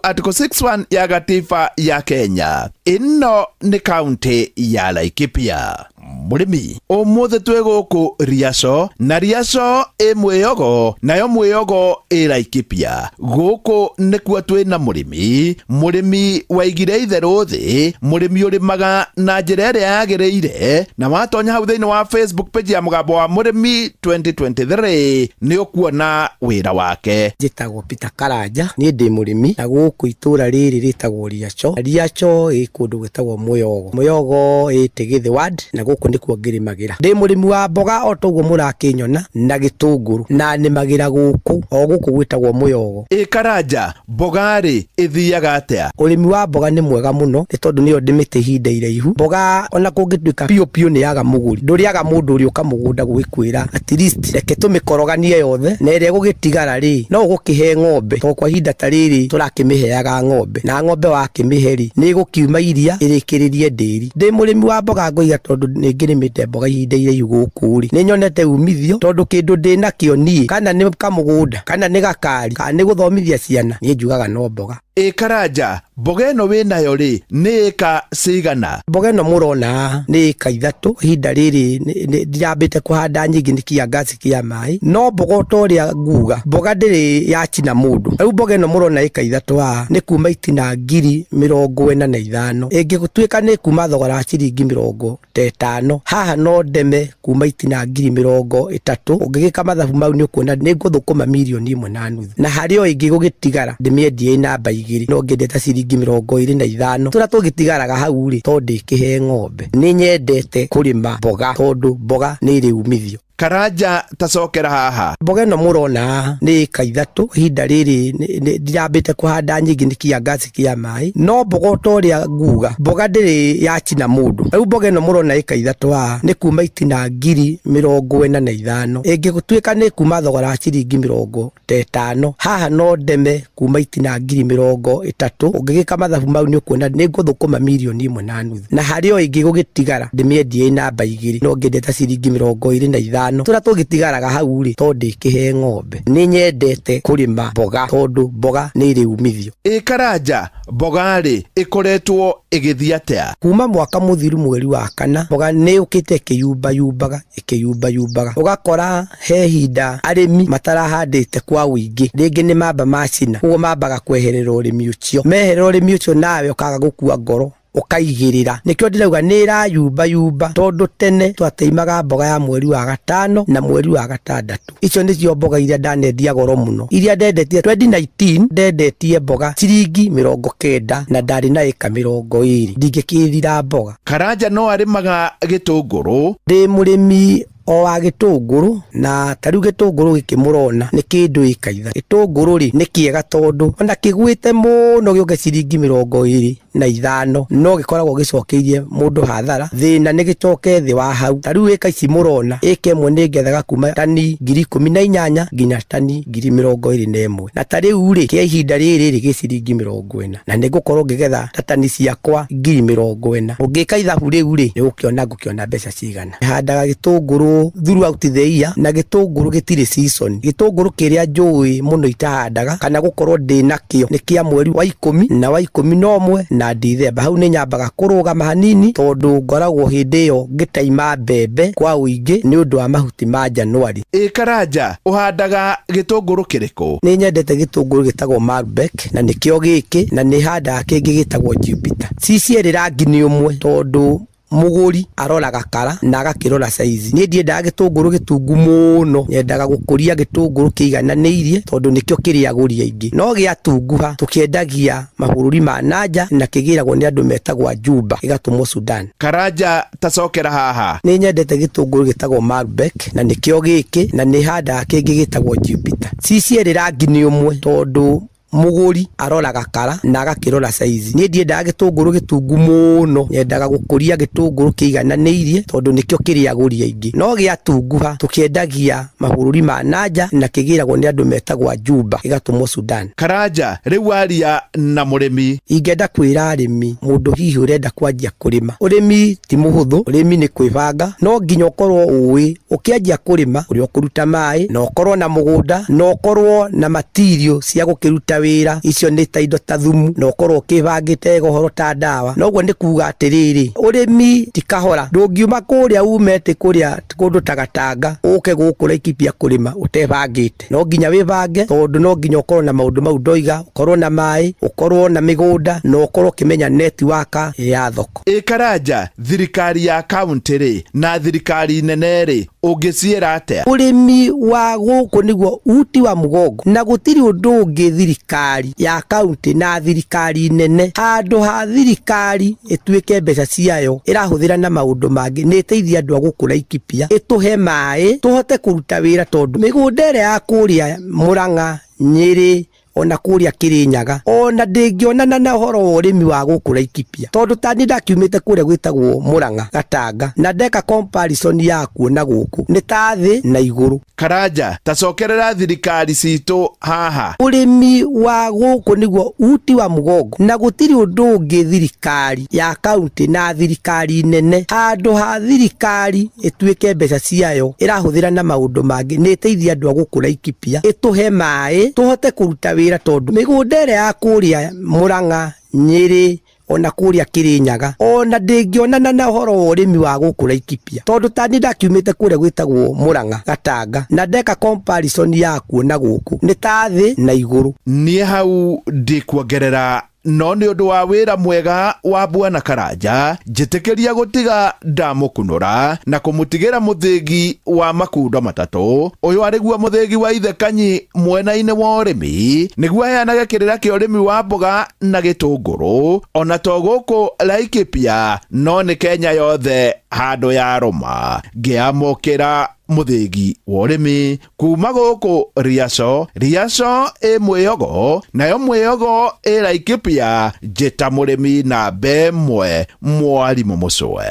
Article 61 ya gatiba ya Kenya. Ĩno nĩ kaunti ya Laikipia. Mũrĩmi ũmũthĩ twĩ gũkũ Riaco na Riaco ĩ mwĩyogo nayo mwĩyogo ĩ Laikipia. Gũkũ nĩkuo twĩna mũrĩmi mũrĩmi waigire itherũ thĩ mũrĩmi ũrĩmaga na njĩra ĩrĩa yagĩrĩire na watonya hau thĩinĩ wa Facebook page ya mũgambo wa mũrĩmi 2023 nĩ ũkuona wĩra wake. Njĩtagwo Peter Karanja niĩ ndĩ mũrĩmi na gũkũ itũra rĩrĩ rĩtagwo Riaco. Riaco ĩ kũndũ gwĩtagwo Mũyogo. Mũyogo ĩ Tigithĩ ward na Gũkũ nĩkuo ngĩrĩmagĩra. Ndĩ mũrĩmi wa mboga o ta ũguo mũrakĩnyona na gĩtũngũrũ, na nĩmagĩra gũkũ o gũkũ gwĩtagwo Mũyogo. Ĩ Karanja, mboga-rĩ ĩthiaga atĩa? Ũrĩmi wa mboga nĩ mwega mũno nĩ tondũ nĩyo ndĩmĩte ihinda iraihu. Mboga ona kũngĩtuĩka biũ biũ nĩ yaga mũgũri, ndũrĩaga mũndũ ũrĩũka mũgũnda gũgĩkwĩra at least reke tũmĩkoroganie yothe na ĩrĩa ĩgũgĩtigara rĩ, no ũgũkĩhe ng'ombe tondũ kwa ihinda ta rĩrĩ tũrakĩmĩheaga ng'ombe, na ng'ombe wakĩmĩhe rĩ, nĩ ĩgũkiuma iria ĩrĩkĩrĩrie ndĩri. Ndĩ mũrĩmi wa mboga ngoiga tondũ nĩ ngĩrĩmĩte mboga ihinda iraihu gũkũ rĩ, nĩ nyonete umithio tondũ kĩndũ ndĩnakĩo niĩ kana nĩ kamũgũnda kana nĩ gakari kana nĩ gũthomithia ciana, niĩ njugaga no mboga. Ĩ Karanja, mboga ĩno wĩnayo rĩ, nĩ ĩka cigana? Mboga ĩno mũrona haha nĩ ĩka ithatũ, ihinda rĩrĩ ndirambĩte kũhanda nyingĩ nĩ kĩangaci kĩa maĩ, no mboga o ta ũrĩa nguga, mboga ndĩrĩ yacina mũndũ. Rĩu mboga ĩno mũrona ĩka ithatũ haha nĩ kuma itina 45,000, ĩngĩtuĩka nĩ kuma thogora wa ciringi mĩrongo ta ĩtano, haha no ndeme kuma itina 30,000, ũngĩgĩka mathabu mau nĩ ũkuona nĩ ngũthũkũma 1.5 million, na harĩ o ĩngĩ gũgĩtigara ndĩmĩendie ĩ namba igĩrĩ, no ngĩendie ta ciringi 25, tũrĩa tũgĩtigaraga hau rĩ, to ndĩkĩhe ng'ombe. Nĩ nyendete kũrĩma mboga tondũ mboga nĩ ĩrĩ umithio. Karanja ta cokera haha. Mboga ĩno mũrona haha nĩ ĩka ithatũ, ihinda rĩrĩ ndirambĩte kũhanda nyingĩ nĩ kĩangaci kĩa maĩ, no mboga o ta ũrĩa nguga, mboga ndĩrĩ yacina mũndũ. Rĩu mboga ĩno mũrona ĩka ithatũ haha nĩ kuma itina 45,000, ĩngĩtuĩka nĩ kuma thogora wa ciringi mĩrongo ta ĩtano, haha no ndeme kuma itina 30,000, ũngĩgĩka mathabu mau nĩ ũkuona nĩ ngũthũkũma 1.5 million, na harĩ o ĩngĩ gũgĩtigara ndĩmĩendie ĩ namba igĩrĩ, no ngĩendie ta ciringi 25, tũrĩa tũgĩtigaraga hau rĩ, to ndĩkĩhe ng'ombe. Nĩ nyendete kũrĩma mboga tondũ mboga nĩ ĩrĩ umithio. Ĩ Karanja, mboga-rĩ ĩkoretwo ĩgĩthiĩ atĩa? Kuma mwaka mũthiru mweri wa kana, mboga nĩ yũkĩte ĩkĩyumbayumbaga ĩkĩyumbayumbaga, ũgakora he ihinda arĩmi matarahandĩte kwa ũingĩ, rĩngĩ nĩ mamba macina, ũguo mambaga kweherera ũrĩmi ũcio, meherera ũrĩmi ũcio nawe ũkaga gũkua ngoro ũkaigĩrĩra. Nĩkĩo ndĩrauga nĩ ĩrayumbayumba tondũ tene twateimaga mboga ya mweri wa gatano na mweri wa gatandatũ. Icio nĩcio mboga iria ndanendia goro mũno, iria ndendetie 2019 ndendetie mboga ciringi 90 na ndarĩ na ĩka 20, ndingĩkĩrira mboga. Karanja no arĩmaga gĩtũngũrũ. Ndĩ mũrĩmi o wa gĩtũngũrũ, na ta rĩu gĩtũngũrũ gĩkĩ mũrona nĩ kĩndũ ĩka ithatũ. Gĩtũngũrũ rĩ nĩ kĩega tondũ ona kĩgwĩte mũno gĩũke ciringi 25 no gĩkoragwo gĩcokeirie mũndũ hathara, thĩna nĩ gĩcoke thĩ wa hau. Ta rĩu ĩka ici mũrona, ĩka ĩmwe nĩ ngethaga kuma tani 18,000 nginya tani 21,000, na ta rĩu rĩ kĩa ihinda rĩrĩ rĩ gĩ ciringi 40, na nĩ ngũkorwo ngĩgetha ta tani ciakwa 40,000. Ũngĩka ithabu rĩu rĩ, nĩ ũgũkĩona ngũkĩona mbeca cigana. Handaga gĩtũngũrũ throughout the year, na gĩtũngũrũ gĩtirĩ season. Gĩtũngũrũ kĩrĩa njũĩ mũno itahandaga kana gũkorwo ndĩ nakĩo nĩ kĩa mweri wa ikũmi na wa ikũmi na ũmwe na Dithemba. Hau nĩ nyambaga kũrũgama hanini tondũ ngoragwo hĩndĩ ĩyo ngĩtaima mbembe kwa ũingĩ nĩ ũndũ wa mahuti ma Januari. Ĩ Karanja, ũhandaga gĩtũngũrũ kĩrĩkũ? Nĩ nyendete gĩtũngũrũ gĩtagwo Malbec na nĩkĩo gĩkĩ, na nĩ handaga kĩngĩ gĩtagwo Jupiter. Ci cierĩ rangi nĩ ũmwe tondũ mũgũri aroraga kara na agakĩrora size. Niĩ ndiendaga gĩtũngũrũ gĩtungu mũno, nyendaga gũkũria gĩtũngũrũ kĩigananĩirie tondũ nĩkĩo kĩrĩ agũri aingĩ. No gĩatunguha tũkĩendagia mabũrũri ma nanja na kĩgĩragwo nĩ andũ metagwo Ajumba gĩgatũmwo Sudan. Karanja ta cokera haha. Nĩ nyendete gĩtũngũrũ gĩtagwo Malbec na nĩkĩo gĩkĩ, na nĩ handaga kĩngĩ gĩtagwo Jupiter. Ci cierĩ rangi nĩ ũmwe tondũ mũgũri aroraga kara na agakĩrora size. Niĩ ndiendaga gĩtũngũrũ gĩtungu mũno, nyendaga gũkũria gĩtũngũrũ kĩigananĩirie tondũ nĩkĩo kĩrĩ agũri aingĩ. No gĩatunguha tũkĩendagia mabũrũri ma nanja na kĩgĩragwo nĩ andũ metagwo Ajumba gĩgatũmwo Sudan. Karanja, rĩu aria na mũrĩmi. Ingĩenda kwĩra arĩmi, mũndũ hihi ũrenda kwanjia kũrĩma, ũrĩmi ti mũhũthũ, ũrĩmi nĩ kwĩbanga, no nginya ũkorwo ũĩ ũkĩanjia kũrĩma ũrĩa ũkũruta maĩ, na ũkorwo na mũgũnda, na ũkorwo na material cia gũkĩruta wĩra, icio nĩ ta indo ta thumu, na ũkorwo ũkĩbangĩte wega ũhoro ta ndawa. Na ũguo nĩ kuga atĩrĩrĩ, ũrĩmi ti kahora, ndũngiuma kũrĩa ume atĩ kũrĩa kũndũ ta Gatanga ũke gũkũ Laikipia kũrĩma ũtebangĩte. No nginya wĩbange tondũ no nginya ũkorwo na maũndũ mau ndoiga, ũkorwo na maĩ, ũkorwo na mĩgũnda, na ũkorwo ũkĩmenya network ya thoko. Ĩ Karanja, thirikari ya kaunti rĩ na thirikari nene rĩ, ũngĩciĩra atĩa? Ũrĩmi wa gũkũ nĩguo uti wa mũgongo na gũtirĩ ũndũ ũngĩ thirikari Thirikari ya kaunti na thirikari nene, handũ ha thirikari ĩtuĩke mbeca ciayo ĩrahũthĩra na maũndũ mangĩ, nĩ ĩteithie andũ a gũkũ Laikipia, ĩtũhe maĩ tũhote kũruta wĩra, tondũ mĩgũnda ĩrĩa ya kũrĩa Murang'a, Nyĩrĩ, ona kũrĩa Kĩrĩnyaga, ona ndĩngĩonana na ũhoro wa ũrĩmi wa gũkũ Laikipia, tondũ tani ndakiumĩte kũrĩa gwĩtagwo Murang'a Gatanga, na ndeka comparison ya kuo na gũkũ nĩ ta thĩ na igũrũ. Karanja, tacokerera thirikari citũ haha. Ũrĩmi wa gũkũ nĩguo uti wa mũgongo, na gũtirĩ ũndũ ũngĩ thirikari ya kaunti na thirikari nene, handũ ha thirikari ĩtuĩke mbeca ciayo ĩrahũthĩra na maũndũ mangĩ, nĩ ĩteithie andũ a gũkũ Laikipia, ĩtũhe maĩ tũhote kũruta wĩra, tondũ mĩgũnda ĩrĩa ya kũrĩa Murang'a, Nyĩrĩ, ona kũrĩa Kĩrĩnyaga, ona ndĩngĩonana na ũhoro wa ũrĩmi wa gũkũ Laikipia, tondũ tani ndakiumĩte kũrĩa gwĩtagwo Murang'a Gatanga, na ndeka comparison ya kuo na gũkũ nĩ ta thĩ na igũrũ. Niĩ hau ndikuongerera, no nĩ ũndũ wa wĩra mwega wa Bwana Karanja, njĩtĩkĩria gũtiga ndamũkunũra na kũmũtigĩra mũthĩgi wa makundo matatũ. Ũyũ arĩguo mũthĩgi wa ithe Kanyi mwena-inĩ wa ũrĩmi, nĩguo aheanage kĩrĩra kĩa ũrĩmi wa mboga na gĩtũngũrũ, ona to gũkũ Laikipia, no nĩ Kenya yothe handũ ya rũma. Ngĩamũkĩra mũthĩgi wa ũrĩmi kuma gũkũ Riaco, Riaco ĩ mwĩyogo, nayo mwĩyogo ĩ Laikipia, njĩta mũrĩmi namba ĩmwe, mwarimũ Mũcwe.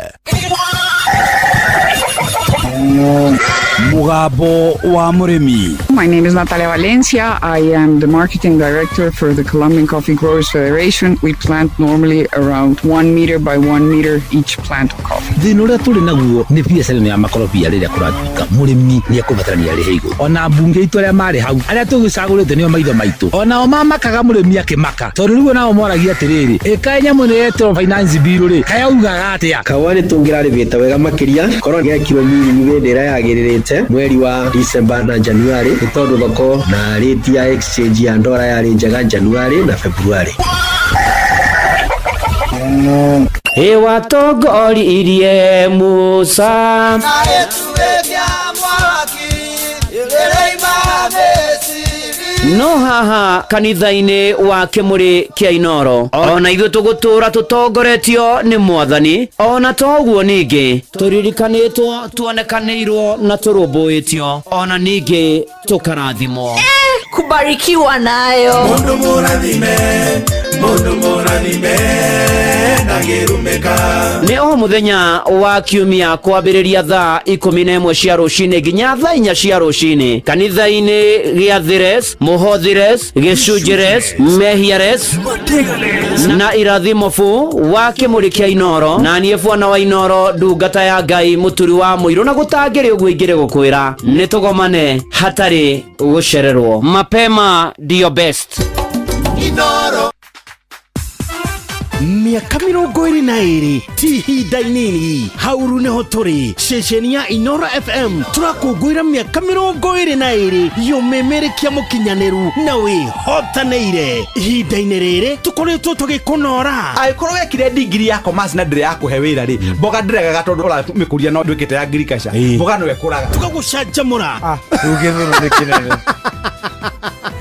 Mugambo wa Mũrĩmi. My name is Natalia Valencia. I am the marketing director for the Colombian Coffee Growers Federation. We plant normally around 1 meter by 1 meter each plant of coffee. Thĩna ũrĩa tũrĩ naguo nĩ biacara ĩno ya makorobia, rĩrĩa kũratuĩka mũrĩmi nĩ ekũbatarania arĩhe igũrũ. Ona mbunge itũ arĩa marĩ hau, arĩa tũgĩcagũrĩte nĩo maitho maitũ, onao mamakaga mũrĩmi akĩmaka, tondũ rĩu nao moragia atĩrĩrĩ, ĩkaĩ nyamũ ĩno yetĩrwo finance bill rĩ, kayaugaga atĩa? Kahũa nĩ tũngĩrarĩmĩte wega makĩria korwo gekirwo nyinyi hĩndĩ ĩrĩa yagĩrĩrĩte mweri wa December na January, nĩ tondũ thoko na rate ya exchange ya ndora yarĩ njega January na February. Ĩwatongoririe Musa. No haha kanitha-inĩ wa Kĩmũrĩ kĩa Inoro, ona ithuĩ tũgũtũra tũtongoretio nĩ Mwathani, ona toguo ningĩ tũririkanĩtwo, tuonekanĩirwo na tũrũmbũĩtio, ona ningĩ tũkarathimwo. Kubarikiwa nayo. Mundu mũrathime, mundu mũrathime, ndangĩrumĩka. Nĩ o mũthenya wa kiumia kwambĩrĩria thaa 11 cia rũcinĩ nginya thaa 4 cia rũcinĩ, kanitha-inĩ gĩa Thires, Mũhothires, Gĩcunjĩres, Mehiares na Irathimo bu wa Kĩmũrĩ kĩa Inoro, na niĩ bwana wa Inoro, ndungata ya Ngai, mũturi wa mũirũ, na gũtangĩrĩ ũguo ingĩrĩ gũkwĩra nĩ tũgomane hatarĩ gũcererwo. Mapema ndio best. Inoro. Mĩaka 22 ti ihinda inini, hauru nĩho tũrĩ ceceni ya Inoro FM, tũrakũngũĩra mĩaka 22 yũmĩmĩrĩkia mũkinyanĩru na wĩhotanĩire. Ihinda-inĩ rĩrĩ tũkoretwo tũgĩkũnora. Angĩkorwo wekire ndigiri ya commerce na ndĩrĩ yakũhe wĩra rĩ, mboga ndĩregaga tondũ ũramĩkũria no ndwĩkĩte ya agriculture, mboga no ĩkũraga. Tũgagũcanjamũra. Rĩu gĩthũnũ nĩ kĩnene.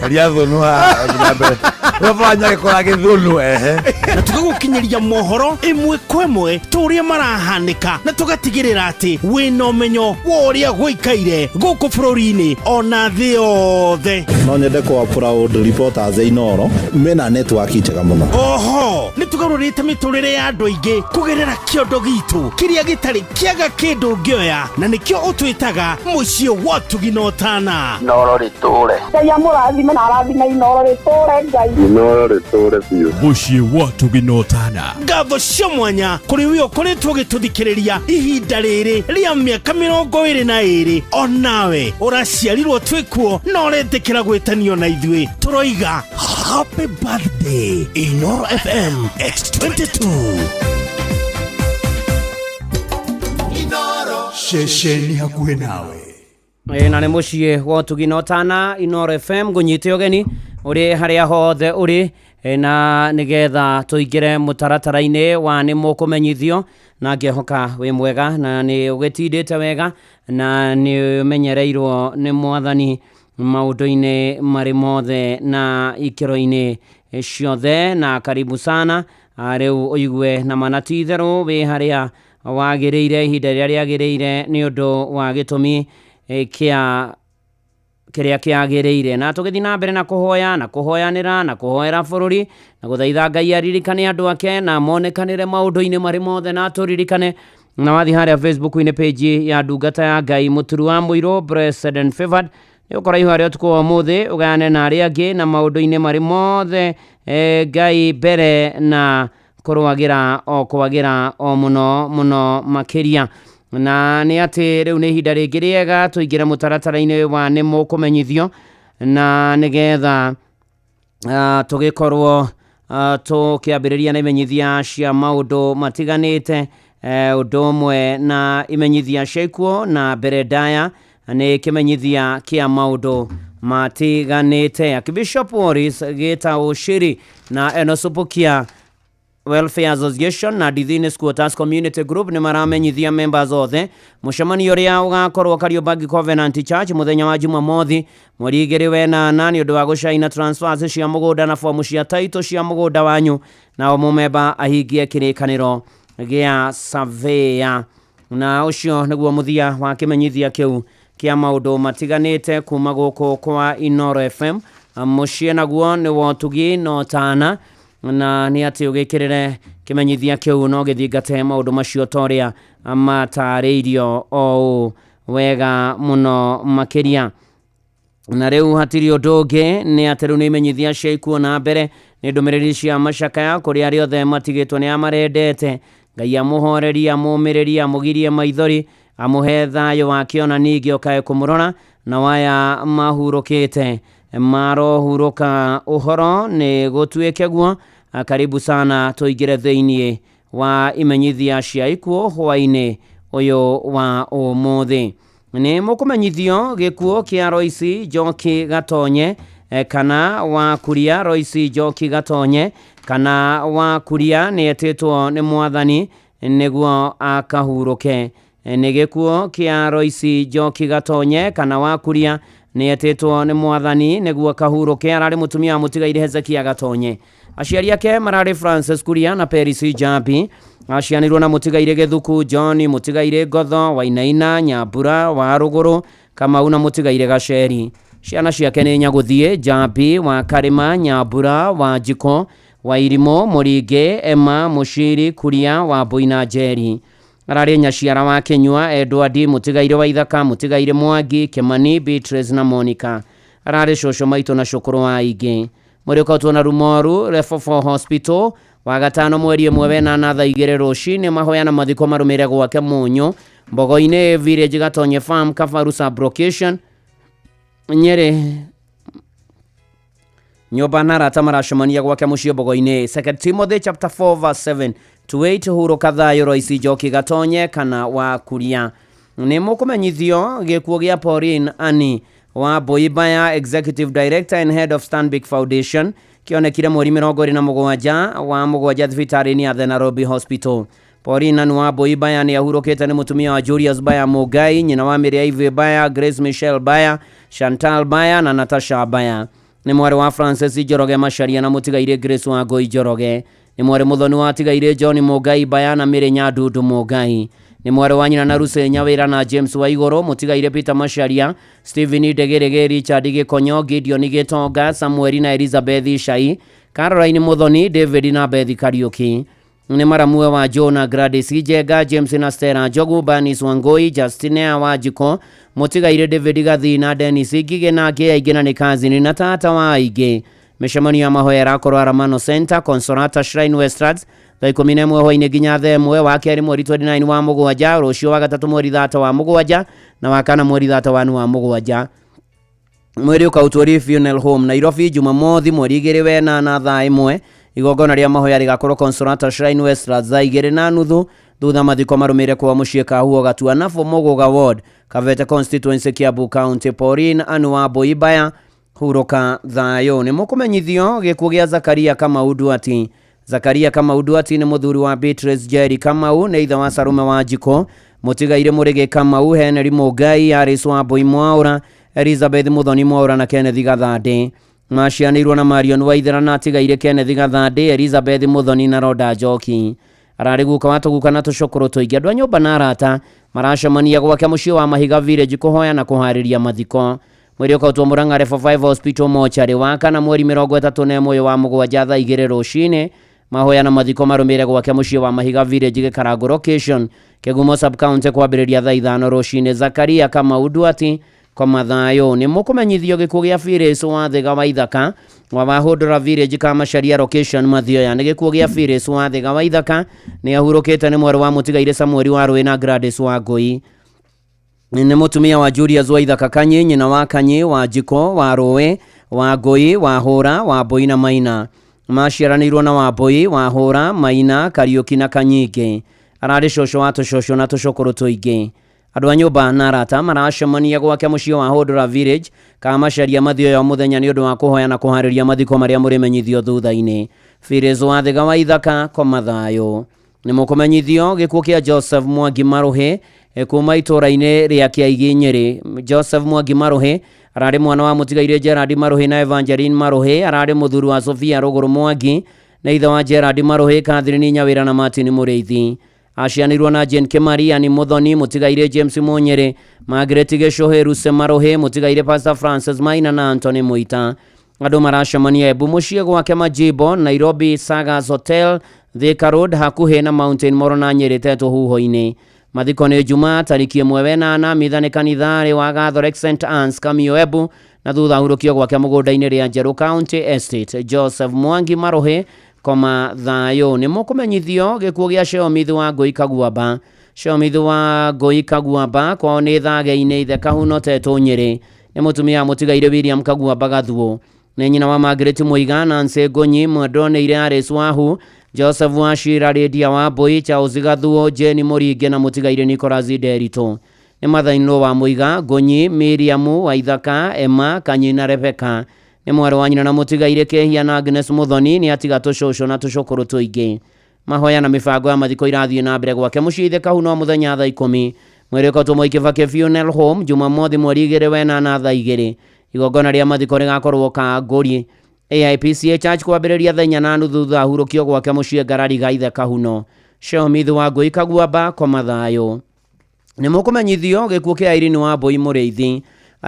Heria thũnũ haha na mbere. Wabanya gĩkũra gĩthũnũ, ehe. Na tũgagũkinyĩria mohoro ĩmwe kwa ĩmwe ta ũrĩa marahanĩka, na tũgatigĩrĩra atĩ wĩna ũmenyo wa ũrĩa gũikaire gũkũ bũrũri-inĩ ona thĩ yothe. No nyende kũ proud reporters Inoro mena network njega mũno. Oho nĩ tũgarũrĩte mĩtũrĩre ya andũ aingĩ kũgerera kĩondo gitũ kĩrĩa gĩtarĩ kĩaga kĩndũ ũngĩoya, na nĩkĩo ũtwĩtaga mũciĩ wa ũtugi na ũtana. Inoro rĩtũre. Ngai amũrathime na arathime Inoro rĩtũre Ngai. Inoro rĩtũre biũ. Mũciĩ wa ũtugi na ũtana. Ngatho cia mwanya kũrĩ we ũkoretwo ũgĩtũthikĩrĩria ihinda rĩrĩ rĩa mĩaka 22, onawe ũraciarirwo twĩkuo na ũretĩkĩra gwĩtanio na ithuĩ, tũroiga happy birthday Inoro FM at 22. Inoro. Ceceni hakuhĩ nawe. Na nĩ mũciĩ wa ũtugi na ũtana Inoro FM, ngũnyite ũgeni ũrĩ harĩa hothe ũrĩ, na nĩgetha tũingĩre mũtaratara-inĩ wa nĩ mũkũmenyithio, na ngĩhoka wĩ mwega na nĩ ũgĩtindĩte wega na nĩ ũmenyereirwo nĩ Mwathani. Maũndũ-inĩ marĩ mothe na ikĩro-inĩ ciothe. Na karibu sana. Rĩu ũigue na mana ti itherũ wĩ harĩa wagĩrĩire ihinda rĩrĩa rĩagĩrĩire nĩ ũndũ wa gĩtũmi kĩa kĩrĩa kĩagĩrĩire. Na tũgĩthiĩ na mbere na kũhoya na kũhoyanĩra na kũhoera bũrũri na gũthaitha Ngai aririkane andũ ake na monekanĩre maũndũ-inĩ marĩ mothe. Na tũririkane na wathiĩ harĩa Facebook-inĩ page ya ndungata ya Ngai Mũturu wa Mũirũ Blessed and Favored, nĩ ũkora ihoya rĩa ũtukũ wa ũmũthĩ ũgayane na arĩa angĩ na maũndũ-inĩ marĩ mothe. Ngai mbere na kũrũagĩra o kwagĩra o mũno mũno makĩria. Na nĩ atĩ rĩu nĩ ihinda rĩngĩ rĩega tũingĩre mũtaratara-inĩ wa nĩ mũkũmenyithio, na nĩgetha tũgĩkorwo tũkĩambĩrĩria na imenyithia cia maũndũ matiganĩte, ũndũ ũmwe na imenyithia cia ikuũ, na mbere ndaya nĩ kĩmenyithia kĩa maũndũ matiganĩte. Archbishop Morris Gitau Shiri na Enosupukia Welfare Association na Dithini Squatters Community Group nĩ maramenyithia members othe mũcemanio ũrĩa ũgakorwo Kariobangi Covenant Church mũthenya wa Jumamothi mweri 2 wenana nĩ ũndũ wa gũcaina transfers cia mũgũnda na fomu cia title cia mũgũnda wanyu, na o mũmemba ahingie kĩrĩkanĩro gĩa surveyor. Na ũcio nĩguo mũthia wa kĩmenyithia kĩu kĩa maũndũ matiganĩte kuma gũkũ kwa Inoro FM. Mũciĩ naguo nĩ wotugi no tana, na nĩ atĩ ũgĩkĩrĩre kĩmenyithia kĩu no gĩthingate maũndũ macio ta ũrĩa matarĩirio o ũũ wega mũno makĩria. Na rĩu hatirĩ ũndũ ũngĩ, nĩ atĩ rĩu nĩ imenyithia cia ikuũ na mbere nĩ ndũmĩrĩri cia macakaya kũrĩ arĩa othe matigĩtwo nĩ amarendete. Ngai amũhorerie, amũmĩrĩrie, amũgirie maithori, amũhe thayũ wake ona ningĩ ũkae kũmũrora, na waya mahurũkĩte marohurũka ũhoro nĩ gũtuĩke guo. Karibu sana tũingĩre thĩiniĩ wa imenyithia cia ikuũ hwaĩ-inĩ ũyũ wa ũmũthĩ. Nĩ mũkũmenyithio gĩkuũ kĩa Royce Njoki Gatonye kana wa Kuria. Royce Njoki Gatonye kana wa Kuria nĩ etĩtwo nĩ mwathani nĩguo akahurũke. Nĩ gĩkuũ kĩa Royce Njoki Gatonye kana wa Kuria nĩ etĩtwo nĩ mwathani nĩguo akahurũke. Ararĩ mũtumia wa mũtigairĩ Hezekia Gatonye. Aciari ake mararĩ Francis Kuria na Peris Njambi. Acianirwo na mũtigairĩ Gĩthuku John, mũtigairĩ Ngotho Wainaina, Nyambura wa Rũgũrũ, Kamau na mũtigairĩ Gaceri. Ciana ciake nĩ Nyagũthiĩ, Njambi wa Karĩma, Nyambura wa Njiko, Wairimũ, Mũringĩ, Emma, Mũciri, Kuria wa Mbui na Njeri. Ararĩ nyaciara wa Kĩnyua, Edward, mũtigairĩ wa Ithaka, mũtigairĩ Mwangi, Kĩmani, Beatrice na Monica. Ararĩ cũcũ maitũ na cũkũrũ wa aingĩ. Mwĩrĩ ũkautwo na Rumoru Level 4 Hospital wa gatano mweri 1 wenana thaa 2 rũcinĩ. Mahoya na mathiko marũmĩrĩre gwake Mũnyũ, Mbogo-inĩ Village, Gatonye Farm, Kabaru Sub-location, Nyeri. Nyũmba na arata maracemania gwake mũciĩ Mbogo-inĩ. 2 Timothy chapter 4 verse 7 to 8. Hurũka thayũ Royce Njoki Gatonye kana wa Kuria. Nĩ mũkũmenyithio gĩkuũ gĩa Pauline Annie wa Boibaya, Executive Director and Head of Stanbic Foundation, kĩonekire mweri 27 wa mũgwanja thibitarĩ-inĩ ya The Nairobi Hospital. Pauline Annie wa Boibaya nĩ ahurũkĩte nĩ mũtumia wa Julius Baya Mugai, nyina wa Mary Ivy Baya, Grace Michelle Baya, Chantal Baya na Natasha Baya. Nĩ mwarĩ wa Francis Njoroge Macharia na mũtigairĩ Grace Wangũi Njoroge. Nĩ mwarĩ mũthoni wa tigairĩ John Mugai Baya na Mary Nyandudu Mugai. Nĩ mwarĩ wa nyina na Ruse Nyawĩra na James Waigũrũ, mũtigairĩ Peter Macharia, Stephen Ndegĩrĩgĩ, Richard Gĩkonyo, Gideon Gĩtonga, Samuel na Elizabeth Ishai, Caroline Muthoni, David na Beth Kariuki. Nĩ maramue wa Joe na Gladys Njenga, James na Stella Njogu, Bernice Wangui, Justina Wanjiko, mũtigairĩ David Gathi na Dennis Ngigĩ na angĩ aingĩ, na nĩ kazini na tata wa aingĩ. Mĩcemanio ya mahoya ĩrakorwo Aramano Center, Consolata Shrine Westlands, thaa 11 hwaĩ-inĩ nginya thaa 1, wa kerĩ mweri 29 wa mũgwanja, rũciũ wa gatatũ mweri 3 wa mũgwanja, na wa kana mweri 31 wa mũgwanja. Mwĩrĩ ũkautwo Funeral Home Nairobi, Jumamothi mweri 2 wenana thaa 1. Igongona rĩa mahoya rĩgakorwo Consolata Shrine Westlands thaa 2:30, thutha mathiko marũmĩrĩre kwa mũciĩ Kahuo Gatuanabu Mũgũga Ward, Kabete Constituency, Kiambu County. Pauline Anne wa Boibaya, hurũka thayũ. Nĩ mũkũmenyithio gĩkuũ gĩa Zakaria Kamau Duati. Zakaria Kamau Duati nĩ mũthuri wa Beatrice Jerry Kamau, nĩ ithe wa Sarume wa Njiko, mũtigairĩ Mũrĩgĩ Kamau, Henry Mugai, Aris wa Mbui Mwaũra, Elizabeth Muthoni Mwaura na Kenneth Gathande. Macianĩirwo na Marion Waithera na atigaire Kenneth Gathande, Elizabeth Muthoni na Roda Njoki. Ararĩ guka wa tũguka na tũcũkũrũ tũingĩ. Andũ a nyũmba na arata maracemania gwake mũciĩ wa Mahiga Village kũhoya na kũharĩria mathiko. Mwĩrĩ ũkautwo Murang'a Level 5 Hospital mochari wa kana mweri 31 wa mũgwanja thaa 2 rũcinĩ. Mahoya na mathiko marũmĩrĩre gwake mũciĩ wa Mahiga Village Gĩkarango location Kĩgumo sub county kwambĩrĩria thaa 5 rũcinĩ. Zakaria Kamau Duati koma thayũ. Nĩ mũkũmenyithio gĩkuũ gĩa Phyllis Wathiga wa Ithaka wa Wahũndũra Village Kamacharia location Mathioya. Nĩ gĩkuũ gĩa Phyllis Wathiga wa Ithaka nĩ ahurũkĩte nĩ mwarĩ wa mũtigaire Samuel wa Rũĩ na Gladys wa Ngũi. Nĩ mũtumia wa Julius wa Ithaka Kanyi, nyina wa Kanyi wa Njiko wa Rũĩ wa Ngũi wa Hũra wa Mbũi na Maina. Maciaranĩirwo na Wambũi wa Hũra Maina Kariũki na Kanyingĩ. Ararĩ cũcũ wa tũcũcũ na tũcũkũrũ tũingĩ. Andũ a nyũmba na arata maracemania gwake mũciĩ wa Hũndũra Village Kamacharia Mathioya mũthenya nĩ ũndũ wa kũhoya na kũharĩria mathiko marĩa mũrĩmenyithio thutha-inĩ. Phyllis Wathiga wa Ithaka koma thayũ. Nĩ mũkũmenyithio gĩkuũ kĩa Joseph Mwangi Maruhi kuma itũũra-inĩ rĩa Kĩaigi Nyĩrĩ. Joseph Mwangi Maruhi ararĩ mwana wa mũtigaire Gerard Maruhi na Evangeline Maruhi. Ararĩ mũthuri wa Sofia Rũgũrũ Mwangi na ithe wa Gerard Maruhi, Catherine Nyawĩra na Martin Mũrĩithi. Acianĩirwo na Jane Kimari, Annie Muthoni, mũtigaire James Munyere, Margaret Gĩcũhĩ, Ruse Maruhi, mũtigaire Pastor Francis Maina na Anthony Muita. Andũ maracemania Embu mũciĩ gwake Majimbo, Nairobi Sagas Hotel, Thika Road, hakuhĩ na Mountain Mall na Nyĩrĩ Tetũ huho-inĩ. Mathiko nĩ Jumaa tarĩki 1 wenana, mitha nĩ kanitharĩ wa Catholic St Anne's Kamio Embu, na thutha hurũkio gwake mũgũnda-inĩ rĩa Njerũ County Estate. Joseph Mwangi Maruhi koma thayũ. Nĩ mũkũmenyithio gĩkuũ gĩa Sheomithi wa Ngũi Kaguamba. Sheomithi wa Ngũi Kaguamba kwao nĩ Thage-inĩ Ithe Kahuno Tetũ Nyĩrĩ. Nĩ mũtumia mũtigaire William Kaguamba Gathuo. Nĩ nyina wa Margaret Muiga, Nancy Ngunyi, Mwendwa Aris Wahu, Joseph Wachira, Lydia Wambui, Charles Gathuo, Jane Mũringe na mũtigaire Nicholas Nderitu. Nĩ mother-in-law wa Muiga, Ngunyi, Miriam wa Ithaka, Emma Kanyi na Rebecca. Nĩ mwarĩ wa nyina na mũtigaire Kehia na Agnes Muthoni. Nĩ atiga tũcũcũ na tũcũkũrũ tũingĩ. Mahoya na mĩbango ya mathiko irathiĩ na mbere gwake mũciĩ Ithe Kahuno mũthenya thaa 10. Mwĩrĩ ũkautwo Mwai Kibaki Funeral Home Jumamothi mweri 2 wenana thaa 2. Igongona rĩa mathiko rĩgakorwo Kangũri AIPCA Church kwambĩrĩria thaa 4:30 thutha hurũkio gwake mũciĩ Ngarariga Ithe Kahuno. Sheomithi wa Ngũi Kaguamba koma thayũ. Nĩ mũkũmenyithio gĩkuũ kĩa Irene Wambui Mũrĩithi.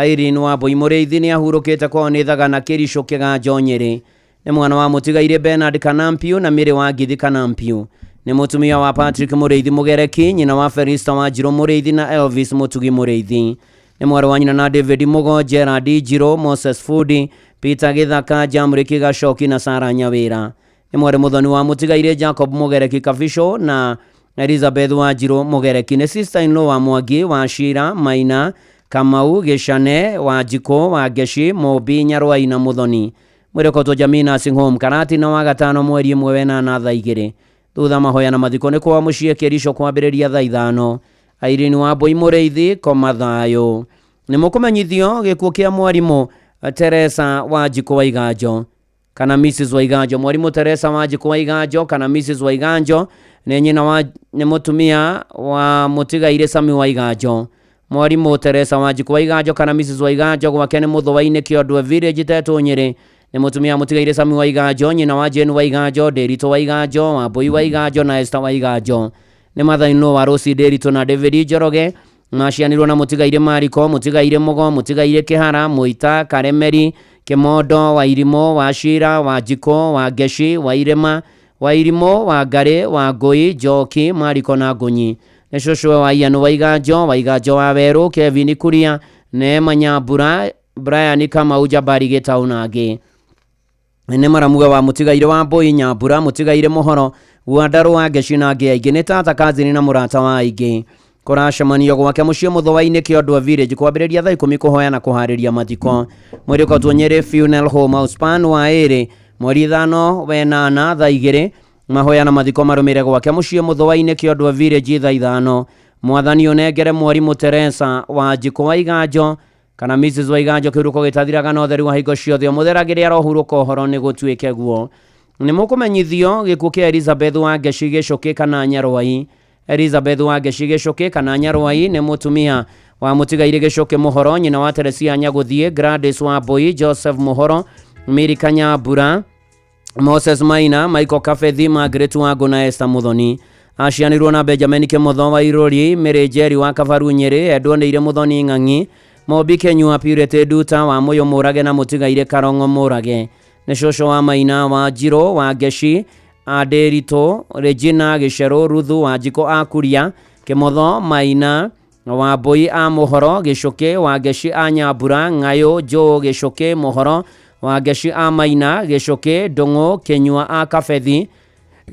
Irene Wambui Mũrĩithi nĩ ahurũkĩte kwao nĩ Thagana Kĩricũ Kĩganjo Nyĩrĩ. Nĩ mwana wa mũtigaire Bernard Kanampiu na Mĩrĩ wa Ngithi Kanampiu. Nĩ mũtumia wa Patrick Mũrĩithi Mũgereki, nyina wa Felista Wanjirũ Mũrĩithi na Elvis Mũtugi Mũrĩithi. Nĩ mwarĩ wa nyina na David Mugo, Gerard Njirũ, Moses Fudi, Peter Gĩthaka, Jamriki Gacoki na Sarah Nyawĩra. Nĩ mwarĩ mũthoni wa mũtigaire Jacob Mũgereki Kabico na Elizabeth Wanjirũ Mũgereki. Nĩ sister in law wa Mwangi wa Shira Maina Kamau Gĩcane wa Njikũ wa Ngeci Mũmbi Nyarwai na Mũthoni. Mwĩrĩ ũkautwo Jamii Nursing Home Karatina wa gatano mweri 1 wenana thaa 2. Thutha mahoya na mathiko nĩ kwa mũciĩ Kĩrico kwambĩrĩria thaa 5. Irene Wambui Mũrĩithi koma thayũ. Nĩ mũkũmenyithio gĩkuũ kĩa mwarimũ Teresa Wanjikũ wa Iganjo kana Mrs Waiganjo. Mwarimũ Teresa Wanjikũ wa Iganjo kana Mrs Waiganjo nĩ nyina wa nĩ mũtumia wa mũtigaire Sami Waiganjo. Mwarimũ Teresa Wanjikũ wa Iganjo kana Mrs Waiganjo gwake nĩ Mũthũa-inĩ Kĩondwe Village Tetũ Nyĩrĩ. Nĩ mũtumia mũtigaire Sami Waiganjo, nyina wa Jane Waiganjo, Nderitu Waiganjo, Wambui Waiganjo na Esther Waiganjo. Nĩ mother-in-law wa Rosie Nderitu na David Njoroge. Macianĩirwo na mũtigaire Mariko, mũtigaire Mugo, mũtigaire Kĩhara, Mũita, Karemeri, Kĩmondo, Wairimũ, Wachira, Wanjikũ, Wangeci, Wairĩma, Wairimũ, Wangarĩ, Wangũi, Njoki, Mariko na Ngunyi. Nĩ cũcũwe wa Ian Waiganjo, Waiganjo wa Werũ, Kevin Kuria, Neema Nyambura, Brian Kamau, Jabari Gĩtaũ na angĩ. Nĩ maramuga wa mũtigaire wa Mbui Nyambura, mũtigaire Mũhoro, Gwandarũ wa Ngeci na angĩ aingĩ. Nĩ tata kazini na mũrata wa aingĩ. Kũracemanio gwake mũciĩ Mũthũa-inĩ Kĩondwe Village kwambĩrĩria thaa 10 kũhoya na kũharĩria mathiko. Mwĩrĩ ũkautwo Nyĩrĩ Funeral Home Outspan wa ĩrĩ mweri 5 wenana thaa 2. Mahoya na mathiko marũmĩrĩre gwake mũciĩ Mũthũa-inĩ Kĩondwe Village thaa 5. Mwathani ũnengere mwarimũ Teresa Wanjikũ wa Iganjo kana Mrs Waiganjo kĩhuruko gĩtathiraga na ũtheru wa hingo ciothe ũmũtheragĩre arohurũka ũhoro nĩ gũtuĩke guo. Nĩ mũkũmenyithio gĩkuũ kĩa Elizabeth Wangeci Gĩcũkĩ kana Nyarwai. Elizabeth Wangeci Gĩcũkĩ kana Nyarwai nĩ mũtumia wa mũtigaire Gĩcũkĩ Mũhoro, nyina wa Teresia Nyagũthiĩ, Gladys Wambui, Joseph Mũhoro, Miri Kanyambura, Moses Maina, Michael Kafethi, Margaret Wangu na Esther Muthoni. Acianirwo na Benjamin Kimotho wa Irori, Mary Njeri wa Kabaru Nyeri, Endwoneire Muthoni Ng'ang'i, Mobi Kenyua Purity Nduta wa Mũyũ Mũrage na mũtigaire Karong'o Mũrage. Nĩ cũcũ wa Maina wa Njirũ wa Ngeci, Anderito, Regina Gĩcerũ, Ruthu wa Njiko a Kuria, Kimotho Maina wa Mbui a Mũhoro, Gĩcũkĩ wa Ngeci a Nyambura, Ng'ayũ Njũũ Gĩcũkĩ Mũhoro, wa Ngeci a Maina, Gĩcũkĩ Ndũng'ũ Kĩnyua a Kabethi,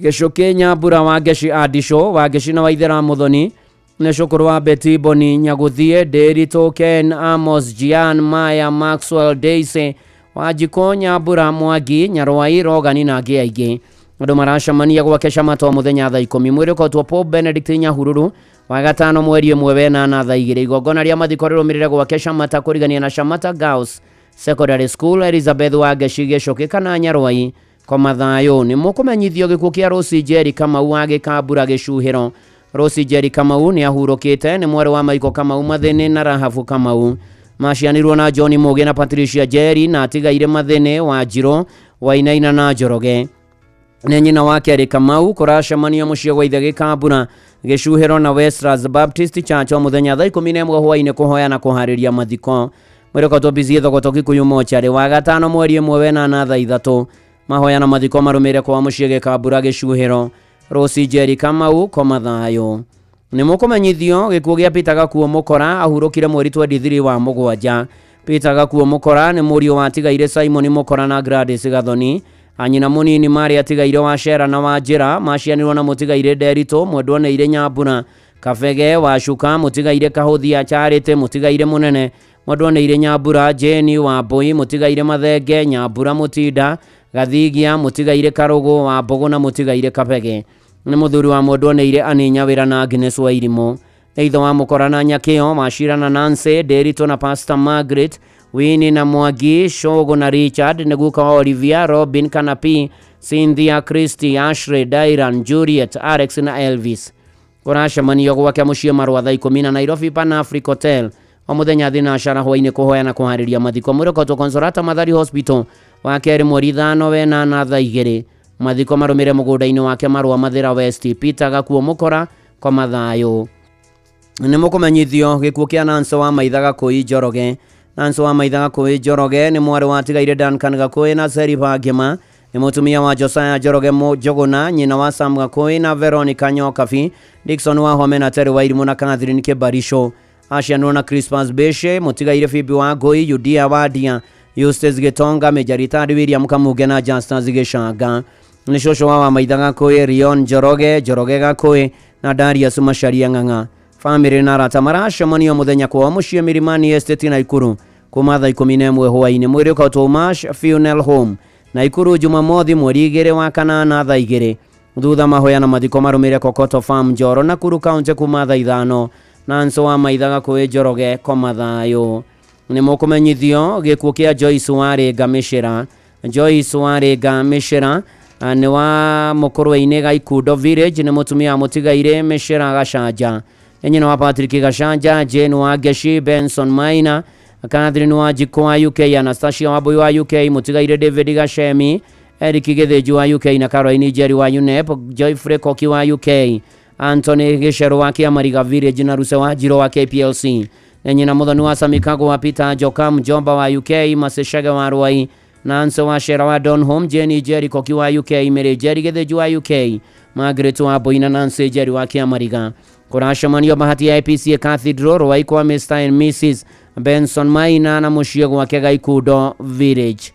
Gĩcũkĩ Nyambura wa Ngeci a Ndicũ, wa Ngeci na Waithera Muthoni, nĩ cũkũrũ wa Betty Boni Nyagũthiĩ, Ndĩritũ Ken Amos, Jian Maya, Maxwell Daisy, Wanjikũ Nyambura Mwangi, Nyarwai Rogani na angĩ aingĩ. Andũ maracemania gwake Camato mũthenya thaa 10. Mwĩrĩ ũkotwo Pope Benedict Nyahururu wa gatano mweri 1 wenana thaa 2. Igongona rĩa mathiko rĩrũmĩrĩre gwake Camata kũrigania na Camata Girls Secondary School. Elizabeth Wangeci Gĩcũkĩ kana Nyarwai koma thayũ. Nĩ mũkũmenyithio gĩkuũ kĩa Rose Njeri Kamau wa Gĩkambura Gĩcuhĩro. Rose Njeri Kamau nĩ ahurũkĩte, nĩ mwarĩ wa Michael Kamau Mathĩnĩ na Rahabu Kamau. Macianirwo na John Mũgĩ na Patricia Njeri na atigaire Mathĩnĩ wa Njirũ, Wainaina na Njoroge. Nĩ nyina wa Kerĩ Kamau. Kũracemanio mũciĩ gwa ithe Gĩkambura Gĩcuhĩro na Westlands Baptist Church o mũthenya thaa 11 hwaĩ-inĩ kũhoya na kũharĩria mathiko. Mwĩrĩ ũkotwo Bizie Thogoto Kikuyu mocarĩ wa gatano mweri 1 wenana thaa 3. Mahoya na mathiko marũmĩrĩre kwa mũciĩ Gĩkambura Gĩcuhĩro. Rose Njeri Kamau koma thayũ. Nĩ mũkũmenyithio gĩkuũ gĩa Peter Gakuo Mũkora ahurũkire mweri 23 wa mũgwanja. Peter Gakuo Mũkora nĩ mũriũ wa atigaire Simon Mũkora na Gladys Gathoni. Anyina mũnini marĩ atigaire wa Shera na wa Njĩra, macianirwo na mũtigaire Nderitũ, Mwendwoneire Nyambura, Kabege wa Cuka, mũtigaire Kahũthia Charity, mũtigaire Mũnene, Mwendwoneire Nyambura, Jane wa Mbui, mũtigaire Mathenge, Nyambura Mũtinda, Gathigia, mũtigaire Karũgũ wa Mbũgũ na mũtigaire Kabege. Nĩ mũthuri wa Mwendwoneire Anĩ Nyawĩra na Agnes wa Irimũ. Nĩ ithe wa Mũkora na Nyakĩo, Wacira na Nancy, Nderitũ na Pastor Margaret, Winnie na Mwangi, Shogo na Richard, nĩ guka wa Olivia, Robin Kanapi, Cynthia, Christy, Ashley, Dairan, Juliet, Alex na Elvis. Kũracemanio gwake mũciĩ Marũa thaa 10 na Nairobi Pan Africa Hotel o mũthenya thinacara hwaĩ-inĩ kũhoya na kũharĩria mathiko. Mwĩrĩ ũkotwo Consolata Mathari Hospital wa kerĩ mweri 5 wenana thaa 2. Mathiko marũmĩrĩre mũgũnda-inĩ wake Marũa Mathĩra West. Peter Gakuo Mũkora koma thayũ. Nĩ mũkũmenyithio gĩkuũ kĩa Nancy wa Maitha Gakũi Njoroge. Nancy wa Maitha Gakũi Njoroge nĩ mwarĩ wa atigaire Duncan Gakũi na Seriba Ngĩma, nĩ mũtumia wa Josiah Njoroge Njũgũna, nyina wa Sam Gakũi na Veronica Nyokabi, Dickson wa Home na Terry Wairimũ na Catherine Kĩbarisho. Acianirwo na Crispus Beshe, mũtigaire Phoebe wa Ngũi, Judia Wadia, Eustace Gĩtonga, Major Retired William Kamuge na Justus Gĩcanga. Nĩ cũcũ wa Maitha Gakũi, Rion Njoroge, Njoroge Gakũi na Darius Macharia Ng'ang'a. Famĩlĩ na arata maracemania mũthenya kwao mũciĩ Milimani Estate Naikuru kuma thaa 11 hwaĩ-inĩ. Mwĩrĩ ũkotwo Mash Funeral Home Naikuru Jumamothi mweri 2 wa kanana thaa 2. Thutha mahoya na mathiko marũmĩrĩre Kokoto Farm Njoro Nakuru County kuma thaa 5. Nancy wa Maitha Gakũi Njoroge koma thayũ. Nĩ mũkũmenyithio gĩkuũ kĩa Joyce Warĩnga Mĩcĩra. Joyce Warĩnga Mĩcĩra nĩ wa Mũkũrwe-inĩ Gaikundo Village, nĩ mũtumia wa mũtigaire Mĩcĩra Gacanja. Nĩ nyina wa Patrick Gacanja, Jane wa Ngeci, Benson Maina, Catherine wa Njikũ wa UK, Anastasia wa Mbui wa UK, mũtigaire David Gacemi, Eric Gĩthĩnji wa UK na Caroline Njeri wa UNEP, Joyfrey Koki wa UK, Anthony Gĩcerũ wa Kĩamariga Village na Ruse wa Njirũ wa KPLC. Nĩ nyina Mũthoni wa Sami Kagũ wa Peter Njoka, mjomba wa UK, Masicege wa Rwai, Nancy wa Shera wa Donholm, Jenny Njeri Koki wa UK, Mary Njeri Gĩthĩnji wa UK, Margaret wa Mbui na Nancy Njeri wa Kĩamariga. Kũracemanio Bahati ya IPCA Cathedral Rwai kwa Mr and Mrs Benson Maina na mũciĩ gwake Gaikundo Village.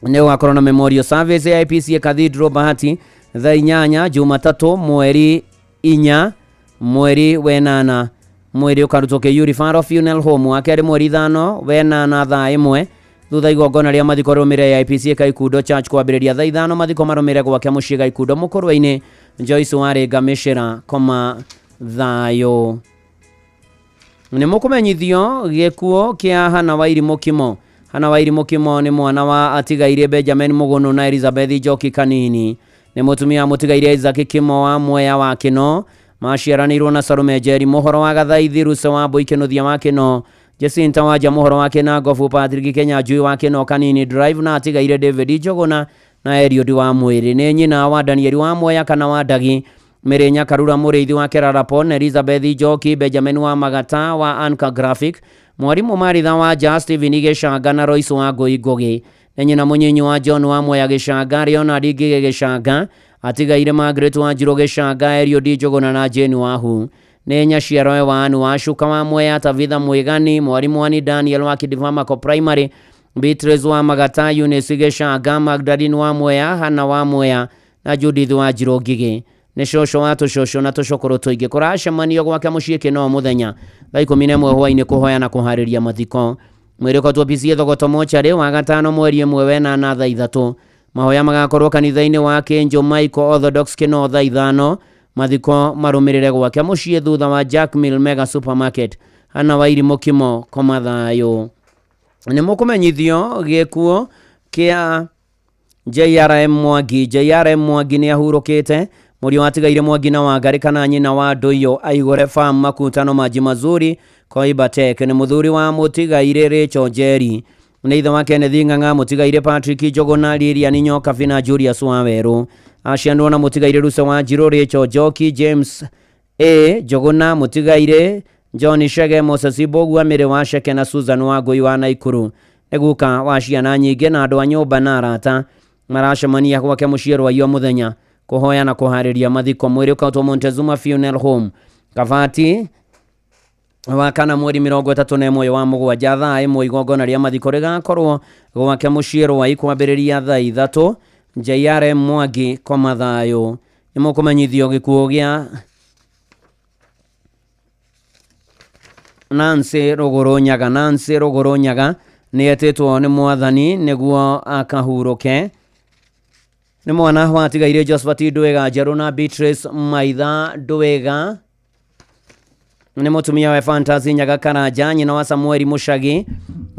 Nĩ gũgakorwo na memorial service ya IPCA Cathedral Bahati thaa 8 Jumatatũ mweri 4 mweri wenana. Mwĩrĩ ũkarutwo KU Referral Funeral Home wa kerĩ mweri 5 wenana thaa 1. Thutha igongona rĩa mathiko rĩrũmĩrĩre ya IPCA Gaikundo Church kwambĩrĩria thaa 5. Mathiko marũmĩrĩre gwake mũciĩ Gaikundo Mũkũrwe-inĩ. Joyce Warĩnga Mĩcĩra koma thayũ. Nĩ mũkũmenyithio gĩkuũ kĩa Hana Wairimũ Kimo. Hana Wairimũ Kimo nĩ mwana wa atigaire Benjamin Mũgũnũ na Elizabeth Njoki Kanini. Nĩ mũtumia wa mũtigaire Isaac Kimo wa Mwea wa Kĩno. Maciaranĩirwo na Salome Njeri Mũhoro wa Gathaithi, Ruse wa Mbui Kĩnuthia wa Kĩno, Jacinta Wanja Mũhoro wa Kĩnangobu, Patrick Kenya Njui wa Kĩno Kanini Drive, na atigaire David Njũgũna na Eliud wa Mwĩrĩ. Nĩ nyina wa Daniel wa Mwea kana wa Ndagi, Mary Nyakarura Mũrĩithi wa Kerarapon, Elizabeth Njoki, Benjamin wa Magata wa Anka Graphic, Mwarimũ Maritha wa Ja, Stephen Gĩcanga na Royce wa Ngũi Ngũgĩ. Nĩ nyina mũnyinyi wa John wa Mwea Gĩcanga, Leonard Ngige Gĩcanga, atigaire Margaret wa Njirũ Gĩcanga, Eliud Njũgũna na Jane Wahu. Nĩ nyaciaroe wa Anu wa Shuka wa Mwea, Tabitha Mwĩgani, Mwarimũ Ani Daniel wa Kidivamako Primary, Beatrice wa Magata, Eunice Gĩcanga, Magdalene wa Mwea, Hannah wa Mwea na Judith wa Njirũ Ngigĩ. Nĩ cũcũ wa tũcũcũ na tũcũkũrũ tũingĩ. Kũracemanio gwake mũciĩ Kĩnoo mũthenya thaa 11 hwaĩ-inĩ kũhoya na kũharĩria mathiko. Mwĩrĩ ũkotwo PCA Thogoto mocarĩ wa gatano mweri 1 wenana thaa 3. Mahoya magakorwo kanitha-inĩ wa Kĩnjũ Michael Orthodox Kĩnoo thaa 5. Mathiko marũmĩrĩre gwake mũciĩ thutha wa Jack Mill Mega Supermarket. Hannah Wairimũ Kimo koma thayũ. Nĩ mũkũmenyithio gĩkuũ kĩa JRM Mwangi. JRM Mwangi nĩ ahurũkĩte. Mũriũ atigaire Mwangi na Wangari kana nyina wa Ndũiyũ Aigũre Farm Makutano Maji Mazuri Koibatek. Nĩ mũthuri wa mũtigaire Rachel Njeri. Nĩ ithe wa Kenneth Ng'ang'a, mũtigaire Patrick Njũgũna, Lilian Nyokabi na Julius Wawerũ. Acianirwo na mũtigaire Ruse wa Njirũ, Rachel Njoki, James A Njũgũna, mũtigaire John Shege, Moses Mbũgua, Mary wa Sheke na Susan wa Ngũi wa Naikuru. Nĩ guka wa ciana nyingĩ na andũ a nyũmba na arata maracemania gwake mũciĩ Rwaio mũthenya kũhoya na kũharĩria mathiko. Mwĩrĩ ũkautwo Montezuma Funeral Home Kabati wa kana mweri 31 wa mũgwanja thaa 1. Igongona rĩa mathiko rĩgakorwo gwake mũciĩ Rwai kwambĩrĩria thaa 3. JRM Mwangi koma thayũ. Nĩ mũkũmenyithio gĩkuũ gĩa Nancy Rũgũrũ Nyaga. Nancy Rũgũrũ Nyaga nĩ etĩtwo nĩ mwathani nĩguo akahurũke. Nĩ mwana watigaire Josephat Ndwega Njerũ na Beatrice Maitha Ndwega. Nĩ mũtumia wa Fantasy Nyaga Karanja, nyina wa Samueli Mũcagi,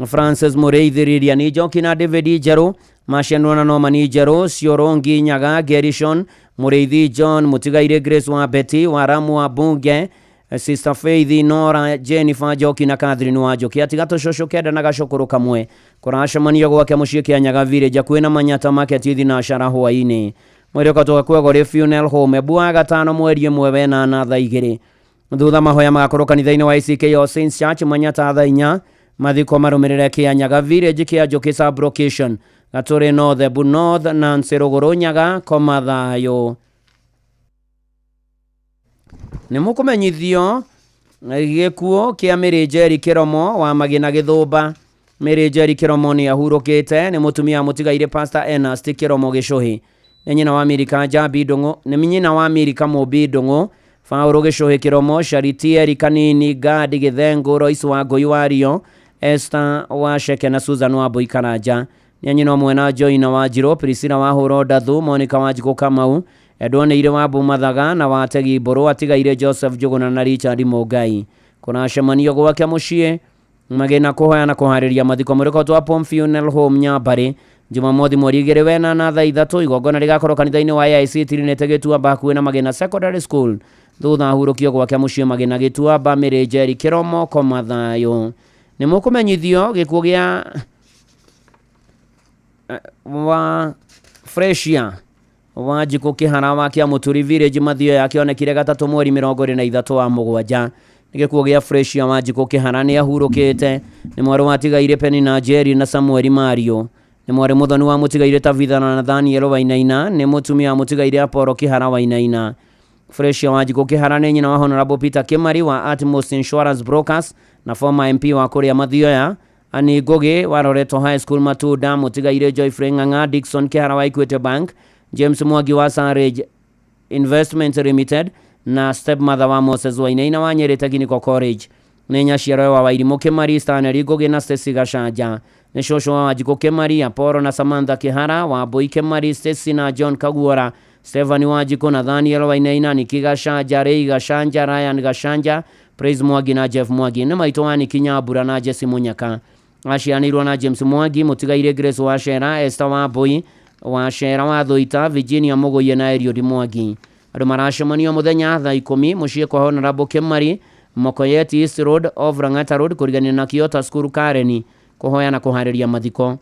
Francis Mũrĩithi, Lilian Njoki na David Njerũ. Macianirwo na Norman Njerũ, Ciorongi Nyaga, Gerishon Mũrĩithi, John mũtigaire Grace wa Betty, Waramu wa Bunge, Sister Faith, Nora, Jennifer Njoki na Catherine wa Njoki. Atiga tũcũcũ kenda na gacũkũrũ kamwe. Kũracemanio gwake mũciĩ Kĩanyaga Village hakuhĩ na Manyata Market Thinashara hwaĩ-inĩ. Mwĩrĩ ũkotwo Kwegori Funeral Home Embu wa gatano mweri 1 wenana thaa 2. Thutha mahoya magakorwo kanitha-inĩ wa ACK All Saints Church Manyata thaa 4. Mathiko marũmĩrĩre Kĩanyaga Village kĩa Njũkĩ Sub-Location Gatũrĩ North, Embu North. Nancy Rũgũrũ Nyaga koma thayũ. Nĩ mũkũmenyithio gĩkuũ kĩa Mary Njeri Kĩromo wa Magina Gĩthũmba. Mary Njeri Kĩromo nĩ ahurũkĩte. Nĩ mũtumia mũtigaire Pastor Ernest Kĩromo Gĩcũhĩ. Nĩ nyina wa Mirika Njambi Ndũng'ũ, nĩ nyina wa Mirika Mũmbi Ndũng'ũ, Paũlũ Gĩcũhĩ Kĩromo, Charity Eri Kanini, Gadi Gĩthengũ, Royce wa Ngũi wa Rio, Esther wa Sheke na Susan wa Mbui Karanja. Nĩ nyina ũmwe na Joina wa Njirũ, Priscilla wa Hũro Ndathu, Monica wa Njikũ Kamau, Edwoneire wa Mbumathaga na wa Tegi Mbũrũ, atigaire Joseph Njũgũna na Richard Mũngai. Kũracemanio gwake mũciĩ Magina kũhoya na kũharĩria mathiko. Mwĩrĩ ũkotwo Pom Funeral Home Nyambarĩ Jumamothi mweri 2 wenana thaa 3. Igongona rĩgakorwo kanitha-inĩ wa AIC Trinity Gĩtuamba hakuhĩ na Magina Secondary School. Thutha ahurũkio gwake mũciĩ Magina Gĩtuamba. Mary Njeri Kĩromo koma thayũ. Nĩ mũkũmenyithio gĩkuũ gĩa wa Freshia wa Njikũ Kĩhara wa Kĩamũturi Village Mathioya kĩonekire gatatũ mweri 23 wa mũgwanja. Nĩ gĩkuũ gĩa Freshia wa Njikũ Kĩhara nĩ ahurũkĩte. Nĩ mwarĩ watigaire Penina Njeri na Samueli Mario. Nĩ mwarĩ mũthoni wa mũtigaire Tabitha na Nathaniel Wainaina. Nĩ mũtumia wa mũtigaire Apollo Kĩhara Wainaina. Freshia wa Njikũ Kĩhara nĩ nyina wa Honorable Peter Kimari wa Atmos Insurance Brokers na former MP wa kũrĩa Mathioya. Ani Ngũgĩ wa Loreto High School Matunda, mũtigaire Joyfrey Ng'ang'a, Dickson Kĩhara wa Equity Bank, James Mwangi wa Sunridge Investment Limited na stepmother wa Moses Wainaina wa Nyeri Technical College. Nĩ nyaciaro wa Wairimũ Kimari, Stanley Ngũgĩ na Stacy Gacanja. Nĩ cũcũ wa Wanjikũ Kimari, Apollo na Samantha Kĩhara, Wambui Kimari, Stacy na John Kaguora, Stephen Wanjikũ, Nathaniel Wainaina, Niki Gacanja, Ray Gacanja, Ryan Gacanja, Praise Mwangi na Jeff Mwangi. Nĩ maitũ wa Niki Nyambura na Jesse Munyaka. Acianĩirwo na James Mwangi, mũtigaire Grace Wachera, Esther Wambui, Wachera wa Thuita, Virginia Mũgũiye na Eliud Mwangi. Andũ maracemania mũthenya thaa 10 mũciĩ kwa Honorable Kimari, Mokoyeti East Road off Lang'ata Road, kũrigania na Kiota School Karen, kũhoya na kũharĩria mathiko.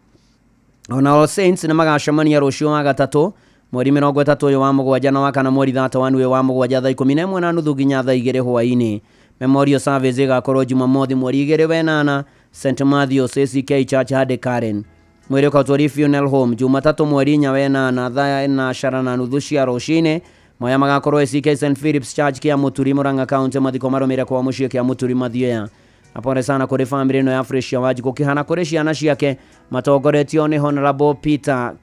Ona All Saints nĩ magacemania rũciũ wa gatatũ mweri 30 ũyũ wa mũgwanja na wa kana mweri 31 ũyũ wa mũgwanja thaa 11:30 nginya thaa 2 hwaĩ-inĩ. Memorial service ĩgakorwo Jumamothi mweri 2 wenana St Matthews ACK Church Hadi Karen. Mwĩrĩ ũkautwo Funeral Home Jumatatũ mweri 4 wenana thaa 4:30 cia rũcinĩ. Maya magakorwo ACK St Philip's Church kĩa Mũturi, Murang'a County. Mathiko marũmĩrĩre kwa mũciĩ kĩa Mũturi Mathioya. Na pole sana kũrĩ family ĩno ya Fresia Wanjikũ Kĩhana, kũrĩ ciana ciake matongoretio nĩ Honorable Peter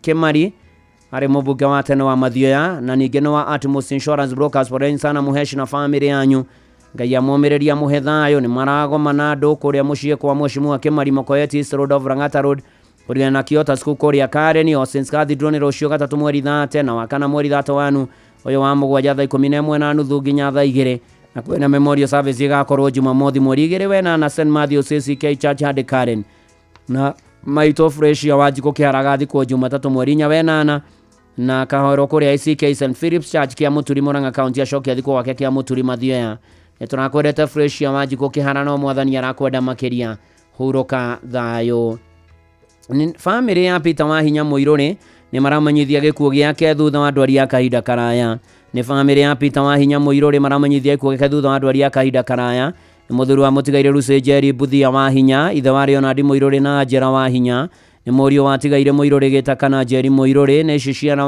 Kimari arĩ mũmbunge wa tene wa Mathioya na ningĩ nĩ wa Atmos Insurance Brokers. Poleni sana Mũheshi na family yanyu, Ngai amũmĩrĩria mũhe thayũ. Nĩ maragoma andũ kũrĩa mũciĩ kwa Mheshimiwa Kimari, Mokoyeti East Road of Lang'ata Road, kũrigana na Kiota School kũrĩa Karen. All Saints Cathedral nĩ rũciũ gatatũ mweri 30 na wakana mweri 31 ũyũ wa mũgwanja thaa 11:30 nginya thaa 2, na kwĩna memorial service ĩgakorwo Jumamothi mweri 2 wenana St Matthews ACK Church Hadi Karen. Na maitũ Fresia Wanjikũ Kĩhara agathikwo Jumatatũ mweri 4 wenana na kahoerwo kũrĩa ACK St Philip's Church kĩa Mũturi, Murang'a County, acoke athikwo gwake kĩa Mũturi Mathioya. Nĩ tũrakwendete Fresia Wanjikũ Kĩhara, no Mwathani arakwenda makĩria. Hurũka thayũ. Famĩlĩ ya Peter Wahinya Mũirũrĩ nĩ maramenyithia gĩkuũ gĩake thutha wa ndwari ya kahinda karaya. Nĩ famĩlĩ ya Peter Wahinya Mũirũrĩ maramenyithia gĩkuũ gĩake thutha wa ndwari ya kahinda karaya. Nĩ mũthuri wa mũtigaire Lucy Njeri Mbuthia Wahinya, ithe wa Leonard Mũirũrĩ na Angela Wahinya. Nĩ mũriũ wa tigaire Mũirũrĩ Gĩtaka na Njeri Mũirũrĩ. Nĩ ciciara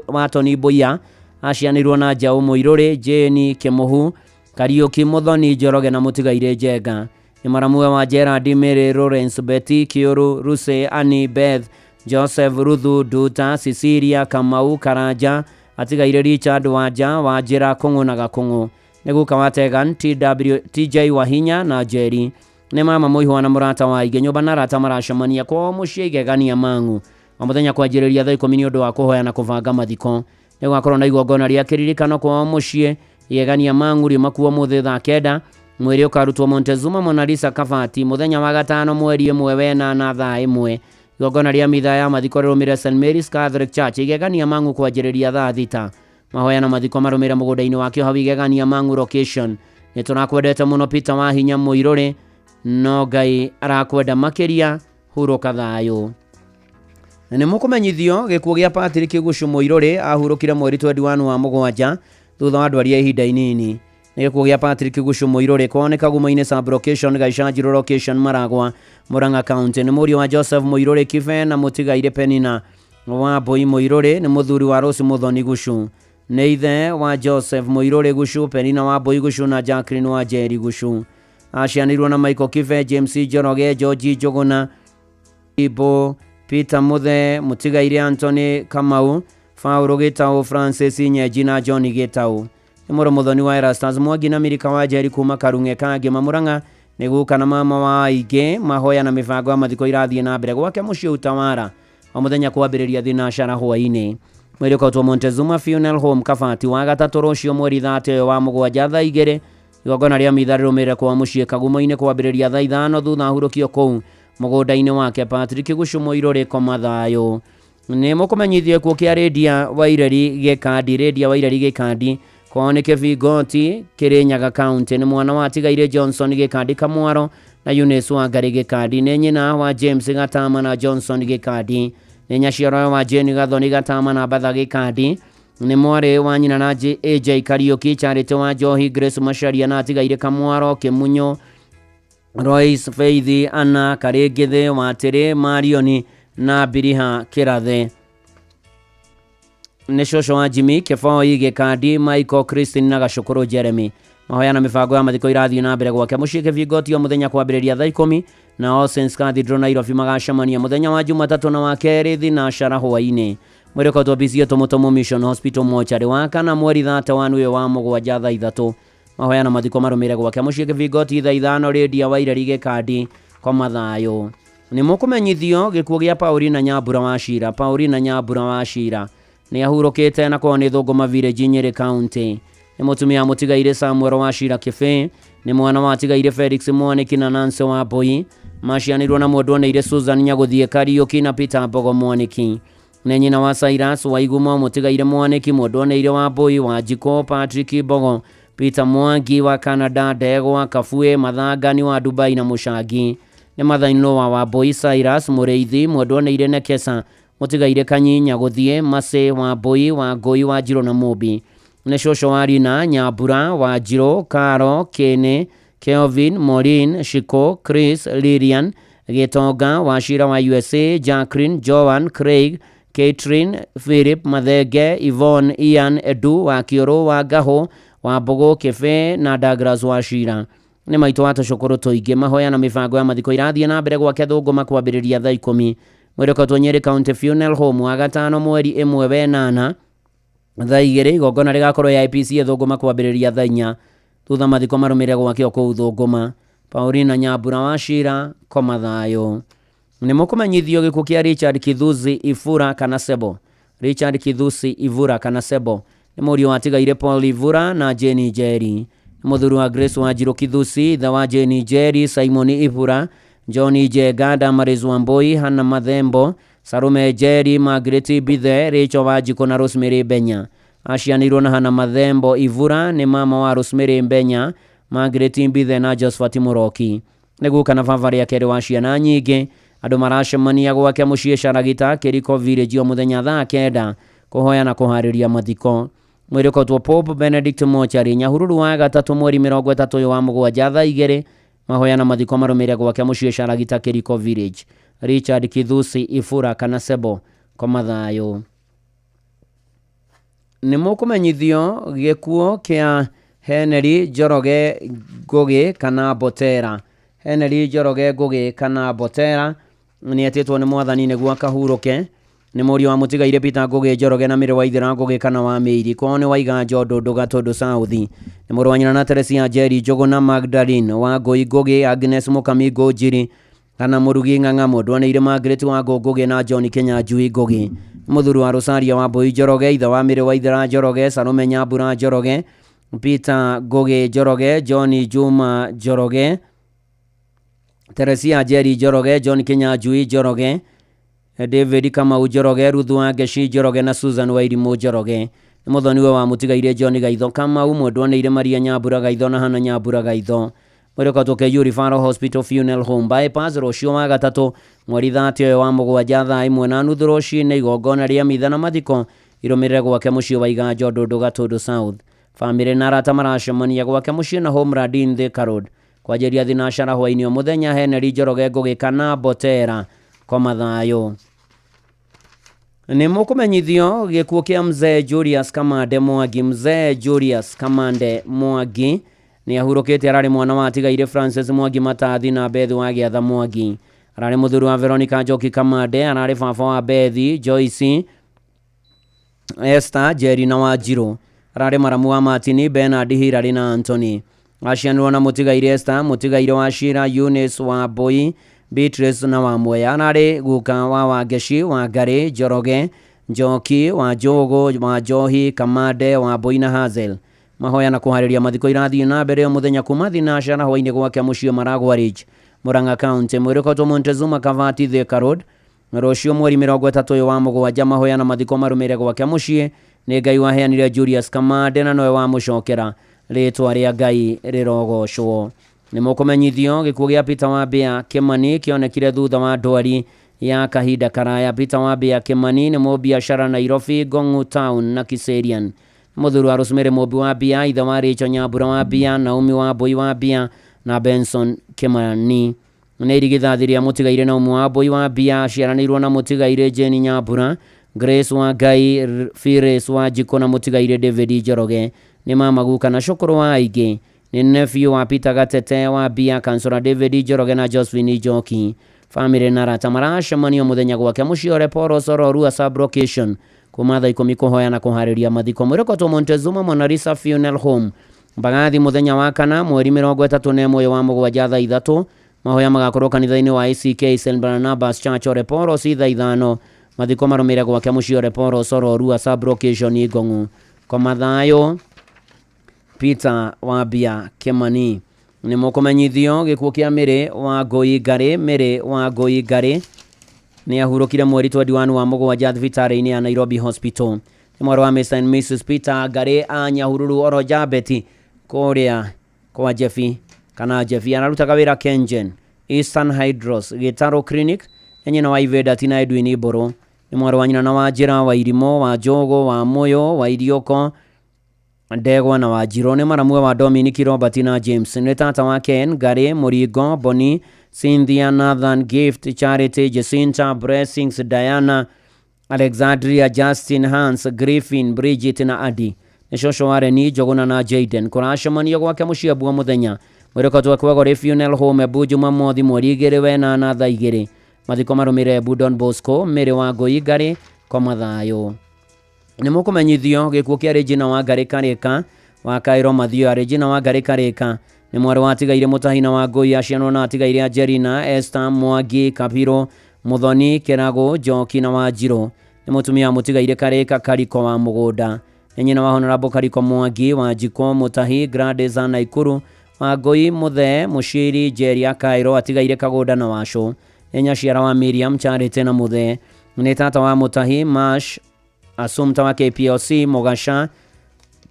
wa Tony Mbuya, acianĩirwo na Njaũ Mũirũrĩ, Jane Kĩmũhu, Kariũki Mũthoni Njoroge na mũtigaire Njenga. Nĩ maramuwe wa Gerard, Mary, Lawrence, Betty, Kiuru, Lucy, Annie, Beth, Joseph, Ruthu, Duta, Cecilia, Kamau, Karanja, atigaire Richard Wanja, Wanjĩra, Kũng'ũ na Gakũng'ũ. Nĩ guka wa Tegan, TW, TJ Wahinya na Jerry. Nĩ mama mũihwa na mũrata wa aingĩ. Nyũmba na arata maracemania kwao mũciĩ Igegania Mang'u o mũthenya kwanjĩrĩria thaa 10 nĩ ũndũ wa kũhoya na kũbanga mathiko. Nĩ gũgakorwo na igongona rĩa kĩririkano kwao mũciĩ Igegania Mang'u riuma kuo mũthĩ thaa 9. Mwĩrĩ ũkarutwo Montezuma Mona Lisa Kabati mũthenya wa gatano mweri 1 wenana thaa 1. Igongona rĩa mitha ya mathiko rĩrũmĩrĩre St Mary's Catholic Church Igegania Mang'u kwanjĩrĩria thaa 6. Mahoya na mathiko marũmĩrĩre mũgũnda-inĩ wakĩo hau Igegania Mang'u location. Nĩ tũrakwendete mũno Peter Wahinya Mũirũrĩ, no Ngai arakwenda makĩria. Hurũka thayũ. Na nĩ mũkũmenyithio gĩkuũ gĩa Patrick Gucu Mũirũrĩ ahurũkire mweri 21 wa mũgwanja thutha wa ndwari ya ihinda inini. Nĩ gĩkuũ gĩa Patrick Gucu Mũirũrĩ kwao Kagumo-inĩ sub location Gaicanjirũ location Maragwa, Murang'a County. Nĩ mũriũ wa Joseph Mũirũrĩ Kibe na mũtigaire Penina wa Mbui Mũirũrĩ. Nĩ mũthuri wa Rose Mũthoni Gucu. Nĩ ithe wa Joseph Mũirũrĩ Gucu, Penina wa Mbui Gucu na Jacqueline wa Njeri Gucu. Acianĩirwo na Michael Kibe, James Njoroge, George Njũgũna, Ibo, Peter Muthe, mũtigaire Anthony Kamau, Paulo Gĩtaũ, Francis Nyenji na John Gĩtaũ. Nĩ mũrũ mũthoni wa Erastus Mwangi na Mirika wa Njeri kuma Karung'e ka Ngĩma Murang'a. Nĩ guka na mama wa aingĩ. Mahoya na mĩbango ya mathiko irathiĩ na mbere gwake mũciĩ Utawara o mũthenya kwambĩrĩria thinacara hwaĩ-inĩ. Mwĩrĩ ũkautwo Montezuma Funeral Home Kabati wa gatatũ rũciũ mweri 30 ũyũ wa mũgwanja thaa 2. Igongona rĩa mitha rĩrũmĩrĩre kwa mũciĩ Kagumo-inĩ kwambĩrĩria thaa 5 thutha ahurũkio kũu mũgũnda-inĩ wake. Patrick Gucu Mũirũrĩ koma thayũ. Nĩ mũkũmenyithio gĩkuũ kĩa Rĩndia Waireri Gĩkandi. Rĩndia Waireri Gĩkandi kwao nĩ Kĩbingoti Kĩrĩnyaga County. Nĩ mwana wa tigaire Johnson Gĩkandi Kamwaro na Eunice Wangari Gĩkandi. Nĩ nyina wa James Gatama na Johnson Gĩkandi. Nĩ nyaciaro wa Jane Gathoni Gatama na Batha Gĩkandi. Nĩ mwarĩ wa nyina na AJ Kariũki, Charity wa Njohi, Grace Macharia na atigaire Kamwaro, Kĩmunyo, Royce, Faith, Anna, Karĩngĩthĩ, Watĩrĩ, Marioni na Biriha Kĩrathe. Nĩ cũcũ wa Jimmy Kĩboi Gĩkandi, Michael, Christine na Gacũkũrũ Jeremy. Mahoya na mĩbango ya mathiko irathiĩ na mbere gwake mũciĩ Kĩbingoti o mũthenya kwambĩrĩria thaa 10 na All Saints Cathedral Nairobi magacemania mũthenya wa Jumatatũ na wa kerĩ thinacara hwaĩ-inĩ. Mwĩrĩ ũkautwo BC Tũmũtũmũ Mission Hospital mochari wa kana mweri 31 ũyũ wa mũgwanja thaa 3. Mahoya na mathiko marũmĩrĩre gwake mũciĩ Kĩbingoti thaa 5. Rĩndia Waireri Gĩkandi koma thayũ. Nĩ mũkũmenyithio gĩkuũ gĩa Paulina Nyambura wa Cira. Paulina Nyambura wa Cira nĩ ahurũkĩte na kwao nĩ Thũngũma Village, Nyĩrĩ County. Nĩ mũtumia mũtigaire Samuel wa Cira Kĩbĩ. Nĩ mwana wa tigaire Felix Mwaniki na Nancy wa Mbui. Macianĩirwo na mwendwa nĩire Susan Nyagũthiĩ Kariũki na Peter Mbogo Mwaniki. Nĩ nyina wa Cyrus Waigumo, mũtigaire Mwanĩki, Mwendwaneire wa Mbui, Wanjikũ, Patrick Mbogo, Peter Mwangi wa Canada, Ndegwa Kabue, Mathangani wa Dubai na Mũcangi. Nĩ mother-in-law wa Wambui Cyrus Mũrĩithi, Mwendwaneire Nekesa, mũtigaire Kanyi Nyagũthiĩ, Macĩ Wambui, Wangũi wa Njirũ na Mũmbi. Nĩ cũcũ wa Rina Nyambura, Wanjirũ, Karo, Kĩnĩ, Kelvin, Maureen, Shiko, Chris, Lilian, Gĩtonga, Wachira wa USA, Jacqueline, Joan, Craig, Catherine, Philip, Mathenge, Yvonne, Ian, Edu, wa Kĩũrũ, wa Ngahũ, wa Mbũgũ, Kĩbĩ na Douglas Wachira. Nĩ maitũ wa tũcũkũrũ tũingĩ. Mahoya na mĩbango ya mathiko irathiĩ na mbere gwake Thũngũma kwambĩrĩria thaa 10. Mwĩrĩkotwo Nyeri County Funeral Home wa gatano mweri 1 wenana thaa 2. Igongona rĩgakorwo ya IPC Thũngũma kwambĩrĩria thaa 4. Thutha mathiko marũmĩrĩre gwake o kũu Thũngũma. Paulina Nyambura Wachira, koma thayũ. Nĩ mũkũmenyithio gĩkuũ kĩa Richard Kithusi Ibura kana Sebo. Richard Kithusi Ibura kana Sebo nĩ mũriũ watigaire Paul Ibura na Jane Njeri. Nĩ mũthuri wa Grace Wanjirũ Kithusi, ithe wa Jane Njeri, Simon Ibura, John Njenga, Damaris Wambui, Hannah Mathembo, Sarume Njeri, Margaret Mbithe, Rachel Wanjikũ na Rosemary Mbenya. Acianĩirwo na Hannah Mathembo Ibura, nĩ mama wa Rosemary Mbenya, Margaret Mbithe na Josephat Mũroki. Nĩ guka na baba rĩa kerĩ wa ciana nyingĩ. Andũ maracemania gwake mũciĩ Caragita, Kĩriko Village o mũthenya thaa 9 kũhoya na kũharĩria mathiko. Mwĩrĩkotwo Pope Benedict Mochari, Nyahururu wa gatatũ mweri 30 wa mũgwanja thaa 2. Mahoya na mathiko marũmĩrĩre gwake mũciĩ Caragita, Kĩriko Village. Richard Kithusi Ibura kana Sebo, koma thayũ. Nĩ mũkũmenyithio gĩkuũ kĩa Henry Njoroge Ngũgĩ kana Botera. Henry Njoroge Ngũgĩ kana Botera nĩ etĩtwo nĩ mwathani nĩguo akahurũke. Nĩ mũriũ wa mũtigaire Peter Ngũgĩ Njoroge na mĩrĩ wa Ithĩra Ngũgĩ kana wa Mĩiri. Kwao nĩ Waiganjo Ndũndũ Gatũndũ South. Nĩ mũrũ wa nyina na Teresia Njeri Njũgũ na Magdalene wa Ngũi Ngũgĩ, Agnes Mũkami Ngũnjiri kana Mũrugi Ng'ang'a, Mwendwanĩire Margaret wa Ngũngũgĩ na John Kĩnyanjui Ngũgĩ. Mũthuri wa Rosaria wa Mbui Njoroge, ithe wa mĩrĩ wa Ithĩra Njoroge, Salome Nyambura Njoroge, Peter Ngũgĩ Njoroge, John Juma Njoroge, Teresia Njeri Njoroge, John Kĩnyanjui Njoroge, David Kamau Njoroge, Ruth Wangeci Njoroge na Susan Wairimũ Njoroge. Nĩ mũthoniwe wa mũtigaire John Gaitho Kamau, Mwendwanĩire Maria Nyambura Gaitho na Hannah Nyambura Gaitho. Mwĩrĩkotwo KU Referral Hospital Funeral Home Bypass rũciũ wa gatatũ mweri 30 wa mũgwanja thaa 1:30 rũcinĩ. Igongona rĩa mitha na mathiko irũmĩrĩre gwake mũciĩ wa Iganjo Ndũndũ Gatũndũ South. Famĩlĩ na arata maracemania gwake mũciĩ na Homeland in Thika Road kwanjĩrĩria thinacara hwaĩ-inĩ o mũthenya. Henry Njoroge Ngũgĩ kana Botera, koma thayũ. Nĩ mũkũmenyithio gĩkuũ kĩa mzee Julius Kamande Mwangi. Mzee Julius Kamande Mwangi nĩ ahurũkĩte. Ararĩ mwana wa atigaire Francis Mwangi Matathi na Beth wa Gĩatha Mwangi. Ararĩ mũthuri wa Veronica Njoki Kamande. Ararĩ baba wa Beth, Joyce, Esther, Jerry na Wanjirũ. Ararĩ maramu wa Martin, Bernard, Hilary na Anthony. Acianirwo na mũtigaire Esther, mũtigaire wa Shira, Eunice wa Mbui, Beatrice na wa Mwea. Ararĩ guka wa Wangeci, wa Ngarĩ, Njoroge, Njoki, wa Njũgũ, wa Njohi, Kamande, wa Mbui na Hazel. Mahoya na kũharĩria mathiko irathiĩ na mbere o mũthenya kuma thinacara hwaĩ-inĩ gwake mũciĩ Maragwa Ridge, Murang'a County. Mwĩrĩkotwo Montezuma Kavati, Thika Road. Rũciũ mweri 30 wa mũgwanja mahoya na mathiko marũmĩrĩre gwake mũciĩ. Nĩ Ngai waheanire Julius Kamande na nowe wamũcokera. Rĩtwa rĩa Ngai rĩrogocwo. Nĩ mũkũmenyithio gĩkuũ gĩa Peter Wambĩa Kĩmani kĩonekire thutha wa ndwari ya kahinda karaya. Peter Wambĩa Kĩmani nĩ mũbiacara Nairobi, Ngong'u Town na Kiserian. Mũthuri wa Rosemary Mũmbi wa Mbia, ithe wa Rachel Nyambura wa Mbia, Naomi wa Mbui wa Mbia na Benson Kĩmani. Nĩ irigithathi rĩa mũtigaire Naomi wa Mbui wa Mbia, aciaranĩirwo na mũtigaire Jane Nyambura, Grace wa Ngai, Phyllis wa Njikũ na mũtigaire David Njoroge. Nĩ mama guka na cũkũrũ wa aingĩ. Nĩ nephew wa Peter Gatete wa Mbia, Kansũra David Njoroge na Josephine Njoki. Famĩlĩ na arata maracemania mũthenya gwake mũciĩ Ole Poro Sororua sub-location kuma thaa 10 kũhoya na kũharĩria mathiko. Mwĩrĩkotwo Montezuma Monalisa Funeral Home Mbagathi mũthenya wa kana mweri 31 wa mũgwanja thaa 3. Mahoya magakorwo kanitha-inĩ wa ACK St Barnabas Church Ole Poro thaa 5. Mathiko marũmĩrĩre gwake mũciĩ Ole Poro Sororua sub-location Ngong'u. Koma thayũ. Peter Wambia Kĩmani. Nĩ mũkũmenyithio gĩkuũ kĩa Mĩrĩ wa Ngũi Ngarĩ. Mĩrĩ wa Ngũi Ngarĩ Nĩ ahurũkire mweri 21 wa mũgwanja thibitarĩ-inĩ ya Nairobi Hospital. Nĩ mwarĩ wa Mr and Mrs Peter Ngarĩ a Nyahururu oro Jabeti kũrĩa kwa Jefi kana Jefi. Ararutaga wĩra Kengen Eastern Hydros Gĩtarũ Clinic. Nĩ nyina wa Iveda Tina Edwin Mbũrũ. Nĩ mwarĩ wa nyina na wa Njĩra wa Irimũ wa Njũgũ wa Mũyũ wa Iriũko Ndegwa na Wanjirũ. Nĩ maramwe wa Dominic Robert na James. Nĩ tata wa Ken Gary Mũringo Boni Cynthia Nathan Gift Charity Jacinta Blessings Diana Alexandria Justin Hans Griffin Bridget na Adi. Nĩ cũcũ wa Reni Njũgũna na Jaden. Kũracemanio gwake mũciĩ Mbua mũthenya mwĩrĩ kwegori Funeral Home Embu Jumamothi mweri 2 wenana thaa 2. Mathiko marũmĩrĩre Embu Don Bosco Mĩrĩ wa Ngũi Ngarĩ koma thayũ. Nĩ mũkũmenyithio gĩkuũ kĩa Regina wa Ngarĩ Karĩka wa Kairo Mathioya. Regina wa Ngarĩ Karĩka nĩ mwarĩ wa atigaire Mũtahina wa Ngũi acianwo na atigaire Angelina Esther Mwangi Kapiro Muthoni Kĩragũ Njoki na Wanjirũ. Nĩ mũtumia wa mũtigaire Karĩka Kariko wa Mũgũnda. Nĩ nyina wa Honorable Kariko Mwangi wa Njiko Mũtahi Gladys Naikuru wa Ngũi Mũthee Mũciri Njeri Kairo atigaire Kagũnda na Wacũ. Nĩ nyaciara wa Miriam Charity na Mũthee. Nĩ tata wa Mũtahi Mash Assumpta wa KPLC Mũgaca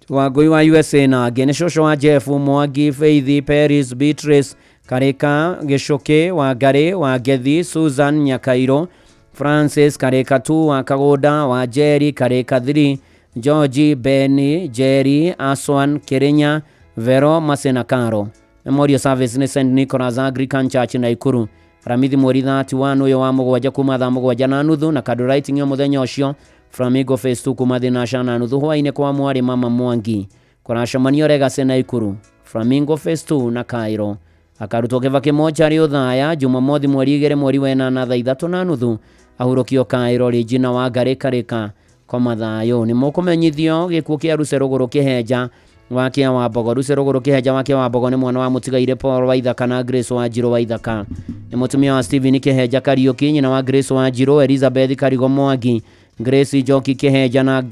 wa Ngũi wa USA na angĩ. Nĩ cũcũ wa Jeff Mwangi Faith Paris Beatrice Karĩka Gĩcũkĩ wa Ngarĩ wa Ngethi Susan Nyakairo Francis Karĩka 2 wa Kagũnda wa Jerry Karĩka 3 George Beni Jerry Aswan Kirinya Vero Masena Karo. Memorial Service nĩ St Nicholas Anglican Church Naikuru Ramithi mweri 31 ũyũ wa mũgwanja kuma thaa 7:30 na candle lighting yo mũthenya ũcio Flamingo Phase 2 kuma 4:30 hwaĩ-inĩ kwa mwarĩ mama Mwangi. Kũracemanio Legacy Naikuru Flamingo Phase 2 na Cairo. Akarutwo Kĩbakĩ mocarĩ Othaya Jumamothi mweri 2 mweri wa 8 thaa 3:30 ahurũkio Cairo. Regina wa Ngarĩ Karĩka koma thayũ. Nĩ mũkũmenyithio gĩkuũ kĩa Ruce Rũgũrũ Kĩhenja wa Kĩa wa Mbogo. Ruce Rũgũrũ Kĩhenja wa Kĩa wa Mbogo nĩ mwana wa mũtigaire Paul Waithaka na Grace Wanjirũ Waithaka. Nĩ mũtumia wa Stephen Kĩhenja Kariũki, nyina wa Grace Wanjirũ, Elizabeth Karigo Mwangi, Grace Njoki Kĩhenja na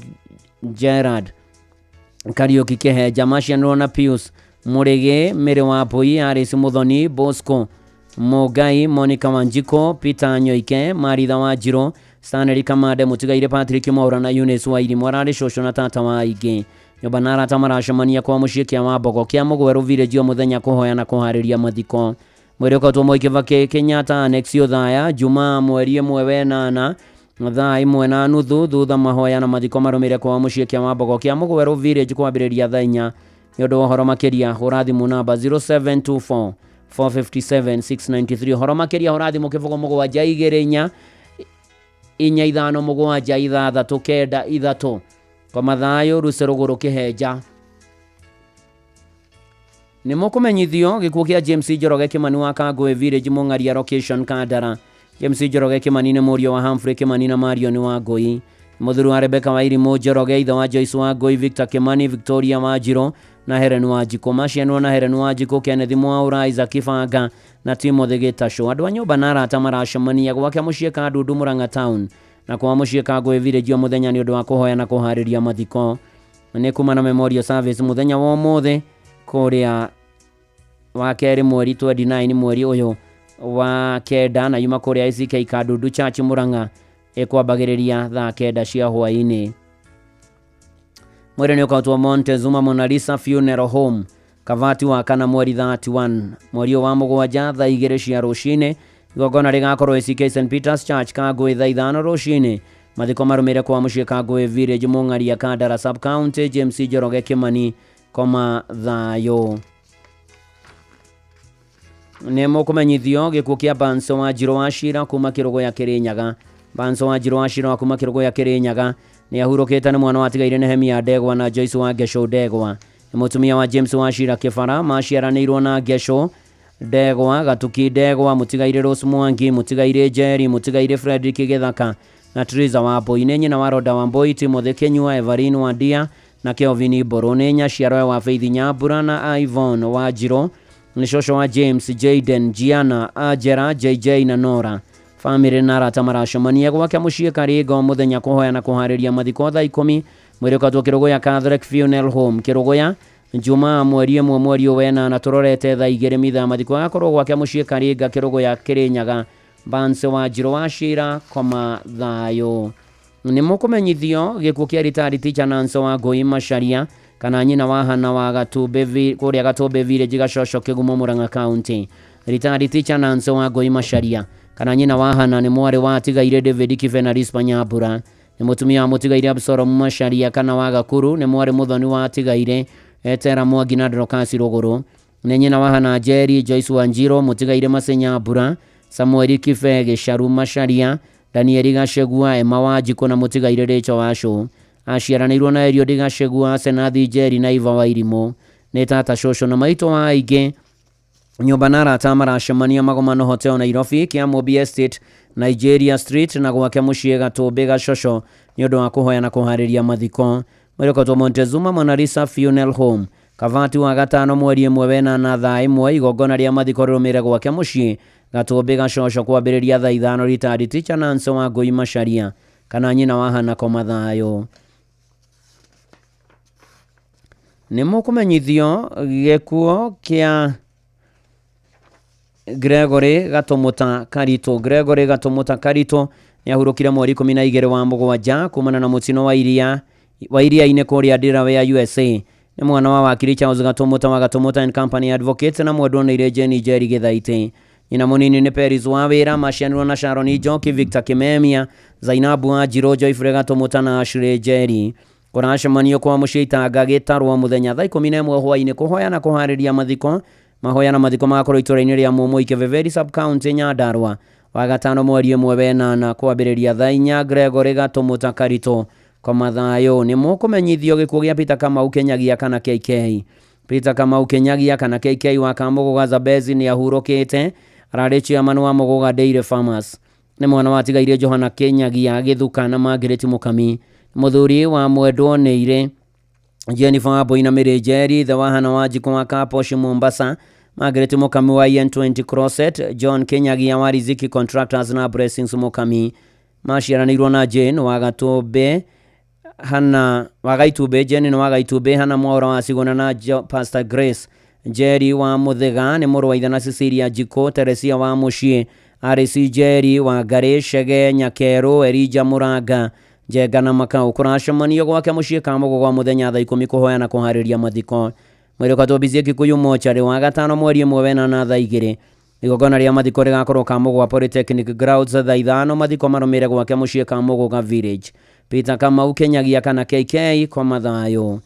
Gerard Kariũki Kĩhenja. Macianirwo na Pius Mũrĩgĩ, Mĩrĩ wa Mbũi, Alice Muthoni, Bosco Mũngai, Monica Wanjiko, Peter Nyoike, Maritha Wanjirũ, Stanley Kamande, mũtigaire Patrick Mwaura na Eunice Wairimũ. Ararĩ cũcũ na tata wa aingĩ. Nyũmba na arata maracemania kwa mũciĩ Kĩa wa Mbogo kĩa Mũgwerũ Village o mũthenya kũhoya na kũharĩria mathiko. Mwĩrĩ ũkotwo Mwai Kĩbakĩ Kenyatta Annex Othaya Jumaa mweri 1 wenana thaa 1:30 thutha mahoya na mathiko marũmĩrĩre kwa mũciĩ Kĩa wa Mbogo kĩa Mũgwerũ Village kwambĩrĩria thaa 4. Nĩ ũndũ wa ũhoro makĩria hũra thimũ namba 0724 457 693. Ũhoro makĩria hũra thimũ 0 7 4 4 5 7 6 9 3. Koma thayũ. Ruce Rũgũrũ Kĩhenja. Nĩ mũkũmenyithio gĩkuũ kĩa James Njoroge Kĩmani wa Kangũĩ Village Mũng'aria Location Kandara. James Njoroge Kĩmani nĩ mũriũ wa Humphrey Kĩmani na Marion wa Ngũi. Mũthuri wa Rebecca Wairimũ Njoroge, ithe wa Joyce wa Ngũi, Victor Kĩmani, Victoria Wanjirũ na Helen Wanjikũ. Macianwo na Helen Wanjikũ, Kenneth Mwaura, Isaac Kibanga na Timothy Gĩtacũ. Andũ a nyũmba na arata maracemania gwake mũciĩ Kandundu Murang'a Town na kwa mũciĩ Kangũĩ Village o mũthenya nĩ ũndũ wa kũhoya na kũharĩria mathiko. Nĩ kuma na Memorial Service mũthenya wa ũmũthĩ kũrĩa wa kerĩ mweri 29 mweri ũyũ wa 9 na yuma kũrĩa ICK Kandundu Church Murang'a ĩkwambagĩrĩria thaa 9 cia hwaĩ-inĩ. Mwĩrĩ nĩ ũkautwo Montezuma Monalisa Funeral Home Kavati wa kana mweri 31 mweri wa 7 thaa 2 cia rũcinĩ. Igongona rĩgakorwo ACK St Peters Church Kangũĩ thaa 5 rũcinĩ. Mathiko marũmĩrĩre kwa mũciĩ Kangũĩ Village Mũng'aria Kandara Sub County. James Njoroge Kĩmani koma thayũ. Nĩ mũkũmenyithio gĩkuũ kĩa Banso Wanjirũ wa Cira kuma Kĩrũgũya Kĩrĩnyaga. Banso Wanjirũ wa Cira wa kuma Kĩrũgũya Kĩrĩnyaga nĩ ahurũkĩte. Nĩ mwana watigaire Nehemia Ndegwa na Joyce wa Ngecũ Ndegwa. Nĩ mũtumia wa James wa Cira Kĩbara. Maciaranĩirwo na Ngecũ Ndegwa, Gatuki Ndegwa, mũtigaire Rose Mwangi, mũtigaire Jerry, mũtigaire Frederick Gĩthaka na Teresa wa Mbũi. Nĩ nyina wa Roda wa Mbũi, Timothy Kĩnyua, Evelyn Wandia na Kelvin Mbũrũ. Nĩ nyaciarwo wa Faith Nyambura na Yvonne Wanjirũ. Nĩ cũcũ wa James, Jaden, Gianna, Angela, JJ na Nora. Famĩlĩ na arata maracemania gwake mũciĩ Karinga o mũthenya kũhoya na kũharĩria mathiko thaa 10. Mwĩrĩ ũkatwo Kĩrũgũya Catholic Funeral Home Kĩrũgũya Jumaa mweri 1 mweri wa 8 tũrorete thaa 2 mithaa. Mathiko agakorwo gwake mũciĩ Karinga Kĩrũgũya Kĩrĩnyaga Banse wa Njirũ wa Cira koma thayũ. Nĩ mũkũmenyithio gĩkuũ kĩa retired teacher Nancy wa Ngũi Macharia kana nyina wa Hana wa Gatũmbĩ kũrĩa Gatũmbĩ village Gacoco Kĩgumo Murang'a County. Retired teacher Nancy wa Ngũi Macharia kana nyina wa Hana nĩ mwarĩ wa atigaire David Kibe na Rispa Nyambura. Nĩ mũtumia wa mũtigaire Absalom Macharia kana wa Gakuru nĩ mwarĩ mũthoni wa atigaire Etera Mwangi na Dorcas Rũgũrũ. Nĩ nyina wa Hana Njeri Joyce Wanjiro mũtigaire Masĩ Nyambura Samuel Kibe Gĩcaru Macharia Danieli Gacegua Emma Wanjikũ na mũtigaire Rachel Wacũ. Aciaranĩirwo na Eliud Gacegua Senathi Njeri na Iva Wairimũ. Nĩ tata cũcũ na maitũ wa aingĩ. Nyũmba na arata maracemania Magomano Hotel Nairobi, Kiamũmbi Estate, Nigeria Street na gwake mũciĩ Gatũmbĩ Gacoco nĩ ũndũ wa kũhoya na kũharĩria mathiko. Mwĩrĩkotwo Montezuma Mona Lisa Funeral Home Kavati wa gatano mweri 1 wena thaa 1 igongona rĩa mathiko rĩrũmĩrĩre gwake mũciĩ Gatũmbĩ Gacoco kwambĩrĩria thaa 5. Retired teacher Nancy wa Ngũi Macharia kana nyina wa Hana koma thayũ. Nĩ mũkũmenyithio gĩkuũ kĩa Gregory Gatũmũta Karitũ. Gregory Gatũmũta Karitũ nĩ ahurũkire mweri 12 wa mũgwanja kumana na mũtino wa iria-inĩ kũrĩa Delaware USA. Nĩ mwana wa wakiri Charles Gatũmũta wa Gatũmũta and Company Advocates na mwendwa nĩ Jane Njeri Gĩthaitĩ. Nyina mũnini nĩ Peris wa wĩra macianirwo na Sharon Njoki, Victor Kimemia, Zainabu Wanjirũ, Joyfrey Gatũmũta na Ashley Njeri. Kũracemanio kwa mũciĩ Itanga gĩtarwo mũthenya thaa 11 hwaĩ-inĩ kũhoya na kũharĩria mathiko. Mahoya na mathiko magakorwo itũra-inĩ rĩa Mũmũi Kĩveveri sub county Nyandarua wa gatano mweri 1 wenana kwambĩrĩria thaa 4. Gregory Gatũmũta Karitũ koma thayũ. Nĩ mũkũmenyithio gĩkuũ gĩa Peter Kamau Kinyagia kana KK. Peter Kamau Kinyagia kana KK wa Kamũgũga Zambezi nĩ ahurũkĩte. Ararĩ chairman wa Mũgũga Dairy Farmers. Nĩ mwana wa atigaire Johana Kinyagia Gĩthuka na Margaret Mũkami. Mũthuri wa mwendwo nĩire Jennifer Wambui na Mary Njeri, ithe wa Hana Wanjikũ wa Kaposh Mombasa, Margaret Mũkami wa EN20 Crosset, John Kinyagia wa Riziki Contractors na Blessings Mũkami. Maciaranĩirwo na Jane wa Gatũmbĩ Hana wa Gaitumbĩ, Jane wa Gaitumbĩ, Hana Mwaura wa Cigũna na Pastor Grace Njeri wa Mũthĩga nĩ mũrũ wa ithe na Cecilia Njikũ, Teresia wa Mũciĩ, RC Njeri wa Ngarĩ, Chege Nyakerũ, Elijah Mũranga, Njenga na Makau. Kũracemanio gwake mũciĩ Kamũgũ gwa mũthenya thaa 10 kũhoya na kũharĩria mathiko. Mwĩrĩ ũkatwo Kikuyu mocarĩ wa gatano mweri 1 wena na thaa 2. Igongona rĩa mathiko rĩgakorwo Kamũgũ Polytechnic Grounds thaa 5. Mathiko marũmĩrĩre gwake mũciĩ Kamũgũ Village. Peter Kamau Kinyagia kana KK koma thayũ.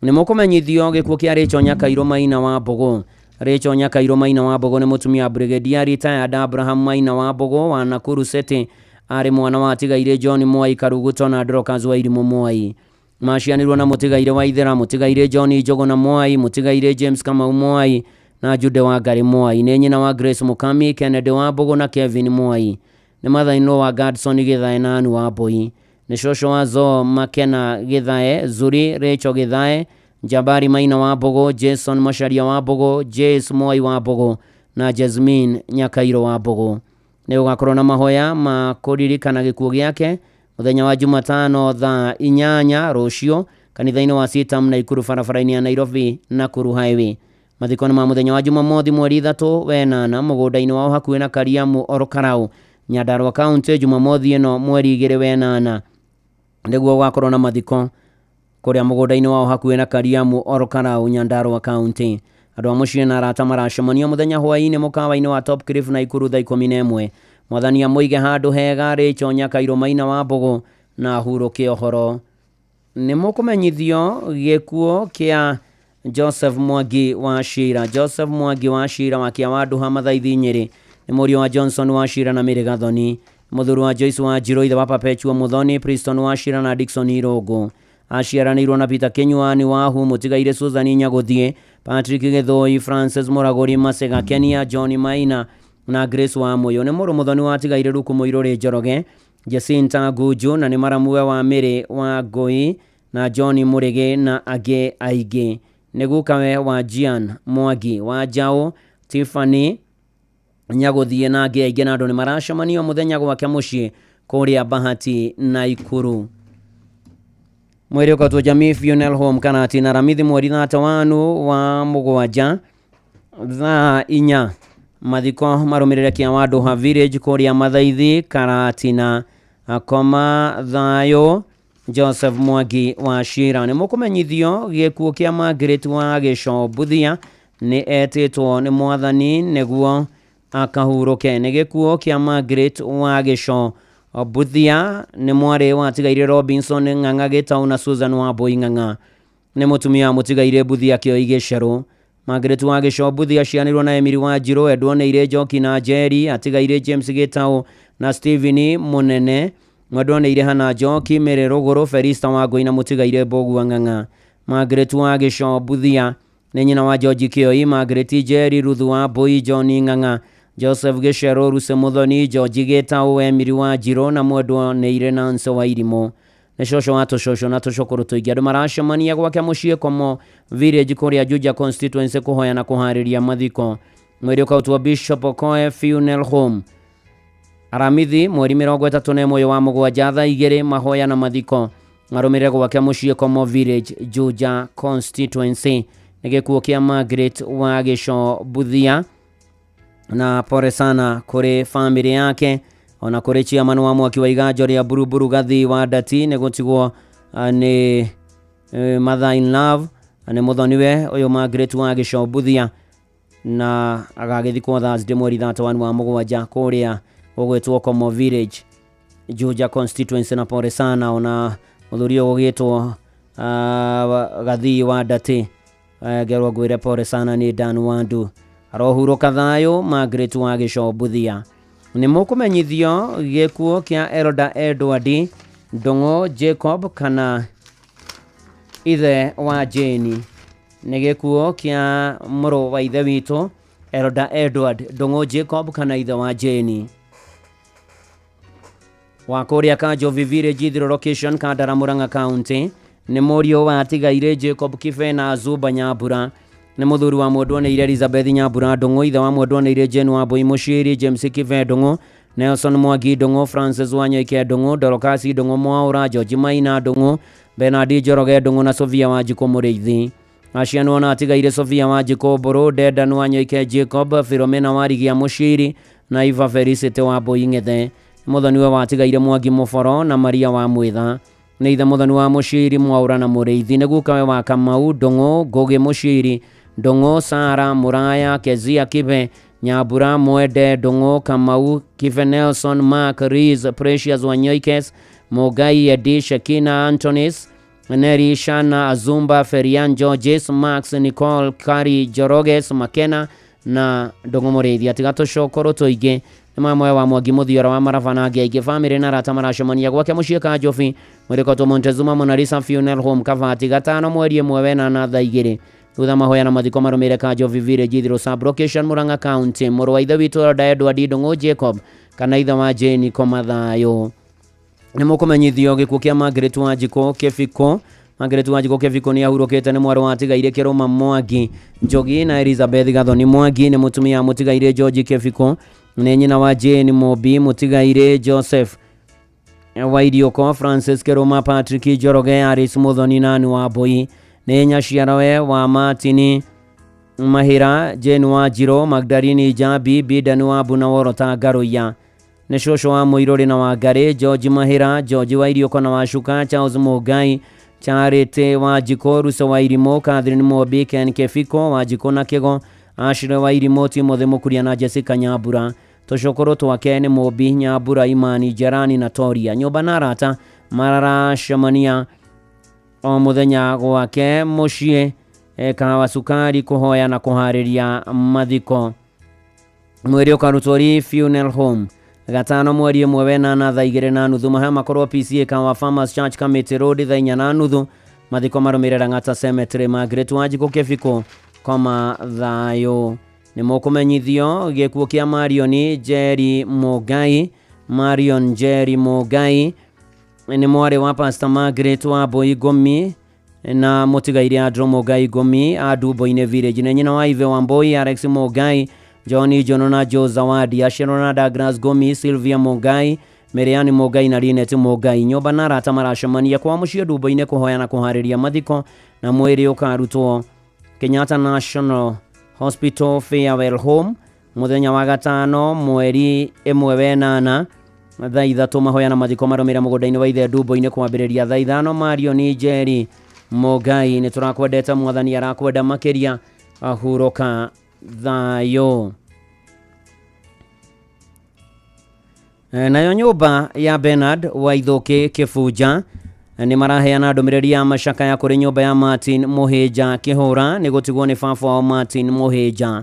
Nĩ mũkũmenyithio gĩkuũ kĩa Rachel Nyakairũ Maina wa Mbũgũ. Rachel Nyakairũ Maina wa Mbũgũ nĩ mũtumia Brigadier retired Abraham Maina wa Mbũgũ wa Nakuru City. Arĩ mwana wa atigaire John Mwai Karuguto na Dorcas Wairimũ Mwai. Macianirwo na mũtigaire wa Ithera, mũtigaire John Njũgũna Mwai, mũtigaire James Kamau Mwai na Jude wa Ngarĩ Mwai. Nĩ nyina wa Grace Mũkami, Kennedy wa Mbũgũ na Kevin Mwai. Nĩ mother-in-law wa Gadson Gĩthae na Ann wa Mbũi. Nĩ cũcũ wa Zo Makena Gĩthae, Zuri Rachel Gĩthae, Jabari Maina wa Mbũgũ, Jason Macharia wa Mbũgũ, Jace Mwai wa Mbũgũ na Jasmine Nyakairũ wa Mbũgũ. Nĩ gũgakorwo na mahoya ma kũririkana gĩkuũ gĩake mũthenya wa Jumatano thaa 8 rũciũ kanitha-inĩ wa Sitam Naikuru barabara-inĩ ya Nairobi Nakuru Highway. Mathiko nĩ ma mũthenya wa Jumamothi mweri 3 wenana mũgũnda-inĩ wao hakuhĩ na Kariamu Orokarau Nyandarua County. Jumamothi ĩno mweri 2 wenana nĩguo gũgakorwo na mathiko kũrĩa mũgũnda-inĩ wao hakuhĩ na Kariamu Orokarau Nyandarua County. Andũ a mũciĩ na arata maracemania mũthenya hwaĩ-inĩ mũkawa-inĩ wa Top Cliff Naikuru thaa 11. Mwathani amũige handũ hega Rachel Nyakairũ Maina wa Mbũgũ na ahurũke ũhoro. Nĩ mũkũmenyithio gĩkuũ kĩa Joseph Mwangi wa Cira. Joseph Mwangi wa Cira wa Kĩawanduha Mathaithi Nyĩrĩ nĩ mũriũ wa Johnson wa Cira na Mary Gathoni. Mũthuri wa Joyce wa Njirũ, ithe wa Perpetua Muthoni, Priston wa Cira na Dickson Irũngũ. Aciaranĩirwo na Peter Kĩnyuani Wahu, mũtigaire Susan Nyagũthiĩ, Patrick Gĩthũi, Francis Mũragũri, Masega Kenia, John Maina na Grace wa Mũyũ. Nĩ mũrũ mũthoni wa atigaire Ruku Mũirũrĩ Njoroge, Jacinta Ngunju na nĩ maramuwe wa Mĩrĩ wa Ngũi na John Mũrĩgĩ na angĩ aingĩ. Nĩ gukawe wa Jean Mwangi wa Njaũ, Tiffany Nyagũthiĩ na angĩ aingĩ, na andũ nĩ maracemanio mũthenya gwake mũciĩ kũrĩa Bahati Naikuru. Mwĩrĩ ũkatwo Jamii Funeral Home Karatina Ramithi mweri 31 wa mũgwanja thaa 4. Mathiko marũmĩrĩre kĩa Wanduha Village kũrĩa Mathaithi Karatina. Akoma thayũ Joseph Mwangi wa Cira. Nĩ mũkũmenyithio gĩkuũ kĩa Margaret wa Gĩco Mbuthia nĩ etĩtwo nĩ mwathani nĩguo akahurũke. Nĩ gĩkuũ kĩa Margaret wa Gĩco Mbuthia nĩ mwarĩ watigaire Robinson Ng'ang'a Gĩtaũ na Susan Wambui Ng'ang'a. Nĩ mũtumia wa mũtigaire Mbuthia Kĩoi Gĩcerũ. Margaret wa Gĩco Mbuthia aciaranĩirwo na Emily Wanjirũ, endwo nĩ Irĩ Njoki na Njeri, atigaire James Gĩtaũ na Stephen Mũnene, mwendwo nĩ Irĩ Hana Njoki, Mary Rũgũrũ, Felista Wangũi na mũtigaire Mbũgua Ng'ang'a. Margaret wa Gĩco Mbuthia nĩ nyina wa George Kĩoi, Margaret Njeri, Ruth Wambui, John Ng'ang'a, Joseph Gĩcerũ, Lucy Mũthoni, George Gĩtaũ, Emily Wanjirũ na mwendwo nĩ Irĩ Nancy Wairimũ. Nĩ cũcũ wa tũcũcũ na tũcũkũrũ tũingĩ. Andũ maracemania gwake mũciĩ Komo Village kũrĩa Juja constituency kũhoya na kũharĩria mathiko. Mwĩrĩ ũkarutwo Bishop Okoe Funeral Home Aramithi mweri 31 wa mũgwanja thaa 2 mahoya na mathiko marũmĩrĩre gwake mũciĩ Komo Village Juja constituency. Nĩ gĩkuũ kĩa Margaret wa Gĩco Mbuthia, na pole sana kũrĩ famĩlĩ yake ona kũrĩ chairman wa mwaki wa iganjo rĩa Buruburu Gathii wa Ndati nĩ gũtigwo nĩ mother in love nĩ mũthoniwe ũyũ Margaret wa Gĩco Mbuthia, na agagĩthikwo Thursday mweri 31 wa mũgwanja kũrĩa gũgwĩtwo Komo Village Juja constituency. Na pole sana ona mũthuri ũyũ ũgĩtwo Gathii wa Ndati, ngerwo ngwĩre pole sana nĩ Dan Wandu. Arohurũka thayũ Margaret wa Gĩco Mbuthia. Nĩ mũkũmenyithio gĩkuũ kĩa Elder Edward Ndung'u Jacob kana ithe wa Jane. Nĩ gĩkuũ kĩa mũrũ wa ithe witũ Elder Edward Ndung'u Jacob kana ithe wa Jane wa kũrĩa Kanjovi Village Ithiro location Kandara Murang'a County. Nĩ mũriũ wa atigaire Jacob Kibe na Zuba Nyambura. Nĩ mũthuri wa mwendwa nĩ Elizabeth Nyambura Ndung'u, ithe wa mwendwa nĩ Jane Wambui Mũciri, James Kibe Ndung'u, Nelson Mwangi Ndung'u, Francis Wanyoike Ndung'u, Dorocas Ndung'u Mwaũra, George Maina Ndung'u, Bernard Njoroge Ndung'u na Sofia Wanjikũ Mũrĩithi. Acianwo na atigaire Sofia Wanjikũ Mbũrũ, Dedan Wanyoike Jacob, Philomena Warigia Mũciri na Eva Felicity Wambui Ng'ethe. Mũthoniwe wa atigaire Mwangi Mũboro na Maria wa Mwitha. Nĩ ithe mũthoni wa Mũciri Mwaũra na Mũrĩithi. Nĩ gukawe wa Kamau Ndung'u, Ngũgĩ Mũciri Ndung'u, Sara Muraya, Kezia Kibe Nyambura, Mwende Ndung'u, Kamau Kibe, Nelson Mark, Riz, Precious Wanyoikes, Mugai Edi, Shekina Antonis, Neri Shana Azumba, Ferian Georges, Max Nicole, Kari Joroges, Makena na Ndung'u Mũrĩithi. Atiga tũcũkũrũ tũingĩ nĩ mamwe wa Mwangi Mũthiora wa Maraba na angĩ aingĩ. Famĩlĩ na arata maracemania gwake mũciĩ Kanjobi mwĩrĩkotwo Montezuma Monalisa Funeral Home Kabati gatano mweri 1 wena thaa 2 thutha mahoya na mathiko marũmĩrĩre Kanjobi Village Ithiro sub location Murang'a County. Mũrũ wa ithe witũ Elder Edward Ndung'u Jacob kana ithe wa Jane koma thayũ. Nĩ mũkũmenyithio gĩkuũ kĩa Margaret Wanjikũ Kĩbiko. Margaret Wanjikũ Kĩbiko nĩ ahurũkĩte nĩ mwarĩ wa atigaire Kĩrũma Mwangi Njogi na Elizabeth Gathoni Mwangi. Nĩ mũtumia wa mũtigaire George Kĩbiko. Nĩ nyina wa Jane Mobi, mũtigaire Joseph Wairiũko, Francis Kĩrũma, Patrick Njoroge, Alice Mũthoni na Anne Wambui. Nĩ nyaciarawe wa Martin Mahĩra, Jane Wanjirũ, Magdalene Njambi, Bidan Wambu na Worota Ngaruiya. Nĩ cũcũ wa Mũirũrĩ na Wangarĩ, George Mahĩra, George Wairiũko na Wacuka, Charles Mũngai, Charity Wanjikũ, Rusa Wairimũ, Catherine Mobi, Ken Kĩbiko, Wanjikũ na Kĩgo, Ashley Wairimũ, Timothy Mũkuria na Jessica Nyambura. Tũcũkũrũ twake nĩ Mobi, Nyambura, Imani, Jerani na Toria. Nyũmba na arata maracemania o mũthenya gwake mũciĩ Kahawa Sukari kũhoya na kũharĩria mathiko. Mwĩrĩ ũkarutwo Lee Funeral Home gatano mweri 1 wena thaa 2:30. Mahoya makorwo PCA Kahawa Farmers Church Committee Road thaa 4:30. Mathiko marũmĩrĩre Lang'ata Cemetery. Margaret Wanjikũ Kĩbiko koma thayũ. Nĩ mũkũmenyithio gĩkuũ kĩa Marion Njeri Mũngai. Marion Njeri Mũngai nĩ mwarĩ wa Pastor Margaret Wambui Ngũmi na mũtigaire Andrew Mũngai Ngũmi a Ndumbo-inĩ Village. Nĩ nyina wa Ive Wambui, Alex Mũngai, John Jono na Joe Zawadi, aciarwo na Douglas Ngũmi, Sylvia Mũngai, Miriam Mũngai na Linet Mũngai. Nyũmba na arata maracemania kwa mũciĩ Ndumbo-inĩ kũhoya na kũharĩria mathiko na mwĩrĩ ũkarutwo Kenyatta National Hospital Farewell Home. Mũthenya wa gatano mweri 1 wenana thaa 3 mahoya na mathiko marũmĩrĩra mũgũnda-inĩ wa ithe Ndumbo-inĩ kwambĩrĩria thaa 5. Mario ni Njeri Mũngai, nĩ tũrakwendete, mwathani arakwenda makĩria, ahurũka thayũ. Nayo nyũmba ya Bernard Waithũkĩ Kĩbunja nĩ maraheana ndũmĩrĩri ya macakaya kũrĩ nyũmba ya Martin Mũhĩnja Kĩhũra nĩ gũtigwo nĩ baba wao Martin Mũhĩnja.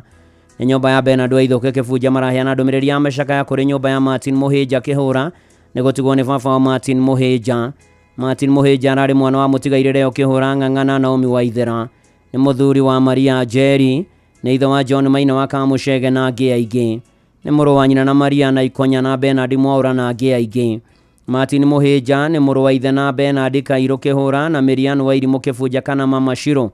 Nĩ nyũmba ya Bernard Waithũkĩ Kĩbunja maraheana ndũmĩrĩri ya macakaya kũrĩ nyũmba ya Martin Mũhĩnja Kĩhũra nĩ gũtigwo nĩ baba wao Martin Mũhĩnja. Martin Mũhĩnja ararĩ mwana wa mũtigairĩ Leo Kĩhũra Ng'ang'a na Naomi Waithera. Nĩ mũthuri wa Maria Njeri, nĩ ithe wa John Maina wa Kamũcege na angĩ aingĩ. Nĩ mũrũ wa nyina na Maria na Ikonya na Bernard Mwaũra na angĩ aingĩ. Martin Mũhĩnja nĩ mũrũ wa ithe na Bernard Kairũ Kĩhũra na Miriam Wairimũ Kĩbunja kana Mama Shiro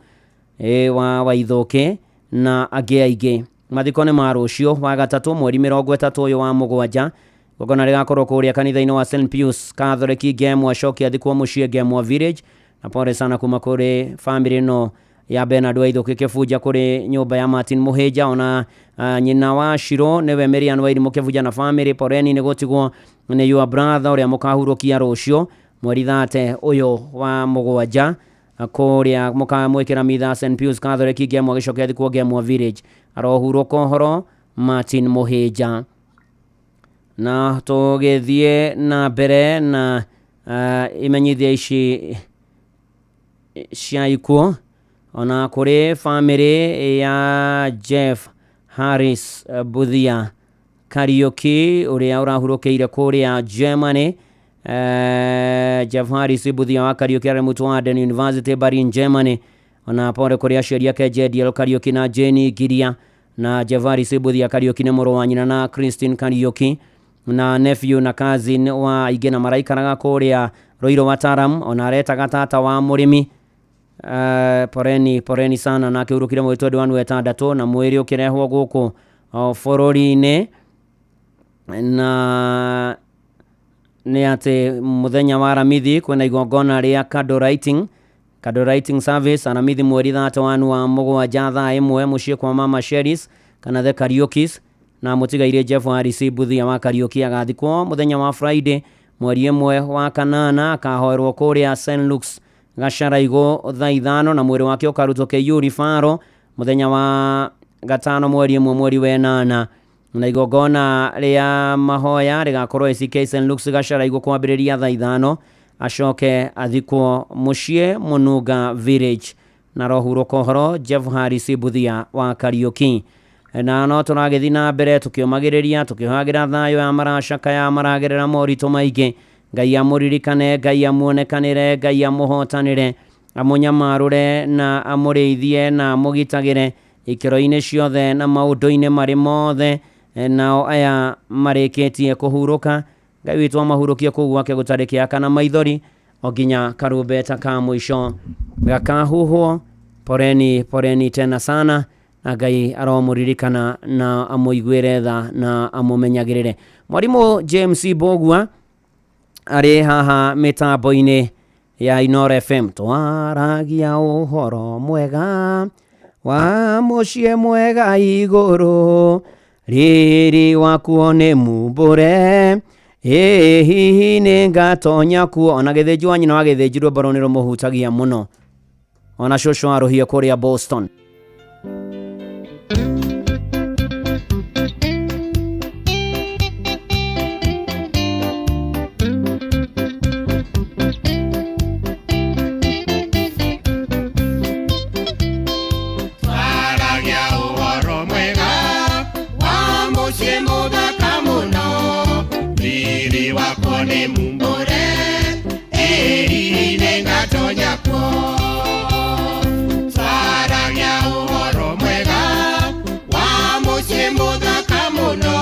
wa Waithũkĩ na angĩ aingĩ. Mathiko nĩ ma rũciũ wa gatatũ mweri 30 ũyũ wa mũgwanja. Igongona rĩgakorwo kũrĩa kanitha-inĩ wa St Pius Catholic Ngemwa, acoke athikwo mũciĩ Ngemwa Village. Na pole sana kuma kũrĩ family ĩno ya Bernard Waithũkĩ Kĩbunja kũrĩ nyũmba ya Martin Mũhĩnja, ona nyina wa Shiro nĩwe Miriam Wairimũ Kĩbunja na family. Poleni nĩ gũtigwo nĩ your brother ũrĩa mũkahurũkia rũciũ mweri 30 ũyũ wa mũgwanja kũrĩa mũkamwĩkĩra mitha St Pius Catholic Ngemwa, gĩcoke athikwo Ngemwa Village. Arohurũka ũhoro Martin Mũhĩnja. Na tũgĩthiĩ na mbere na imenyithia ici cia ikuũ, ona kũrĩ family ya Jeff Harris Buthia Kariuki ũrĩa ũrahurũkĩire kũrĩa Germany. Jeff Harris Buthia wa Kariuki arĩ mũrutwo wa Aden University Berlin, Germany. Ona pole kũrĩ aciari ake Jediel Kariuki na Jane Giria. Na Jeff Harris Buthia Kariuki nĩ mũrũ wa nyina na Christine Kariuki na nephew na cousin wa aingĩ na maraikaraga kũrĩa Ruiru wa Taram. Ona aretaga tata wa mũrĩmi. Poreni poreni sana. Na akĩhurũkire mweri 21 6 na mwĩrĩ ũkĩrehwo gũkũ bũrũri-inĩ. Na nĩ atĩ mũthenya wa Aramithi kwĩna igongona rĩa candle lighting service Aramithi mweri 31 wa mũgwanja thaa 1 mũciĩ kwa Mama Sheris kana the Kariukis. Na mũtigairĩ Jeff Harris Buthia wa Kariuki agathikwo mũthenya wa Friday mweri 1 wa kanana, akahoerwo kũrĩa St Luke's Gacaraigũ thaa 5 na mwĩrĩ wake ũkarutwo KU Rifaro mũthenya wa gatano mweri 1 mweri wa 8. Na igongona rĩa mahoya rĩgakorwo ACK St Luke's Gacaraigũ kwambĩrĩria thaa 5, acoke athikwo mũciĩ Mũnunga Village. Na rohurũka ũhoro Jeff Harris Buthia wa Kariuki. Na no tũragĩthiĩ na mbere tũkĩũmagĩrĩria tũkĩhoyagĩra thayũ ya maracaka ya maragerera moritũ maingĩ. Ngai amũririkane, Ngai amuonekanĩre, Ngai amũhotanĩre, amũnyamarũre na amũrĩithie na amũgitagĩre ikĩro-inĩ ciothe na maũndũ-inĩ marĩ mothe. Nao aya marĩkĩtie kũhurũka, Ngai witũ amahurũkie kũu gwake gũtarĩ kĩaka na maithori o nginya karumbeta ka mũico gakahuhwo. Poreni poreni tena sana, na Ngai aromũririkana na amũiguĩre tha na amũmenyagĩrĩre. Mwarimũ James Mbũgua arĩ haha mĩtambo-inĩ ya Inooro FM. Twaragia ũhoro mwega wa mũciĩ mwega igũrũ, riri wakuo nĩ mumbũre, ĩ hihi nĩ ngatonya kuo. Ona gĩthĩnji wa nyina wa gĩthĩnji rwĩmbo rũu nĩ rũmũhutagia mũno. Ona cũcũ arũhie kũrĩa Boston. Twaragia ũhoro mwega wa mũciĩ mũthaka mũno, riri wakwo nĩ mumbũre, ĩ hihi nĩ ngatonya kuo. Twaragia ũhoro mwega wa mũciĩ mũthaka mũno,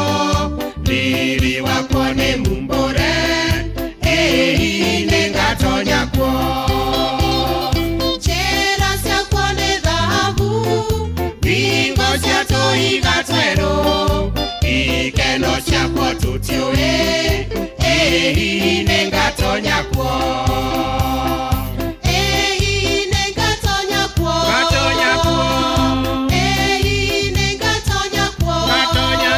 riri wakwo nĩ mumbũre, ĩ hihi nĩ ngatonya kuo. Njĩra ciakwa nĩ thahabu, thingo cia tũhiga twerũ, ikeno ciakwa tũtiũĩ, ĩ hihi nĩ ngatonya kuo. Ĩ hihi nĩ ngatonya kuo. Ngatonya kuo. Ĩ hihi nĩ ngatonya kuo. Ngatonya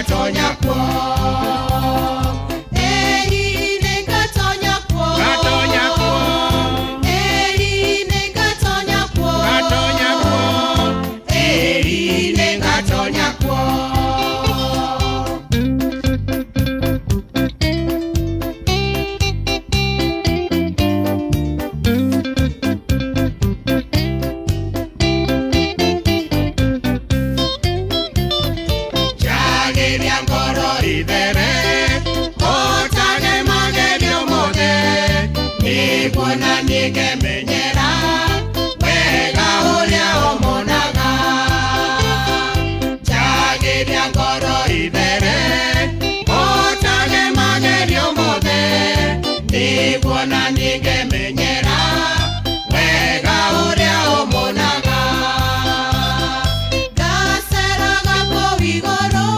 nĩngatonya kuo. Ĩĩ nĩngatonya kuo. Ngatonya kuo. Ĩĩ nĩngatonya kuo. Ngatonya kuo. Ĩĩ nĩngatonya kuo. Njagĩria ngoro ithere, hotage magerio mothe, nĩguo na niĩ ngemenyera wega ũrĩa ũmonaga. Njagĩria ngoro ithere, hotage magerio mothe, nĩguo na niĩ ngemenyera wega ũrĩa ũmonaga. Ngaceraga kũu igũrũ,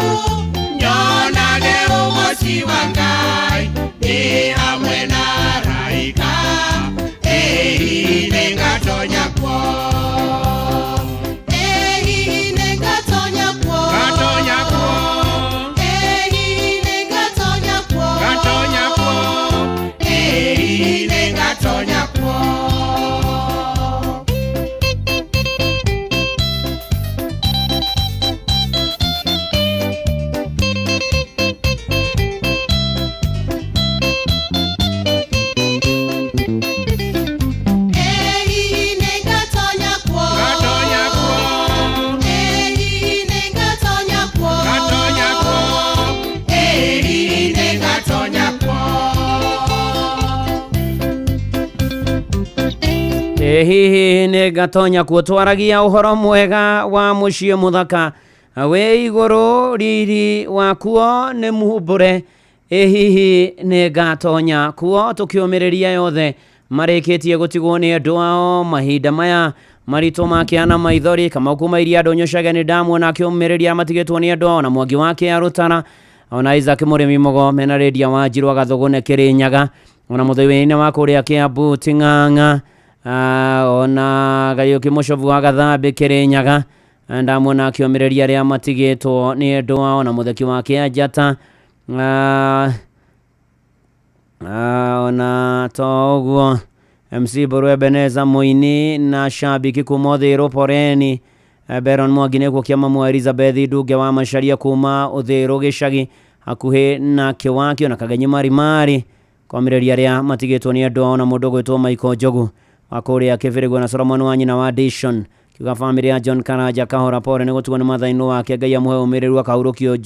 nyonage ũgoci wa Ngai, ndĩ hamwe na araika, ĩĩ nĩngatonya kuo. Ĩĩ nĩngatonya kuo. Ngatonya kuo. Ĩĩ nĩngatonya kuo. Ngatonya kuo. Ĩĩ nĩngatonya kuo. Ĩĩ nĩngatonya kuo. Ngatonya kuo. Ĩĩ nĩngatonya kuo. Ngatonya kuo. Ĩĩ nĩngatonya kuo. Ĩ hihi nĩ ngatonya kuo. Twaragia ũhoro mwega wa mũciĩ mũthaka wĩ igũrũ, riri wakuo nĩ mumbũre. Ĩ hihi nĩ ngatonya kuo. Tũkĩũmĩrĩria yothe marĩkĩtie gũtigwo nĩ andũ ao mahinda maya maritũ makĩana maithori. Kamau kuma iria ndũnyũ cage nĩ ndamuona akĩũmĩrĩria matigĩtwo nĩ andũ ao, na Mwangi wake arũtara, ona Isaac mũrĩmi mũgo mena Rĩndia wa Njirũ agathũgũne Kĩrĩnyaga, ona mũthũi wa kũrĩa Kĩambu Ting'ang'a, ona Gariũki Mũcobu wa Gathambĩ Kĩrĩnyaga ndamuona akĩũmĩrĩria arĩa matigĩtwo nĩ andũ ao, na mũtheki wa Kĩanjata, ona to ũguo MC Mbũrũ Ebeneza mũini na shabiki kuma Ũthĩrũ Poreni, Beron Mwangi nĩkuo kĩama mwa Elizabeth Ndunge wa Macharia kuma Ũthĩrũ gĩcagi hakuhĩ na Kĩwakio, na Kagenyi Marimari kwamĩrĩria arĩa matigĩtwo nĩ andũ ao, na mũndũ ũgwĩtwo Michael Njogu wa kũrĩa Kĩbĩrĩgwe, na Solomon wa nyina wa Dishon kiuga famĩlĩ ya John Karanja Kahora pore nĩ gũtigwo nĩ mathainũ wake, Ngai amũhe ũmĩrĩru akahurũkio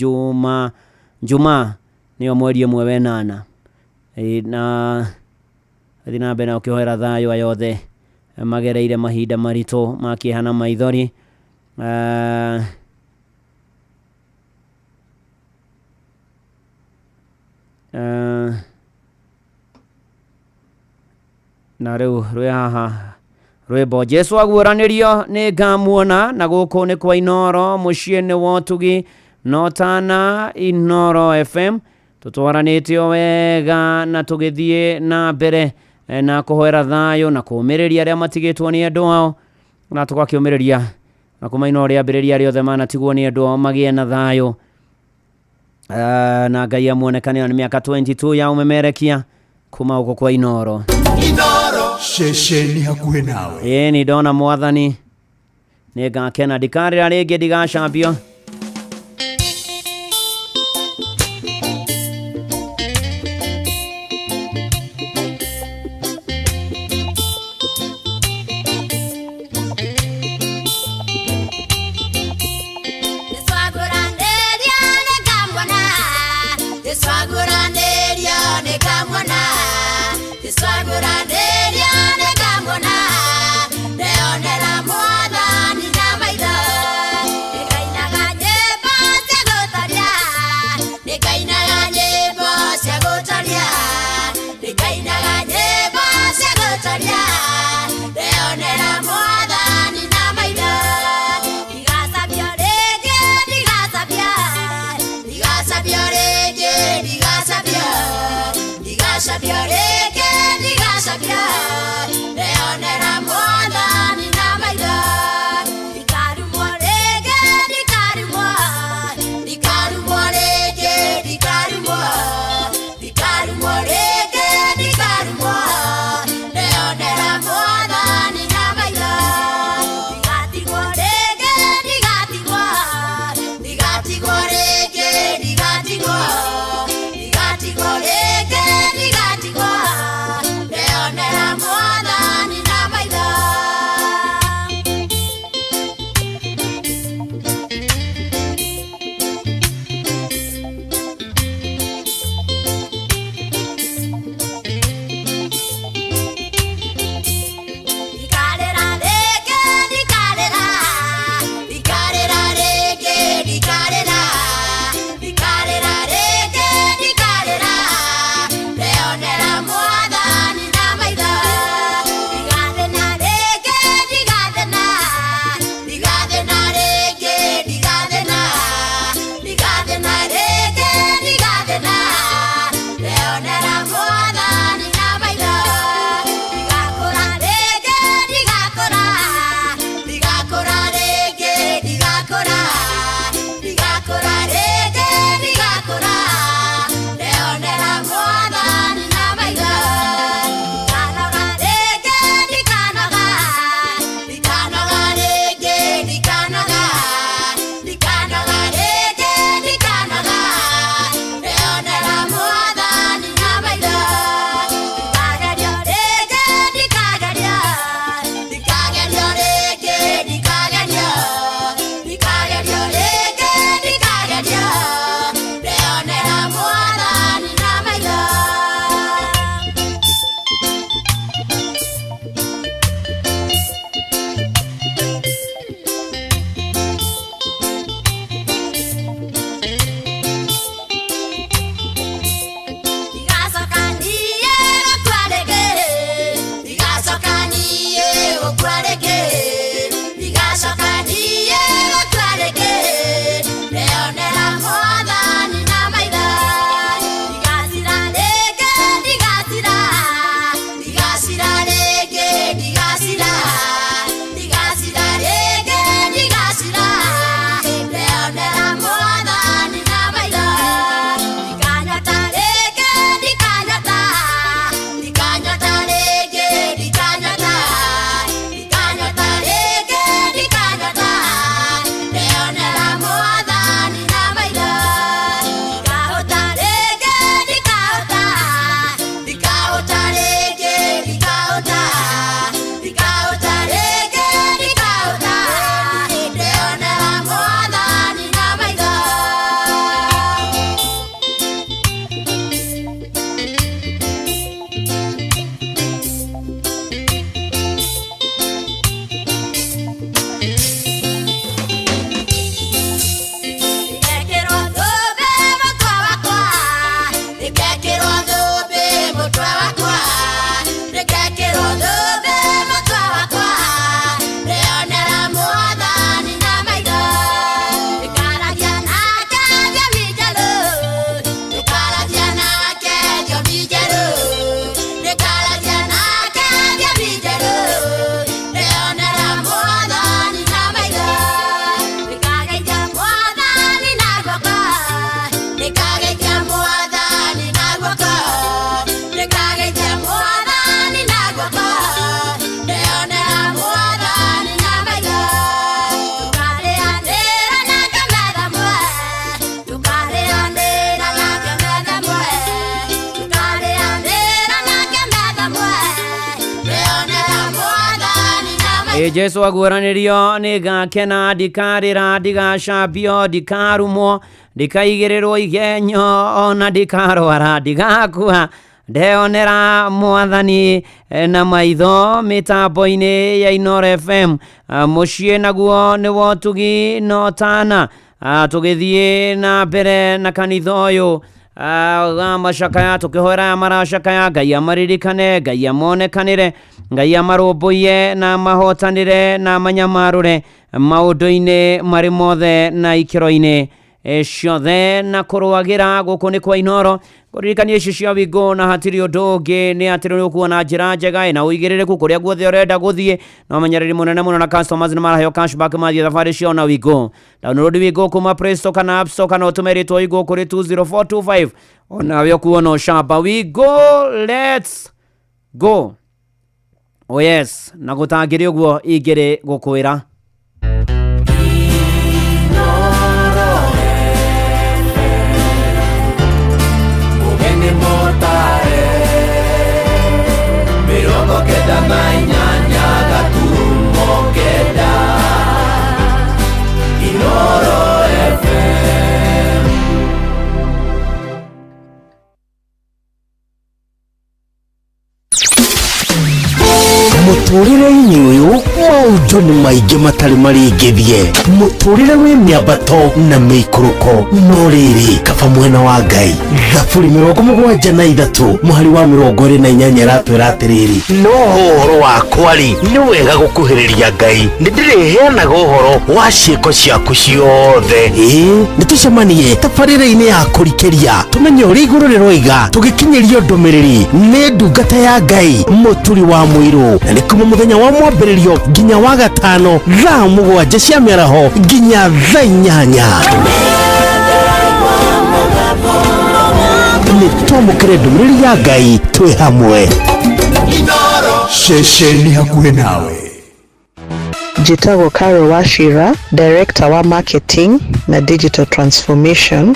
Juma nĩyo mweri ĩmwe wenana. Na thiĩ na mbere na ũkĩhoera thayũ aya othe magereire mahinda maritũ ma kĩeha na maithori. Na rĩu rwĩ haha rwĩmbo Jesu aguũranĩrio nĩ ngamuona, na gũkũ nĩ kwa Inoro mũciĩ-inĩ wa ũtugi Notana Inoro FM, tũtwaranĩte o wega na tũgĩthiĩ na mbere na kũhoera thayũ na kũũmĩrĩria arĩa matigĩtwo nĩ andũ ao, na tũgakĩũmĩrĩria na kuma Inoro rĩambĩrĩria rĩothe manatigwo nĩ andũ ao magĩe na thayũ, na Ngai amuonekane. Nĩ mĩaka 22 ya ũmemerekia kuma gũkũ kwa Inoro. Ceceni hakuhĩ nawe. Ĩĩ nĩ ndona mwathani nĩ ngakena, ndikarĩra rĩngĩ, ndigacambio. Ndikarumwo rĩngĩ, ndikarumwo, ndikarumwo rĩngĩ. Ĩ Jesu aguũranĩrio nĩ ngakena, ndikarĩra, ndigacambio, ndikarumwo, ndikaigĩrĩrwo igenyo, ona ndikarwara, ndigakua. Ndeonera mwathani na maitho mĩtambo-inĩ ya Inooro FM. Mũciĩ naguo nĩ wotugi no tana. Tũgĩthiĩ na mbere na kanitha ũyũ wa macakaya, tũkĩhoera aya maracakaya, Ngai amaririkane, Ngai amonekanĩre, Ngai amarũmbũiye na mahotanĩre na manyamarũre maũndũ-inĩ marĩ mothe na ikĩro-inĩ ciothe na kũrũagĩra gũkũ nĩ kwa Inooro. Kũririkania ici cia Wingo na hatirĩ ũndũ ũngĩ nĩ atĩ nĩ ũkuona njĩra njega ĩna ũigĩrĩrĩku kũrĩa guothe ũrenda gũthiĩ, na ũmenyereri mũnene mũno na customers nĩ maraheo cashback mathiĩ thabarĩ ciao na Wingo. Download Wingo kuma Play Store kana App Store kana ũtũme rĩtwa Wingo kũrĩ 20425 onawe ũkuona ũcamba. Wingo, let's go. Oh yes, na gũtangĩrĩ ũguo ingĩrĩ gũkwĩra. Mugeni motare 98 gaturumo 9 Inooro FM. Mũtũrĩre-inĩ ũyũ maũndũ nĩ maingĩ matarĩ marĩngĩthie, mũtũrĩre wĩ mĩambato na mĩikũrũko, no rĩrĩ kaba mwena wa Ngai. Thaburi 73 mũhari wa 28 ĩratwĩra atĩrĩrĩ, no ũhoro wakwa rĩ, nĩ wega gũkuhĩrĩria Ngai, nĩ ndĩrĩheanaga ũhoro wa ciĩko ciaku ciothe. Ĩĩ, nĩ tũcemanie tabarĩra-inĩ ya kũrikĩria tũmenye ũrĩa igũrũ rĩroiga, tũgĩkinyĩrio ndũmĩrĩri nĩ ndungata ya Ngai Mũturi wa Mũirũ, na nĩ kuma mũthenya wa mwambĩrĩrio nginya wa gatano thaa 7 cia mĩaraho nginya thaa 8. Nĩ twamũkĩre ndũmĩrĩri ya Ngai twĩ hamwe. Ceceni hakuhĩ nawe. Njĩtagwo Carol Wachira, Director wa Marketing na Digital Transformation.